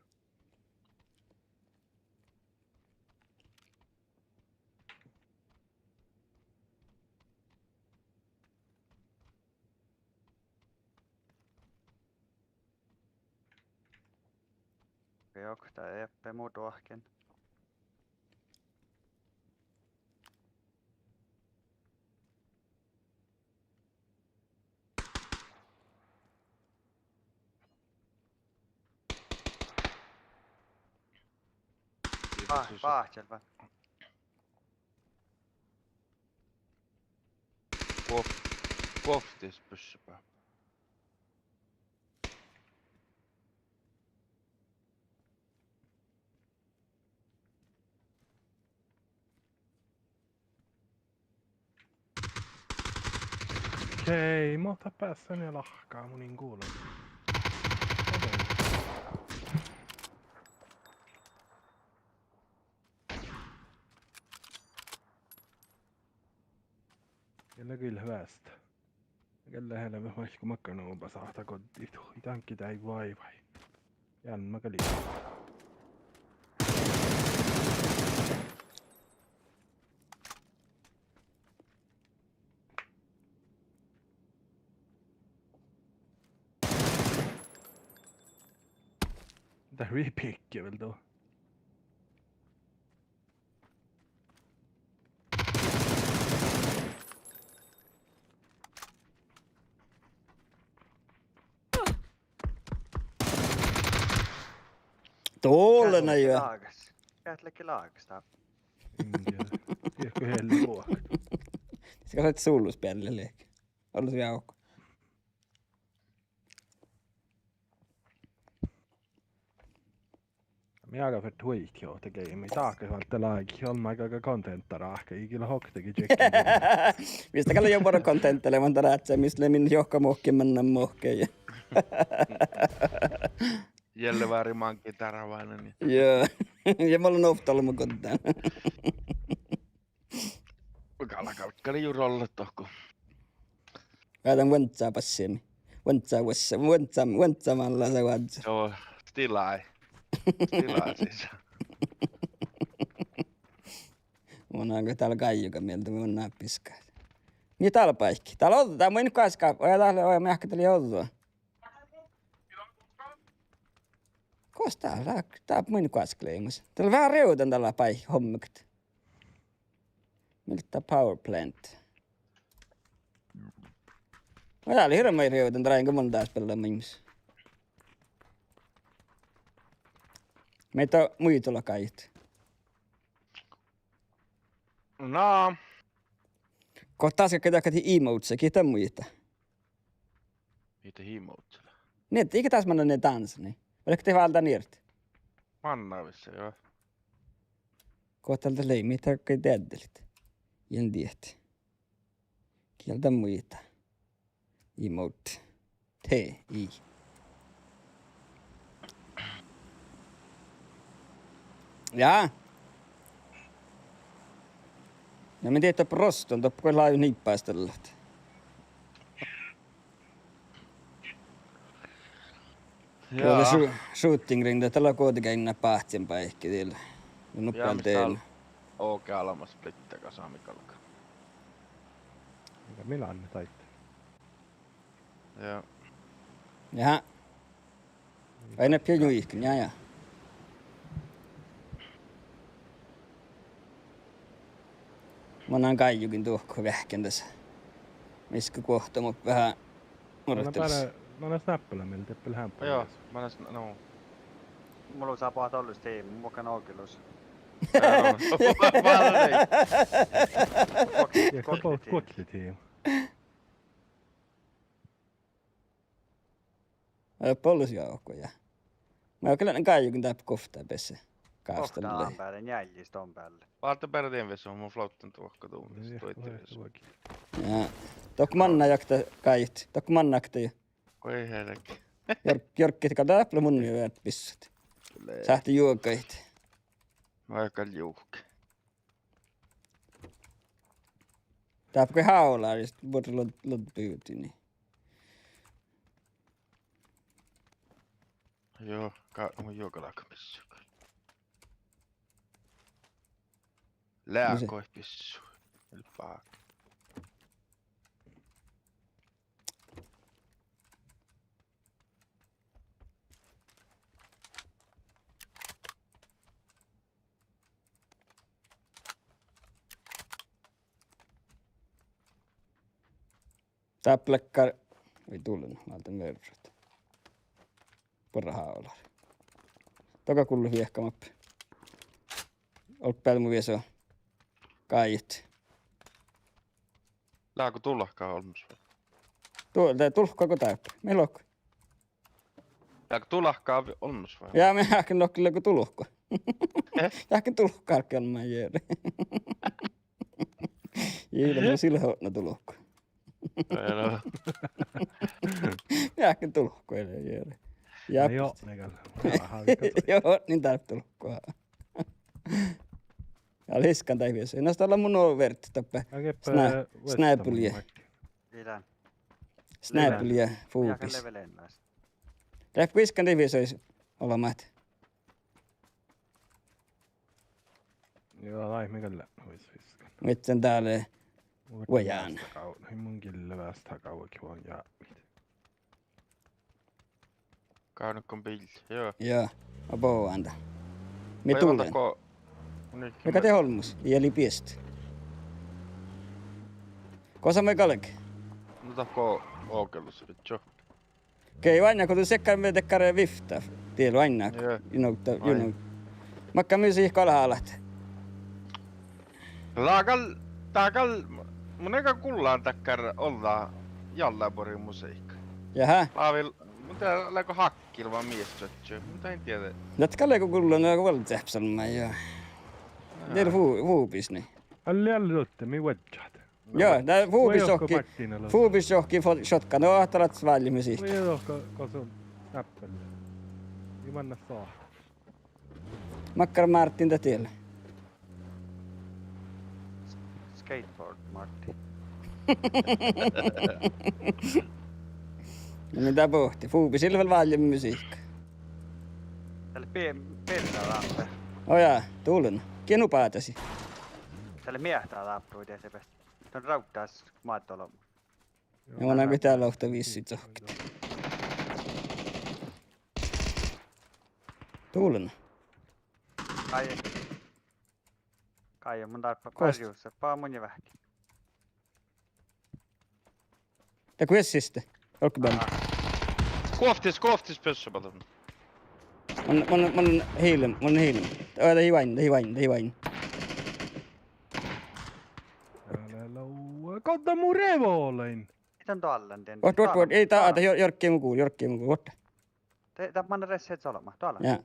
Okei, okta eppe mu dohken. Bá-, báhčel vai? Guov-, guovttis pyssypá. Okei, mo dat beassá nie lahka, mun in gula. Gal lea vel veahá. Gal lea helve vaikko makkár nuba sáhttá goddit. Ii danke dái vai vai. Jan ma gal lei. Dat lei pihkki vel du. Dole na jo. Lágas. Geat ledje lágas dáppe. Mm, ja. Tiedje go hellu. Skal sette solospillet lihkku. Olles vi aukko. Mii aga fertet huiket jo, dat geimi. Dahkat valde lágit, olmmái aga kontenta ráhkadit, ii gal oktage čekki. Mis dat gal lea jo buorre kontenta lea, muhto ráhkadit, mis lea min johka muhkke, mannan muhkke. Jelle vári máŋgii dárvánii. Joo. Ja mun lean ovtta olbmo guđđán. Gal, gal, gal lea jú rollet dohko. Ádán vuonddza bassiimi. Vuonddza vuossa, vuonddza, vuonddza mallasa vuoddza. Joo, stilai. Stilai sis. Mun aŋka dál gáijuga mielde, mun náppiskan. Mii dál báikki. Dál ođđa, dál mun in goaska, oi dál, oi, mii ahte dál lei ođđa. Gos dál, dál, dál mun in goaska leimas. Dál lea veahá rievdan dál báikki hommegat. Mielde power plant. Oi, dál lea hirbmat rievdan, dráigan go mun dás beallán muimis. Mii dat muitala gáidit. Na. Go dás gal dahkat emotes, gii dat muittá? Mii dat emotes lea? Nie, ii dás mannan nie dánsat, nie. Vai leat dieđusge váldán irt? Mannan vissi, joo. Go dat lei, mii dat gal deaddelit? Ii dieđe. Gii dat muittá. Emote. T I. Ja. Na mii dieđát proston, doppe go lávii niibbastalat. Go lea shu-, Shooting Range, dat lea goađe geainna báhcen báikki diet. Ja nu bealde dál. Oge almma splitte gasa mii galgá. Miga mii lea daid? Ja. Ja. Ai, na pio juiken, ja, ja. Mun lean gáijogiin duohko veahkkin dasa. Mis guohta mu veahá. Mun lean muittalis. Beare, mun lean snappala mielde, deppe lean hámppa. Joo, mun lean sn-, no. Mulla lea boahtá ollu tiimi, mun gal ogelus. Jaa, no. Guokte-, ja, guokte-, guokteletiimi. Ii, bollus ja okko, ja. Ma gal lean gáijogiin dáppe guovtta besse. Gávstallii. Okta beare njealjis don bealle. Válde beare dien viesu, mun flottan duohko dumis. Jaa, duohko. Ja. Dohko manná jakta gáijit, dohko manná jakta. Oi herre. Jor-, jorkkit gal dáppe lea mun ja veat bissut. Sáhtte juogaid. Ma gal juhke. Dáppe go háláris, buorre lod-, lodduid bivdii. Joo, ka-, mun juogalágan bissui. Leagoid bissui. El bá. Dáppe lea, vai dullen, válden verrat. Buorre háláris. Dohko gullet viehkamappe? Olbmo beare mu viesu. Gáijit. Leago dulkka olmmoš vai? Du-, de dulkka go dáppe. Mii lohká? Leago dulkka olmmoš vai? Ja, mii áhkku lohkat leago dulkka. Eh? Áhkku dulkka álki olmmái jere. Jere, mun sil lean otná dulkku. Joo, no. Mii áhkku dulkku, jere. Jaa, no joo, ne gal. Aha, vi kan ta. Joo, nin dál dulkku. Ja liskan daid viesu. Na, dat lea mun overt doppe. Snæ-, snæbulje. Ii lean. Snæbulje, fubis. Leago iskan daid viesu olbmot. Joo, ai, mii gal leat, hui, hui. Mii leat dál vuojána. Mun gille vástá gávdnat vuon jápmit. Gávdnat go biil, joo. Joo, a boanda. Mii dullen. Mii gal dieid olmmoš, ii leat biestet. Gosa mii galgat? No dat go ogelus, čuohke. Okei, oainnát go du sekkár, mii dakkár vifta. Diet oainnát. Joo. You know, the, you know. Makkár musiikka leat hálat? Dat gal, dat gal, mun in gal gullan dakkár ođđa jallabuori musiikka. Jaha. Lávii, mun dieđán leago hákkil vai mies čuoččui. Mun in dieđe. Dat gal leago gullan, leago vuollecepsalmma, joo. Jaa. Diet fu-, fubis, nie. Alli, alli, dotte, mii vuodjat. Joo, dat fubis johkii, fubis johkii fo-, šotka, no, dat lea vállje musiikka. Vuoi, dohko, gosa, snappel. Ii manná sa. Makkár Martin dat diet lea? Skateboard Martin. No mii dat bohtii, fubis ii leat vel vállje musiikka. Dat lea bi-, birra dáppe. Ó jaa, dullen. Gii nu bádasii? Dat lea miehtá dáppe, dieđusge. Don rávddá maid olbmot. Ja mun ain goit dál lohta vissi sohkit. Dullen. Káj. Káj, mun dárbbašan. Kos? Kárjus, ba mun veahkkin. Dego viessiste. Olggobealde. Guovttis, guovttis pissubadon. Mun, mun, mun hiillen, mun hiillen. Oi, dat ii váin, dat ii váin, dat ii váin. Älä lou-, goddá mu revolverain? Ii don doallan dien. Vuot, vuot, vuot, ii, dat, dat, jor-, jorgge mu guoli, jorgge mu guoli, vuot. De, dat manná resse olbmot, doallan. Ja.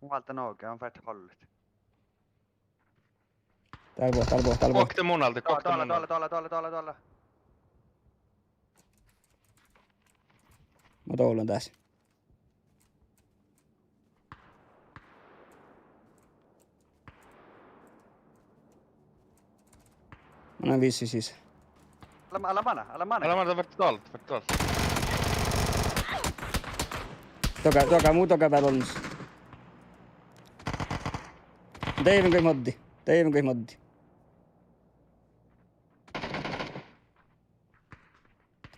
Mun válddán oge, mun ferten hollet. Dál buot, dál buot, dál buot. Guokte mun alde, guokte mun alde. Doalla, doalla, doalla, doalla. Mun dolan dás. Mun lean vissi sis. Ale, ale mana, ale mana. Ale mana, dat fertet doallat, fertet doallat. Dohká, dohká, mu dohká beale olmmoš. Deaivven goit moddii, deaivven goit moddii.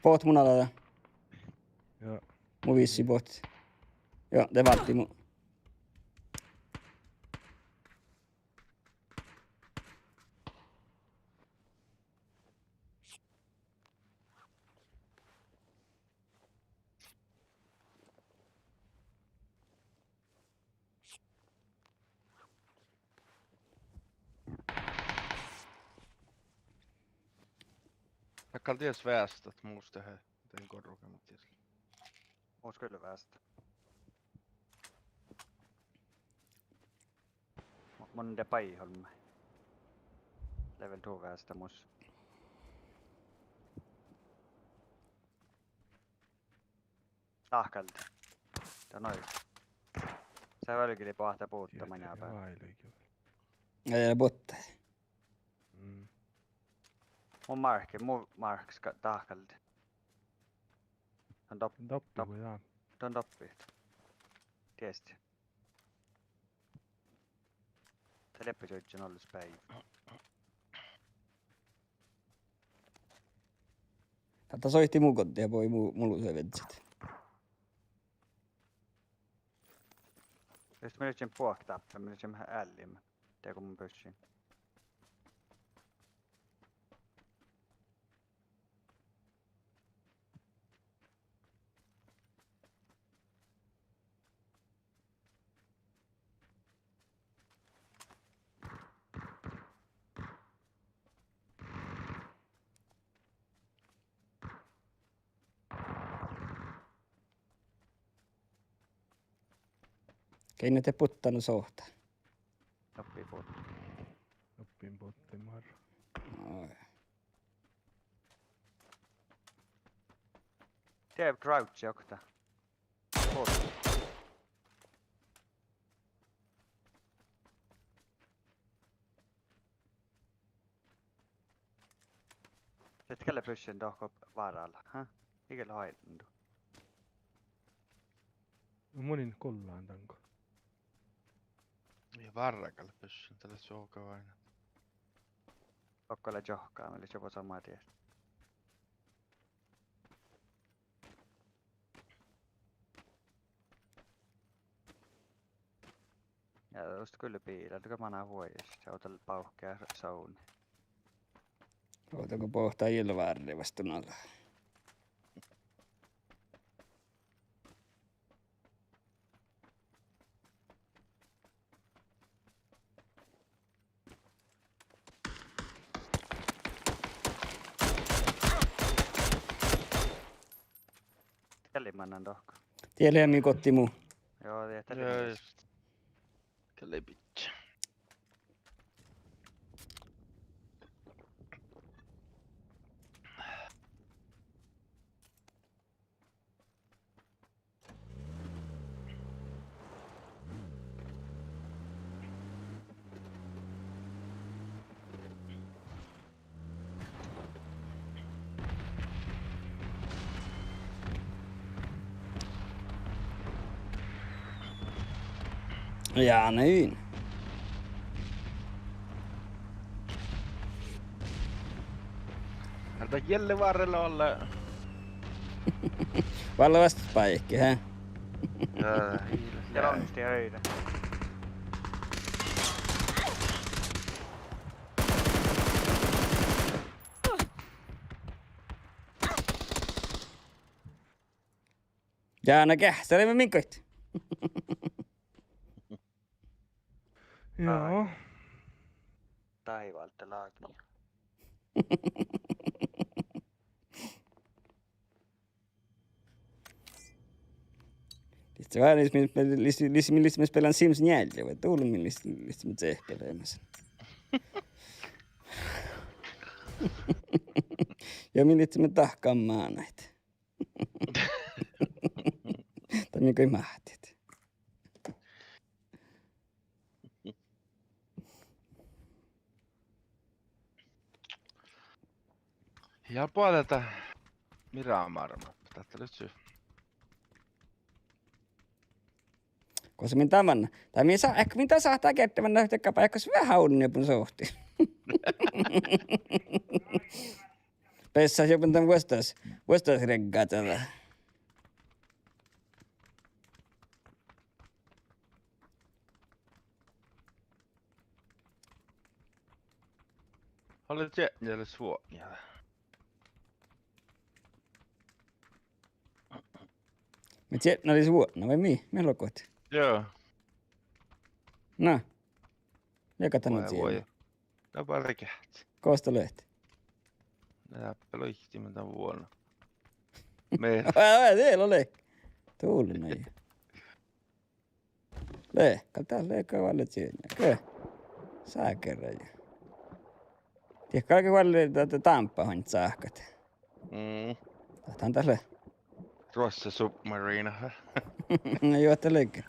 Bohtet mun ala. Ja. Mu vissi bohtet. Ja, de válddii mu. Dat gal dies vástá mus dehe, dan gorra, Mattias. Mus gal vástá. Mu-, mun de bajit olmmái. Level two vástá mus. Dahkalde. Dat nai. Sá vuolgilii boahtá buotta maŋábeale. Ii lean buotta. Mm. Mun márkka, mun márkka dahkalde. Don dop-, don doppii dop-, go dá. Don doppii. Dieste. Dat lea beare čuožžu ollu speaivvi. Dáppe soitti mu goddii ja bui mu-, mulusat viežžat. Jus mii leat buot dáppe, mii leat eallimin. Dego mun puššin. Geainna de buttanut sohta. Doppe bot-, doppe botte mar. Ai. Dee crouch okta. Bot. Dego lea puššan dohko várrái? Há? Iige lea oaidnu? Mun in gollan dango. Ja várra gal puššan, dat lea čohkká váinna. Okko lea čohkká, mii lea čohkká sama diet. Ja dušše gal biila, dat gal manná vuoiŋŋas, čađa bávkká sovdni. Ovdal go boahtá ieža várri vastán ala. Gal lei mannan dohko. Die lea mii goddii mu. Joo, die, dat lei. Joo, just. Gal lei bidjat. Ja, nei. Gal dat ieža várra lea. Várra vastát báiki, he? Ja, ii leat. Ja leat. Ja, na geahččá, lea min goit. Joo. Ai. Taiválta lágii. Lihtte várra, mis, mis, mis, mis, mis, mis spelan Sims njeallje, vai dulmin lis-, lis-, mis cehkelemas. Ja mii lihtiimet dahkan mánáid. Dat mii goit máhtit. Ja boađe dat mii rámármat. Dat lea su- Gosa min dá manná? Dat mii sa-, eh, min dá sáhttá geardde manná, de gapa, eh, gos veahá unnibuin sohti. Bessá, ja mun dan vuosttaš, vuosttaš regga dasa. Háliidit čietne lea vuotnja? Mii čietne lea vuotnja vai mii? Mii loguhit? Joo. Na. Leago dat nu čietne? Vuoi. Na, barget. Gos dat leat? Na, dáppe loihtimin dan vuolgit. Mii. Aa, aa, de lea, lea. Dulnai. Lea, gal dat lea gal vuolle čietne. Ge. Sákerraja. Diet galget vuolle dat, dat dámbbáhuvvá sáhkat. Mm. Dat han dat lea. Ruossá submarina. Na juo, dat lea ge.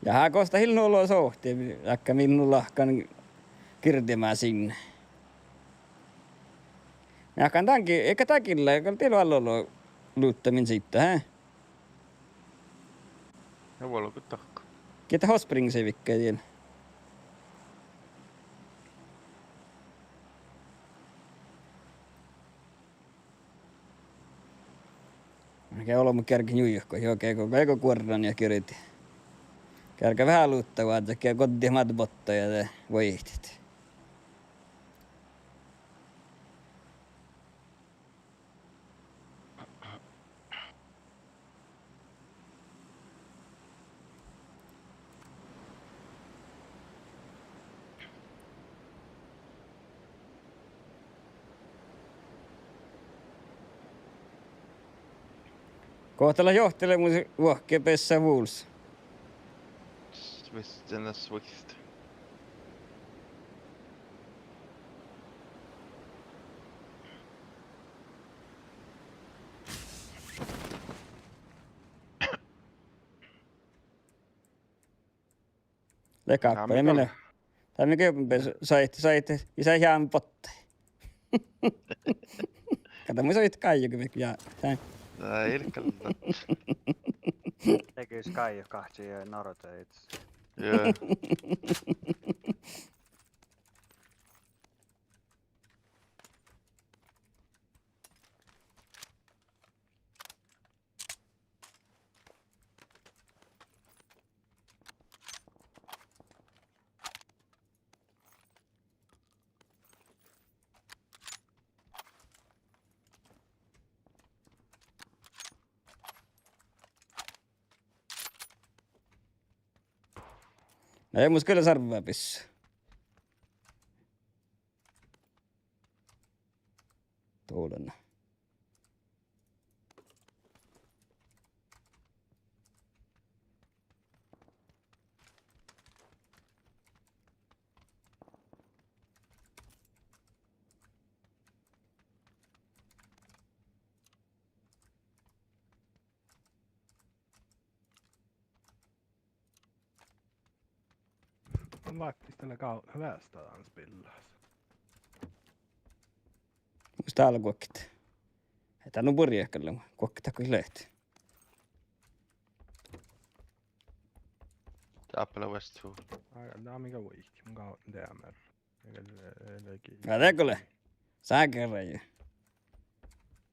Ja gos dat ii lean nu olu sohti, dakkár mii nu lahkan girdimasihka. Ja gal dan gii, ii gal dat gii leat, gal dii leat olu lutta min siidda, he? Ja vuolgit dahkat. Gitta hospringse vikka dien. Ge olbmot gearggat njuikot, juo, ge go, ge go guorran ja girdi. Geargga veahá lutta, vázze ge goddit mat botta ja de vuoitit. Gohte lea johtileamos vuohki bessá vulos? Vistti, na vistti. Leat gáppa, ja mii gal. Mii gal, dat mii gal, said, said, ii leat jám botta. Kada mun said gáijoga, ja, dat. Ii leat gal. Dego ii gáijot gahčai ja narodaid. Joo. Na, mun gal sarvá bissá. Dulnna. Mun váittán, dat lea gal veastadan spillas. Mus dál guokte. Dat nu burjehkallan guokte, dat go leat. Dáppe lea vuosttaš. Ai, dat mii gal vuiket, mun gal deamar. Gal, eh, legi. Ja dego lea. Sákerraja.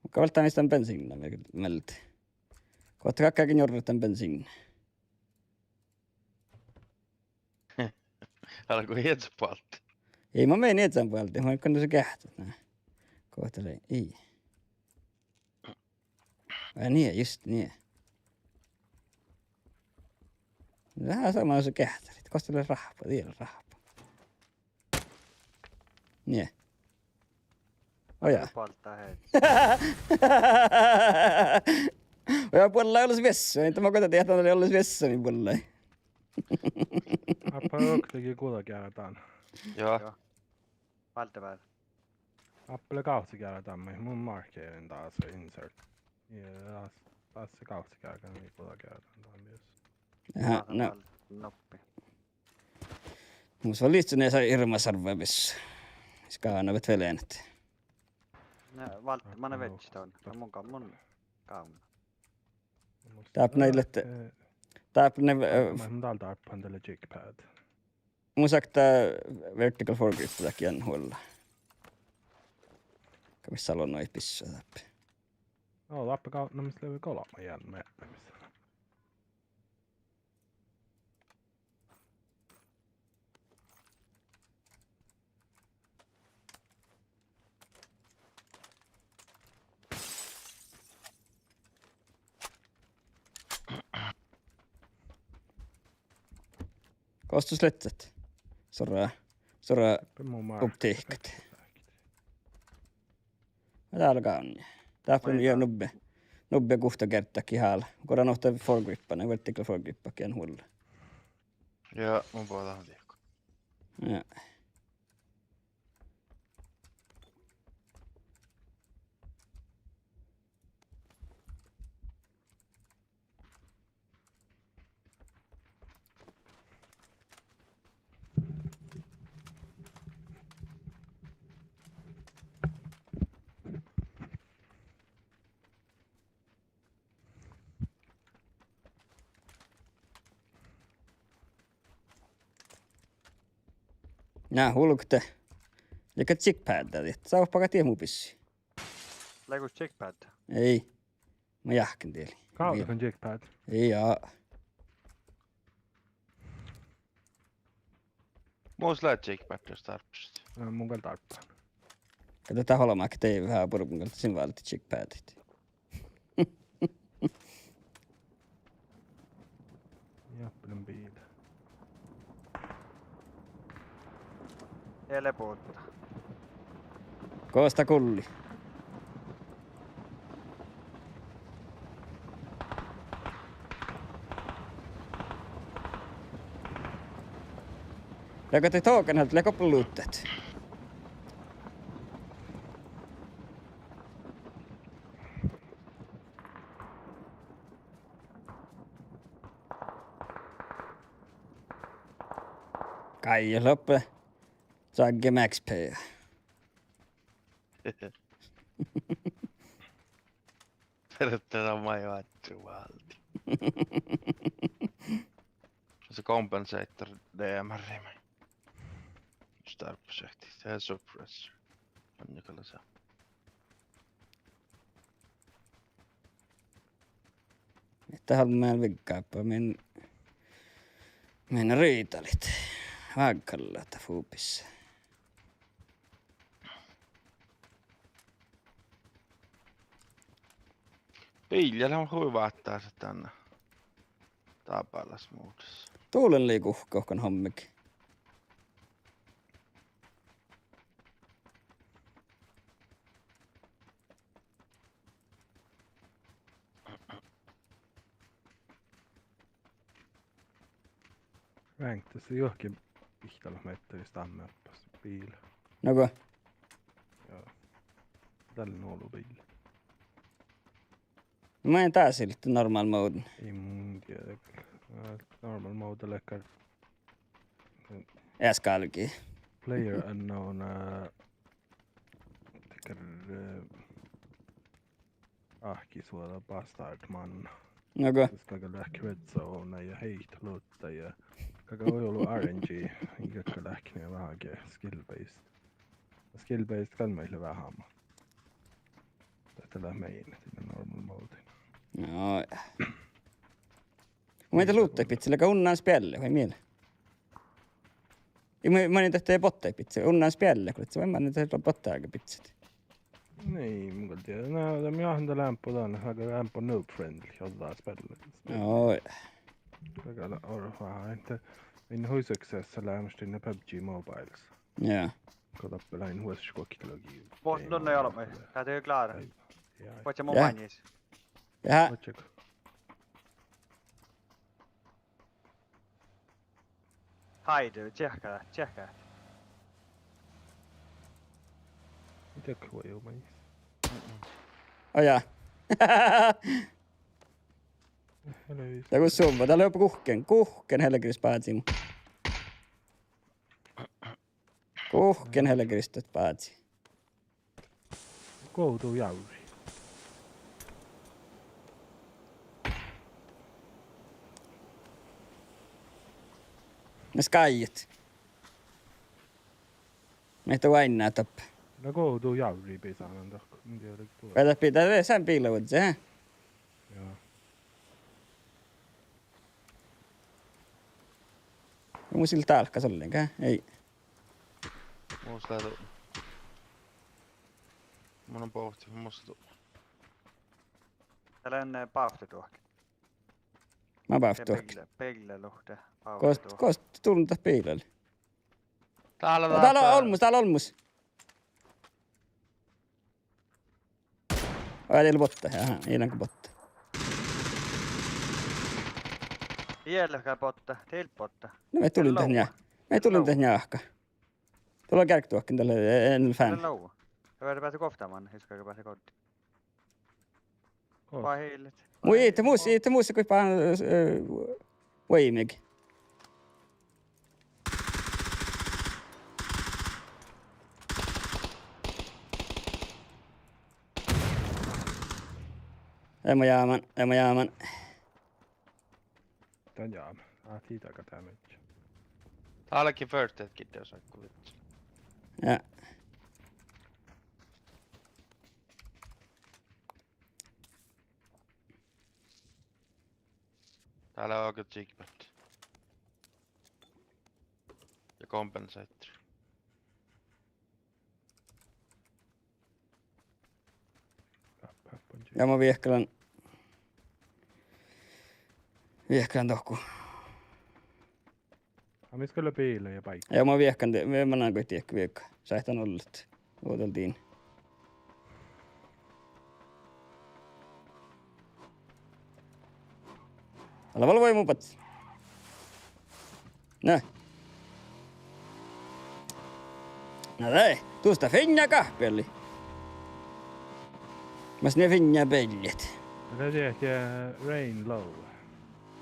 Mun gal válddán dan bensiinna, mii mielde. Gohte galggašii njuorrat dan bensiinna. Álggu iežat boalddit. Ii, mun miehan iežan boalddit, mun gal su geahččat, na. Gohte lei, ii. Aa, nie, just nie. Veahá somá su geahččalit, gos dat lea rahpa, dii lea rahpa. Nie. Oja. Boalddá hes. Oja, boallái olles viessu, en ta ma gohta dieđe, dat lei olles viessu mii boallái. Áhpá oktage guđa geará dan. Joo. Joo. Válde vel. Dáppe lea gávccigeará dan maid mun markeren dasa insert. Ja dasa, dasa gávccigeará, gal mii bođii geargan dan bijos. Aha, na. Nuppi. Mus vel lihttá ne sa irmasarvva bijos. Is gánábehtet vel eanet. Na, válde, manne veččet dan. Na mun ga-, mun gávdnan. Dáppe nai lea, dáppe nai, eh, mun dál dárbbašan dalle jigpad. Mun sáhtán vertical foregrip dahje eanet huollá. Ka mis salo noid bissui dáppe. Joo, dáppe gávdnamis lea golbma eanet meahppamis. Gos ledjet? Sorra, sorra optiikkat. Dál gal. Dáppe ja nubbe. Nubbe guhtta gearddaga hála. Goarrán ovtta foregrippa, ne vertical foregrippa eanet huollá. Ja, mun bođán diekko. Ja. Na, hulgete. Ja ka jigpadda diet. Sá oahppa gal diet mu bissui. Leago jigpad? Ii. Mun jáhkán diet. Gávdná jigpad? Ii, ja. Mus lea jigpad, jus dárbbašit. Na, mun gal dárbbašan. Ka dat olbmá ge deiveháborut, mun gal sin váldet jigpadit. Jáhpelen biila. Ele botta. Gos dat gulli? Leago dat tohken, leago pluhtet? Gaija loppe. Sagge Max P. Periaatteessa maid oaččut válddit. Se kompensator D M R-i maid. Jus dárbbašehtii. Se suppressor. Anne gal lea sa. Ahte han mun viggába min, min riidalit. Vággalla dat fubis. Biilla lea hui váttásaš dan dábálasmodus. Dán lei guhká okon hommege. Ránkkas juohke ihtalat mehtera stámmi oppos biila. Nugo? Joo. Dalle olu biila. Main dás lea normal mode? Ii mun dieđe. Normal mode lea dakkár easka álki. Player unknown, eh, dakkár, eh, áhčis vuođa bastard manná. Nugo? Dás gal leat red zone ja heitoluotta ja galgá olu R N G, ii galgá leat veaháge skill based. Skill based gal maid lea veaháš. Dat lea main, dat lea normal mode. No. Mun in dieđe luhtte bidjat, leago unnan speallet vai mii? Ii, mun, mun in dieđe bottaid bidjat, unnan speallet go lea, vai mun in dieđe bottaid bidjat. Ii, mun gal dieđe. Na, de mii han dat leat dan, dat lea eambbo noob friendly, ođđa speallet. Joo. Galgá leat orru veahá, ahte in hui success leamaš dan PUBG Mobiles. Jaa. Go doppe lea in vuosttaš guoktelogii. Mun don ei ole, gáhte klára. Jaa. Vuodjá mun maŋŋis. Jaa. Vuodjá. Haide, čehká, čehká. Diehko vuoi maŋis. Ojá. Hele visot. Ja go suvva, dat lea guhkkin, guhkkin helggeris bázi mu. Guhkkin helggeris dat bázi. Guovdu jávri. Na skájit. Mihte oainnát doppe? Na guovdu jávri bisánán dohko. Mun dieđe, dat bi-, dat lea san biila vuodje, he? Ja. Mus ii leat dálkkas ollenkaan, eai. Mus lea du-, mun lean bohtet, mus lea du-. Dat lea, eh, bávtteduohki. Mat bávtteduohki? Biilla, biillaluhtte. Gos, bávtteduohki. Gos dullen dat biillalle? Dál lea, dál lea olmmoš, dál lea olmmoš. Ojá, dieid botta, aha, ii lean go botta. Ii lean go botta, dieid botta. Na mii dulliimet nja-, mii dulliimet njáhka. Dál lea gearggeduohkkin, dál lea, eh, en fán. Dál lea. Ja beare beasset govttaman, iskkaga beasset goddii. Gos? Báhillet. Mu ii, de mus, ii, de mus, goit báhán, eh, vuoiŋŋa. Ema jáman, ema jáman. Dan jáman. Á, dii daga damage. Dál lea ge first aid kit, jos áiggut vihtta. Ja. Dál lea oažžut jikbet. Ja kompensator. Ja mun viehkalan, viehkalan dohko. Á, mis gal lea biila ja báikka. Ja mun viehkan de-, mun lean goit diehko viehka. Sáhtán ollet. Vuođal din. Ale vel vuoi mu báhci. Na. Na de, dus dat fiinna gáhppi lei. Mas nie fiinna bealjit. Lea dieđe, eh, rain low.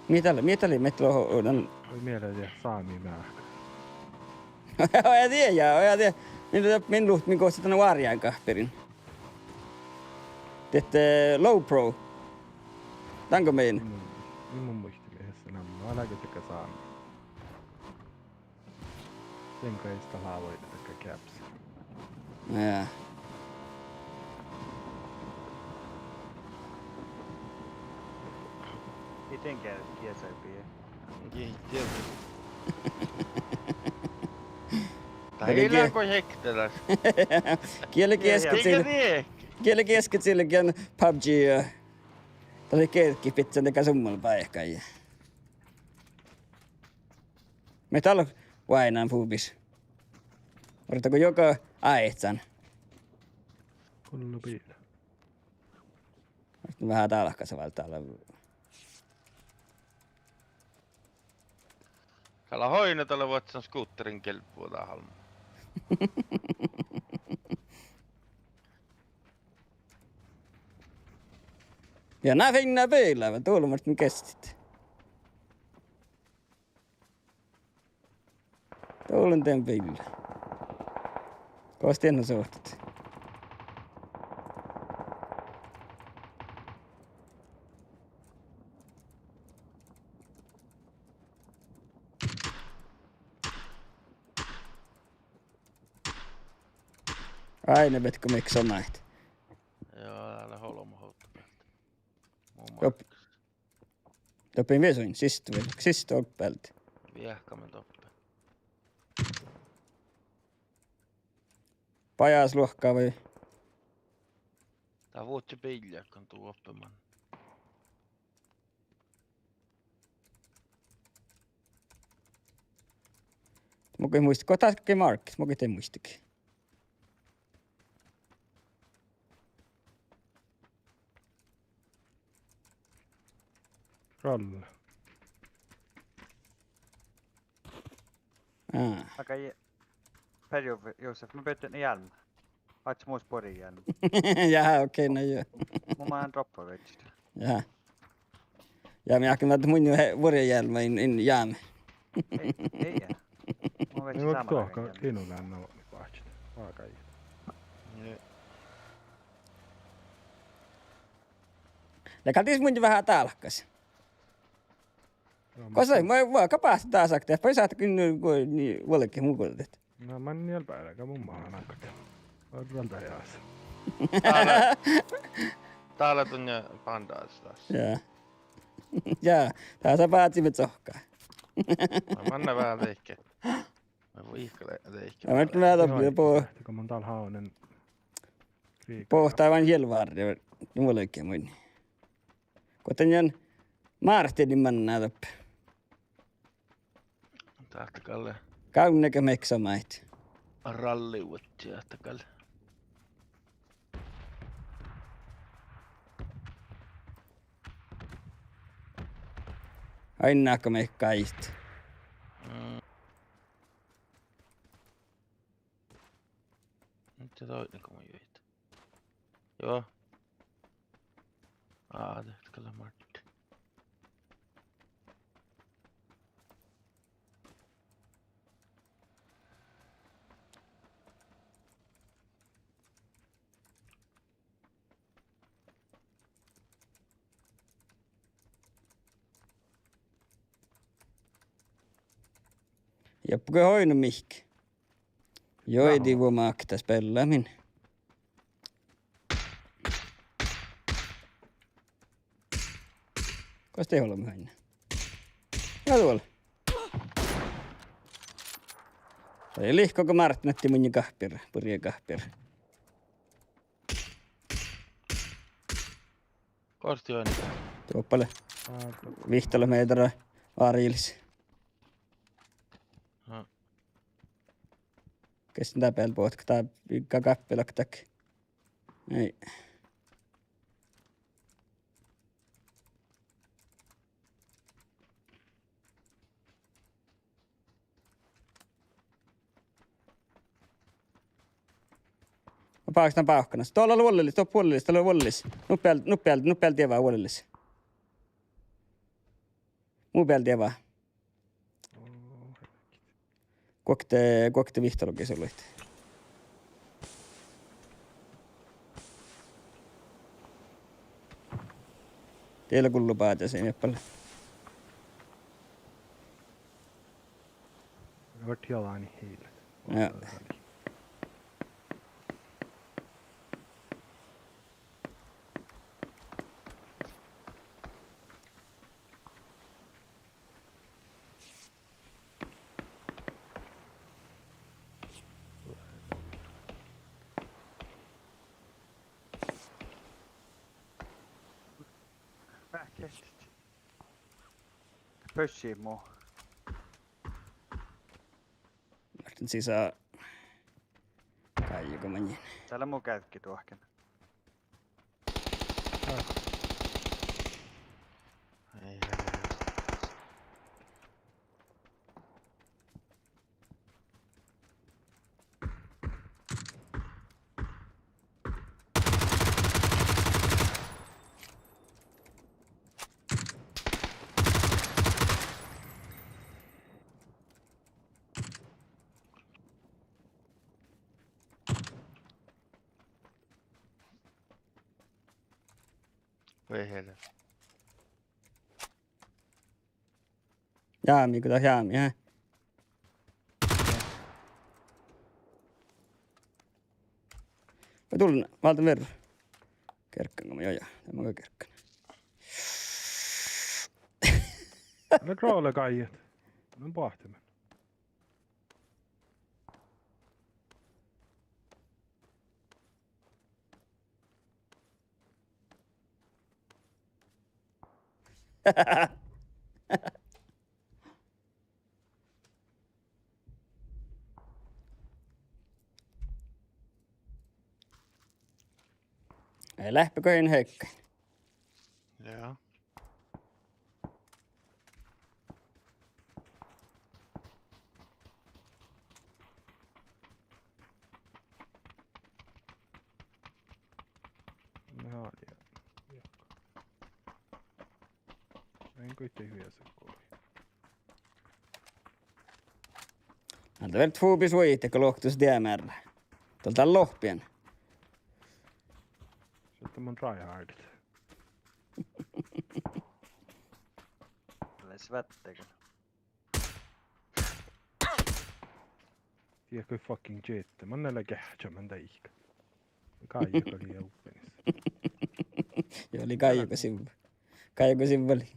Mii dat lea, mii dat lea, mii dat lea, dan. Vai mii lea dieđe sámi meahka? Ojá dieđe, ojá dieđe. Min, min luhtte, min gohčodin dan oarjján gáhppirin. Dieđe, eh, low pro. Dan go min. Mun, mun muitte mihis namma, ii lean go dakkár sámi. Din gal ista lávai dakkár keapis. Ja. Ii dien ge-, giesai bie. Ii dien. Dat ii lean go hektelas. Gie lea gieskka cil-, gie lea gieskka cilgen PUBG, eh. Dat lei ge-, ge bidjan dakkár summal báikái. Mii dál oainnán fubis. Orru go juoga áicán. Gullebiila. Veahá dálkasa váldit dál. Gal oaidná dalle vuosttaš skuterin gelbbui dát almmá. Ja na fiinna biila, dulmmat min gestit. Dullen dan biila. Gos dien nu suhtet? Áinna beatkka mihkkege son áit. Ja, dál lea olbmot ovtta bealde. Mu markkas. Doppe in viesuin, siste, siste ovtta bealde. Viehkamin doppe. Bajás luohká vai? Dat vuodje biillain go doppe man. Mun goit muitte, go dat ge markket, mun goit in muitte. Ralle. Aa. Aga je-, Perjov, Josef, mun betten ealmma. Oaččo mus buorjejálmma? Ja, okei, na juo. Mun manan droppa veččit. Ja. Ja mii ahte mun he buorjejálmma in, in jáme. Ei, ei. Mun veččen. Ei, sama dohko, jálmma. Inu lea nu, oaččut. Vagai. Lea gal dis mun veahá dálkkas. Gos lea, ma, ma, kapás dás akte, pai sáhtán go, ni, vuolgit mu guovdit. Na, man nie beare, mun manan akte. Orran dajás. Dá lea, dá lea dunnje bandás das. Ja. Ja, dás lea bázi mii sohka. Na, manne veahá deike. Ma vuoi, deike. Ja, ma veahá doppe, bo-, go mun dal háven. Boahtá van hielvárri, nu vuolgit munnje. Go dan Mártini manná doppe. Dáhta gal. Gávnnagat meksa maid. Ralli vuodji dáhta gal. Ain náhka mekka gáit. Mm. Mii dat oidne go mun juohit? Juo. Á, dat gal lea Mártti. Juo, go oidno mihkke. Juo, ii vuo mákta spellamin. Gos de olbmot oidne? Ja duol. Dat lihkku go Márttina munnje gahpir, burjai gahpir. Kortti oidne. Doppe lea. Á, doppe. Vihttalogi mehtera várjelis. Á. Geas dat bealde bohte, dat ga gahppi laktak. Ei. Báhkkan báhkanas. Dá lea vuollelis, doppe vuollelis, dá lea vuollelis. Nuppe beal-, nuppe beal-, nuppe bealde dievva vuollelis. Mu bealde dievva. Guokte, guokte vihttalogi oluit. Diet lea gullu báđa sii mii doppe. Várttii alani hiilet. Ja. Pössi mu. Márttina sisa. Gáigi go manin. Dá lea mu geađggi duohken. Ai, ai, ai. Vehele. Jámi, go dat jámi, há? Vai dul-, válden verra. Gerggan go mun, juo, juo, de mun gal gerggan. Lea krále gáijet. Mun boahtimin. Ei leahppi go in hekkain. Ja. Jaa, jaa. Jaa. Ii goit viesat gulii. Ná, dat vel fubis vuoitit go lohkat dus dieđe mearra. Dal dal lohpiin. Šattan mun tryhardit. Lea svettegel. Diet go fucking čeatte. Manne lea geahččamin deike. Gáigge lei open. Juo, lei gáigge sivva. Gáigge sivva lei.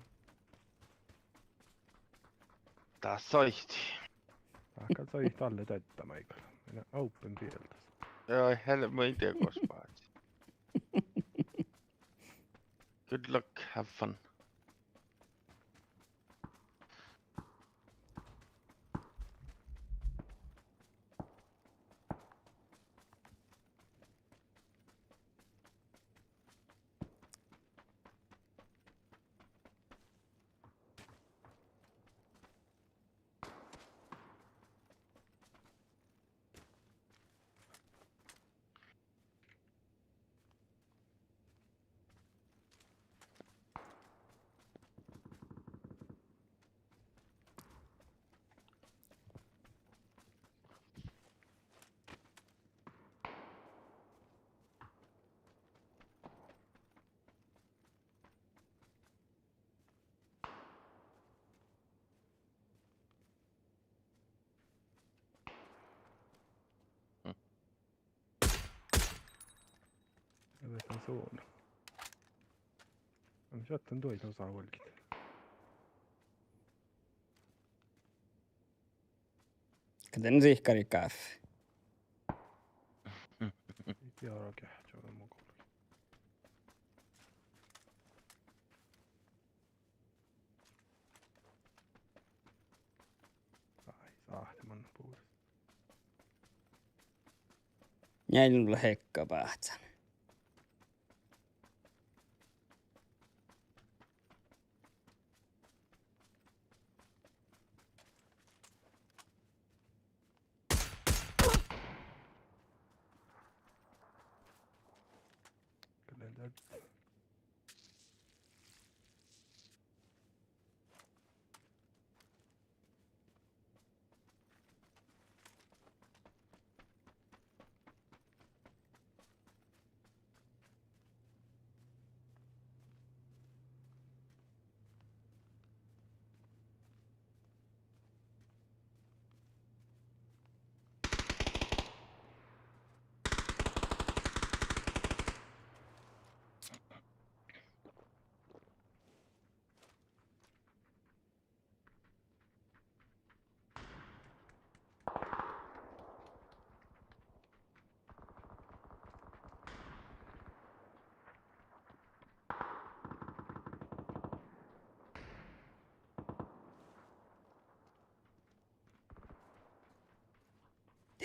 Dat soitti. Dat gal soitti dalle daddama iigal. Mii open fieldas. Jaa, hele, mun in dieđe gos báhcen. Good luck, have fun. Ja vetán suona. Mun šattan duoid osa vuolgit. Ka den sihkkarit gáffe. Ii tiedä, geahččamin mun gullen. Ai, sáhte manná bures. Njeallje lea hekka báhcán.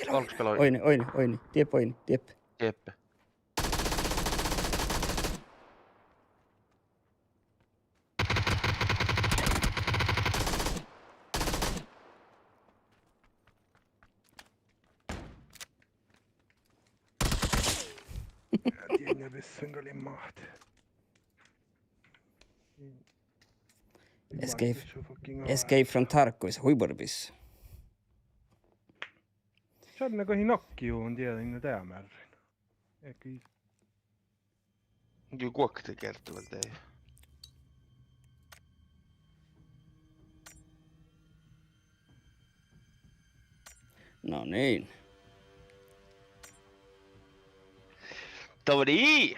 Valgeš gal oidne? Oidne, oidne, oidne. Dieppe oidne, dieppe. Dieppe. Dien ja vissan gal in máhte. Escape, Escape from Tarkov is hui buorbis. Šattan go in nokkiin dieđán dieid mearrain. Ii Ii guokte gerte vel dieid. No niin. Dovri!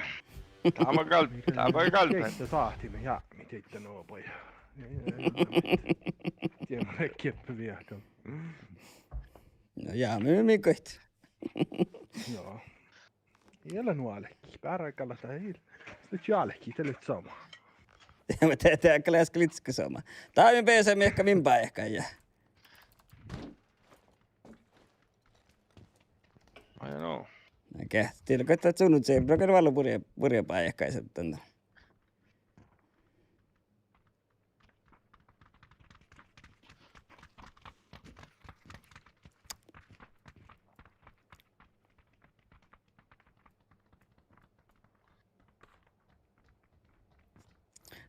Dá gal, dá gal. Dieid sáhtiimet jápmit, dieid no bođii. Dieid mun ii gieppe viehkan. No ja, mii, mii goit. Joo. Ii lean nu álki, bára gal dat ii. Ii leat álki, dat lea somá. De, de, de gal easka lihkku somá. Dá mii beasaimet eahka min bajkái ja. I don't know. Na ge, dieđán go dat sunu čeappá, gal vállá burjá, burjá bajkái šattan.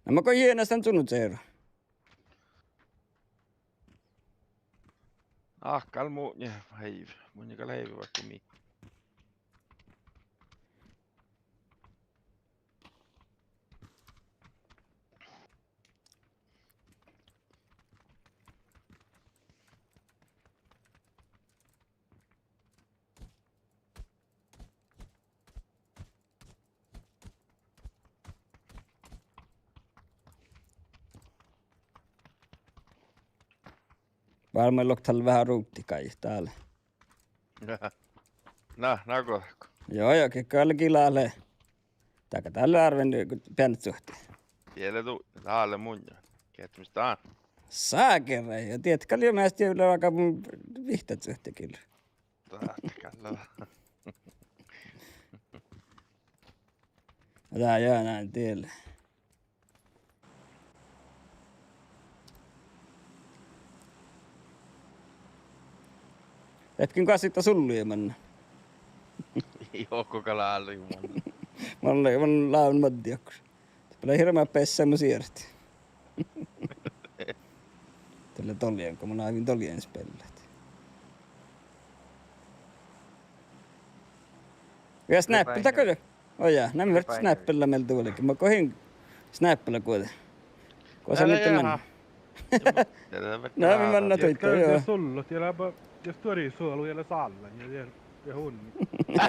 Na ma go jiena dan sunu čero. Ah, gal munnje heive. Munnje gal heive vaikko mii. Várra mun loktan veahá ruovttiid gal dál. Na, na go. Juo, juo, ge galgá lea. Dál gal dál árven beanet suohti. Diet lea du, dál lea munnje. Geahča mis dán. Sákerái, ja diet gal mest dievle aga mun vihtta suohti gil. Dát gal lea. Dá, juo, na, dievle. Lepkin goassege sullu ja manne. Juo, go gal állu manne. Mun le-, mun lean maddiakkus. Dáppe lea hirbmat bessá mu sieret. Dalle doljen, go mun lean doljen spellat. Ja snappel, takkár. Ojá, na mii fertet snappella mielde vuolgit. Mun gohčin snappella guođe. Gosa mii manná. Na mii manná tuoidda, juo. Sullu, ja lea ba-, ja stuorit suolu, ja lea sállan, ja, ja, ja hunni. Ja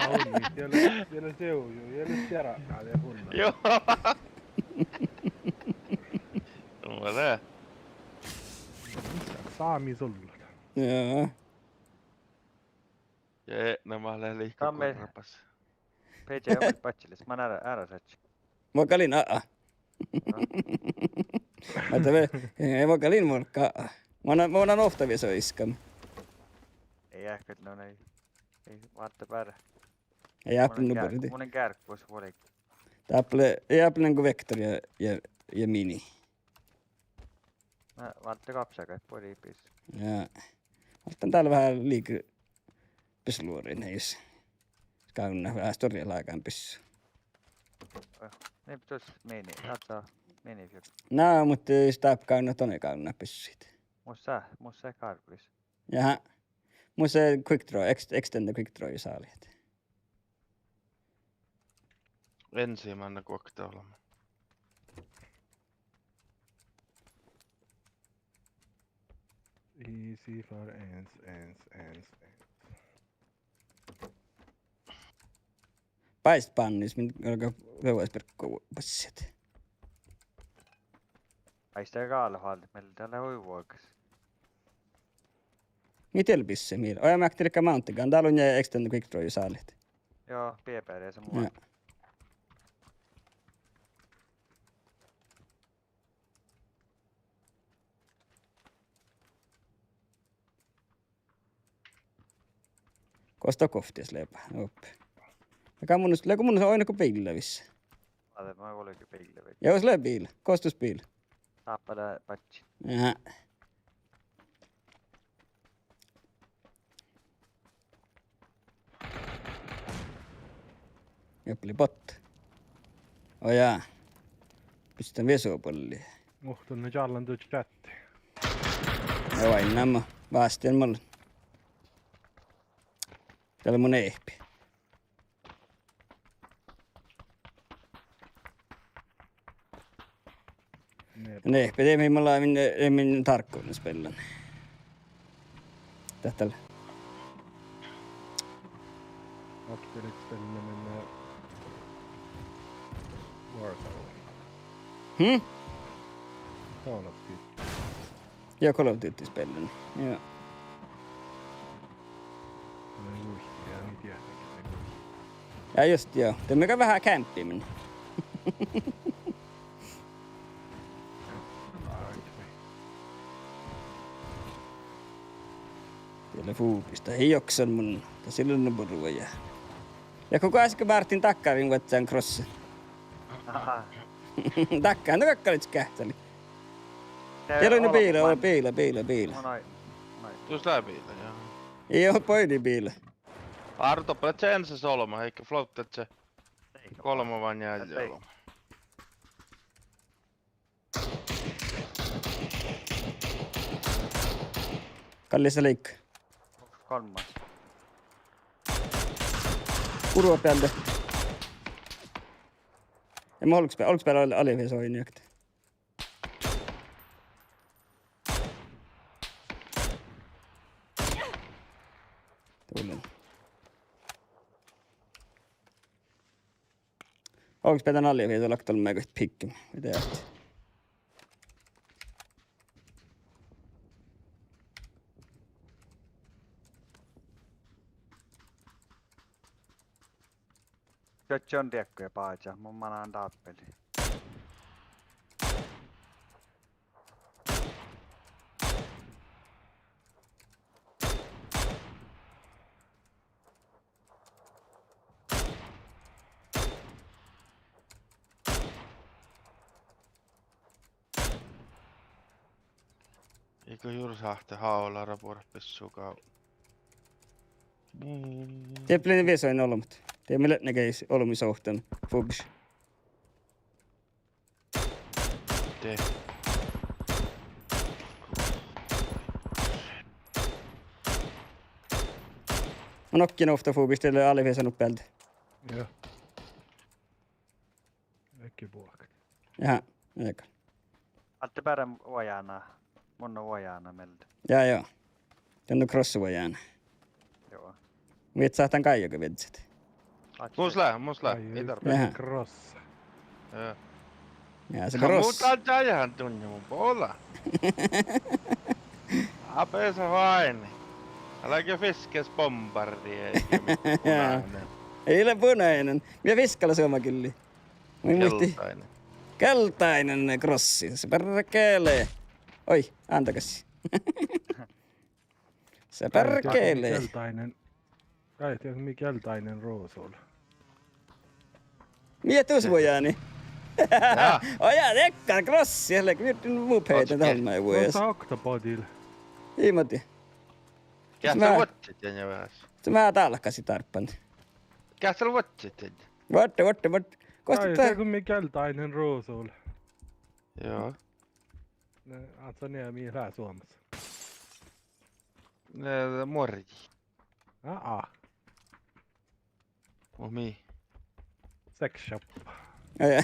hunni, ja lea, ja lea sivju, ja lea sera, ja lea hunni. Juo. Mat lea. Sámi sullu. Juo. Ja eatnama lea lihka gorras. P J, omet badjelii, man eará, eará šaddat. Mun galgen aꞌa. Ahte ve-, mun galgen mun aꞌa. Mun, mun ovtta viesoi iskam. Ii eahket, no nei. Ii, vátte beare. Ii, mun lean nu gea-, buorre dii. Mun lean gearggus vuolgit. Dáppe lea, ii, dáppe lea go Vektor ja, ja, ja Mini. Na, vátte gápsagaid buori bis. Ja. Ahte dál veahá liikon bisluoraid, na jus. Gávdná veahá stuorra lágan bissu. Oi, nin tus Mini, ahte Mini fjut. Na, muhto jus dáppe gávdná, done gávdná bissuid. Mus lea, mus lea gárvvis. Jaha. Mus lea quick draw, ex-, extended quick draw jus álgit. Ensimána guokte olbmot. Easy for ens, ens, ens, ens. Báiset bánnis, min galgá vevvas birkko bassiid. Ai, iste gal háldit, mii dat lea hui vuogas. Mii diet lea bisset, mii? Oi, ja mat diriiga mountain gun, dál lea extended quick draw jus álgit. Juo, pieberis mu. Ja. Gos dat guovttis lea ba-, oppe. Aga mun, lea go mun oidno go biilla vis. Ade, ma vuolgit biilla vis. Ja gos lea biila, gos dus biila. Sáppa lea badji. Ja. Juo, lea botti. Ojá. Pistän viesu bolli. Muhto mun čállen du čatti. Ja oainnama. Vástán mul. Dál lea mu nehpi. Nehpi, de mii mun lean, eh, mii mun dárkuvdnii spellan. Dat dal. Aktuelt spellan, eh, Warzone. Hm? Call of Duty. Ja, Call of Duty spellan. Ja. Ja, just, ja. De mii gal veahá campiimet. Diet lea fubis, dat ii oksan mun, dat ii lean nu burua ja. Ja go goassege Mártin dakkáriin vuodján crosse. Aha. Dakkáriin, nu dakkáriin geahččalit. Diet lea nu biila, biila, biila, biila. Dus lea biila, ja. Ii, bođii biila. Árru doppe lea čeanses olbmot, eiga floatta ča-. Golbma vai njeallje olbmot. Ballis lei. Kolmas. Guru bealde. Ja mun olgos be-, olgos bealde al-, aliviesu oidne juokte. Dovlen. Olgos bealde aliviesu, lakte olbmot goit piggejit. Vai dieđát. Čaččon diekkoja báža, mun manan dáppeli. Iige jurdda sáhte hálára buoret bissuga. Dieppe lei viesoin olbmot. Dieppe mii leat gal olbmuid oktan fubis. De. Mun oktan ovtta fubis, de lea aliviesu bealde. Joo. Ege buohkat. Jaa, ege. Atte beare vuojána. Mun vuojána mielde. Ja, ja. Dien nu kross vuojána. Joo. Viet sáhtán gáijoga viežžat. Mus lea, mus lea. Ai, ii just tarvvá. Jaa. Kross. Jaa. Ja se kross. Mun dal jaján dunnje mun bola. Ape sa vaini. Álge fiskes bombardi, ii. Jaa. Ii lean bunainen. Mii fiskálat suoma gilli. Mii muitit. Keltainen. Keltainen krossi. Se perkele. Oi, antagas. Se perkele. Keltainen. Gal dieđe mii keltainen rosul. Mii tus vuojáni. Jaa. Oi, ja, dekka krossi, lei mii mu peite talmai vuojas. Oktapodil. Ii mati. Geahččal vuodjit ja veahás. Se maa dálkasi dárppan. Geahččal vuodjit ja. Vuodde, vuodde, vuodde. Gal dieđe mii keltainen rosul. Joo. Ne, át sa nie mii lea Suomas. Ne, muorji. Aa. Muhto mii. Sex shop. Aa, jaa.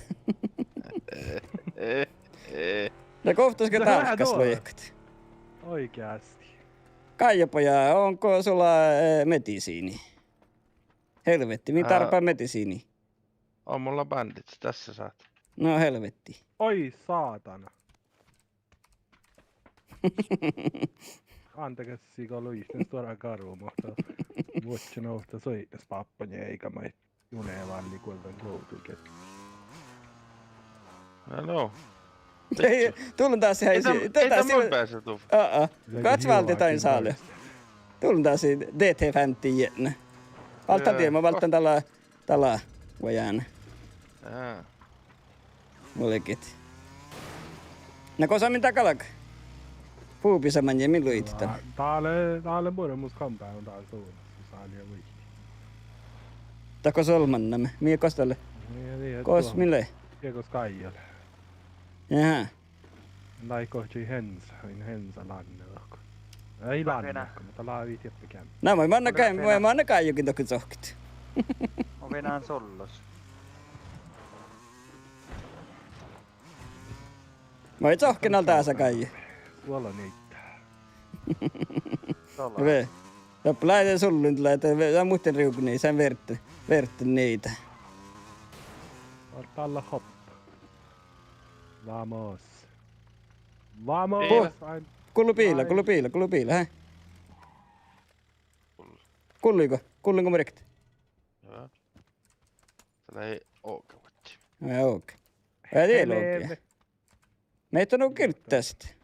Na, guovttas ge dálkkas luohkat? Oikeasti. Gáijoboja, onko sulla, eh, medisiini? Helvetti, mii dárpá medisiini. On mulla bandage, dasa sáhtát. No helvetti. Oi sátana. Antagas, go luitnos stuorra garu, muhto vuodjin ovtta suidnes bábbain ja eiga maid june vállii guovdan guovdu ge. Dullen dás, hei, dasa, aa, aa. Gáhččat váldit dain sále. Dullen dás D T femti jietne. Válddán dien, mun válddán dala, dala vuojána. Vuolgit. Na, gosa min dal galgá? Fubisa maŋŋel mii luitit dan. Dá lea, dá lea buoremus kampáin dál suunas, sál ja vuitti. Dahko olmmoš, mii gos dat lea? Gos mii lea? Ii gos gáijjal. Jaa. Lei gohčodahkii hensa, in hensa lánne dahko. Ii lánne dahko, muhto lávii dieppe gean. Na, mun mannan gáijogiin dohko sohket. Mun vienan sullos. Mun sohken al dása gáije. Suola niiddá. Ve. Doppe lei de sullin, lei de ve-, ja muhtin riugnii, sen verte, verte niiddá. Dál lea hopp. Vamos. Vamos. Gullo biila, gullo biila, gullo biila, hää? Gulligo, gulligo mu riket? Jaa. Dat lei oge vuodji. Jaa, oge. Ja dii logi. Meid on nu gilddastit.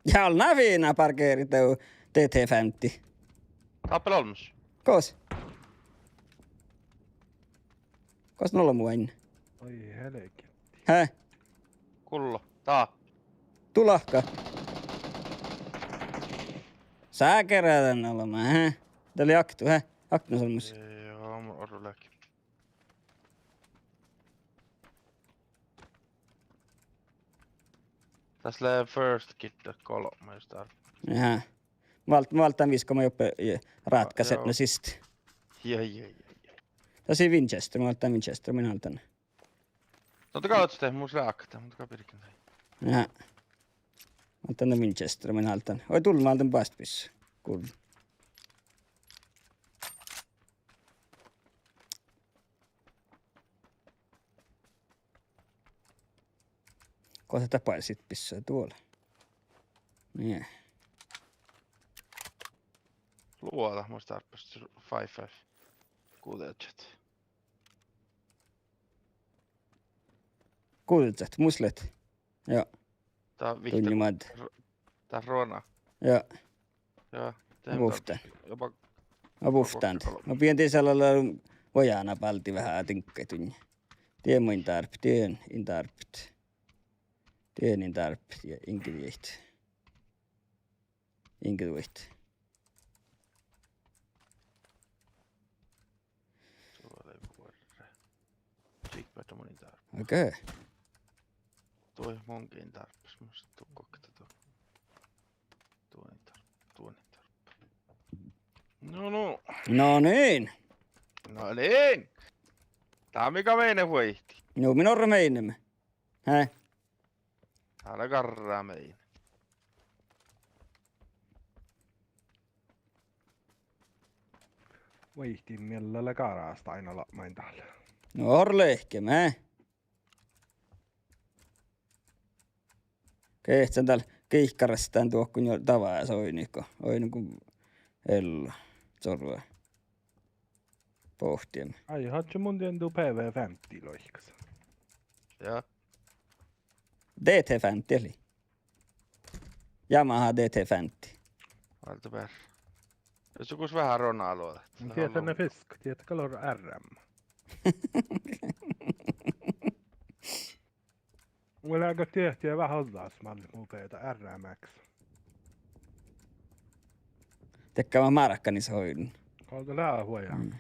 Ja almma fiinna pargeret dau D T femti. Dáppe lea olmmoš. Gos? Gos nu lea mu ain? Oi helgetti. Hää? Gullo. Dá. Du lahka. Sá gearán dan olbmos, hää? Dat lei aktu, hää? Aktu olmmoš. Joo, mun orru leahkit. Das lea first kit, dat golbma jus dál. Aha. Váldán, váldán viskkoma doppe, eh, rátkkaset nu siste. Ja, ja, ja, ja. Das lea Winchester, mun váldán Winchester, mun háldán. No, de gal oččo de, mus lea ákte, muhto gal birgen dán. Aha. Mun váldán Winchester, mun háldán. Oi, dál mun háldán bastbys. Kul- Gosa dat básit bissá duola? Nie. Luođa, mus dárbbaš five five. Guđežat. Guđežat, mus leat. Ja. Dat vihtta dunnje maid. Dat ruona. Ja. Ja, de vuvttán. Ja ba-, ja buvttán. Go bieŋdis ala lea vuoján báldi veahá diŋggaid dunnje. Dien maid in dárbbat, dien in dárbbat. Dien in dárbbat ja iŋgedit. Iŋgedit. Duo lei buorre. Čiikbáža mun in dárbba. Okei. Duo mun in dárbba, mus duo gokte duo. Duo in dárbba, duo in dárbba. No, no. No niin. No niin. Dál mii gal meinet vuoitit. Nu mii orru meinemin. Hää? Dál lea garra mein. Vuoitit miella lea garras dainna lea maid dál. No orru lehkeme. Geahččan dál gihkkarastán duohkun jo davás oidno go, oidno go ello. Corvá. Bohtimin. Ai, hadje mun dien du P V femti loihkas. Ja. D T femti lei. Yamaha D T femti. Válde beare. Jus gal veahá ruona luođat. Mun dieđán ne fiskkat, dieđán gal orru R M. Mun lean gal dieđán veahá ođđa smál mu beare R M X. Dego márkanis oidno. Gal dat lea vuoján. Mm.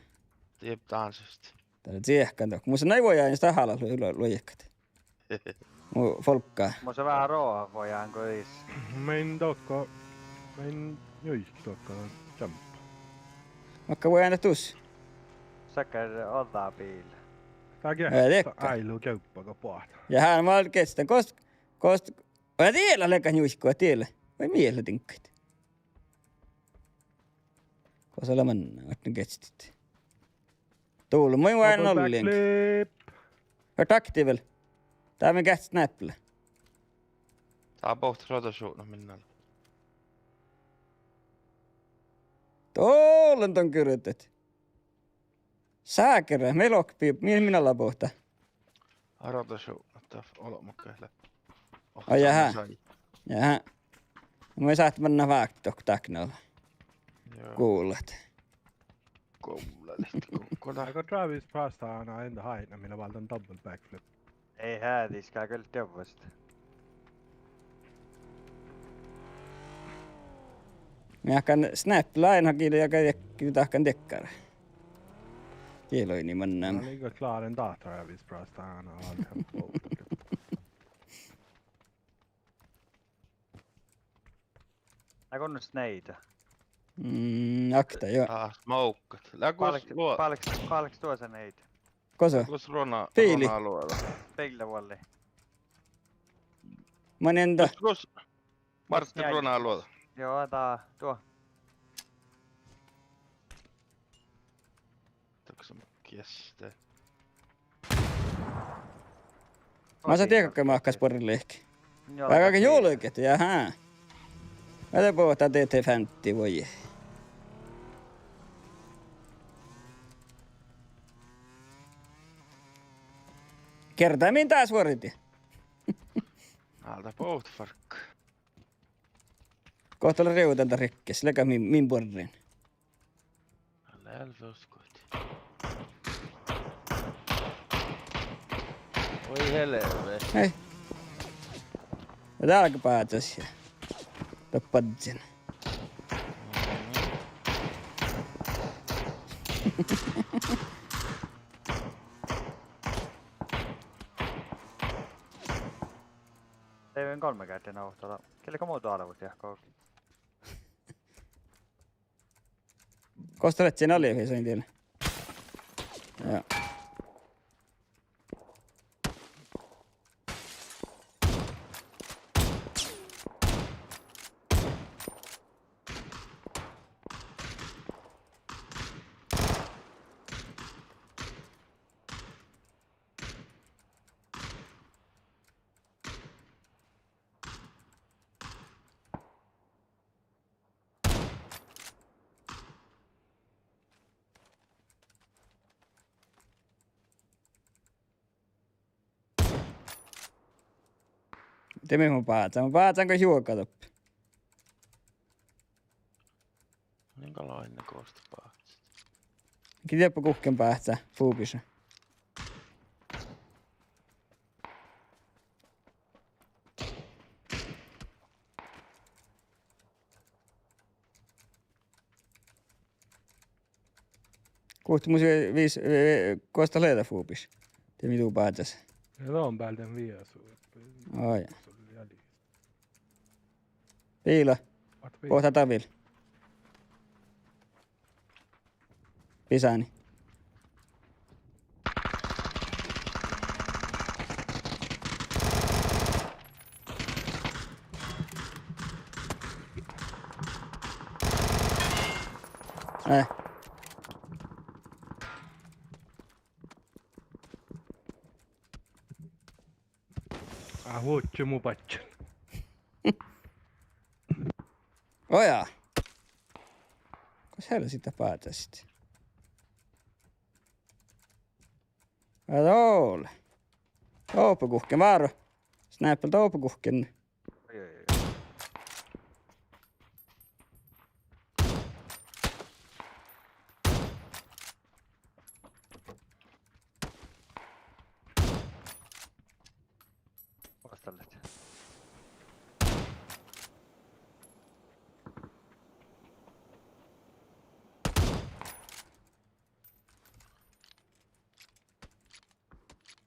Diet dán siste. Dat lea ciehkán dohko. Mus lea nai vuoján, jus dat hálat lu-, lu-, luohkat. Mu folgga. Mus lea veahá rohkat vuoján go is. Min dohko, min juiket dohko čamp. Makkár vuoján dat dus? Sakkár ođđa biila. Dá ge-, eh, diekka. Áilu geaibba go boahtá. Ja hán vel gestán. Gos, gos, vel diela legat njuiku, diela. Vai miella diŋggaid. Gos lea manná, atnán gesttit. Dál mun vuojan ollin. Double backflip. Vel takti vel. Dá mii geahččat sneple. Dá bohtet rotašuvdnat min ala. Dál lean dan gurdet. Sákere, mii lohkat, mii, min ala bohta. Rotašuvdnat, dat olbmot gal lea. Oh, ai, jahá. Jahá. Mun sáhtán mannat váktit dohko daknala. Joo. Gullat. Gullat, gullat. Aga Travis paastaa ain dán áidna, mii lea válddán double backflip. Ii heađis gal dievvas. Mii dahkan sneple ain gii ja gal dahkan diekkár. Gii lei ni mannan. Na, liiga kláren dahka Travis paastaa ain. Na, go sneide. Mm, akta, joo. Ah, smokkat. Lea gos, bálk-, luo-, bálk-, bálkes duosa sneide. Gosa? Gos ruona, biili. Ruona luođa. Biilla vuolli. Manin da. Gos, gos. Martti, ruona luođa. Joo, dá, duo. Taksa kieste. Masa diekka mahkas borre lehki. Joo, vai gal julget, jahá. Vel bohta D T femti, vuoi. Gerdá min dás vuordit. Álda bohta farkka. Gohte lea rievdan dat rikkes, leago min, min borren. Lea vel vuos gohte. Oi helve. Hei. Ja dál ge báhcas ja. Dat badjen. Ii, en golmma geardde ovtta. Kele go mo doalvut diehko. Gos dat lea, ii leat fiesain diet? Ja. De mii mun bázán, mun bázán go juoga doppe. Nin gal oaidne gosta bázit. Gii dieppe guhkkin bázá fubiša. Guhte mus vi-, vis-, vi-, vi-, gos dat lea dat fubiš? De mii du bázás. Ja don bealde viessu. Ai. Biila. Vuohta dabil. Bisáni. Eh. Á, huodje mu badjel. Oja. Gos helvete dat bátásit? Á, dole. Doppe guhkkin, váro. Sniper doppe guhkkin. Ai, ai, ai. Vuostallat.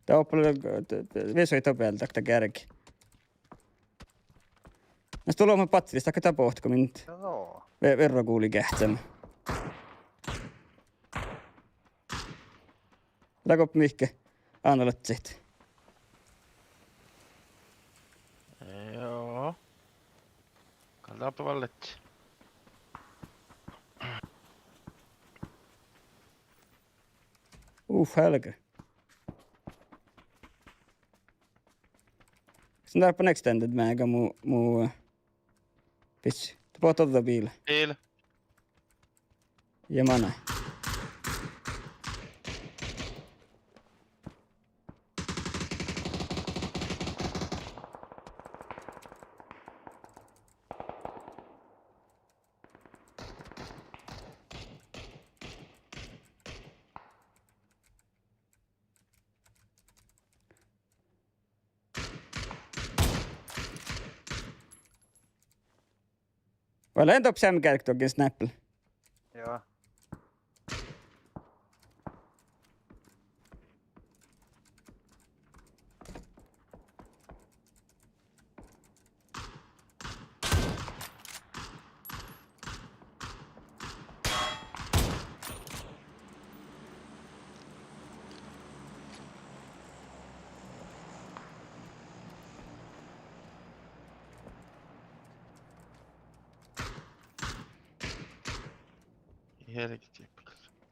Doppe, viesui doppe bealde, dat gearggi. Na sto loma batsilis, dat ge dat bohte go min. Ve-, verro guli geahččama. Dego mihkke. Áno, ledjet. Joo. Gal dáppe vel ledje. Uf, helge. Sin dáppe extended maga mu, mu, eh, bitch. Te bohte ođđa biila. Biila. Ja mana. Vel lean doppe seamma gearggi dohko sniper. Joo.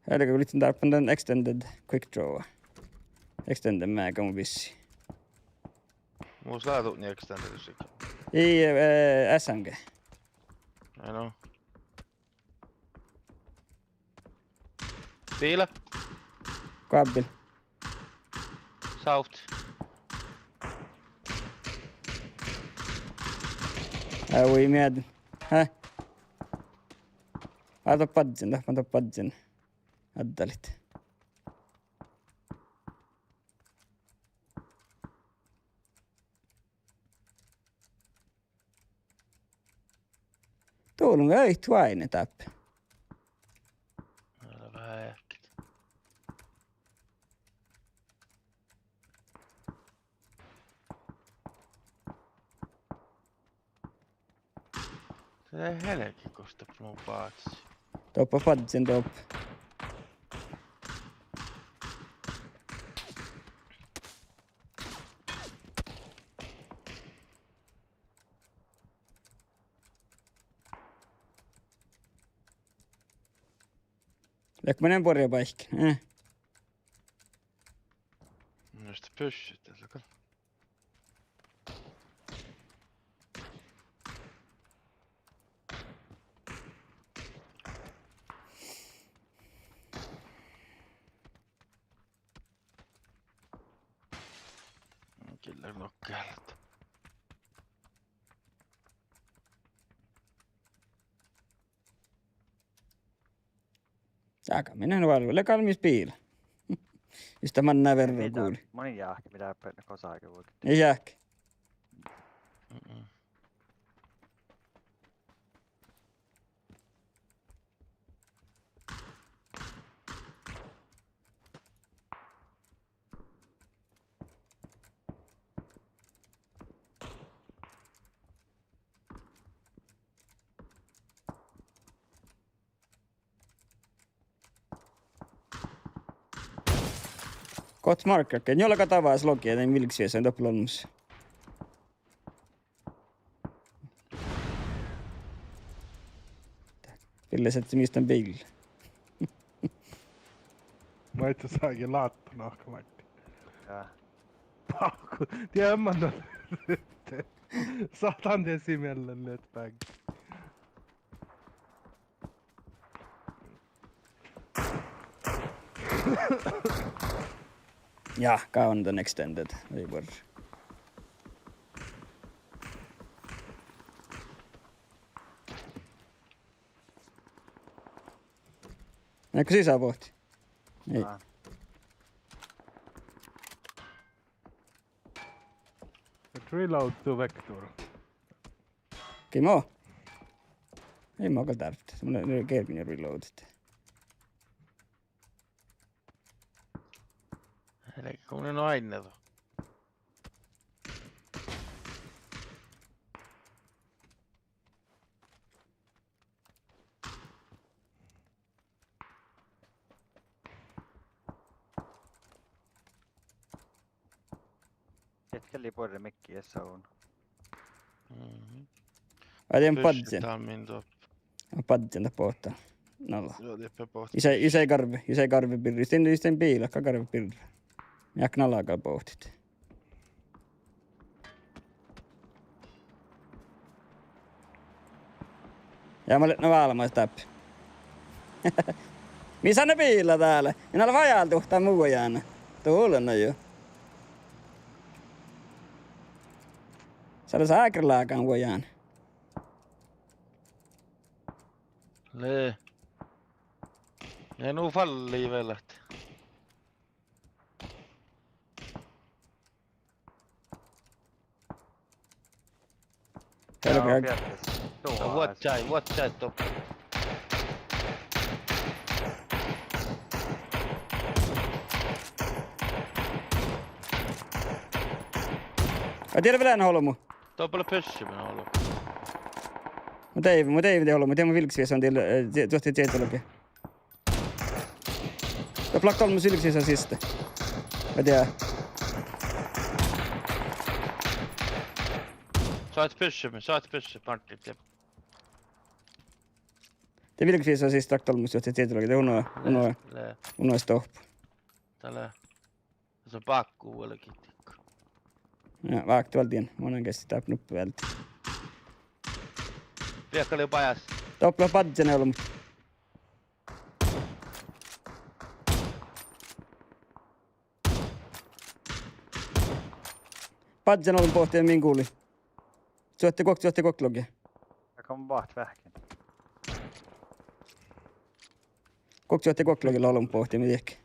Helge, go lihtten dáppe dan extended quick draw. Extended maga mu bissi. Mus lea dutnje extended sikkí. Ii, eh, S M G. Ai no. Biila. Goabbel. Sáhttit. Ai, hui, mieđen. Hää? Aa, doppe badjel, doppe, doppe badjel. Addalit. Dolo mun vei tuoaine dáppe. Vel veahkit. Lea helgi gos doppe mu báhcis. Doppe badjen doppe. Leago manan buorre báikki? Eh. Mun mielestä pyssyt tällä gal. Kille nokkelat. Ága, mii nu várra, lea gal mis biila. Jus dat manná verra guli. Mii jáhkit, mii dáppe gosa áigi vuolgit. Ii jáhkki. Mm-mm. Gohtet markkagat? Njuolga davás logi, dan vilges viesan doppe olmmoš. Villes ahte mis dan biila. Maid ságe látta nohka, Mártti? Ja. Pahku, diemman. Sáhtán desi miellen leat bággi. Ja, gávdná dan extended, ii buorre. Leago sisa bohtet? Ii. Ná. Et reload to vektor. Gii mo? Ii mo gal dárvvt. Mun lea geargan reloadat. Elge, go mun lean oaidnán. Dieid gal lei buorre mikki ieža. Mhm. Ai, dien badjen. Pyssyt dal min doppe. Badjen dat bohte. Nala. Juo, dieppe bohte. Jus eai, jus eai garvve, jus eai garvve birra. Jus dien, jus dien biila, gal garvve birra. Mii ákku nalá gal bohtet. Ja mun lean nu válmmas dáppe. Mis han biila dál lea? In ale vajálduhtán mu vuojána. Dullen nu ju. Sale sákrelagan vuojána. Lea. Ja nu fallii vel ahte. Helga. Jaa, peates. Tuo vuodjái, vuodjái doppe. Ai, dieđán vel olbmot. Doppe lea pyssymin olbmot. Mun deaivven, mun deaivven dien olbmot, dien mun vilges viesan dien, eh, die-, duohti dieđologi. Doppe lea olmmoš vilges viesan siste. Vai dieđán. Soahtát pyssymin, soahtát pyssymin, Mártti, dien. Dien vilges viesan siste, lea olmmoš duohti dieđologi, de uno, uno, uno stohpu. Dál lea. Dás lea bákku vuolgit. Ja, vákte vel dien, mun lean geasset dáppe nuppe vel. Viehkalii bajás. Doppe lea badjen olbmot. Badjen olbmot bohte min guli. Čuohte guok-, čuohte guoktelogi. Ja kom boht veahkkin. Guok-, čuohte guoktelogi lea olbmot bohte min diek.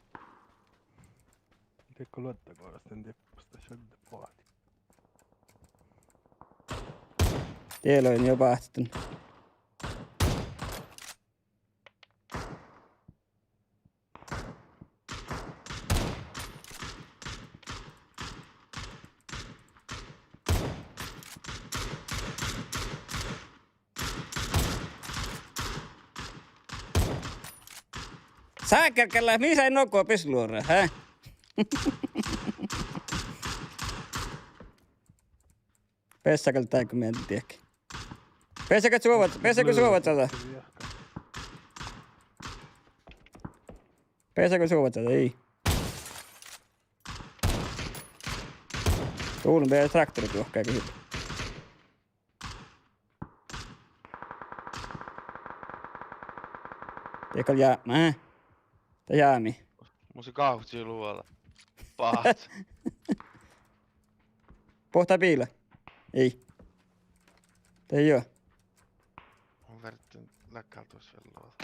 Diekko luodda goaras dan dieppas, dat šadde boahtit. Dieđán jo báhtetán. Sáker gal lea, mis lea nugo bisluorra, hä? Beassá gal dáiguin mielde diehki. Beassá gal suovaš, beassá gal suovaš dasa. Beassá gal suovaš dasa, ii. Dulbma beare traktoraid juohke gal. De gal jápmá, eh? De jámi. Mus lea gávcci luođa. Báhcá. Boahtá biila. Ii. De juo. Mun ferten láhkái duos vel luođa.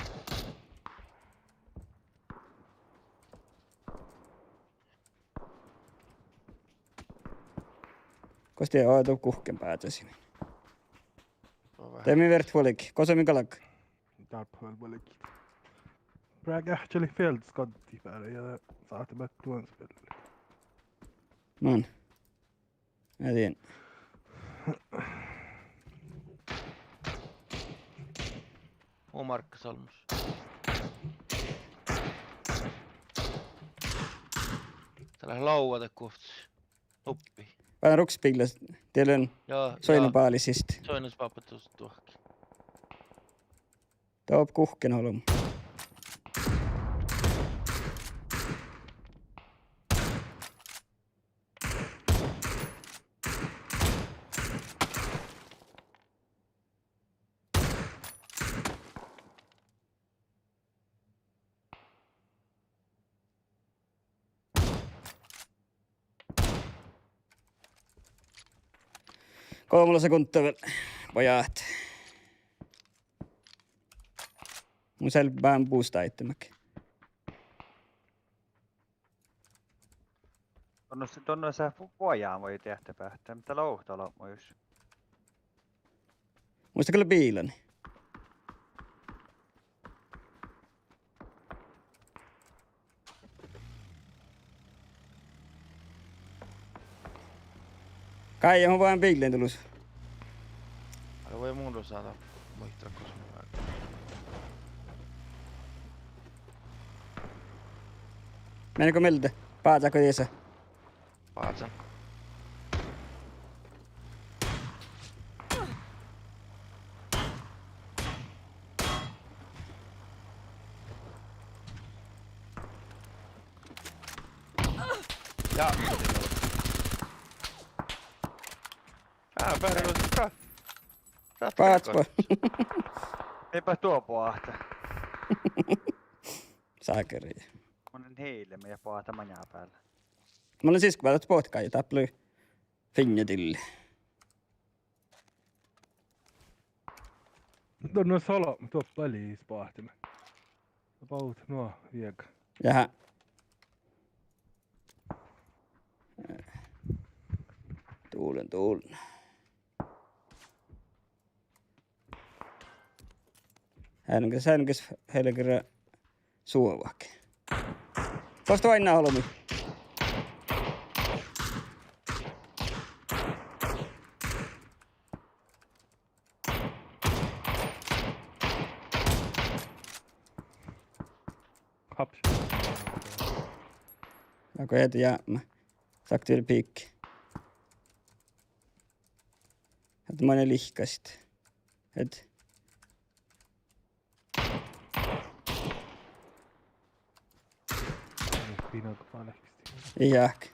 Gos die, aa, doppe guhkes bázesimin. De mii fertet vuolgit, gos mii galgat? Dáppe vel vuolgit. Brá, geahččalit fielddas gaddit beare ja sáhtášit duon spelli. Mun. Eadin. Mun márkkasin olmmoš. Dat lea lávva dat guovttas. Nuppi. Beare ruksat biillas, dieđusge. Ja, ja. Soainabáli siste. Soainabáli siste duohkái. Doppe guhkes olbmot. Golbmalogi sekundda vel, baját. Mun sel báhán boost-itemit. Don, don lea fu-, fuoján vai diehtit beare, muhto lea ovtta olbmot jus. Muhto gal lea biila. Gáidjá, mun beahan biillain dološ. Ale, vai mun dušše muittán gos mun. Mennii go mielde? Bázzágo diesa? Bázán. Ja. Á, beare, beare. Bázá. Mii beare duo boahtá. Sákeri. Mun lean hiilli, mii boahtá maŋŋá beare. Mun lean siskkobáldit bohtet gáidjat, dáppe lea fiinna dilli. Don lea olbmot doppe lea boahtimin. About nuo viegat. Jahá. Dullen, dullen. Hän ges, hän ges helgera suovahkii. Gos de oainnát olbmui? Haps. Nagu eat jápmá. Sakti vel piigge. Ahte maŋŋá lihkastit. Ahte. Pinaga fálkestit. Ii jahka.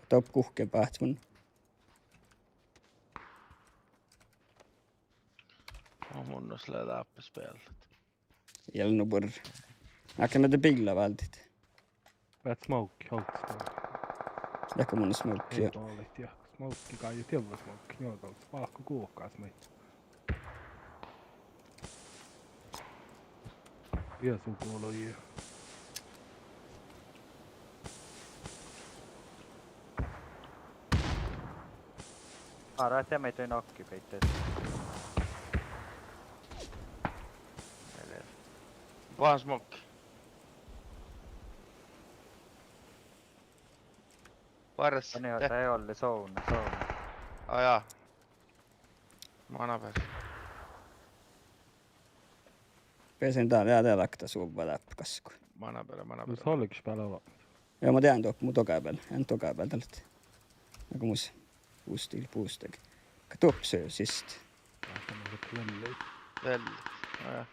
Doppe guhkes báhcá mun. Mun, mun lean dáppe speallat. Ii lean nu buorre. Ákeme de biilla váldit. Beat smoke, holt smoke. Leago mun smoke, ja. Dolit ja smoke, gal ja dievva smoke, njoaga spáhku guhkes maid. Viesu gului. Ára, ahte mii doi nokki beite. One smoke. Vares. Ane, de- dat olli zone, zone. Á, jaa. Mana beare. Beasan dál, ja dál okta suovva dáppe gaskku. Mana beare, mana beare. Mus olgeš beale olbmot. Ja mun dehan doppe mu doga beal, ean doga beal dalle. Nugo mus, bustil, bustege. Ka doppe siste. Velli. Velli. Ja.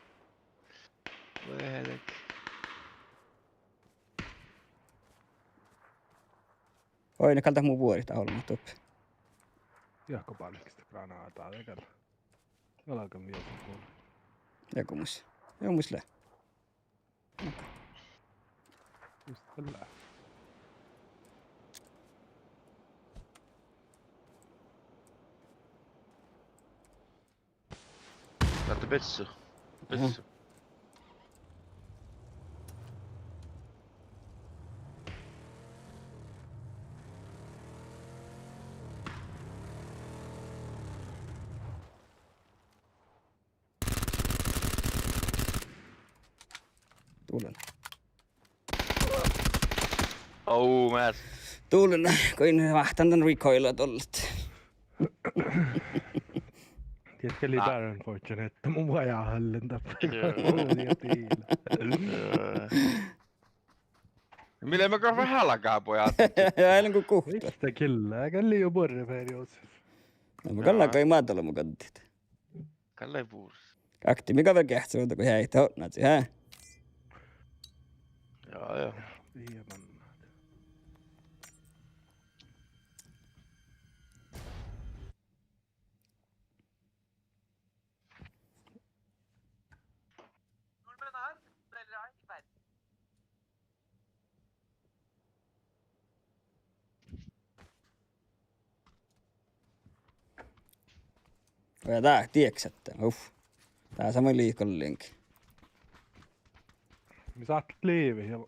Vuoi helge. Oi, ne gal dat mu buorit olbmot doppe. Ja go bálkesta granáda, de gal. Galgan viesu. Ja go mus. Ja mus lea. Just vel lea. Dáppe bessui. Aha. Bessui. Dovllán. Oh, measta. Dovllán, go in váhtán dan recoila doallat. Dieđusge lei beare unfortunate, mun vajállen dáppe. Joo. Mii leimmet gal veahá hálgá bojat. Ja, ii lean go guhtta. Viste kille, gal lei jo buorre ferius. Na, mun gal lágan maid olbmo gaddit. Gal lei bures. Akti, mii gal vel geahččalit go heaidit otná, hää? Ja, ja. Ii manná. Ja dá diekset, uf. Dás maid lei gal liikii. Mis ahte liivit ja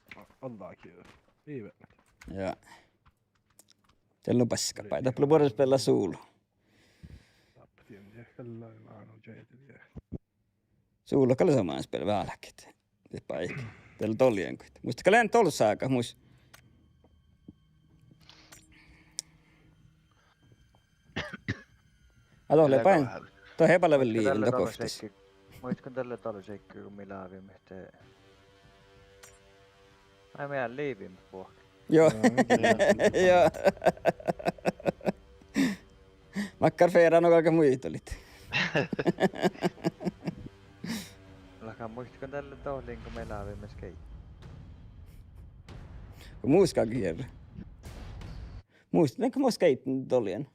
allagiid. Liivit. Ja. Dál lea baska bái. Dáppe lea buorre spela solo. Dáppe dien, dien gal lea vánu čeađi die. Solo gal lea somá spela veháš álkit. Dieid báikit. Dál lea dolljeaŋggaid. Muhto gal lean dolljesagat mus. A dohko lea báin. Dohko eaba lea vel liivil dohko guovttis. Muittán dalle dolljeseikki go mii láviimet. Ai, mii liiviimet buohkat. Joo. Joo. Makkár fearán galggat muitalit. Láhkán muittán dalle dohko go mii láviimet skeid. Go mus gal gii. Muittán go mus skeidden dolljein.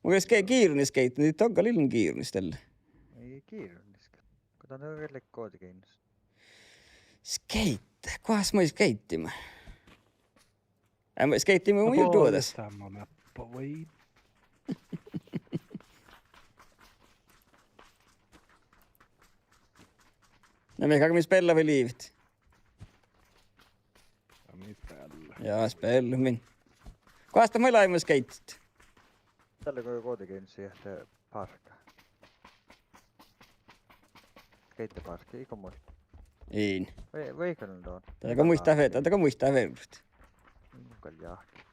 Mun gal ske-, giirronis skeidden, dii dogga lei giirronis dalle. Ii giirronis gal. Go don gal lei goađi geainnus. Skeidde, goas mii skeiddiimet? Eai, mii skeiddiimet mun juo duođas. Na, mii gal mii spellat vai liivit? Ja mii spellat. Ja, spellat min. Goas dat mii láviimet skeiddet? Dalle go goađi geainnus ahte párka. Skeiddeparkki, ii go muitte. In. Vai, vai gal don. Dat go muitte fe-, dat go muitte ferret. Mun gal jáhkán.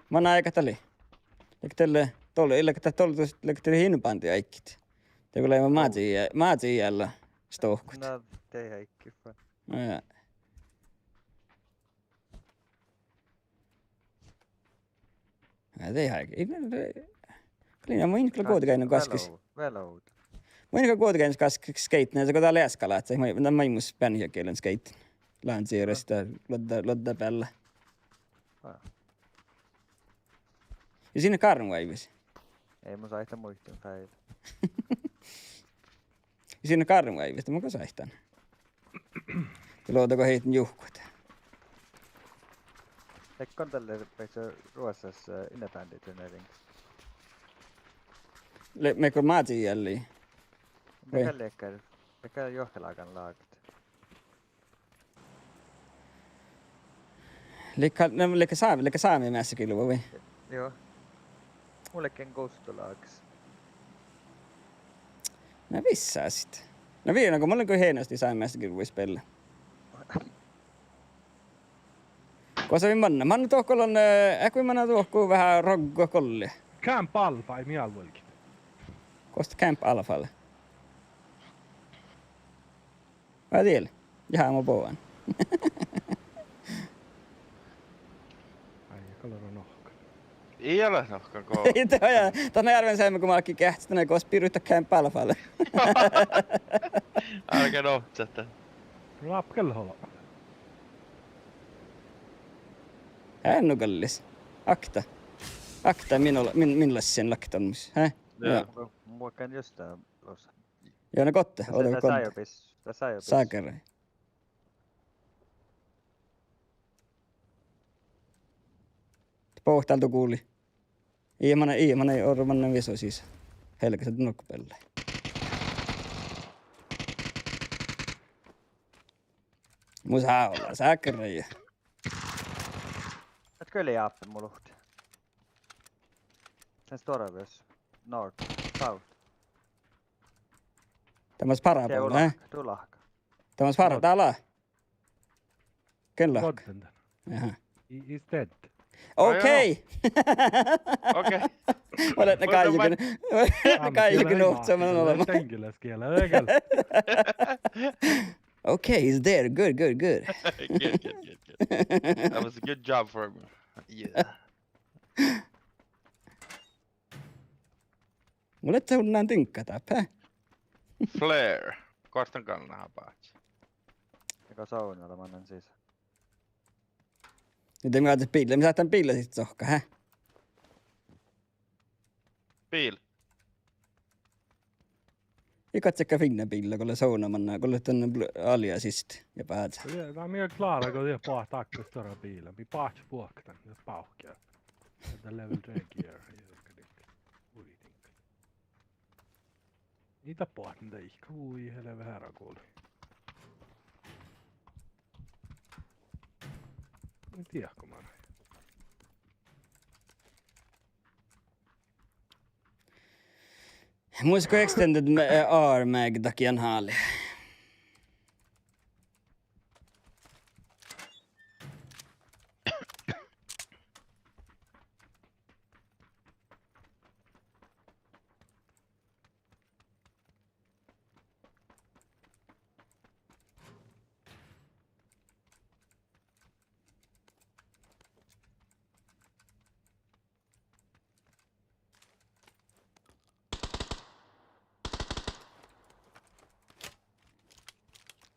Manná áigat dat lei? Ledje dalle dol-, ledje dat dol-, ledje dalle innebandyaáiggit? De go lei Mázii, Mázii eallá stohkut. Na, de áiggi fal. Ja. Ja, de áiggi. Ii, de, de, gal in, mun in gal goađi geainnus gaskis. Vel o-, vel o-. Mun in gal goađi geainnus gaskis skeidden, de go dat lei easka láhcai, maid, na, maid mus beanehit giellan skeidden. Lánzi resta luodda, luodda beallá. Á. Ja sinne gárvvaivvis. Ii mus áitta muitin fáil. Ja sinne gárvvaivvis, de mun gal sáhtán. De luođa go heiten juhkat. Ledje gal dalle beassá ruossas, eh, innebanditurneringas? Lea, mii go Mázii eallái. Mii gal ledje, mii gal juohkelágan lágat. Ledje, na, ledje sámi, ledje sámi meassagirjvi vai? Joo. Mun ledjen guostalágas. Na vissásit. Na vieđán go mun lean go heanostii sámi meassagirjvi spella. Gosa mii manná, manná dohko, eh, eai go mii manná dohko veahá roggat golli. Camp Alpha, ii mii álgit. Gosa Camp Alpha lea? Vai diel? Jaa, ma boan. Ai, ja gal lea nohkan. Ii leat nohkan go. Ii, dat, ja, dat lea árven seammá go márkii geahččat dan gos birra dat kempála fal. Álgá nohccat. Lápkal hola. Eanu gallis. Okta. Okta min ol-, min, min lassin laktan mus. Hä? Ja. Mu-, muhkan just dat plussa. Ja na gotte, oda gotte. Sákere. Bohte dál gulii. Ii manai, ii manai orru mannan viso sisa. Helgasa nurkkabeallái. Mus hála, sákere. Etkö lei áppe mu luhtte? Sen storvus. North, south. Tamas parabol, eh? Du lahka, du lahka. Tamas para-, dál. Ken lahka? Aha. He is dead. Okei. Okei. Mun lean gáigin, gáigin nuhksemin olema. Englandsgiela, vel. Okay, he's there. Good, good, good. Good, good, good, good. That was a good job for me. Yeah. Mun lean unnán diŋgga dáppe. Flare. Goartan galnnaha báhci. Ego sovnala manan sisa. Ja de mii áddet biilla, mii sáhtán biilla siste sohka, hä? Biil. Ii gal searkka fiinna biilla, go lea sovnamanna, go lea dan bl-, alja siste ja báhcá. Ja, na mii klára go dieid boahtá ákkas stuorra biila. Mii báhcet buohkat dan, ja bávkki. Ja dat lea vel re gear, ja dat gal ii. Ii dat boahtán daidda, hui hele veháš guli. En dieđe go manai. Mus go extended me-, eh, A R mag dat gian háli.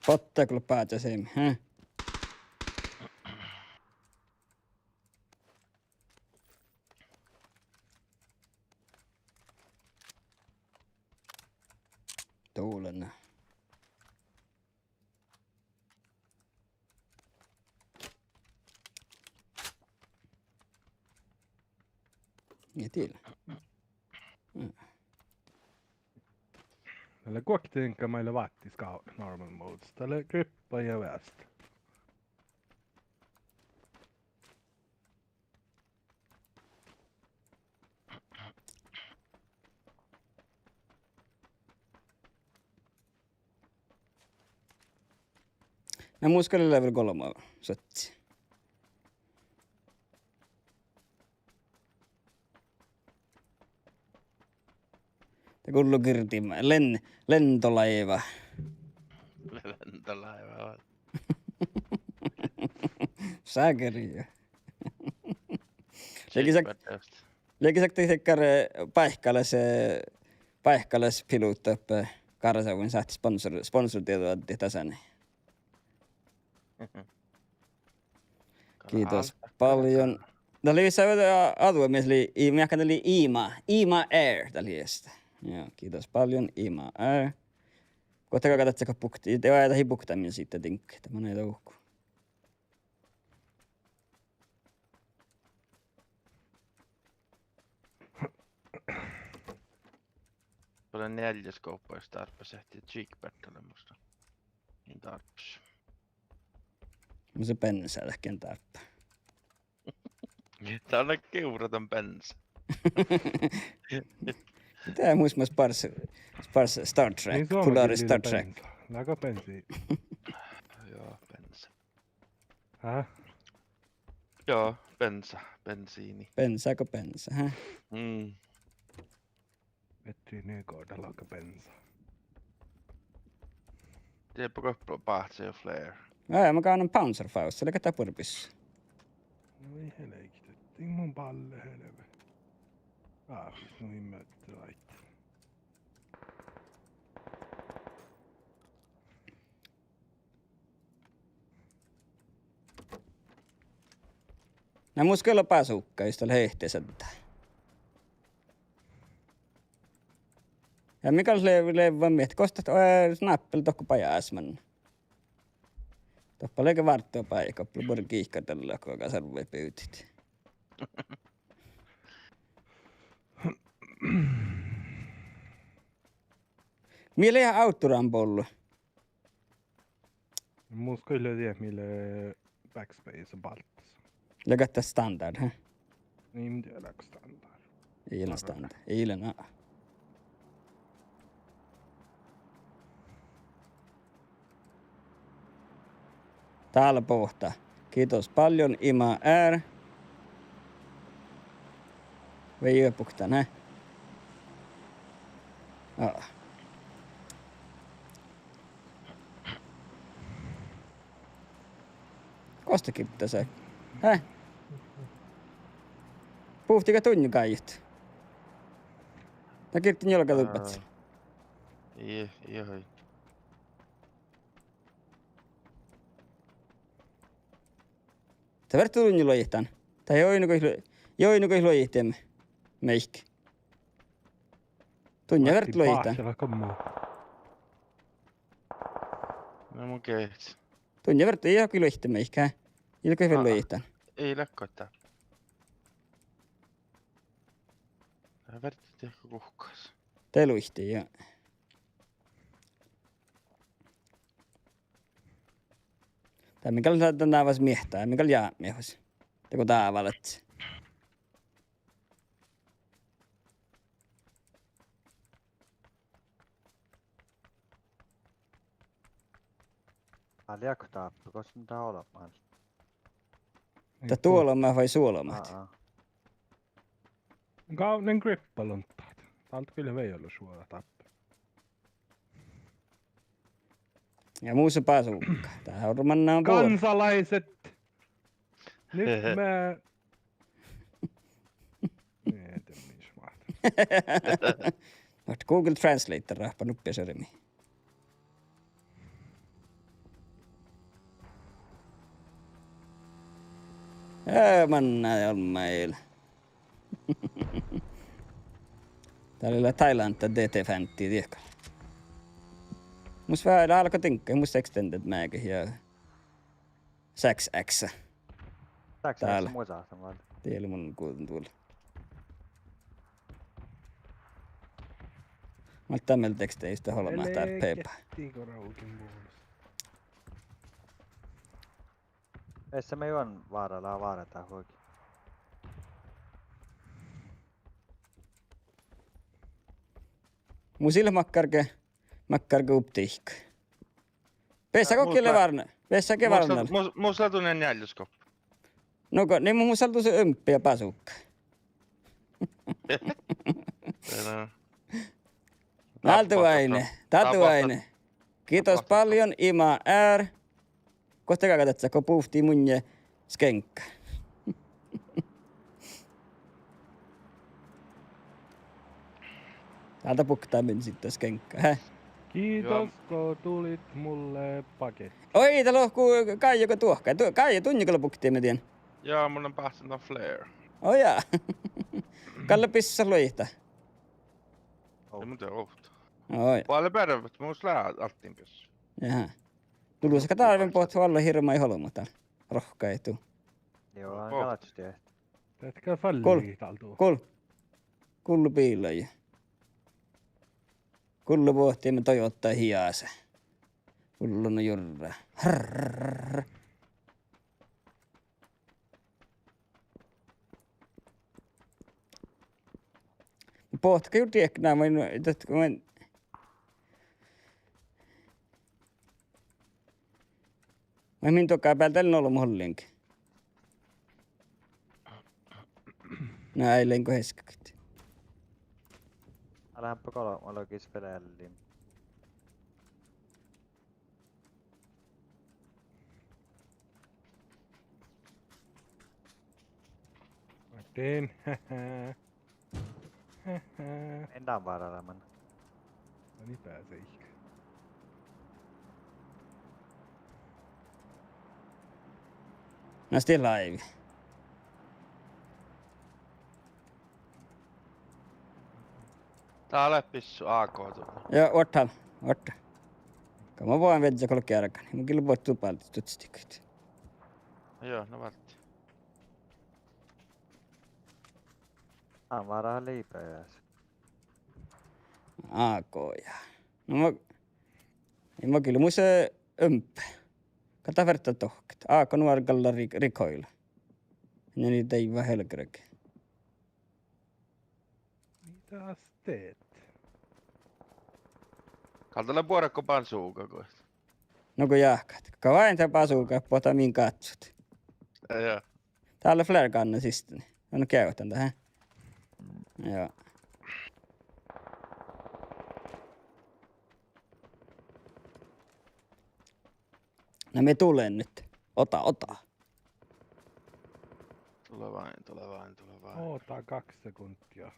Botte go leat báža seami, hä? Dovllá. Ja dieđán. Mm. Dat lea guokte diŋgga maid lea váttis gávdnat normal modes. Dat lea grippa ja veast. Na mus gal lea level golbma sotti. Dat gullo girdi, len-, lendolaivva. Lendolaivva. Sákeri. Lei sak-, lei sak-, dakkár, eh, báikkalas, eh, báikkalas piluvtta doppe Káráseavuin sáhttá sponsor-, sponsordieđu dásanis. Kiitos paljon. Dat lei vissa, a-, aduimis lei, i-, mii ahte dat lei Ima, Ima Air, dat lei este. Ja, kiitos paljon, Ima Air. Guhte galgá dat seahka bukta, de vai dat ii bukta min siidda diŋgga, dat manai dohko. Go lea njeallje skoppa, jus dárbbašit ahte cheekbert lea mus. In dárbbaš. Mus lea bensa, dat gal in dárbba. Dat lea guvra dan bensa. De mus, mus spars, spars Star Trek, Polaris Star Trek. Lea go bensiin. Joo, bensa. Hä? Joo, bensa, bensiini. Bensa go bensa, hä? Mm. Vettri Nygård, dat lea go bensa. Dieppe go báhcá jo flare. Jaa, jaa, mun gávdnan Panzerfaust, lea dat buorre byssa. Oi helgit, in mun balle helve. Ávvis, nu in meddje daid. Na mus gal lea bazooka, jus dat lea ehtešadda. Ja mii gal le-, lea miehtá gos dat, eh, snáppe lea dohko bajásmanne. Doppe lea ge várddobája, goit lea buorre gihkadallat go gal sarvai bivdit. Mii lea autorambollu. Mus gal lea dieđe mii lea backspace baltes. Lea dat standard, he? In dieđe leago standard. Ii lean standard. Ii lean, aa. Dál boahtá. Kiitos paljon, ima är. Vai ii buktan, he? Aa. Gos dat girde sa-, he? Buvttii gal dunnje gáidjut? Na girden juolga dubbat. Ii, ii. Dat fertii dunnje luođit dan. Dat ii oidno go, ii oidno go luođit dan meidá. Dunnje fertii luođit dan. Na mun geahčen. Dunnje fertii, ii oidno go luođit dan meidá. Ii lean vel luođit dan. Ii lean goit. Dat fertii dego guhkás. De luittii, jaa. Dat mii gal lea dan návas miehtá, mii gal jápmihus. Dego dávalat. Aa, leago dáppe, gos mun dáppe olbmán? Dat duolbmát vai suolbmát? Aa, aa. Gávdnen grippaluonddát. Dál gal lea vejolašvuođa dáppe. Ja mus lea bazooka. Dat orman na buor-. Kansalaiset! Nyt mä... Nie, det blir svårt. Vot Google Translate ráhppan uppi sermi. Ää, manná olmmái. Dál lea Thailand D T fem dieđusge. Mus veahá álgá diŋgga, mus extended mage ja seks X. Seks X dál. Mus áhččen vel. Dieđusge mun guđán dál. Máltá mielde dego de iste olbmát dál pepa. Ese me juon várra lea várra dát vuogi. Mus ii leat makkárge, makkárge optikka. Beassá goit lea várra, beassá ge várra. Mus, mus lea dunnje njealljelogi. No go, nie mus lea dušše umpe ja bazooka. Dál du aine, dál du aine. Kiitos paljon, ima är. Gos de galgá dadjat go buvttii munnje skeŋkka? Dál dat buktá min sitte skeŋkka, he? Kiitos, go tulit mulle paketti. Oi, dat lohká Gája go duohká. Du-, Gája, dunnje gal buktit mii dien? Jaa, mun lean báhcen dan flare. Oi jaa. Gal leat bissat luođit? Ei mun dieđe ovtta. Oi. Vuole beare, mus lea alddin bissat. Jaa. Dušše gal dárven bohtet oalle hirbmat olbmot dál. Rohkadit du. Joo, han gal ladjá dieđe. Dat gal falli dál du. Gul-, gullu biillaid. Gullu bohtiime Toyota Hiace. Gullu nu jurrá. Hrrrr. Bohte gal diekná, vai nu, dat, vai. Vai min duogábealde lea olbmot ollengi? Na, eai lean go heskket. Alehanpa golbmalogis vel eallin. Din. En dan várálaman. No niin pääsee ihka. Na stii live. Dál leat bissu A K-d. Ja, oaččo, oaččo. Gal mun boahen viežžat go leat geargan. Mun gillen buot dupaldat duođas dihtet. Joo, na válddit. Aa, várra liibejás. A K, ja. No mo, ii mo gillen mus, eh, umbe. Gal dat fertet dohkket. A K nu gal lea ri-, recoil. Nani deaivva helggrege. Mii das teat? Gal dat lea buorre go bazooka goit. No go jáhkát. Go oaidná bazooka, boahtá min gázzut. Ja. Dál lea flare gun sistan. Anna geavahit dan, hä? Ja. Na mii dulen nyt. Oda, oda. Tule vaan, tule vaan, tule vaan. Oda kaksi sekuntia.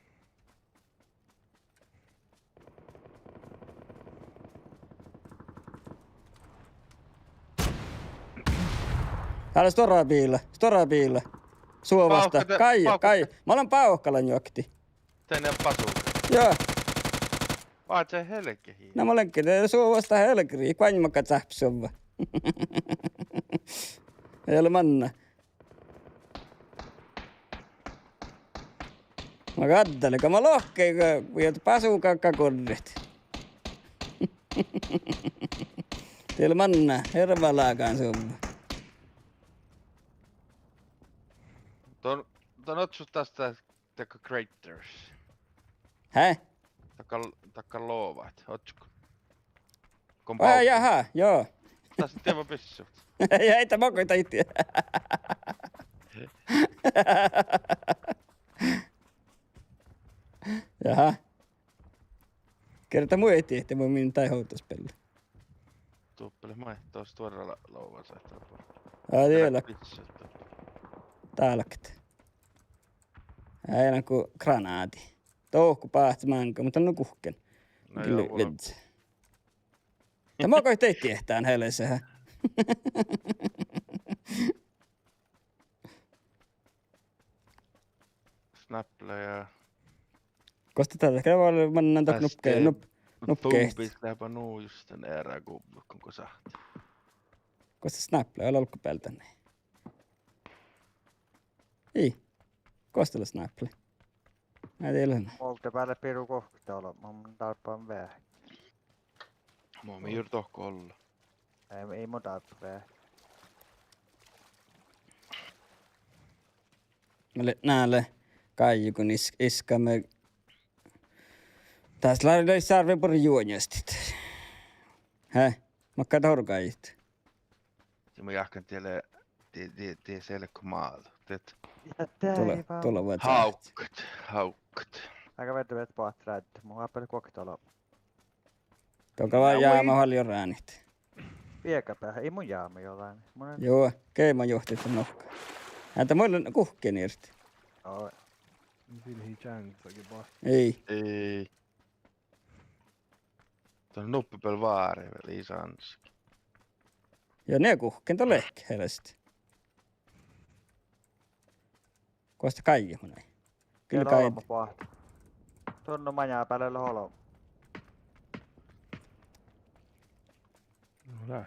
Dál lea stuorra biila, stuorra biila. Su vuostá. Pavkka de-, Gai, pavkka gai. de- Mun lean bávkkalan juokte. Dán lea bazooka. Joo. Vázze helgehii. Na mun lean ge-, de su vuostá helgehii. Guaimmaga cápsuvva. Ii leat manná. Ma gaddalen, go ma lohken, go, ja bazooka gorret. Dii leat manná, hervvalágan suvva. Don, don ožžot das, das, dakkár creators. Hä? Dakkár, dakkár lovaid, ožžot. Go Á, bávkka. Jaha, joo. Das dievva bissut. Ja, eai dat makkár daid. Jaha. Kerta muitit, ahte mun min daid ovddaspellu. Doppe lea maid, dat stuorra lo-, lovaid sáhttá. Á, dii lea. Bissut. Dálket. Eai lean go granádi. Dohko báhcet máŋga, muhto nu guhken. No joo, vuol- viežžat. Dat makkár daid diehtán, Helese. Snapple ja. Gos dat, dat gal mannan dat nuppe, nup-, nuppe. Zombis leaba nu just dan eará guvlokon go sáhttet. Gos dat snapple, gal olggobealde dan. Ii. Gos dat lea snapple? Ii, dii lean. Ovdabeale biru guokte olbmot, mun dárbbašin veahkki. Mo mii juo dohko ollu. Ii, ii mun dárbbašin veahkki. Mii le-, na lea gáijegoin is-, iskame. Das lea, lea sárve buorre juonjastit. Hä? Makkár dat orgaid? Ja mun jáhkán diele, die, die, die selkko málu. Diet. Ja dá Tule, ii vá. Tule vuođđa. Hávkkat, hávkkat. Aga vedde, vedde boahtá ráddit, mun háppe guokte olbmot. Don gal jáma juo ránnit. Biega beassá, ii mun jáma juo ránnit. Mun lean Juo, geimmajuhtit nohká. Ii dat mulla guhkkin irti. Ii. Ii. Don nuppe beal váre vel ii sánnasge. Juo, nie guhkkin, dat lea Heleste. Gos dat gáijet mun ai. Gii lea olbmot boahtá. Don nu maŋŋá beale lea olbmot.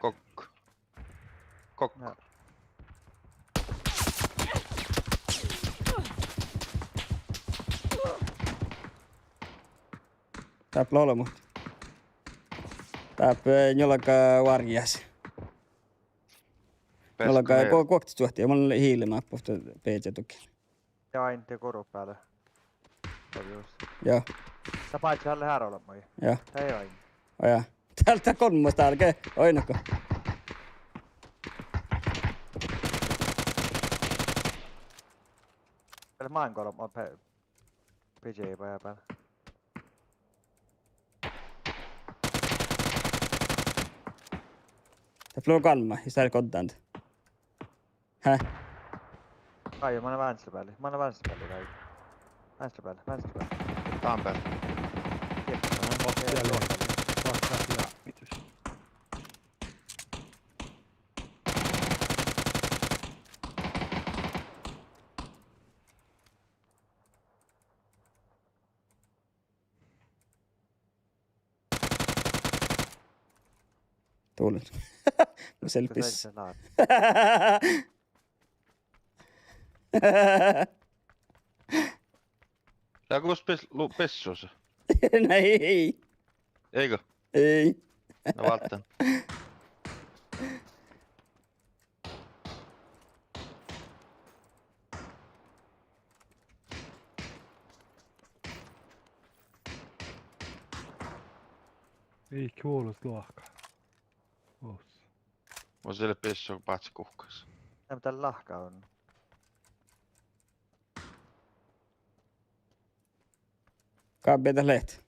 Gokko. Gokko. Dáppe lea olbmot. Dáppe, eh, njuolga várjjás. Njuolga, guokte čuohti, ja mun lean hiilemáppu ovtta beađadugi. Ja ain de guru beale. Joo. Dat báhcá ale hár olbmui. Joo. Dat ii ain. Ojá. Dál, dál golmmas dál ge. Oinnagos. Vel máŋga olbmot pe-, pidjei baja beal. Dat fluga golmma, ii sáhte goddán. Hä? Káju, manne vánstrebealde, manne vánstrebealde, Káju. Vánstrebealde, vánstrebealde. Dán bealde. Diet. Mat, mat, mat, mat, mat. Dovlen. Mu selvvis. Lea gos bes-, lu-, bessus? Nei. Eai go? Eai. Na válddán. Ii, čuolus luohká. Os. Mun selvvis bessu báhcci guhkás. Dál lahka on. Gábbi, dat leat.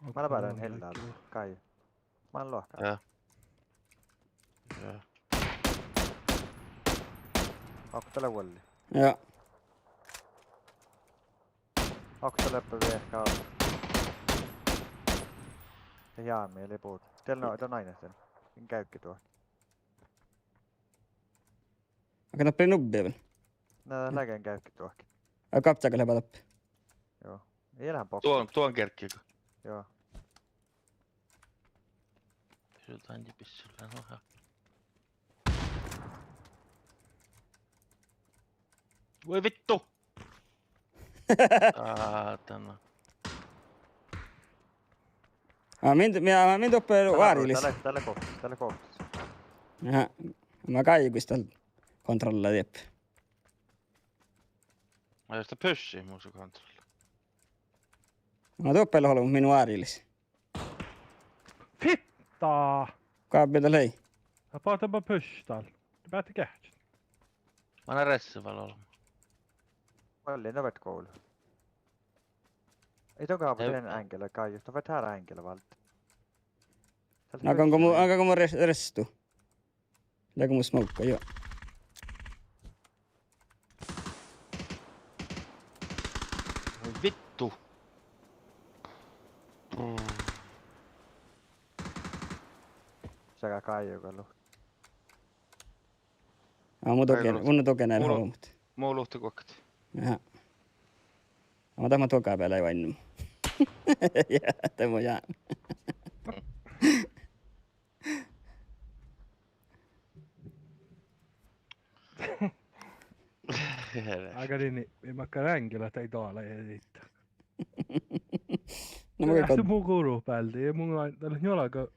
Manne beare hellái, Káju. Manne luohká. Ja. Ja. Okta lea vuolli. Ja. Okta lea beare viehka. Ja, mii lea bot. Diet lea, dat lea naine dál. In geažžu duohta. Aga doppe nubbi vel. Na, leago in geažžu duohta. Aga gápci gal lea doppe. Joo. Ii lean bokte. Duon, duon gerggiga. Joo. Sul dan di pissulla, no ha. Voi vittu! Saatana. Aa, min, min, min doppe várilis. Dál lea, dál lea gohpes, dál lea gohpes. Aha. Ma gáigus dál kontrolla dieppe. Ma just pyssi mu su kontrolla. Ma doppe lea ollu min várilis. Fitta! Gábbi, dat lei. Ja pahte ba pysstál. Pahte geahččat. Manne resse vel ollu. Vuolli, na vert golu. Ii don gábu dien áŋgela, Káju, don vert hár áŋgela váldit. Aga go mu, aga go mu res-, restu. Leago mu smokka, joo. Voi vittu. Mm. Saga Káju galu. Aa, mun dogen, mun dogen el holu-, holmut. Mu luhtte guokkat. Aha. Aa, ma dahma doga beale vai nu. Ja, de mu ja. Aga dini, ii makkár áŋgela dal dala ja ditta. No, mu gal mu guru bealde, ja mun, dat lea njuolga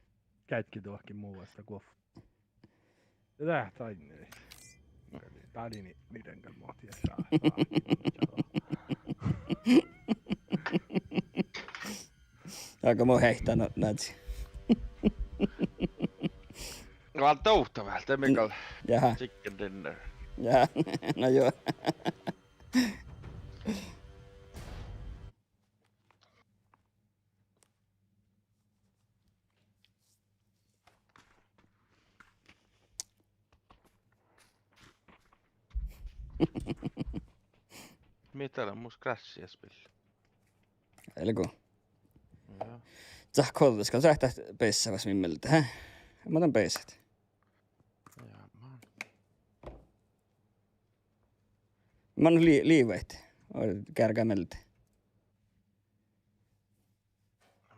geažžu duohta mu vuos guovt. Ja dat, dat, dat lei ni-, niiden gal mo dies. Aga mo heitán, no, nádji. No, dovdda vel, de mii gal. Jaha. Chicken dinner. Jaha, no joo. Mii dat lea mus Crashia spillet. Elgo. Ja. Cahkka ođđa, skal sáhttá beassat fas min mielde, hä? Ma dan beaset. Ja, man. Man lii-, liivvai, geargga mielde.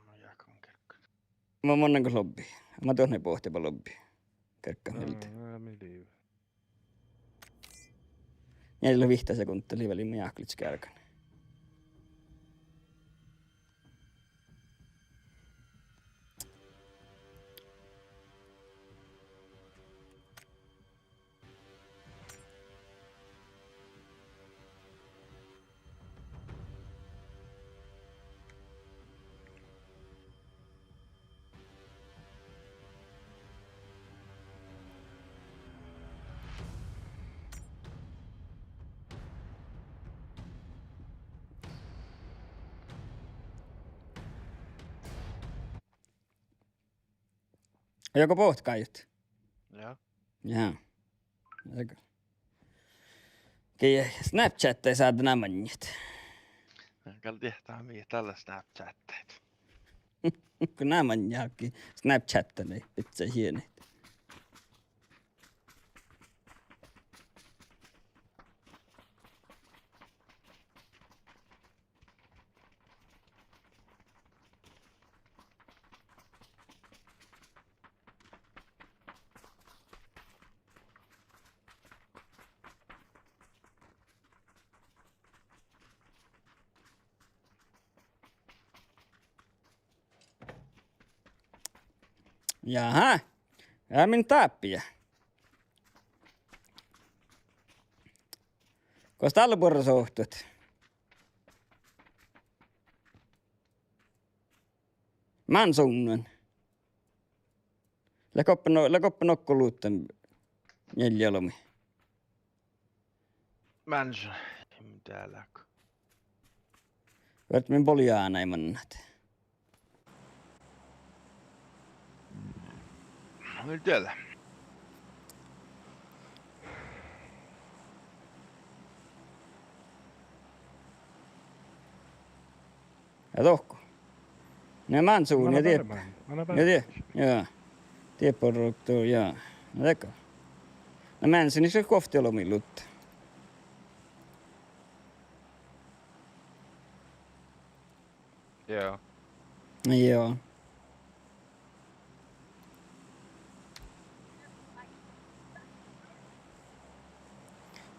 Ma jáhkán geargga. Ma, ma mannan go lobbi. Ma duon bohte ba lobbi. Geargga mielde. Aa, mii lii. Njeallje vihtta sekundda lei vel, ma jáhkán ledje geargan. Jogo bohte gáijut? Ja. Ja. Ego. Gii Snapchat sádde ná maŋŋit. Gal diehtá mii dalle Snapchat. Go ná maŋŋit áhkki Snapchat lei bidjat jienit. Jaha. Ja min dáppe. Gos dalle buorre suhttat? Máŋga suvdnan? Lea goppe no-, lea goppe nokko luvttan njeallje olbmuid? Mansion, dál leat. Várra min boli ána mannat. Mun dieđe. Ja dohko. Na mansion, mannan ja dieppe. Mannan ja die-, ja. Dieppe orrut, ja. Na dego. Na mansion, ii leat guovtti olbmuid luvtte. Joo. Joo.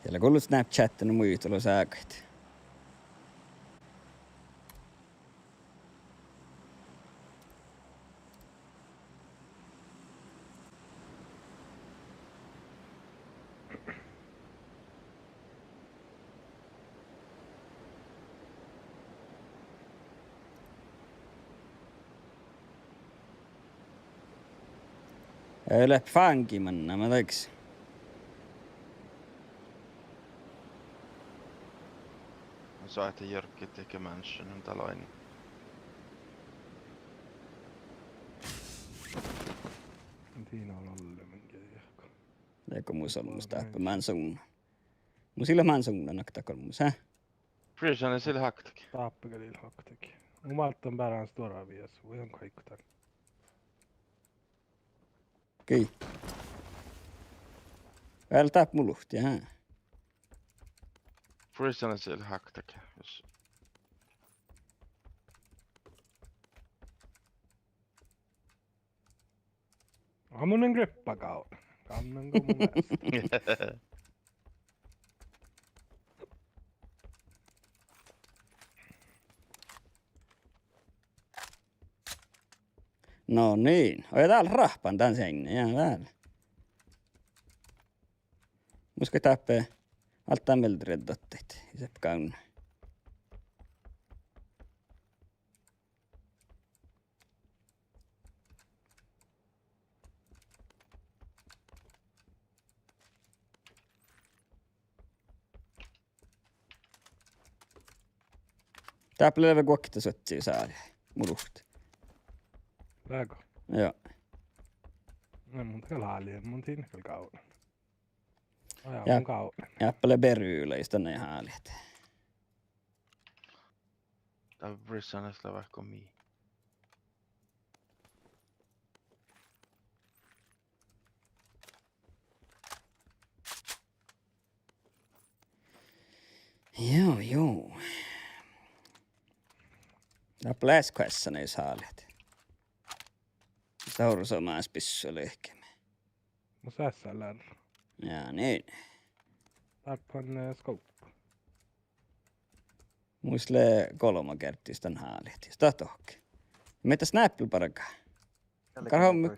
Dieđe, gullo Snapchat nu muitalit ságaid. Ii leat fáŋgi manná, ma dieđen. Mun sáhtán jurgit dihte mansion, mun dal oaidnen. Diino lolle min geaha. Dego mus olmmoš dáppe máŋga suvdnan? Mus ii leat máŋga suvdnan, ahte dego olmmoš, há? Prisones ii leat háktage. Dáppe gal ii leat háktage. Mun málddán beare stuorra viessu, vuoi, don áiggut dál. Okei. Vel dáppe mu luhtte, há? Prisones ii leat háktage, jus. Á, mun lean grippa gávdnan. Gávdnan go mun lean. No niin. Oi, dál rahpan dan seainna, ja dál. Mus gal dáppe alddán vel rieddattain, ii sáppa gávdnat. Dáppe lea vel guokte suohti sál. Mu luhtte. Leago? Joo. Na mun gal háliidin, mun dieđen gal gávdnan. Á, ja, ja, mun gávdnan. Dáppe lea beru lea jus dan háliidit. Dál Prisones lea veahkko mii. Joo, joo. Dáppe lea S K S-a jus háliidit. Stát orru somás bissu lihkeme. Mus S L R. Ja, niin. Dáppe han, eh, scope. Mus lea golbma geardde jus dan háliidit. Jus dat dohkke. Mii dat snápel bargá. Makkár homma?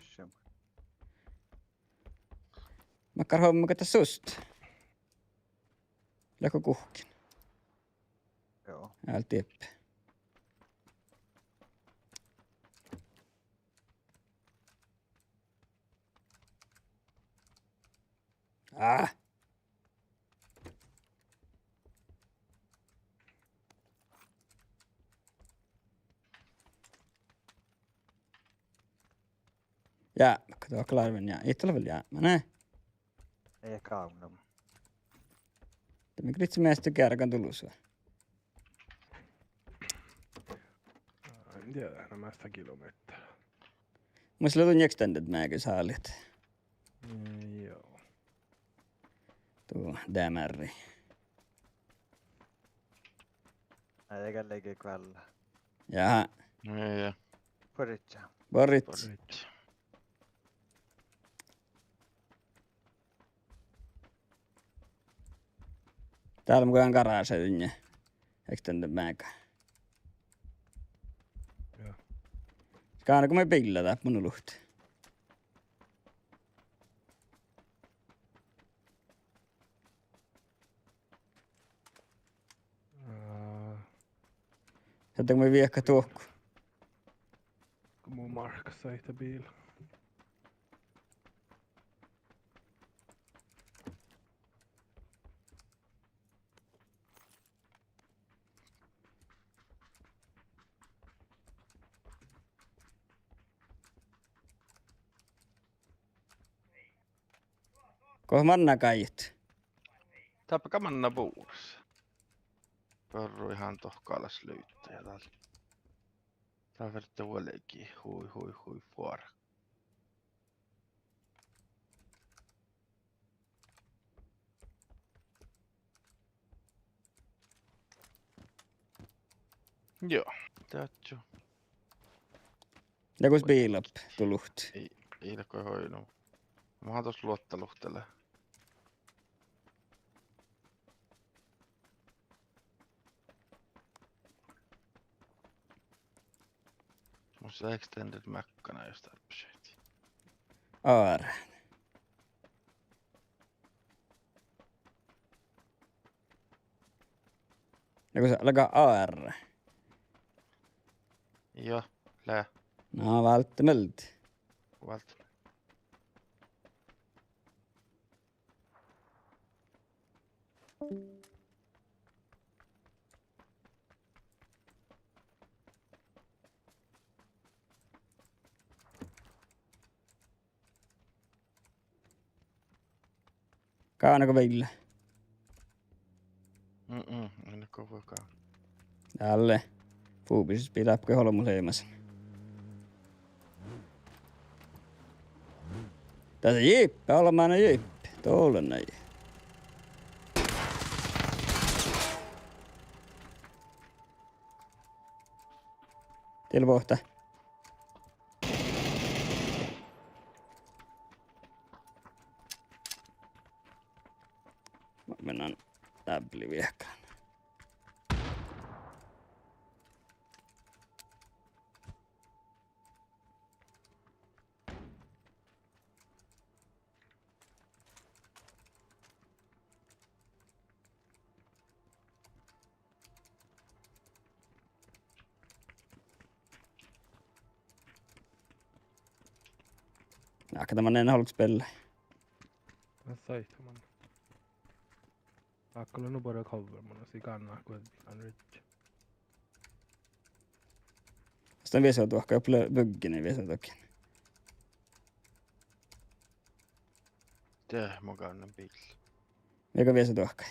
Makkár homma ge dat sus? Leago guhkkin? Joo. Ál dieppe. Ah. Ja, dohko lea vel, ja, ii dat leat vel, ja, ma ne. Ii gávdna. Mii gridse measta geargan dološ vai? En tiedä, na measta kilomehtera. Mus lea dan extended maga sálit. Mm, joo. Du, dá merri. Ai, de gal lei kválda. Jaa. Jaa. Borit. Borit. Borit. Dál mun garáša dan extended maga. Jaa. Skáne go maid biilla dáppe mun luhtte. Aa. Šaddá go maid viehkat dohko? Go mun márkkašin biila. Go manná gáiđet? Dáppe gal manná bures. Berru han dohko alas luvtte ja dál. Dál fertejin vuolgit. Hui, hui, hui, fuora. Joo, dáppe. Ja gos biila doluhtii? Ii, ii leat oidno. Mun han das luotta luhtte lea. Mus lea extended maga jos dáppe šat. Ar. Nugo sa-, leago ar? Joo, lea. Na, válttemealde. Vált. Gávdno go biilla? Mm-mm, in go vuoga. Dalle. Fubišis biila dáppe olbmot leamasin. Dás lea jiippe, olbmána jiippe. Dollánii. Dieid bohte. Mun menen dáppe viehkat. Áhkku dan manne ollu spelli. Dás sáhttá manne. Áhkku lea nu bare cover, mun sii gánná go ii lean ridge. Oastan viesu dohko, oppe lea buggii viesu dohko. De mun gávdnan biilla. Viehka viesu dohko.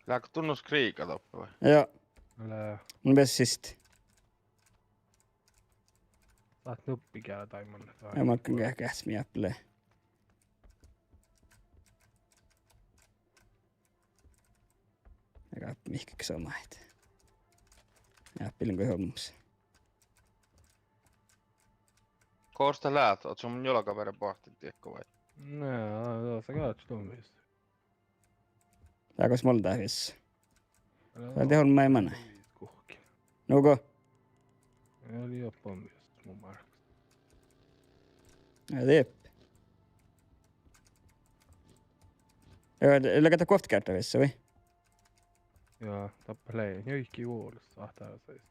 Leago dunnus kriiga doppe vai? Joo. Lea. Mun viesu siste. Sáhtát nuppi geara dain manne. Ja mun geahčen mii áppi lea. Ega mihkkege somá ahte. Ja, áppi lean go hommas. Gos dat leat, ahte mun juoga beare boahtin diekko vai? Na, dasa gal dummis. Dás gos mii leat vis. Vel de olmmái manai. Guhkki. Nugo? Ja, lei oppe mis mu márkkas. Ja, diip. Ja, leago dat guovttegeardda vissa, vai? Ja, dáppe lei. Juohke vuolus, ahte seis.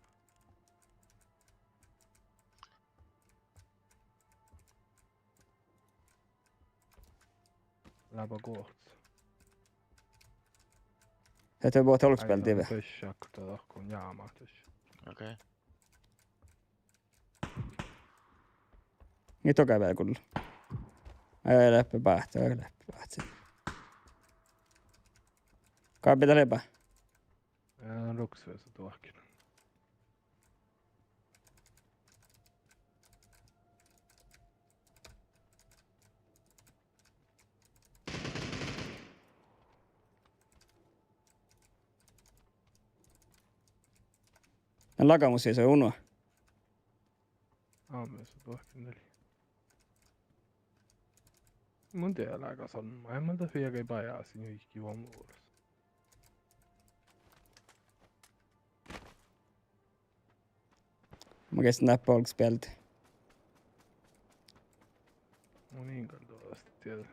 Leaba guovttas. Heti bohte olggos bealde dive. Ai, peššat, ahte dohko jámá peššat. Okei. Mii dohko bealde gullo? Ai, leappá báhce, ai, leappá báhce. Gábbi dat lea ba? Eh, ruksvesa duohken. Na lagamus ii leat uno. Ámesa duohken lei. Mun dieđán lágas olmmái, mun dat fiegai bajás juiky vuommá vuoras. Mun geassan dáppe olggos bealde. Mun in gal duođas dieđe.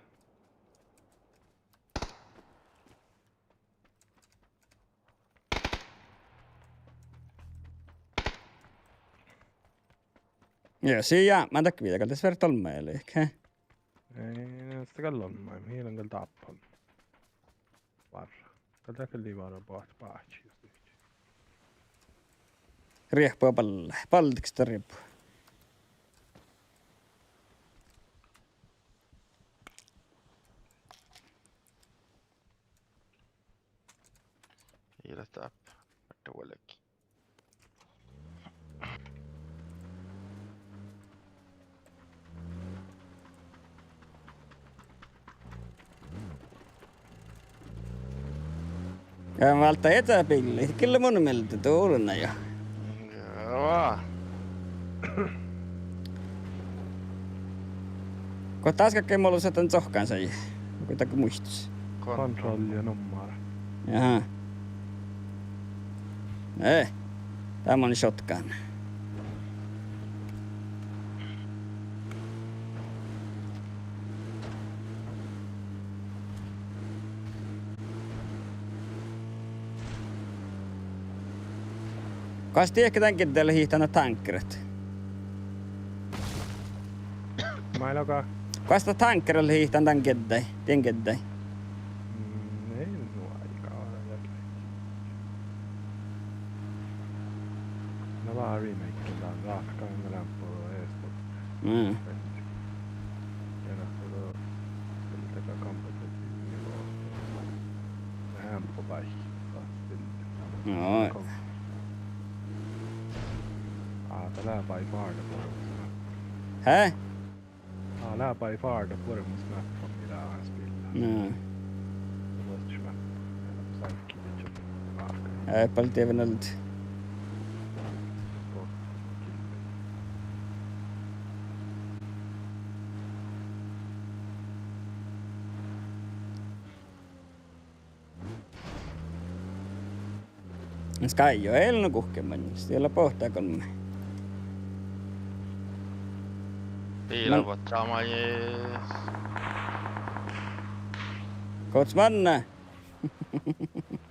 Ja, sii, ja, mun dakko viđa gal das fertet olmmái lihkii. Ii, na, dat gal olmmái, mii leat gal dáppe olmmái. Várra. Gal dat gal lei várra boahtá báhčit jus dihte. Riehpui balle, baldekasta riehpui. Ii leat dáppe, erte vuolgit. Ja válddá eará biillii, gille mun mielde dulnna ja. Joo. Go dás galggai molu sáhtán cohkkan sajis. Go dat muittá. Kontrolli ja nummara. Jaha. Eh, dá man shotgun. Goas dieđán dán geddái leat hihtán tánkeret? Maid loga? Goas dat tánkeret leat hihtán dán geddái, dien geddái? Mm, ii nu aika ole jagi. Na lea remake dán, ráhkadin lean leampo eastut. Mm. Ja na, dat, dat kompetitiivinen vuohta. Leampo báikki, dat spilli. Joo. Kom. Á, dat lea by far dat buoremus. Hä? Á, lea by far dat buoremus mappa mii leat spillat. Joo. Vuosttaš mappa. Sárkki, eh, balddi vel. Sky jo eai lean guhkkin maŋŋis, dii lea boahtá golmma. Biila vuodjá maŋŋis. Gohčodit manne?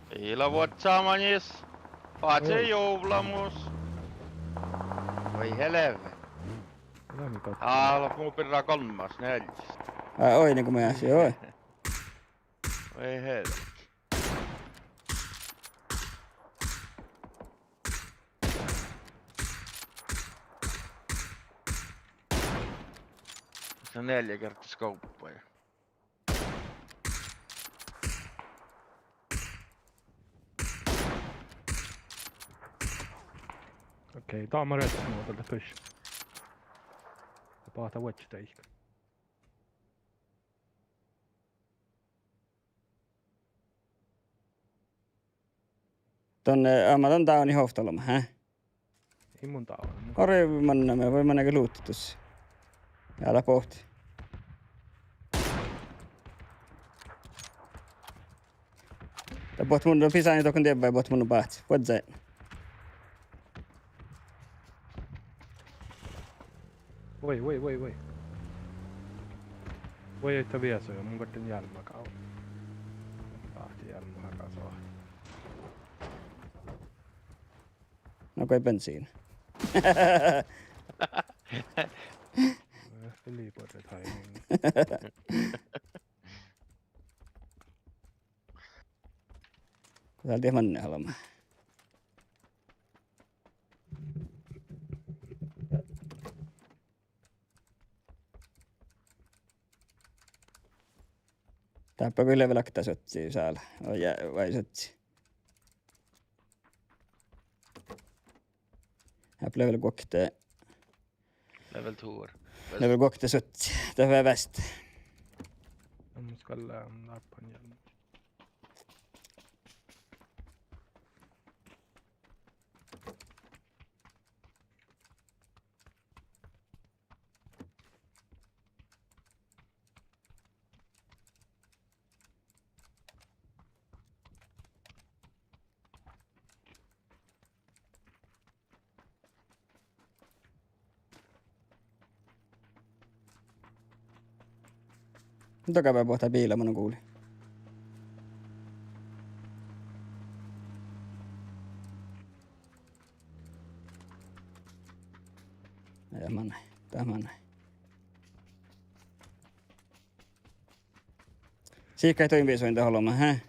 Biila vuodjá maŋŋis. Fážii juvlamus. Oi helve. Aa, mu birra golmmas, nealjas. Aa, oi, nugo measta, joo. Oi helve. Sa nealje kerttas gobbaš. Okei, dá man rieddasmuođa dat pes. Boahtá vuodjit deike. Don, eh, amma don dávni hovttaloma, hä? Ii mun dávni. Orui manne, mii vuoi manne ge luuttitus. Ja dat bohte. Dat bohte mun, dat pisani dohko diebba, bohte mun báhcci. Vuodjá. Vuoi, vuoi, vuoi, vuoi. Vuoi, ahte viesu ja mun gohčodin jealmma gávdno. Báhcci jealmma hagas oahte. No go eai bensiin. Eh, lei buorre timing. Go dál dieid manne olbmot. Dáppe go level okta suotsi sál. Vai, vai suotsi. Dáppe level guokte. Level two. Level guokte suotsi. Dat var best. Mun skal, eh, dáppe han hjelm. Dogaba boahtá biila, mun guli. Ja manai, dat manai. Sihkkai doin viesuin dat olbmot, hä?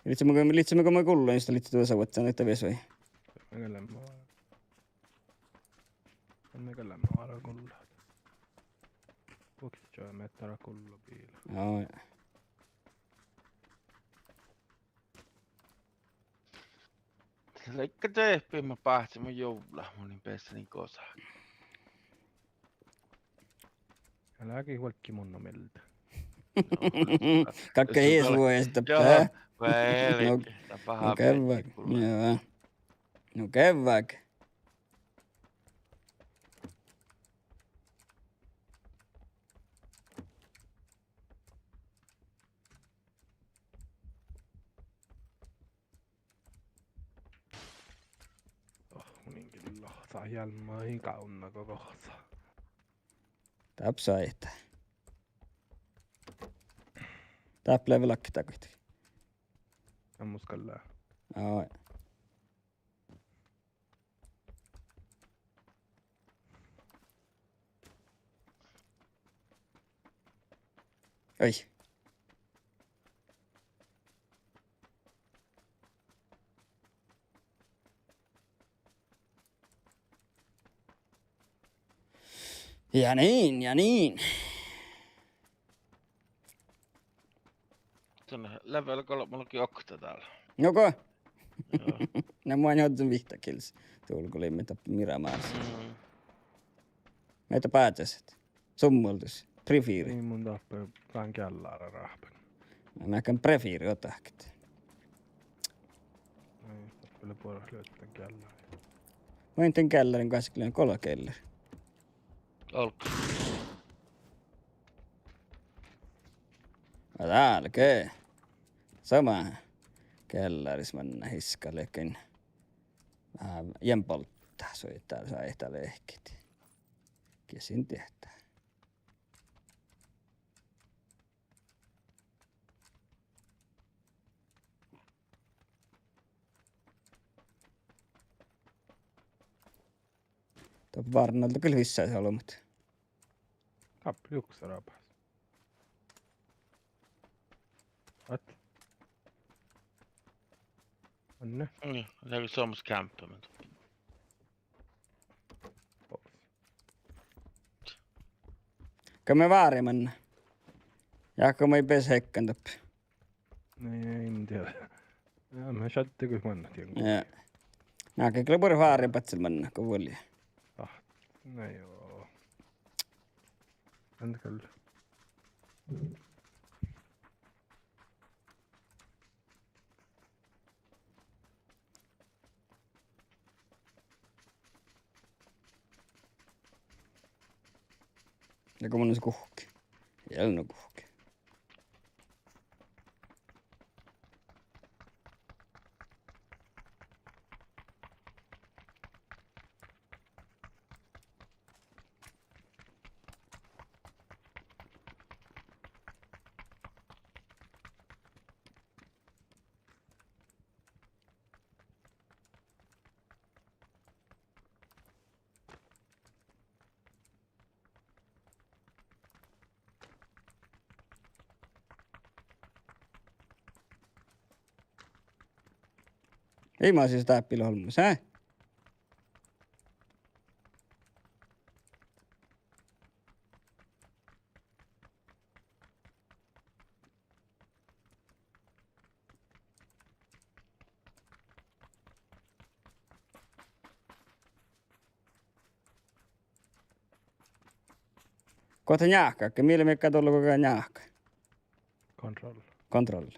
Lihttege, lihttege go moai gullo, jus lihttege duođas vuodján, ahte viesuin. Mii gal leat, mii gal leat várra gullo. Guokte čuođi mehtera gullo biila. Joo. Leigga dehpet ma báhcen mu juvlla, mun in bessen gosa. Gal áigi vuolggi munno mielde. Galgá ieš vuođas dáppe. Joo, vel, no, dat paha no gevvag. Joo. No gevvag. Oh, mun in gilla lohta, hjelma in gávdna go gohcá. Dáppe saitá. Dáppe lea vel okta goit. Ja mus gal lea. Joo. Ai. Ja niin, ja niin. Son level golbma logii okta dál. Nugo. Joo. Na mun ožžon vihtta kills. Dál go lei mii dáppe Miramáras. Mm. Mii dáppe bážaset. Summoldus. Prefiri. Ii, mun dáppe dán geallára ráhpen. Na gal prefiri ođahket. Ii, dáppe lea buoret luotta geallára. Mun in geallára, goassege lea gole geallára. Olggos. A dál ge. Somá gealláris manná hiska lea gal. Aa, jen bolddá, suidá, suidá lehkit. Ges in diehtá. Doppe várra gal vissá olbmot. Dáppe lea juksarabas. What? Manne? Nja, dat lea somás camp, men. Go mii váriimet manná? Ja go mii beasat hekkan dáppe? Nei, in dieđe. Ja, mii šattai go manná dien. Ja. Na, ge lea buoret váriimet badjel manná, go vuolje. Ah, na joo. Anda gal. Ja go mun guhkkin. Ii lean guhkkin. Ii maid sis dáppe olbmos, hää? Boahtá njáhka, mii lea miekkár dollá go njáhka? Kontroll. Kontroll.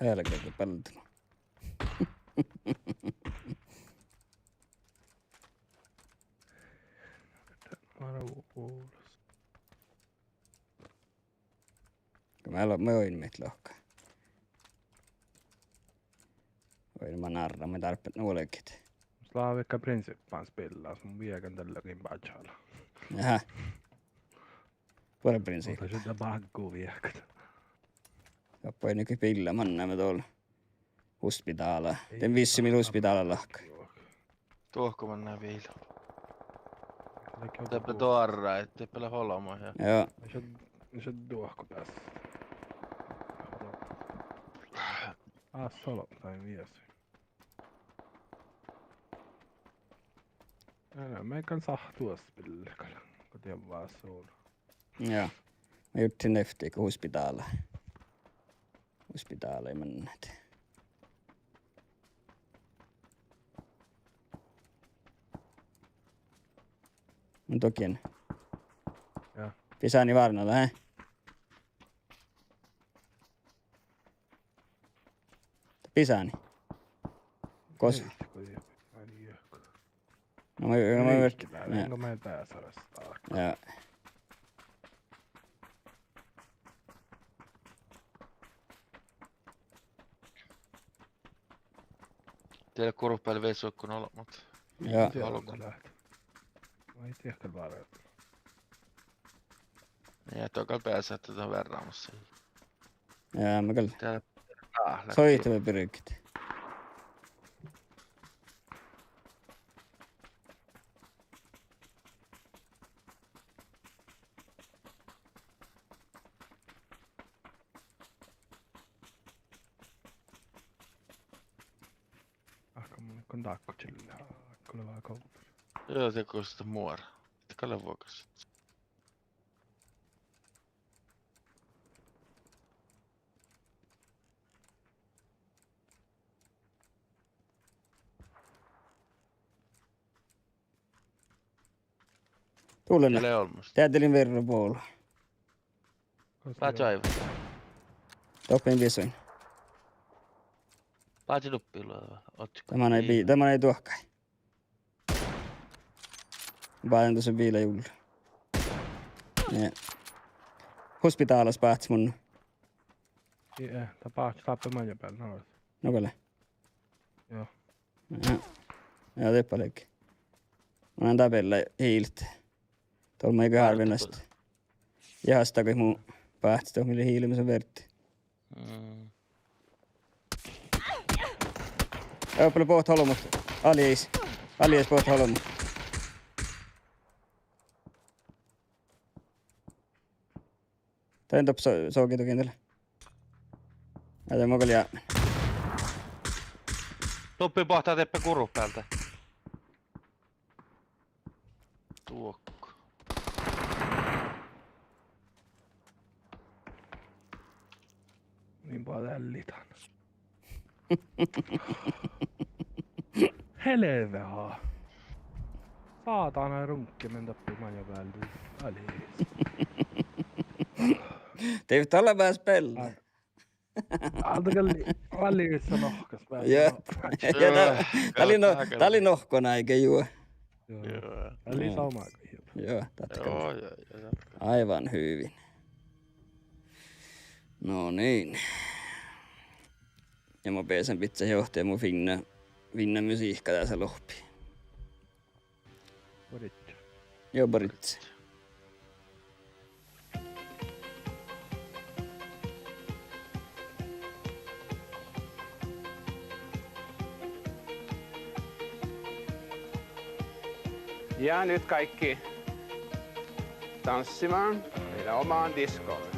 Helgege baldima. Mara vulos. Go mii lea, mii oinniimet lohká. Oidne man narra, mii dárbbašit nu olgit. Mus lávii prinsiippan spillas, mun viegan dalle kin báhčala. Aha. Buorre prinsiippa. Muhto šuođa bággu viegat. Doppe oidne ge billá manne mii dol. Hospidála. Dien vissumil hospidála lahka. Duohko manná biila. Doppe doarra, doppe lea olbmot ja. Joo. Šat, šat duohko das. Ás solo tai viesi. Ii, mii gal sáhttit duođas spillet gal, go dien vásut. Joo. Mii jurddašit efte go hospidála. Hospidála manne. Mun dohkkin. Joo. Bisáni várnna, eh? Bisáni. Gos? Ii, go ii, ii, ii. No ma, no ma, ii, vert-, dál, ja. Go ma beasa vasta. Ja. Dien gurut beale viesu go olbmot. Ja. Dien olbmot. Dál. Ii tiedä gal várra. Ja, dat gal beasat dan verramus. Ja, mii gal. Dál, ah, lea. Soitame birget. Ahte mun gal dákko čilli, ahte lea veahá kovdus. Joo, de gos dat muora. Dat gal lea vuogas. Dullen. Dien lea olmmoš. Dieđe lea verra bola. Báhčči aivas. Doppe in visuin. Báhčči duppi luođa, oččo. Dat manai bi-, dat manai duohkai. Báhčči dušše biila julle. Ja. Hospidálas báhčis mun. Ii, eh, dat báhčis dáppe maŋŋel bealde, no. No gal. Joo. Ja. Ja, dieppe ledje. Mun lean dá beallái hiilet. Dol maid gal hárvennast. Ja hás dat go mu báhčis dohko mii lea hiilemis vierra. Mm. Doppe lea bohtet olbmot. Alliis. Alliis bohtet olbmot. Dá in doppe so-, soge dohko dalle. Ja de mo gal ja. Doppe boahtá dieppe gurut bealde. Duohko. Min boađe eallidan. Helvete. Sátána ruŋkke min doppe maŋŋel bealde. Alliis. Dieđusge dat lea beasat beallái. Á, dat gal lei, gal lei vissa nohkas bealde. Joo. Ja dat, dat lei no-, dat lei nohkanáigi, juo. Joo. Joo. Dat lei somá go. Joo, dat gal. Joo, joo, joo, dat gal. Aivan hyvin. No niin. Ja mun beasan bidjat johtui ja mun fiinna, fiinna musiikka dasa lohpi. Boridge. Joo, boridge. Ja nyt kaikki. Danssimaan, meidän omaan diskoon.